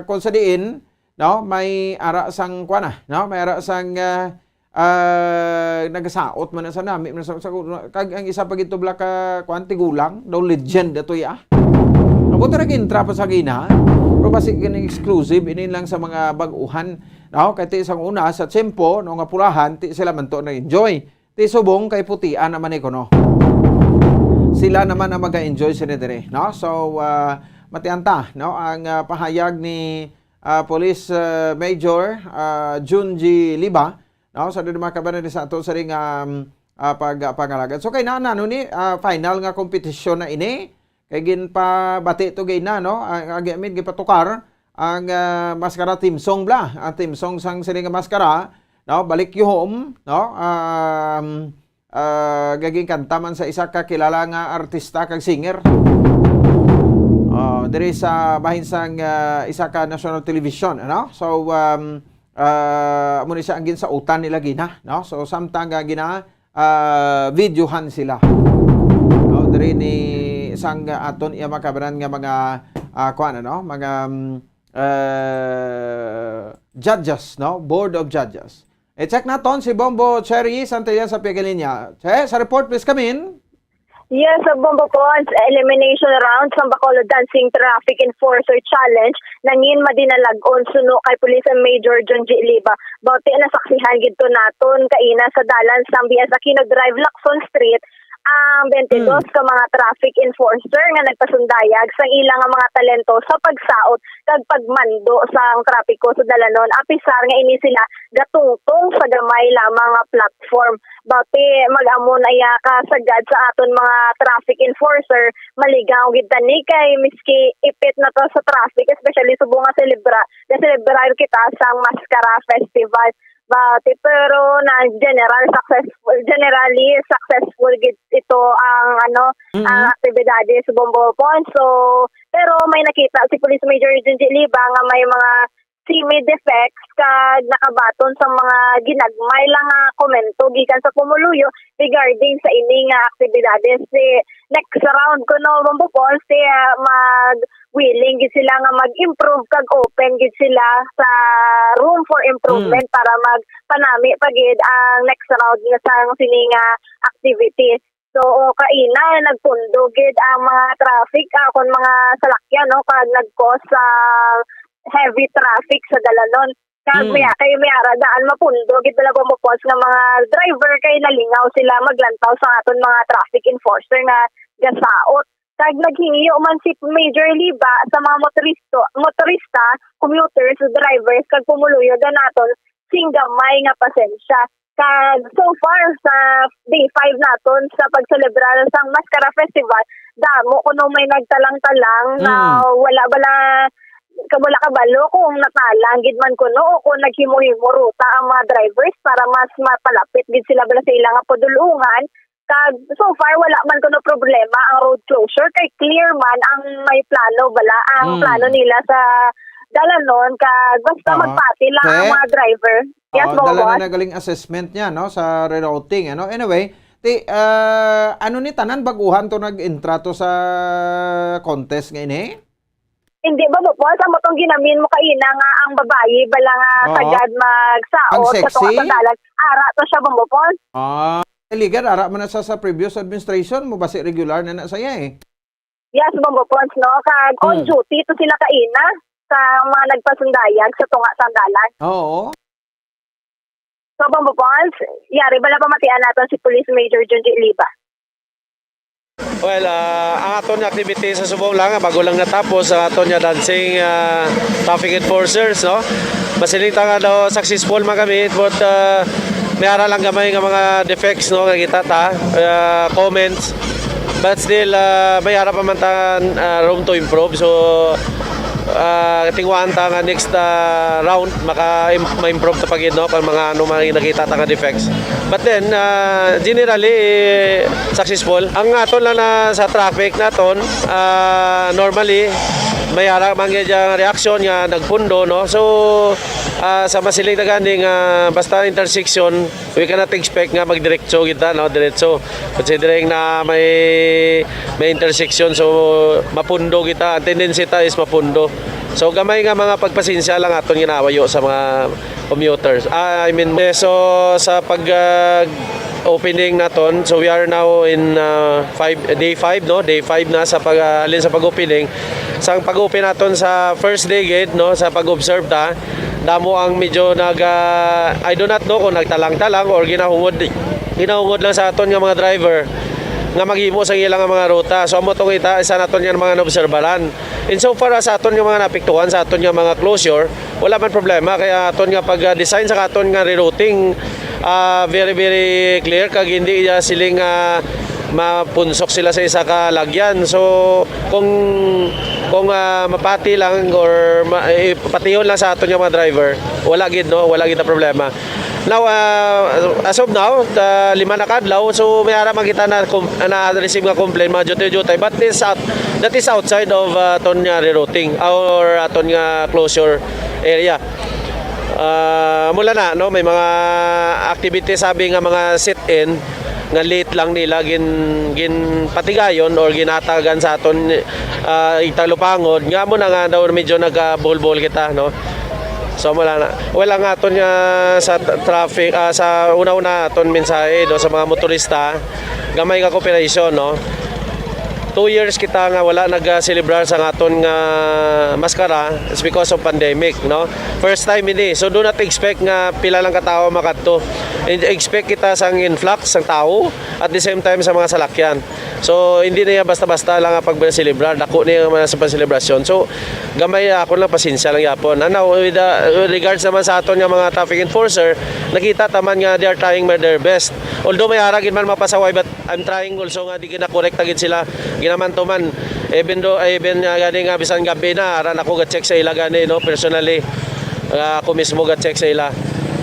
kung sa diin, no, may ara sang kuan na, no, may ara sang, ah, ah, nagasaot man na sa nami, man sa, sa, kag ang isa pa gid to bala ka kuan, tigulang, daw legend ato ya. Amo ta nag-intra pa sa gina, pero basi kini exclusive, ini lang sa mga bag-uhan, no, kay ti sang una sa tiyempo, no, nga pulahan, ti sila man to nag-enjoy. Ti subong kay putian naman ni kuno. Sila naman ang mag-enjoy sini diri, no? So, ah, matianta, no, ang, ah, pahayag ni, ah, Police, ah, Major, ah, Jun G. Liba, no? Sa mga kabanan sa ato sa ring, um, ah, pag-, pangalagad. So, kay na, ano ni, ah, final nga kompetisyon na ini. Kay ginpabati to gay na, no? Ang, ang gamit, ginpatukar ang, ah, maskara theme song bla. Ang theme song sang sini nga maskara, no? Balik You Home, no? Um, ah, gaging kanta man sa isa ka kilala nga artista kag singer. Oh, diri sa bahin sang, ah, isa ka national television, ano? So, um, ah, amo ni siya ang ginsautan nila gina, no? So, samtang nga gina, ah, videohan sila. Oh, diri ni sang aton iya makabanan nga mga, ah, kuan, ano, mga, mm, ah, judges, no? Board of Judges. I-check naton si Bombo Cherry Santillan sa pigalinya. Che, sa report, please come in. Yes, sa Bombo Pons, elimination round sa Bacolod Dancing Traffic Enforcer Challenge nangin madinalag-on suno kay Police Major John G. Liba. Bauti nasaksihan gid to naton kaina sa dalan sang B S Aquino Drive, Lacson Street, ang twenty-dos Mm. ka mga traffic enforcer nga nagpasundayag sang ila nga mga talento sa pagsaot kag pagmando sang trapiko sa dalanon, apisar nga ini sila gatungtong sa gamay lamang nga platform. Bauti mag-amo na iya ka sagad sa aton mga traffic enforcer, maligaw gid tani kay miski ipit na to sa traffic, especially subong nga selebra-, ga-celebrar kita sang Mascara Festival. Bauti, pero na general successful, generally successful gid ito ang, ano, Mm. ang aktibidades sa Bombo Pons. So, pero may nakita si Police Major Junji Liba nga may mga timid effects kag nakabaton sa mga ginagmay lang nga komento gikan sa pumuluyo regarding sa ini nga aktibidades. Si next round kuno, Bombo Pons, si, ah, mag willing gid sila nga mag-improve kag open gid sila sa room for improvement Mm. para magpanami pa gid ang next round nga sang sini nga activity. So, kaina, nagpundo gid ang mga traffic, ah, kon mga salakyan, no, kag nag-cause sa heavy traffic sa dalanon. Kag Mm. may, kay may ara daan, mapundo gid talaga mapos nga mga driver kay nalingaw sila maglantaw sa aton mga traffic enforcer nga gasaot. Kag naghingyo man si Major Liba sa mga motoristo, motorista, commuters, drivers, kag pumuluyo naton sing gamay nga pasensya. Kag so far, sa day five naton sa pagselebrar sang Mascara Festival, damo kuno may nagtalang-talang na Mm. wala bala, ka-, wala kabalo kung natalang gid man kuno o kung naghimo-himo ruta ang mga drivers para mas mapalapit gid sila bala sa ila nga padulungan. Kag so far, wala man kuno problema ang road closure, kay clear man ang may plano bala, ang Mm. plano nila sa dalanon, kag basta Oo. magpati lang ang Okay. mga driver. Yes, Oo, dala Boss. na nagaling assessment niya, no, sa rerouting, ano? Anyway, ti, ah, ano ni tanan, baguhan to nag-entra to sa contest nga ini? Hindi, Bombo Pons, amo tong ginamin mo kaina nga ang babayi bala nga Oo. sagad magsaot Ang sa tunga sexy? sa dalan. Ara to siya, Bombo Pons. Ah, ligad, ara man na sa, sa previous administration mo, basi regular na na saya eh. Yes, Bombo Pons, no? Kag on Hmm. duty to sila kaina sa mga nagpasundayag sa tunga sa dalan. Oo. So, Bombo Pons, yari bala pamatian naton si Police Major Junji Liba. Well, ah, ang aton nga activity sa subong lang, bago lang natapos ang aton nga dancing, ah, traffic enforcers, no? Masiling ta nga daw successful man kami, but, ah, may ara lang gamay nga mga defects, no, nga kita ta, ah, comments. But still, ah, may ara pa man ta, ah, room to improve. So, ah, tingwaan ta nga next, ah, round maka-im-, ma-improve ta pa gid, no, kung mga ano, mga nakita ta nga defects. But then, ah, generally, successful. Ang aton lang na sa traffic naton, ah, normally, may ara man gyud ang reaksyon nga nagpundo, no? So, ah, sa masiling na gani nga basta intersection, we cannot expect nga magdiretso kita, no? Diretso. Considering na may, may intersection, so mapundo kita. Ang tendency ta is mapundo. So, gamay nga mga pagpasensya lang aton ginawayo sa mga commuters. Ah, I mean, eh, so sa pag, ah, opening naton, so we are now in, ah, five, day five, no? Day five na sa pag, ah, halin sa pag-opening. Sang pag-open naton sa first day gid, no, sa pag-observe ta, damo ang medyo nag, ah, I do not know kung nagtalang-talang or ginahungod, ginahungod lang sa aton nga mga driver nga maghimo sa ilang mga ruta. So, amo tong ita, isa naton nga mga naobserbaran. In so far as aton nga mga naapektuhan sa aton nga mga closure, wala man problema, kaya aton nga pag-design sa aton nga rerouting, ah, very, very clear, kag hindi, ah, siling, ah, mapunsok sila sa isa ka lagyan. So, kung, kung, ah, mapati lang or ma-, eh, patihon lang sa aton nga mga driver, wala gid, no? Wala gid na problema. Now, ah, as of now, ah, lima na ka adlaw, so may ara man kita na com-, na-receive nga complaint, mga jutay-jutay, but this out-, that is outside of, ah, aton nga rerouting or aton nga closure area. Ah, mula na, no, may mga activities sabi nga mga sit-in nga late lang nila gin-, ginpatigayon or ginatagan sa aton, ah, igtalupangon, nga mo na nga daw medyo nagkabuhol-buhol kita, no? So, wala na. Well, ang aton nga sa tra-, traffic, ah, sa una-una aton mensahe do sa mga motorista, gamay nga cooperation, no? Two years kita nga wala nag-celebrar sa aton nga maskara, it's because of pandemic, no? First time ini. So, do not expect nga pila lang ka tawo makadto. And expect kita sang influx sang tawo, at the same time sa mga salakyan. So, hindi na yan basta-basta lang ang pag-celebrar. Dako na yung mga sa pagselebrasyon. So, gamay, ako lang, pasensya lang yapon. Ano, with, uh, with regards naman sa aton nga mga traffic enforcer, nakita taman nga they are trying their best. Although may ara gid man mapasaway, but I'm trying also nga di gina-correct ta gid sila. Ginamantuman. Even though, even nga gani nga bisan gabi na, aran ako ga-check sa ila gani, no, personally. Ah, ako mismo ga-check sa ila.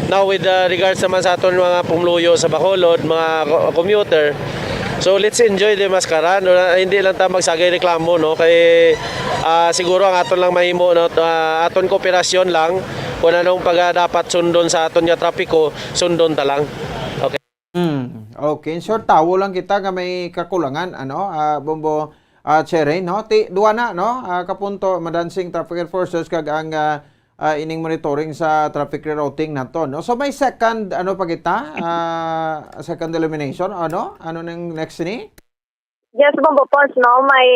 Now, with, uh, regards naman sa aton mga pumluyo sa Bacolod, mga co-, commuter, so let's enjoy the maskara, no? Hindi lang ta magsagay reklamo, no? Kay, ah, siguro ang aton lang mahimo, no? Ah, aton kooperasyon lang kung anong pag, ah, dapat sundon sa aton nga trapiko, sundon ta lang. Okay. Hmm, okay. In short, tawo lang kita nga may kakulangan, ano, ah, Bombo, ah, Cherry, no? Ti, duwa na, no? Ah, kapunto, madancing traffic enforcers kag ang, ah, ah, ining monitoring sa traffic rerouting nato, no? So, may second, ano pa kita? Ah, second elimination, ano? Ano nang next ni? Yes, Bombo Pons, no? May,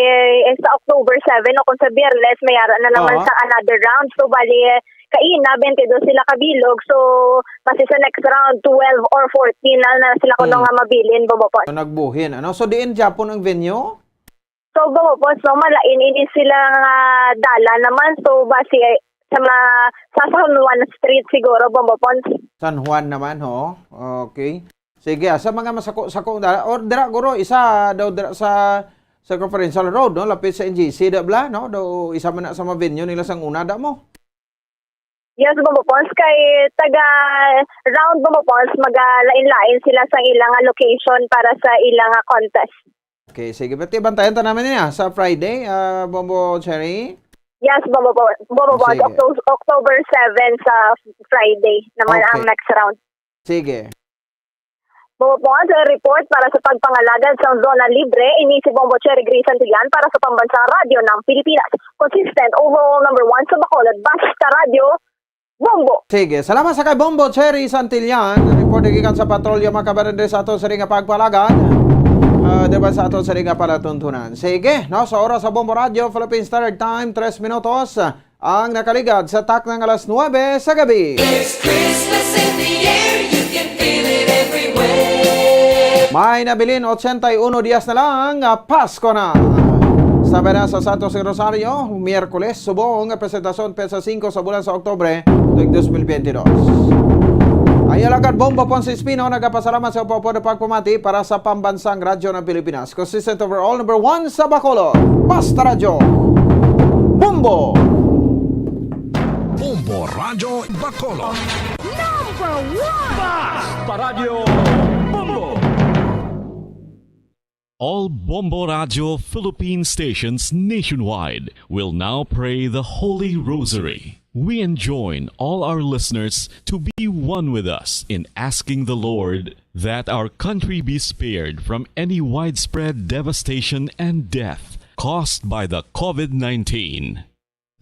eh, sa October seven, no, kung sa Biyernes, may ara na naman Oo. sa another round. So, bali, eh, kaina, twenty-two sila kabilog. So, basi sa next round, twelve or fourteen na, na sila kuno Hmm. nga mabilin, Bombo Pons. So, nagbuhin, ano? So, diin gyapon ang venue? So, Bombo Pons, no? Malain ini sila nga dalan naman. So, basi, eh, sa ma-, sa San Juan Street siguro, Bombo Pons. San Juan naman, ho? Okay. Sige, ah, sa mga masako-sako na, or dira, guro, isa daw dira sa, sa Conferential Road, no? Lapit sa N G C, da bla, no? Daw isa man na sa mga venue nila sang una, da mo? Yes, Bombo Pons. Kay taga round, Bombo Pons, magalain-lain sila sa ilang location para sa ilang contest. Okay, sige. Pati bantayan ta naman niya sa Friday, ah, Bombo Cherry? Yes, Bombo Pons. Bombo Pons, Sige. Octo-, October seven sa Friday naman ang Okay. next round. Sige. Opo, sa report para sa pagpangalagad sa Zona Libre, ini si Bombo Cherry Grace Santillan para sa Pambansang Radyo ng Pilipinas. Consistent, overall number one sa Bacolod, Basta Radyo, Bombo. Sige, salamat sa kay Bombo Cherry Santillan. Report gikan sa patrolya, mga kabarangay, sa ato sa ring nga pagpalagad. Ah, diba sa ato sa ring nga palatuntunan? Sige, no, sa oras sa Bombo Radyo, Philippine Standard Time, tres minutos ang nakaligad sa takna nga alas nuwebe sa gabi. There's Christmas in the air, you can feel it everywhere. May nabilin, ochenta y uno dias na lang, ah, Pasko na. Sa Bena sa Santos Rosario, Miyerkules, subong, presentasyon, petsa singko sa bulan sa Oktubre, tuig dos mil biyente dos. Ang alagad Bombo Ponce Espino nagapasalamat sa upod nga pagpamati para sa Pambansang Radyo ng Pilipinas. Consistent overall, number one sa Bacolod. Basta Radyo. Bombo! Bombo Radyo Bacolod. Number one! Basta Radyo Bombo! All Bombo Radyo Philippine stations nationwide will now pray the Holy Rosary. We enjoin all our listeners to be one with us in asking the Lord that our country be spared from any widespread devastation and death caused by the COVID nineteen.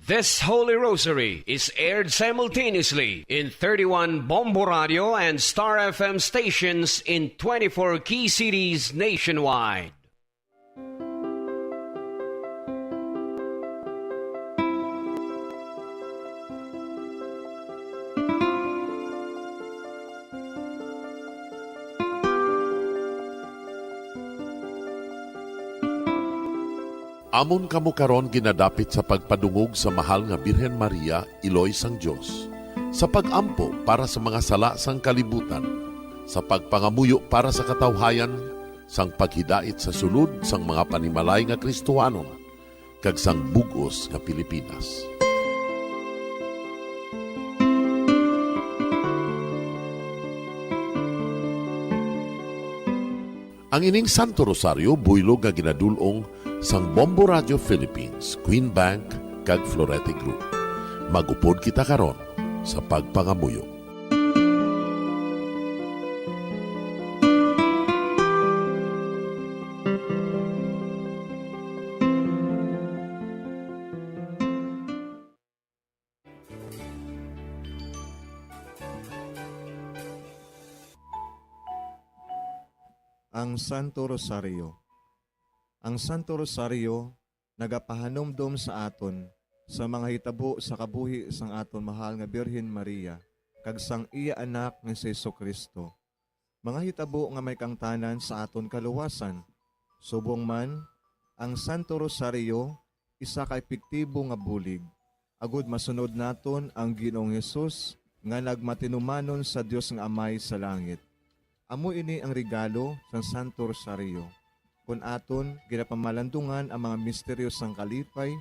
This Holy Rosary is aired simultaneously in thirty-one Bombo Radio and Star F M stations in twenty-four key cities nationwide. Amon kamo karon ginadapit sa pagpadungog sa Mahal nga Birhen Maria, Iloy sang Dios, sa pag-ampo para sa mga sala sang kalibutan, sa pagpangamuyo para sa katawhayan, sang paghidait sa sulod sang mga panimalay nga Kristohanon, kag sang bug-os nga Pilipinas. Ang ining Santo Rosario buylog nga ginadul-ong sang Bombo Radio Philippines, Queen Bank, kag Florete Group. Mag-upod kita karon sa pagpangamuyo. Ang Santo Rosario. Ang Santo Rosario nagapahanumdom sa aton sa mga hitabo sa kabuhi sang aton mahal nga Birhen Maria kag sang iya Anak nga si Jesu-Cristo, mga hitabo nga may kaangtanan sa aton kaluwasan. Subong man, ang Santo Rosario isa ka epektibo nga bulig agud masunod naton ang Ginoong Hesus nga nagmatinumanon sa Dios nga Amay sa langit. Amo ini ang regalo sang Santo Rosario. Kon aton ginapamalandungan ang mga misteryo sang kalipay,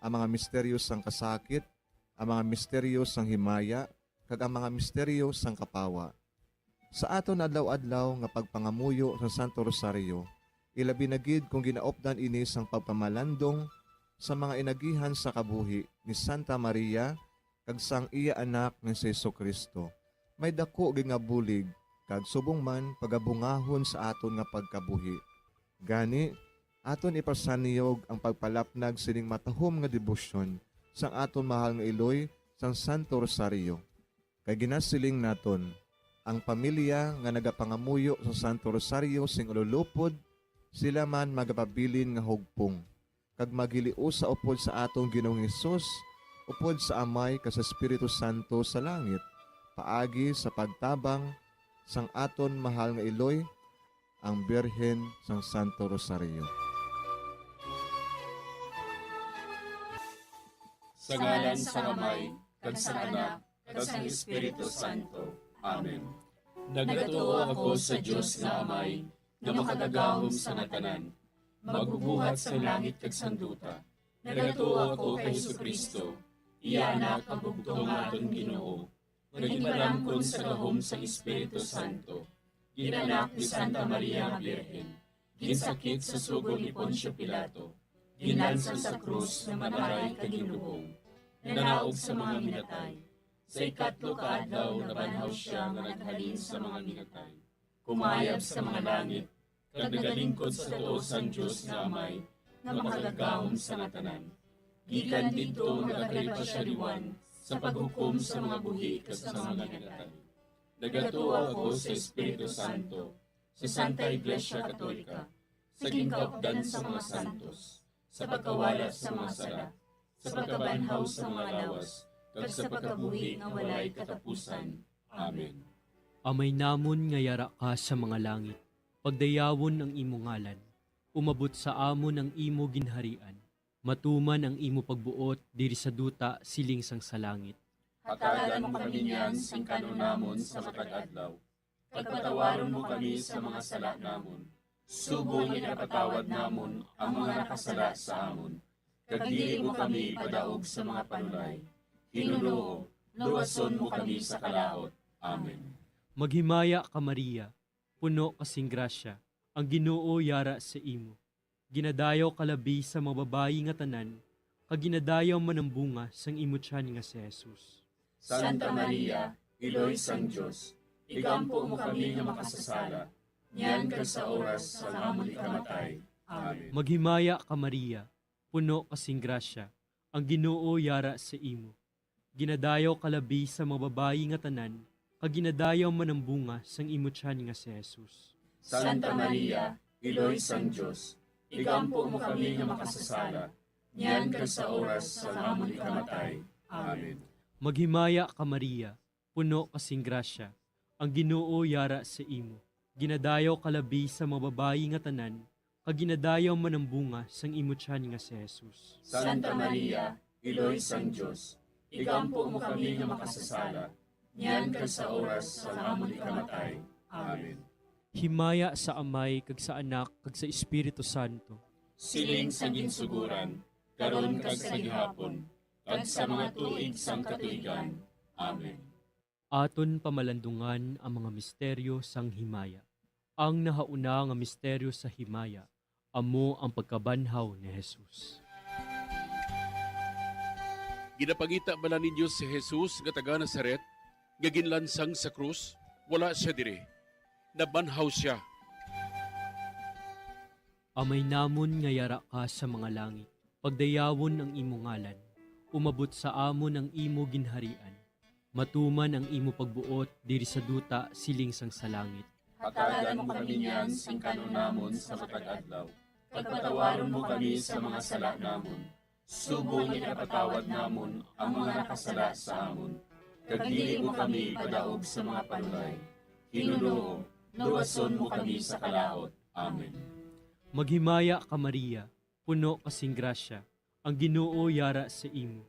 ang mga misteryo sang kasakit, ang mga misteryo sang himaya, kag ang mga misteryo sang kapawa. Sa aton adlaw-adlaw nga pagpangamuyo sa Santo Rosario, ilabi na gid kon ginaupdan ini sang pagpamalandong sa mga inagihan sa kabuhi ni Santa Maria kag sang iya Anak nga si Jesu-Cristo, may daku gid nga bulig kag subong man pagabungahon sa aton nga pagkabuhi. Gani, aton ipasanyog ang pagpalapnag sining matahom nga debosyon sang aton mahal nga iloy sang Santo Rosario. Kay ginasiling naton, ang pamilya nga nagapangamuyo sa Santo Rosario sing ululupod, sila man magapabilin nga hugpong, kag maghiliusa upod sa aton Ginoong Hesus, upod sa Amay kag sa Espiritu Santo sa langit, paagi sa pagtabang sang aton mahal nga iloy, ang Birhen sang Santo Rosario. Sa ngalan sang Amay, kag sang Anak, kag sang Espiritu Santo. Amen. Nagatuo ako sa Dios nga Amay, nga makagagahom sa nga tanan, magbubuhat sang langit kag sang duta. Nagatuo ako kay Jesu-Cristo, iya Anak, ang bugtong nga aton Ginoo, nga ginpalamkon sa gahom sang Espiritu Santo, ginanak ni Santa Maria nga Birhen, ginsakit sa sugo ni Poncio Pilato, ginlansang sa krus, namatay kag ginlubong, nanaog sa mga minatay. Sa ikatlo ka adlaw nabanhaw sia nga naghalin sa mga minatay. kumayab sa mga langit, kag nagalingkod sa tuo sang Dios nga Amay, nga makagagahom sa nga tanan. Gikan didto nagakari pa sia liwat sa paghukom sa mga buhi kag sa mga ginatali. Nagatuo ako sa Espiritu Santo, sa Santa Iglesia Katolika, sa ginkaupdan sa mga santos, sa pagkawala sa mga sala, sa pagkabanhaw sa mga lawas, kag sa pagkabuhi nga walay katapusan. Amen. Amay namon nga yara ka sa mga langit, pagdayawon ang imo ngalan. Umabot sa amon ang imo ginharian. Matuman ang imo pagbuot diri sa duta siling sang sa langit. Hatagan mo kami niyan sing kan-on namon sa matag adlaw, kag patawaron mo kami sa mga sala namon, subong nga ginapatawad namon ang mga nakasala sa amon, kag dili mo kami ipadaog sa mga panulay. Ginoo, luwason mo kami sa kalaut. Amen. Maghimaya ka, Maria, puno ka sing grasya, ang Ginoo yara sa imo. Ginadayaw ka labi sa mga babayi nga tanan, kag ginadayaw man ang bunga sang imo tiyan nga si Jesus. Santa Maria, Iloy sang Dios, igampo mo kami nga makasasala, niyan kag sa oras sang amon ikamatay. Amen. Maghimaya ka, Maria, puno ka sing grasya, ang Ginoo yara sa imo. Ginadayaw ka labi sa mga babayi nga tanan, kag ginadayaw man ang bunga sang imo tiyan nga si Jesus. Santa Maria, Iloy sang Dios, igampo mo kami nga makasasala, niyan kag sa oras sang amon ikamatay. Amen. Maghimaya ka, Maria, puno ka sing grasya, ang Ginoo yara sa imo. Ginadayaw ka labi sa mga babayi nga tanan, kag ginadayaw man ang bunga sang imo tiyan nga si Jesus. Santa Maria, Iloy sang Dios, igampo mo kami nga makasasala, niyan kag sa oras sang amon ikamatay. Amen. Himaya sa Amay, kag sa Anak, kag sa Espiritu Santo. Siling sa ginsugoran, karon kag sa gihapon, kag sa mga tuig sang katuigan. Amen. Aton pamalandungan ang mga misteryo sang himaya. Ang nahauna nga misteryo sa himaya amo ang pagkabanhaw ni Jesus. Ginapangita bala ninyo si Jesus nga taga Nazaret nga ginlansang sa krus? Wala sia diri. Nabanhaw sia. Amay namon nga yara ka sa mga langit, pagdayawon ang imo ngalan. Umabot sa amon ang imo ginharian. Matuman ang imo pagbuot diri sa duta siling sang sa langit. Hatagan mo kami niyan sing kan-on namon sa matag adlaw, kag patawaron mo kami sa mga sala namon, subong nga ginapatawad namon ang mga nakasala sa amon, kag dili mo kami ipadaog sa mga panulay. Ginoo, luwason mo kami sa kalaut. Amen. Maghimaya ka, Maria, puno ka sing grasya, ang Ginoo yara sa imo.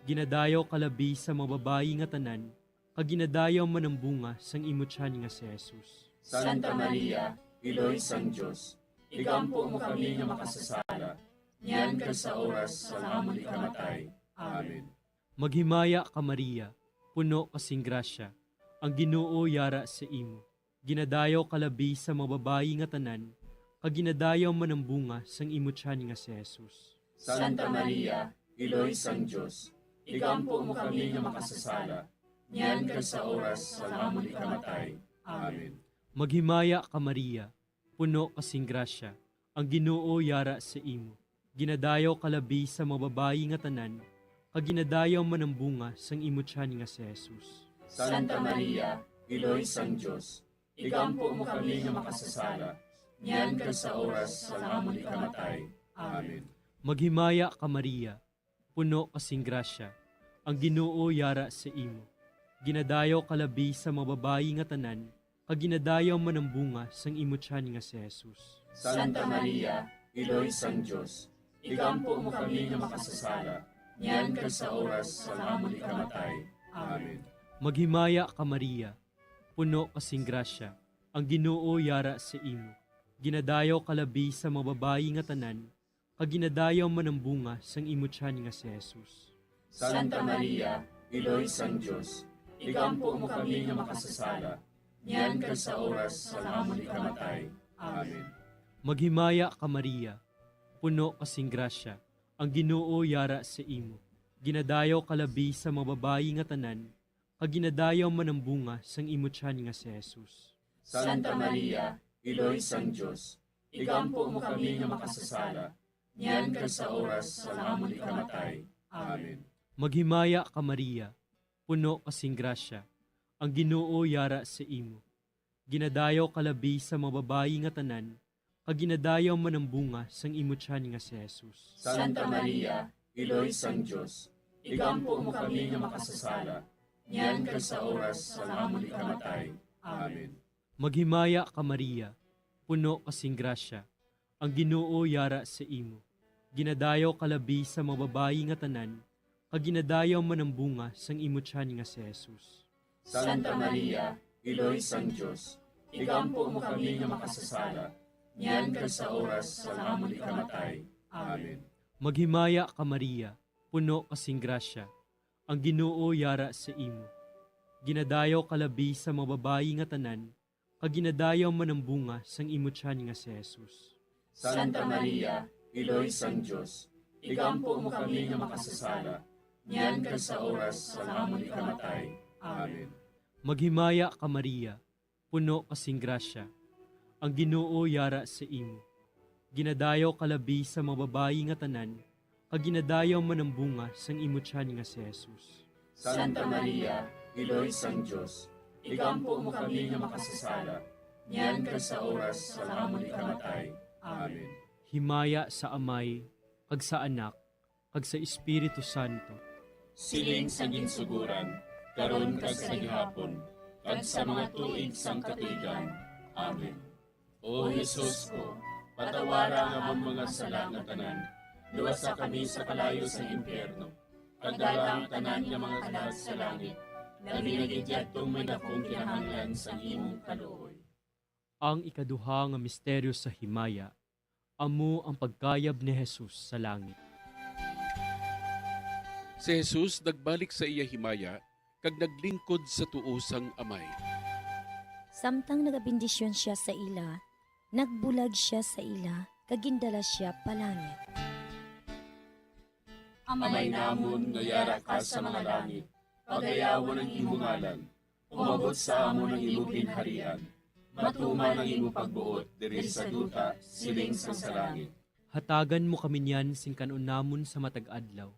Ginadayaw ka labi sa mga babayi nga tanan, kag ginadayaw man ang bunga sang imo tiyan nga si Jesus. Santa Maria, Iloy sang Dios, igampo mo kami nga makasasala, niyan kag sa oras sang amon ikamatay. Amen. Maghimaya ka, Maria, puno ka sing grasya, ang Ginoo yara sa imo. Ginadayaw ka labi sa mga babayi nga tanan, kag ginadayaw man ang bunga sang imo tiyan nga si Jesus. Santa Maria, Iloy sang Dios, igampo mo kami nga makasasala, niyan kag sa oras sang amon ikamatay. Amen. Maghimaya ka, Maria, puno ka sing grasya, ang Ginoo yara sa imo. Ginadayaw ka labi sa mga babayi nga tanan, kag ginadayaw man ang bunga sang imo tiyan nga si Jesus. Santa Maria, Iloy sang Dios, igampo mo kami nga makasasala, niyan kag sa oras sang amon ikamatay. Amen. Maghimaya ka, Maria, puno ka sing grasya, ang Ginoo yara sa imo. Ginadayaw ka labi sa mga babayi nga tanan, kag ginadayaw man ang bunga sang imo tiyan nga si Jesus. Santa Maria, Iloy sang Dios, igampo mo kami nga makasasala, niyan kag sa oras sang amon ikamatay. Amen. Maghimaya ka, Maria, puno ka sing grasya, ang Ginoo yara sa imo. Ginadayaw ka labi sa mga babayi nga tanan, kag ginadayaw man ang bunga sang imo tiyan nga si Jesus. Santa Maria, Iloy sang Dios, igampo mo kami nga makasasala, niyan kag sa oras sang amon ikamatay. Amen. Maghimaya ka, Maria, puno ka sing grasya, ang Ginoo yara sa imo. Ginadayaw ka labi sa mga babayi nga tanan, kag ginadayaw man ang bunga sang imo tiyan nga si Jesus. Santa Maria, Iloy sang Dios, igampo mo kami nga makasasala, niyan kag sa oras sang amon ikamatay. Amen. Maghimaya ka, Maria, puno ka sing grasya, ang Ginoo yara sa imo. Ginadayaw ka labi sa mga babayi nga tanan, kag ginadayaw man ang bunga sang imo tiyan nga si Jesus. Santa Maria, Iloy sang Dios, igampo mo kami nga makasasala, niyan kag sa oras sang amon ikamatay. Amen. Maghimaya ka, Maria, puno ka sing grasya, ang Ginoo yara sa imo. Ginadayaw ka labi sa mga babayi nga tanan, kag ginadayaw man ang bunga sang imo tiyan nga si Jesus. Santa Maria, Iloy sang Dios, igampo mo kami nga makasasala, niyan kag sa oras sang amon ikamatay. Amen. Maghimaya ka, Maria, puno ka sing grasya, ang Ginoo yara sa imo. Ginadayaw ka labi sa mga babayi nga tanan, kag ginadayaw man ang bunga sang imo tiyan nga si Jesus. Santa Maria, Iloy sang Dios, igampo mo kami nga makasasala, niyan kag sa oras sang amon ikamatay. Amen. Maghimaya ka, Maria, puno ka sing grasya, ang Ginoo yara sa imo. Ginadayaw ka labi sa mga babayi nga tanan, kag ginadayaw man ang bunga sang imo tiyan nga si Jesus. Santa Maria, Iloy sang Dios, igampo mo kami nga makasasala, niyan kag sa oras sang amon ikamatay. Amen. Himaya sa Amay, kag sa Anak, kag sa Espiritu Santo. Siling sa ginsuguran, karon kag sa gihapon, kag sa mga tuig sang katuigan. Amen. O Jesus ko, patawara ang amon mga sala nga tanan, luwasa kami sa kalayo sa impyerno, kag dala ang tanan nga mga kalag sa langit, labi na gid yadtong may dakong kinahanglan sang imong kaluoy. Ang ikaduha nga misteryo sa himaya, amo ang pagkayab ni Jesus sa langit. Si Jesus nagbalik sa iya himaya kag naglingkod sa tuo sang Amay. Samtang nagabendisyon sia sa ila, nagbulag sia sa ila kag gindala sia palangit. Amay namon nga yara ka sa mga langit, pagayawan ang imo ngalan. Umabot sa amon ang imo ginharian. Matuman ang imo pagbuot diri sa duta, siling sang sa langit. Hatagan mo kami niyan sing kan-on namon sa matag adlaw,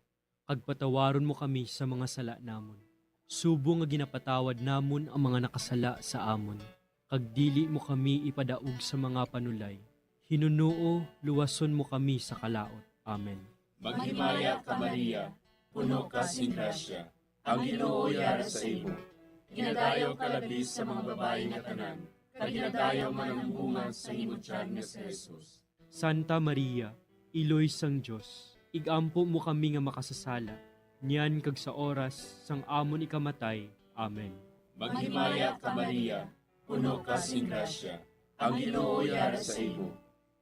kag patawaron mo kami sa mga sala namon, subong nga ginapatawad namon ang mga nakasala sa amon, kag dili mo kami ipadaog sa mga panulay. Hinunoo, luwason mo kami sa kalaut. Amen. Maghimaya ka, Maria, puno ka sing grasya, ang Ginoo yara sa imo. Ginadayaw ka labi sa mga babayi nga tanan, kag ginadayaw man ang bunga sa imo tiyan nga si Jesus. Santa Maria, Iloy sang Dios, igampo mo kami nga makasasala, niyan kag sa oras sang amon ikamatay. Amen. Maghimaya ka, Maria, puno ka sing grasya, ang Ginoo yara sa imo.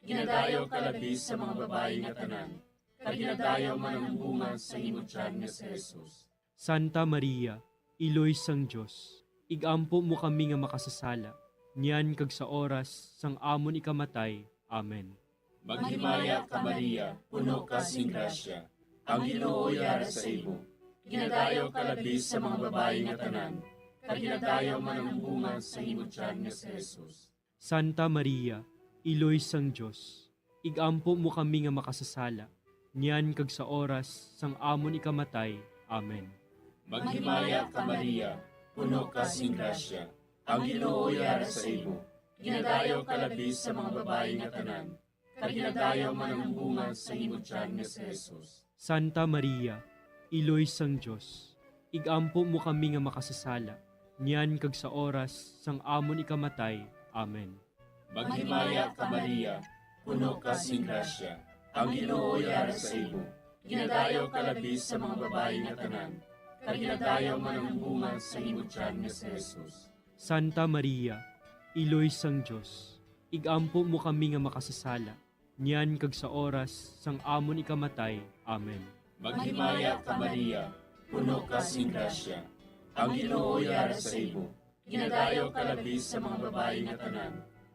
Ginadayaw ka labi sa mga babayi nga tanan, kag ginadayaw man ang bunga sa imo tiyan nga si Jesus. Santa Maria, Iloy sang Dios, igampo mo kami nga makasasala, niyan kag sa oras sang amon ikamatay. Amen. Maghimaya ka, Maria, puno ka sing grasya, ang Ginoo yara sa imo. Ginadayaw ka labi sa mga babayi nga tanan, kag ginadayaw man ang bunga sa imo tiyan nga si Jesus. Santa Maria, Iloy sang Dios, igampo mo kami nga makasasala, niyan kag sa oras sang amon ikamatay. Amen. Maghimaya ka, Maria, puno ka sing grasya, ang Ginoo yara sa imo. Ginadayaw ka labi sa mga babayi nga tanan, kag ginadayaw man ang bunga sa imo tiyan nga si Jesus. Santa Maria, Iloy sang Dios, igampo mo kami nga makasasala, niyan kag sa oras sang amon ikamatay. Amen. Maghimaya ka, Maria, puno ka sing grasya, ang Ginoo yara sa imo. Ginadayaw ka labi sa mga babayi nga tanan, kag ginadayaw man ang bunga sa imo tiyan nga si Jesus. Santa Maria, Iloy sang Dios, igampo mo kami nga makasasala, niyan kag sa oras sang amon ikamatay. Amen. Maghimaya ka, Maria, puno ka sing grasya, ang Ginoo yara sa imo. Ginadayaw ka labi sa mga babayi nga tanan,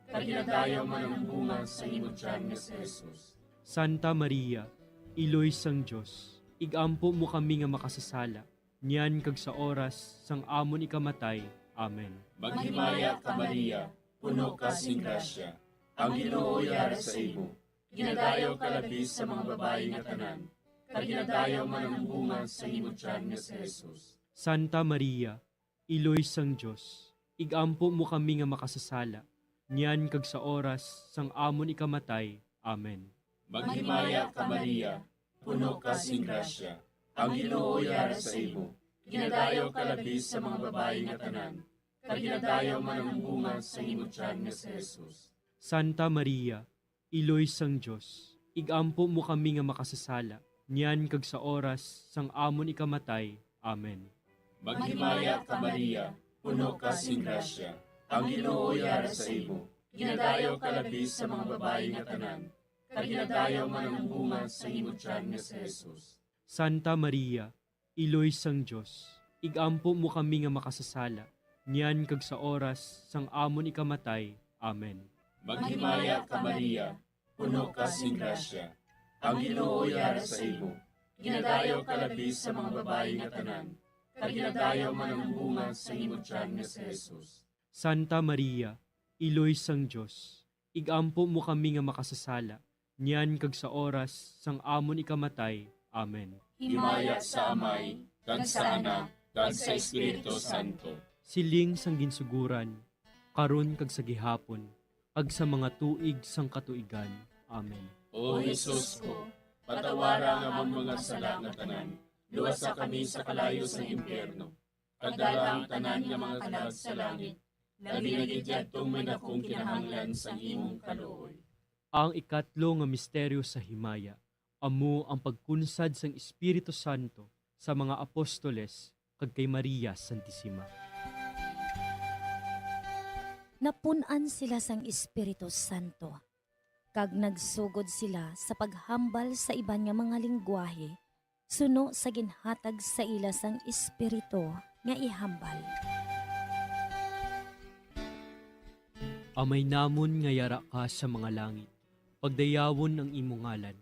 kag ginadayaw man ang bunga sa imo tiyan nga si Jesus. Santa Maria, Iloy sang Dios, igampo mo kami nga makasasala, niyan kag sa oras sang amon ikamatay. Amen. Maghimaya ka, puno ka sing grasya. Ang Ginoo yara sa imo. Ginadayaw ka labi sa mga babayi nga tanan, kag ginadayaw man ang bunga sa imo tiyan nga si Jesus. Santa Maria, Iloy sang Dios, ig-ampo mo kami nga makasasala, niyan kag sa oras sang amon ikamatay. Amen. Maghimaya ka, Maria, puno ka sing grasya. Ang Ginoo yara sa imo. Ginadayaw ka labi sa mga babayi nga tanan, kag ginadayaw man ang bunga sa imo tiyan nga si Jesus. Santa Maria, Iloy sang Dios, ig-ampo mo kami nga makasasala, niyan kag sa oras sang amon ikamatay. Amen. Maghimaya ka, Maria, puno ka sing grasya. Ang Ginoo yara sa imo. Ginadayaw ka labi sa mga babayi nga tanan, kag ginadayaw man ang bunga sa imo tiyan nga si Jesus. Santa Maria, Iloy sang Dios, ig-ampo mo kami nga makasasala, niyan kag sa oras sang amon ikamatay. Amen. Maghimaya ka, Maria, puno ka sing grasya. Ang Ginoo yara sa imo. Ginadayaw ka labi sa mga babayi nga tanan, kag ginadayaw man ang bunga sa imo tiyan nga si Jesus. Santa Maria, Iloy sang Dios, ig-ampo mo kami nga makasasala, niyan kag sa oras sang amon ikamatay. Amen. Himaya sa Amay, kag sa Anak, kag sa Espiritu Santo. Siling sang ginsuguran, karon kag sa gihapon, kag sa mga tuig sang katuigan. Amen. O Jesus ko, patawara ang amon mga sala nga tanan, luwasa kami sa kalayo sang impyerno, kag dala ang tanan nga mga kalag sa langit, labi na gid yadtong may dakong kinahanglan sang imong kaluoy. Ang ikatlo nga misteryo sa himaya amo ang pagkunsad sang Espiritu Santo sa mga apostoles kag kay Maria Santisima. Napun-an sila sang Espiritu Santo, kag nagsugod sila sa paghambal sa iban nga mga linggwahe suno sa ginhatag sa ila sang Espiritu nga ihambal. Amay namon nga yara ka sa mga langit, pagdayawon ang imo ngalan.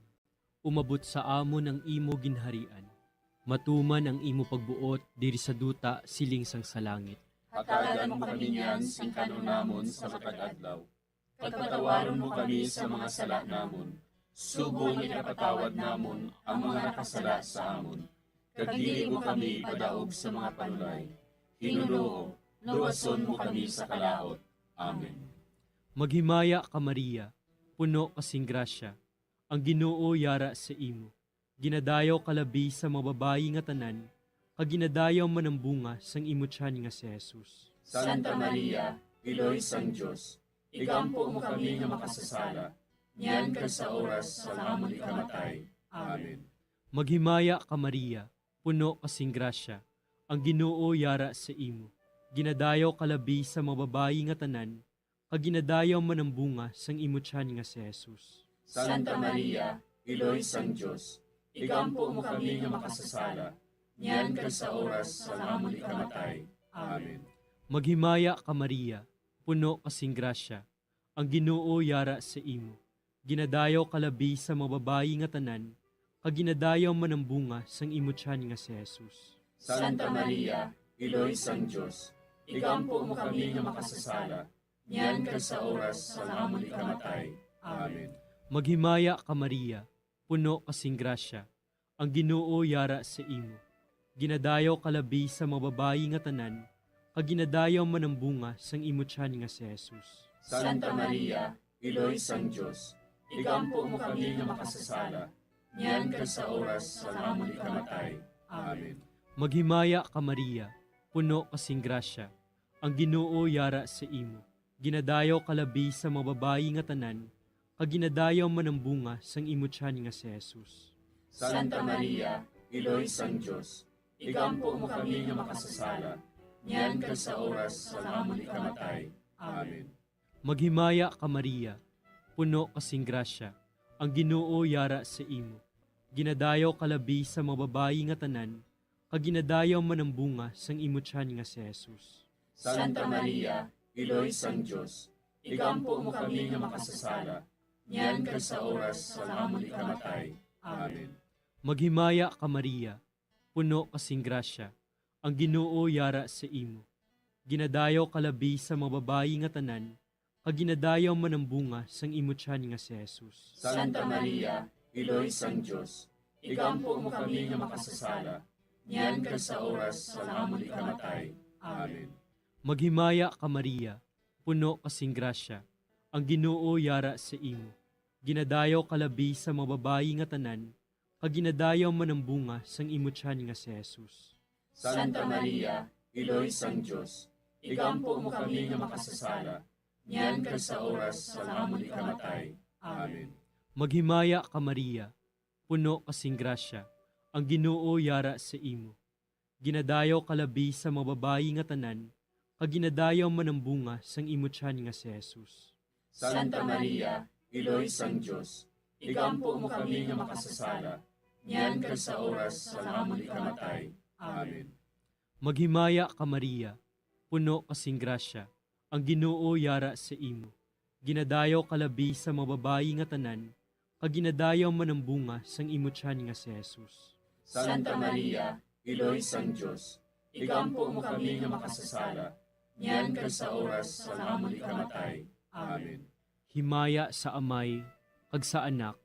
Umabot sa amon ang imo ginharian. Matuman ang imo pagbuot diri sa duta siling sang sa langit. Hatagan mo kami niyan sing kan-on namon sa matag adlaw. Kag patawaron mo kami sa mga sala namon, subong nga ginapatawad namon ang mga nakasala sa amon. Kag dili mo kami ipadaog sa mga panulay. Hinunoo, luwason mo kami sa kalaut. Amen. Maghimaya ka, Maria, puno ka sing grasya, ang Ginoo yara sa imo. Ginadayaw ka labi sa mga babayi nga tanan, kag ginadayaw man ang bunga sang imo tiyan nga si Jesus. Santa Maria, Iloy sang Dios, igampo mo kami nga makasasala, niyan kag sa oras sang amon ikamatay. Amen. Maghimaya ka, Maria, puno ka sing grasya, ang Ginoo yara sa imo. Ginadayaw ka labi sa mga babayi nga tanan, kag ginadayaw man ang bunga sang imo tiyan nga si Jesus. Santa Maria, Iloy sang Dios, igampo mo kami nga makasasala, niyan kag sa oras sang amon ikamatay. Amen. Maghimaya ka, Maria, puno ka sing grasya, ang Ginoo yara sa imo. Ginadayaw ka labi sa mga babayi nga tanan, kag ginadayaw man ang bunga sang imo tiyan nga si Jesus. Santa Maria, Iloy sang Dios, igampo mo kami nga makasasala, niyan kag sa oras sang amon ikamatay. Amen. Maghimaya ka, Maria, puno ka sing grasya, ang Ginoo yara sa imo. Ginadayaw ka labi sa mga babayi nga tanan, kag ginadayaw man ang bunga sang imo tiyan nga si Jesus. Santa Maria, Iloy sang Dios, igampo mo kami nga makasasala, niyan kag sa oras sang amon ikamatay. Amen. Maghimaya ka, Maria, puno ka sing grasya, ang Ginoo yara sa imo. Ginadayaw ka labi sa mga babayi nga tanan, kag ginadayaw man ang bunga sang imo tiyan nga si Jesus. Santa Maria, Iloy sang Dios, igampo mo kami nga makasasala, niyan kag sa oras sang amon ikamatay. Amen. Maghimaya ka, Maria, puno ka sing grasya, ang Ginoo yara sa imo. Ginadayaw ka labi sa mga babayi nga tanan, kag ginadayaw man ang bunga sang imo tiyan nga si Jesus. Santa Maria, Iloy sang Dios, igampo mo kami nga makasasala, niyan kag sa oras sang amon ikamatay. Amen. Maghimaya ka, Maria, puno ka sing grasya, ang Ginoo yara sa imo. Ginadayaw ka labi sa mga babayi nga tanan, kag ginadayaw man ang bunga sang imo tiyan nga si Jesus. Santa Maria, Iloy sang Dios, igampo mo kami nga makasasala, niyan kag sa oras sang amon ikamatay. Amen. Maghimaya ka, Maria, puno ka sing grasya, ang Ginoo yara sa imo. Ginadayaw ka labi sa mga babayi nga tanan, kag ginadayaw man ang bunga sang imo tiyan nga si Jesus. Santa Maria, Iloy sang Dios, igampo mo kami nga makasasala, niyan kag sa oras sang amon ikamatay. Amen. Maghimaya ka, Maria, puno ka sing grasya, ang Ginoo yara sa imo. Ginadayaw ka labi sa mga babayi nga tanan, kag ginadayaw man ang bunga sang imo tiyan nga si Jesus. Santa Maria, Iloy sang Dios, igampo mo kami nga makasasala, niyan kag sa oras sang amon ikamatay. Amen. Maghimaya ka, Maria, puno ka sing grasya, ang Ginoo yara sa imo. Ginadayaw ka labi sa mga babayi nga tanan, kag ginadayaw man ang bunga sang imo tiyan nga si Jesus. Santa Maria, Iloy sang Dios, igampo mo kami nga makasasala, niyan kag sa oras sang amon ikamatay. Amen. Himaya sa Amay, kag sa Anak,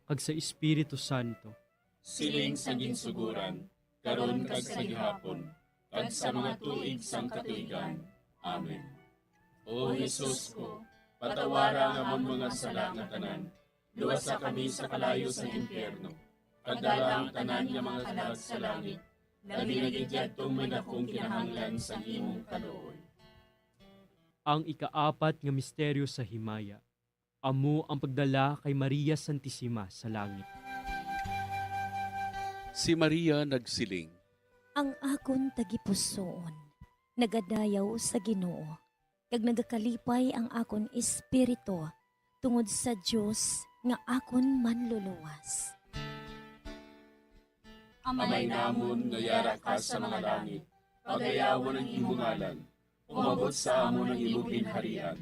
kag sa Espiritu Santo. Siling sa ginsuguran, karon kag sa gihapon, kag sa mga tuig sang katuigan. Amen. O Jesus ko, patawara ang amon mga sala nga tanan, luwasa kami sa kalayo sa impyerno, kag dala ang tanan nga mga kalag sa langit, labi na gid yadtong may dakong kinahanglan sang imong kaluoy. Ang ikaapat nga misteryo sa himaya, amo ang pagdala kay Maria Santisima sa langit. Si Maria nagsiling, Ang akon tagipusoon nagadayaw sa Ginoo, kag nagakalipay ang akon espiritu tungod sa Dios nga akon Manluluwas. Amay namon nga yara ka sa mga langit, pagayawon ang imo ngalan. Umabot sa amon ang imo ginharian.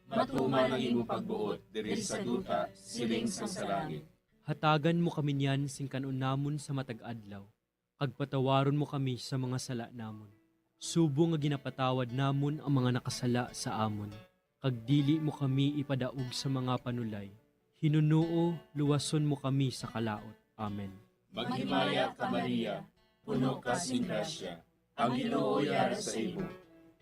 Matuman ang imo pagbuot diri sa duta, siling sang sa langit. Hatagan mo kami niyan sing kan-on namon sa matag adlaw, kag patawaron mo kami sa mga sala namon, subong nga ginapatawad namon ang mga nakasala sa amon. Kag dili mo kami ipadaog sa mga panulay, hinunoo luwason mo kami sa kalaut. Amen. Maghimaya ka, Maria, puno ka sing grasya, ang Ginoo yara sa imo.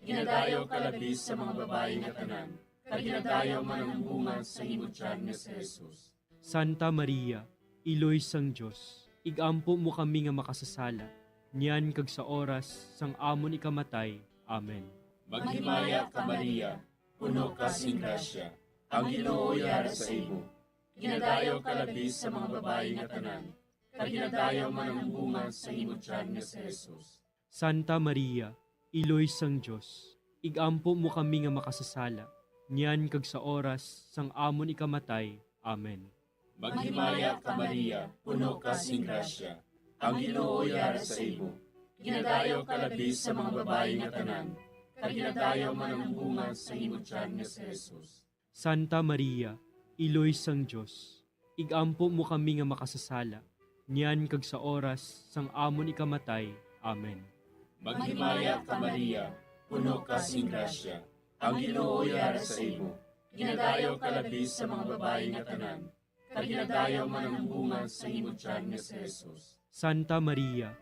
Ginadayaw ka labi sa mga babayi nga tanan, kag ginadayaw man ang bunga sa imo tiyan nga si Jesus. Santa Maria, Iloy sang Dios, igampo mo kami nga makasasala, niyan kag sa oras sang amon ikamatay. Amen. Maghimaya ka, Maria, puno ka sing grasya, ang Ginoo yara sa imo. Ginadayaw ka labi sa mga babayi nga tanan, kag ginadayaw man ang bunga sa imo tiyan nga si Jesus. Santa Maria, Iloy sang Dios, igampo mo kami nga makasasala, niyan kag sa oras sang amon ikamatay. Amen. Maghimaya ka, Maria, puno ka sing grasya, ang Ginoo yara sa imo. Ginadayaw ka labi sa mga babayi nga tanan, kag ginadayaw man ang bunga sa imo tiyan nga si Jesus. Santa Maria, Iloy sang Dios, igampo mo kami nga makasasala, niyan kag sa oras sang amon ikamatay. Amen. Maghimaya ka, Maria, puno ka sing grasya, ang Ginoo yara sa imo. Ginadayaw ka labi sa mga babayi nga tanan, kag ginadayaw man ang bunga sa imo tiyan nga si Jesus. Santa Maria,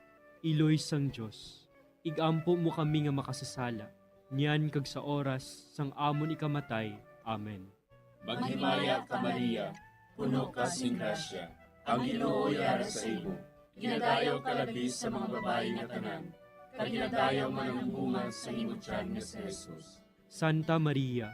Iloy sang Dios, igampo mo kami nga makasasala, niyan kag sa oras sang amon ikamatay. Amen. Maghimaya ka, Maria, puno ka sing grasya, ang Ginoo yara sa imo. Ginadayaw ka labi sa mga babayi nga tanan, kag ginadayaw man ang bunga sa imo tiyan nga si Jesus. Santa Maria,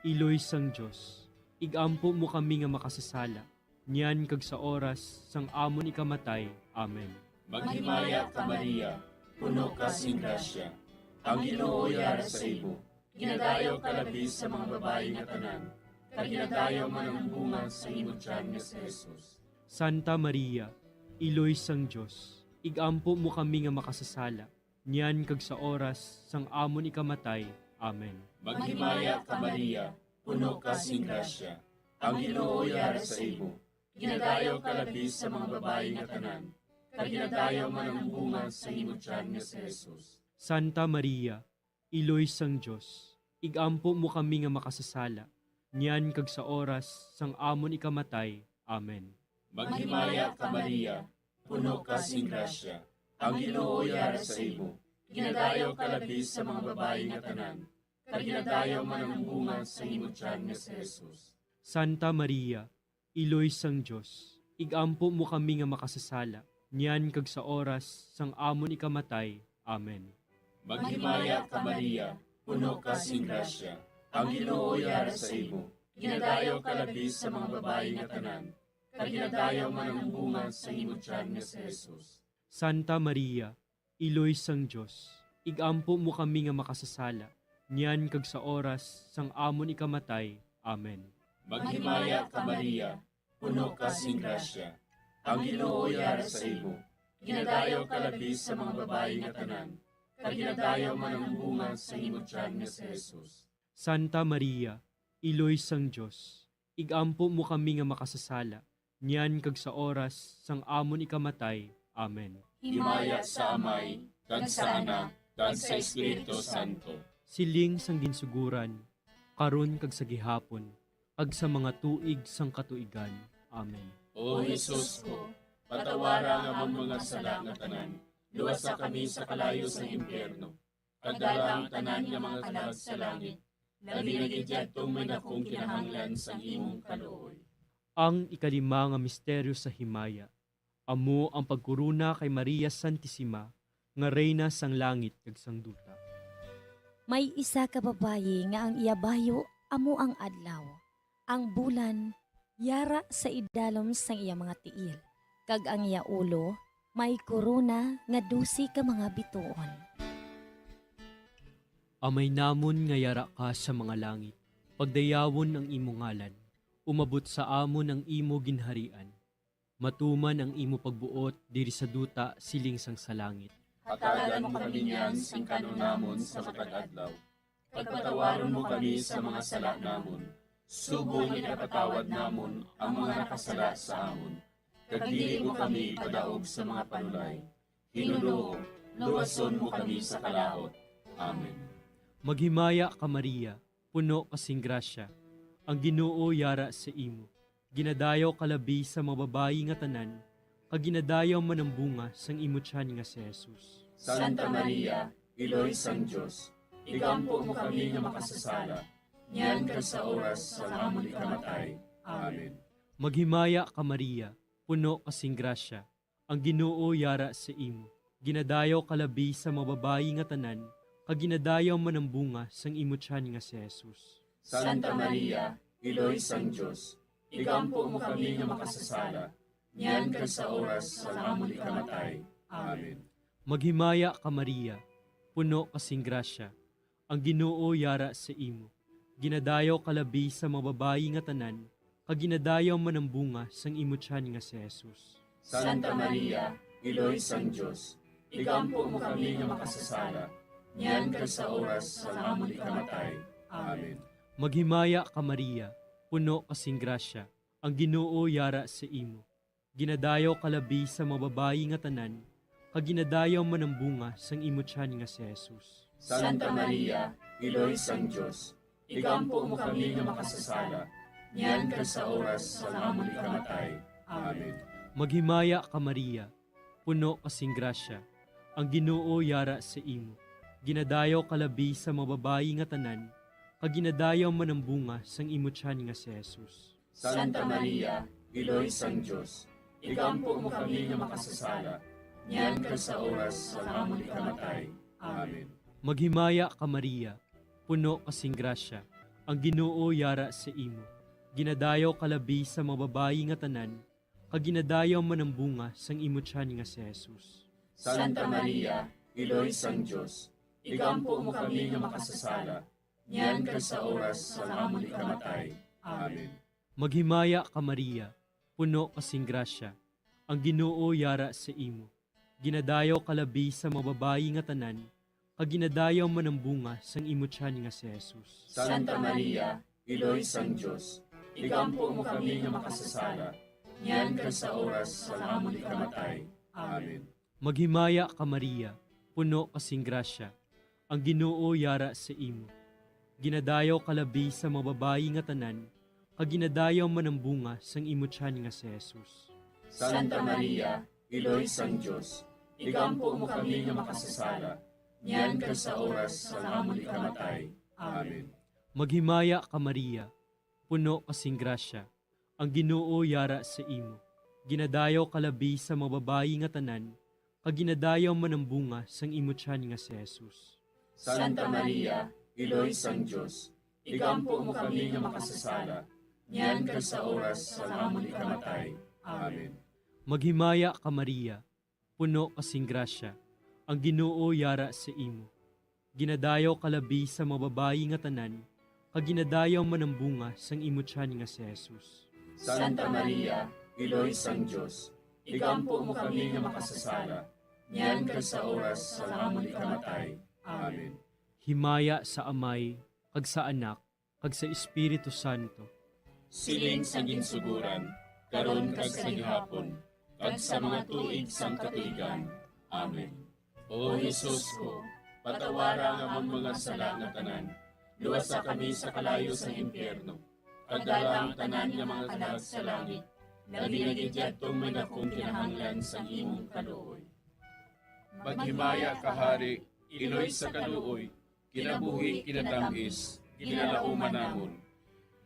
Iloy sang Dios, igampo mo kami nga makasasala, niyan kag sa oras sang amon ikamatay. Amen. Maghimaya ka, Maria, puno ka sing grasya, ang Ginoo yara sa imo. Ginadayaw ka labi sa mga babayi nga tanan, kag ginadayaw man ang bunga sa imo tiyan nga si Jesus. Santa Maria, Iloy sang Dios, igampo mo kami nga makasasala, niyan kag sa oras sang amon ikamatay. Amen. Maghimaya ka, Maria, puno ka sing grasya, ang Ginoo yara sa imo. Ginadayaw ka labi sa mga babayi nga tanan, kag ginadayaw man ang bunga sa imo tiyan nga si Jesus. Santa Maria, Iloy sang Dios, igampo mo kami nga makasasala, niyan kag sa oras sang amon ikamatay. Amen. Maghimaya ka, Maria, puno ka sing grasya, ang Ginoo yara sa imo. Ginadayaw ka labi sa mga babayi nga tanan, kag ginadayaw man ang bunga sa imo tiyan nga si Jesus. Santa Maria, Iloy sang Dios, igampo mo kami nga makasasala, niyan kag sa oras sang amon ikamatay. Amen. Maghimaya ka, Maria, puno ka sing grasya, ang Ginoo yara sa imo. Ginadayaw ka labi sa mga babayi nga tanan, kag ginadayaw man ang bunga sa imo tiyan nga si Jesus. Santa Maria, Iloy sang Dios, igampo mo kami nga makasasala, niyan kag sa oras sang amon ikamatay. Amen. Maghimaya ka, Maria, puno ka sing grasya, ang Ginoo yara sa imo. Ginadayaw ka labi sa mga babayi nga tanan, kag ginadayaw man ang bunga sa imo tiyan nga si Jesus. Santa Maria, Iloy sang Dios, igampo mo kami nga makasasala, niyan kag sa oras sang amon ikamatay. Amen. Himaya sa Amay, kag sa Anak, kag sa Espiritu Santo. Siling sang ginsuguran, karon kag sa gihapon, kag sa mga tuig sang katuigan. Amen. O Jesus ko, patawara ang amon mga sala nga tanan, luwasa kami sa kalayo sang impyerno, kag dala ang tanan nga mga kalag sa langit, labi na gid yadtong may dakong kinahanglan sang imong kaluoy. Ang ikalima nga misteryo sa himaya, amo ang pagkorona kay Maria Santisima nga Reyna sang langit kag sang duta. May isa ka babayi nga ang iya bayo amo ang adlaw, ang bulan yara sa idalom sang iya mga tiil, kag ang iya ulo may korona nga dose ka mga bituon. Amay namon nga yara ka sa mga langit, pagdayawon ang imo ngalan, umabot sa amon ang imo ginharian, matuman ang imo pagbuot diri sa duta siling sang sa langit. Hatagan mo kami niyan sing kan-on namon sa matag adlaw, kag patawaron mo kami sa mga sala namon, subong nga ginapatawad namon ang mga nakasala sa amon, kag dili mo kami ipadaog sa mga panulay. Ginoo, luwason mo kami sa kalaut. Amen. Maghimaya ka, Maria, puno ka sing grasya, ang Ginoo yara sa imo. Ginadayaw ka labi sa mga babayi nga tanan, kag ginadayaw man ang bunga sang imo tiyan nga si Jesus. Santa Maria, Iloy sang Dios, igampo mo kami nga makasasala, niyan kag sa oras sang amon ikamatay. Amen. Maghimaya ka, Maria, puno ka sing grasya, ang Ginoo yara sa imo. Ginadayaw ka labi sa mga babayi nga tanan, kag ginadayaw man ang bunga sang imo tiyan nga si Jesus. Santa Maria, Iloy sang Dios, igampo mo kami nga makasasala, niyan kag sa oras sang amon ikamatay. Amen. Maghimaya ka, Maria, puno ka sing grasya, ang Ginoo yara sa imo. Ginadayaw ka labi sa mga babayi nga tanan, kag ginadayaw man ang bunga sang imo tiyan nga si Jesus. Santa Maria, Iloy sang Dios, igampo mo kami nga makasasala, niyan kag sa oras sang amon ikamatay. Amen. Maghimaya ka, Maria, puno ka sing grasya, ang Ginoo yara sa imo. Ginadayaw ka labi sa mga babayi nga tanan, kag ginadayaw man ang bunga sang imo tiyan nga si Jesus. Santa Maria, Iloy sang Dios, igampo mo kami nga makasasala, niyan kag sa oras sang amon ikamatay. Amen. Maghimaya ka, Maria, puno ka sing grasya, ang Ginoo yara sa imo. Ginadayaw ka labi sa mga babayi nga tanan, kag ginadayaw man ang bunga sang imo tiyan nga si Jesus. Santa Maria, Iloy sang Dios, igampo mo kami nga makasasala, niyan kag sa oras sang amon ikamatay. Amen. Maghimaya ka, Maria, puno ka sing grasya, ang Ginoo yara sa imo. Ginadayaw ka labi sa mga babayi nga tanan, kag ginadayaw man ang bunga sang imo tiyan nga si Jesus. Santa Maria, Iloy sang Dios, igampo mo kami nga makasasala, niyan kag sa oras sang amon ikamatay. Amen. Maghimaya ka, Maria, puno ka sing grasya, ang Ginoo yara sa imo. Ginadayaw ka labi sa mga babayi nga tanan, kag ginadayaw man ang bunga sang imo tiyan nga si Jesus. Santa Maria, Iloy sang Dios, igampo mo kami nga makasasala, niyan kag sa oras sang amon ikamatay. Amen. Maghimaya ka, Maria, puno ka sing grasya, ang Ginoo yara sa imo. Ginadayaw ka labi sa mga babayi nga tanan, kag ginadayaw man ang bunga sang imo tiyan nga si Jesus. Santa Maria, Iloy sang Dios, igampo mo kami nga makasasala, niyan kag sa oras sang amon ikamatay. Amen. Maghimaya ka, Maria, puno ka sing grasya, ang Ginoo yara sa imo. Ginadayaw ka labi sa mga babayi nga tanan, kag ginadayaw man ang bunga sang imo tiyan nga si Jesus. Santa Maria, Iloy sang Dios, igampo mo kami nga makasasala, niyan kag sa oras sang amon ikamatay. Amen. Maghimaya ka, Maria, puno ka sing grasya, ang Ginoo yara sa imo. Ginadayaw ka labi sa mga babayi nga tanan, kag ginadayaw man ang bunga sang imo tiyan nga si Jesus. Santa Maria, Iloy sang Dios, igampo mo kami nga makasasala, niyan kag sa oras sang amon ikamatay. Amen. Himaya sa Amay, kag sa Anak, kag sa Espiritu Santo. Siling sa ginsugoran, karon kag sa gihapon, kag sa mga tuig sang katuigan. Amen. O Jesus ko, patawara ang amon mga sala nga tanan, luwasa kami sa kalayo sang impyerno, kag dala ang tanan nga mga kalag sa langit, labi na gid yadtong may dakong kinahanglan sang imong kaluoy. Maghimaya ka, Hari, Iloy sa kaluoy, kinabuhi, kinatamis, ginalauman namon.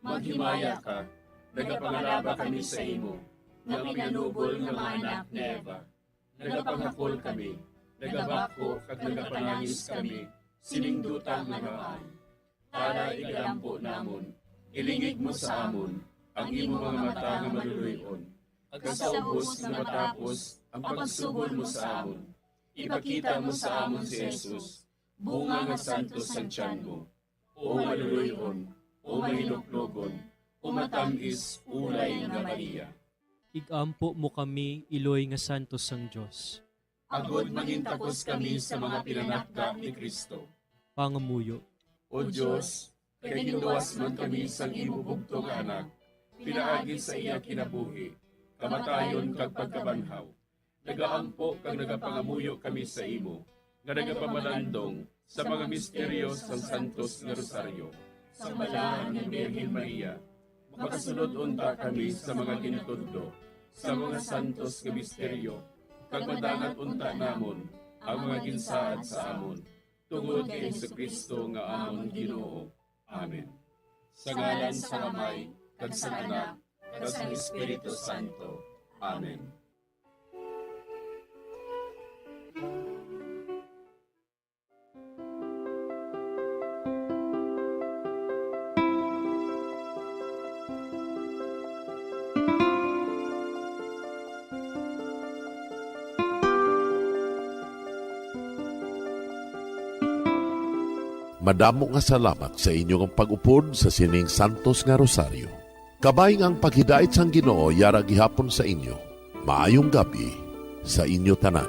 Maghimaya ka, nagapangalaba kami sa imo, nga pinanubol nga mga anak ni Eva. Nagapangakol kami, nagabako kag nagapanangis kami, sining duta nga namaan. Para igalampo namon, ilingig mo sa amon ang imo mga mata nga maluloy-on, kag sa ubos nga matapos ang pagsubol mo sa amon, ipakita mo sa amon si Jesus, bunga nga santos sang tiyan mo. O maluloy-on, o mahinuklogon, o matamis ulay nga Maria. Igampo mo kami, iloy nga santos sang Dios. Agod mangintakos kami sa mga pinanakda ni Cristo. Pangamuyo. O Dios, kay ginluwas man kami sang imo bugtong nga Anak, pinaagi sa iya kinabuhi, kamatayon kag pagkabanhaw, nagaampo kag nagapangamuyo kami sa imo, nga nagapamalandong sa mga misteryo sang Santos nga Rosaryo. Sang Balahan nga Birhen Maria, makasulod unta kami sa mga gintudlo sa mga santos nga misteryo, kag madangat unta namon ang mga ginsaad sa amon, tungod kay Jesu-Cristo nga amon Ginoo. Amen. Sa ngalan sang Amay, kag sang Anak, kag sang Espiritu Santo. Amen. Madamo nga salamat sa inyo nga pag-upod sa sining santos nga rosaryo. Kabay nga ang paghidait sang Ginoo yara gihapon sa inyo. Maayong gab-i sa inyo tanan.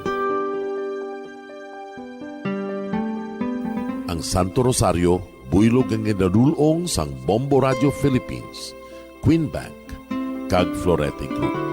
Ang Santo Rosario, buylog nga ginadul-ong sang Bombo Radio Philippines, Queen Bank, kag Florete Group.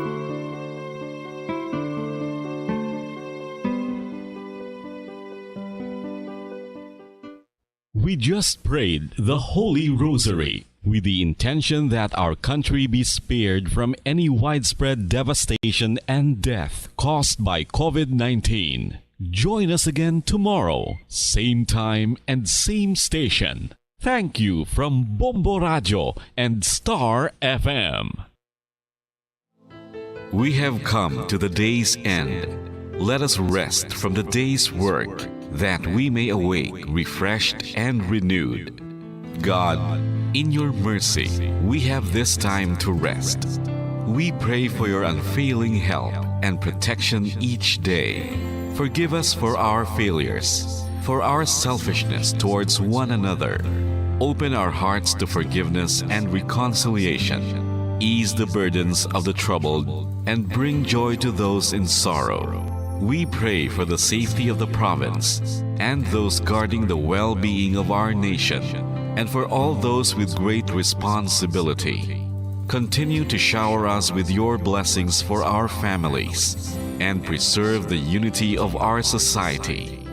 We just prayed the Holy Rosary with the intention that our country be spared from any widespread devastation and death caused by COVID nineteen. Join us again tomorrow, same time and same station. Thank you from Bombo Radio and Star F M. We have come to the day's end. Let us rest from the day's work, that we may awake refreshed and renewed. God, in your mercy, we have this time to rest. We pray for your unfailing help and protection each day. Forgive us for our failures, for our selfishness towards one another. Open our hearts to forgiveness and reconciliation. Ease the burdens of the troubled and bring joy to those in sorrow. We pray for the safety of the province and those guarding the well-being of our nation, and for all those with great responsibility. Continue to shower us with your blessings for our families and preserve the unity of our society.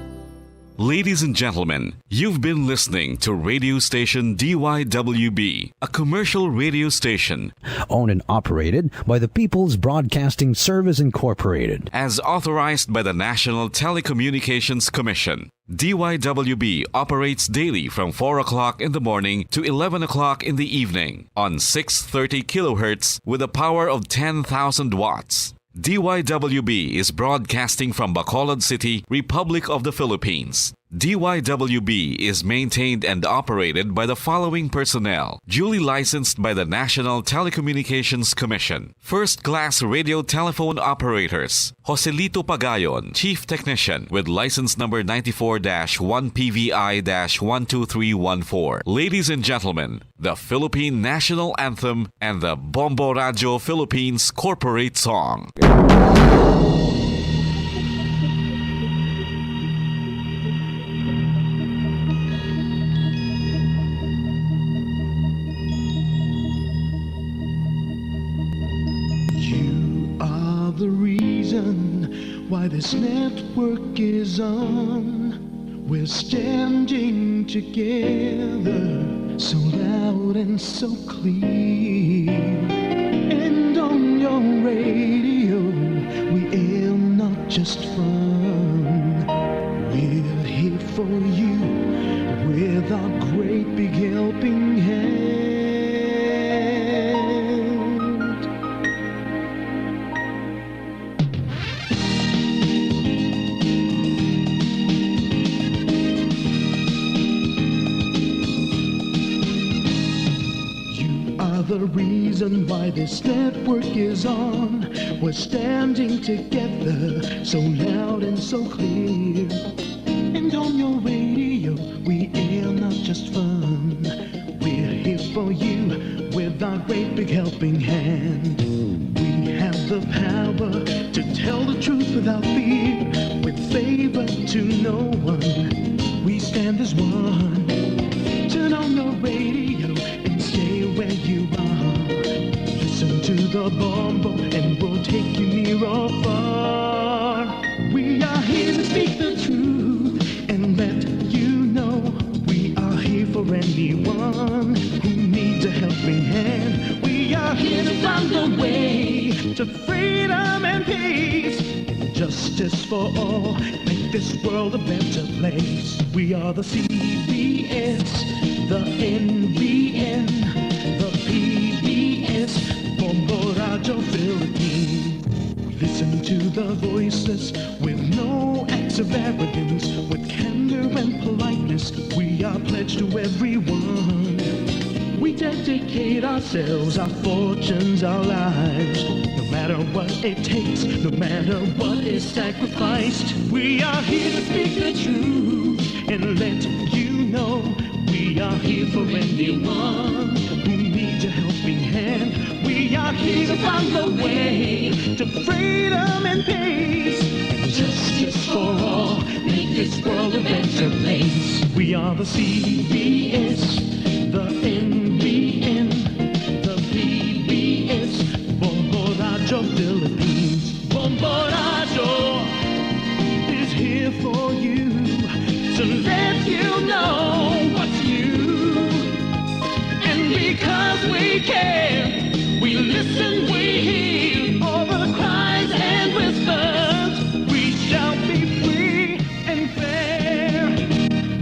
Ladies and gentlemen, you've been listening to radio station D Y W B, a commercial radio station owned and operated by the People's Broadcasting Service Incorporated, as authorized by the National Telecommunications Commission. D Y W B operates daily from four o'clock in the morning to eleven o'clock in the evening on six thirty kilohertz with a power of ten thousand watts. D Y W B is broadcasting from Bacolod City, Republic of the Philippines. D Y W B is maintained and operated by the following personnel, duly licensed by the National Telecommunications Commission. First class radio telephone operators, Joselito Pagayon, Chief Technician, with license number ninety-four dash one P V I dash one two three one four. Ladies and gentlemen, the Philippine National Anthem and the Bombo Radio Philippines Corporate Song. You are the reason why this network is on. We're standing together, so loud and so clear. And on your radio, we air not just fun. We're here for you with our great big helping hand. You are the reason why this network is on. We're standing together, so loud and so clear. And on your radio, we air not just fun. We're here for you with our great big helping hand. We have the power to tell the truth without fear, with favor to no one. We stand as one. Turn on your radio and stay where you are. Listen to the Bombo and we'll take you near or far. We are here to speak the truth and let you know we are here for anyone who needs a helping hand. We are here to find a way to freedom and peace and justice for all. Make this world a better place. We are the C B S, the N B N, the P B S, Bombo Radio Philippines. Listen to the voices with no acts of arrogance, with candor and politeness. We are pledged to everyone. We dedicate ourselves, our fortunes, our lives. No matter what it takes, no matter what is sacrificed, we are here to speak the truth and let you know we are here for anyone who needs a helping hand. We are here to find the way to freedom and peace and justice for all. Make this world a better place. We are the C B S, the N B N, the P B S, Bombo Radio Philippines. Bombo Radio is here for you to let you know what's new. And because we care, we listen, we hear all the cries and whispers. We shall be free and fair.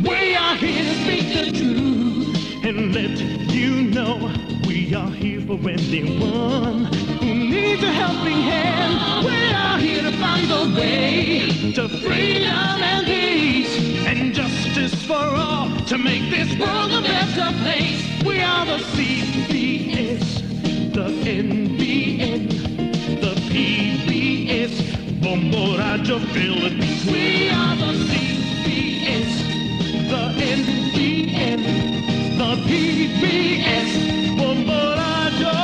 We are here to speak the truth and let you know we are here for anyone who needs a helping hand. We are here to find the way to freedom and peace and justice for all to make this world a better place. We are the C B S, the N B N, the P B S, Bombo Radio Philippines. We are the C B S, the N B N, the P B S, Bombo Radio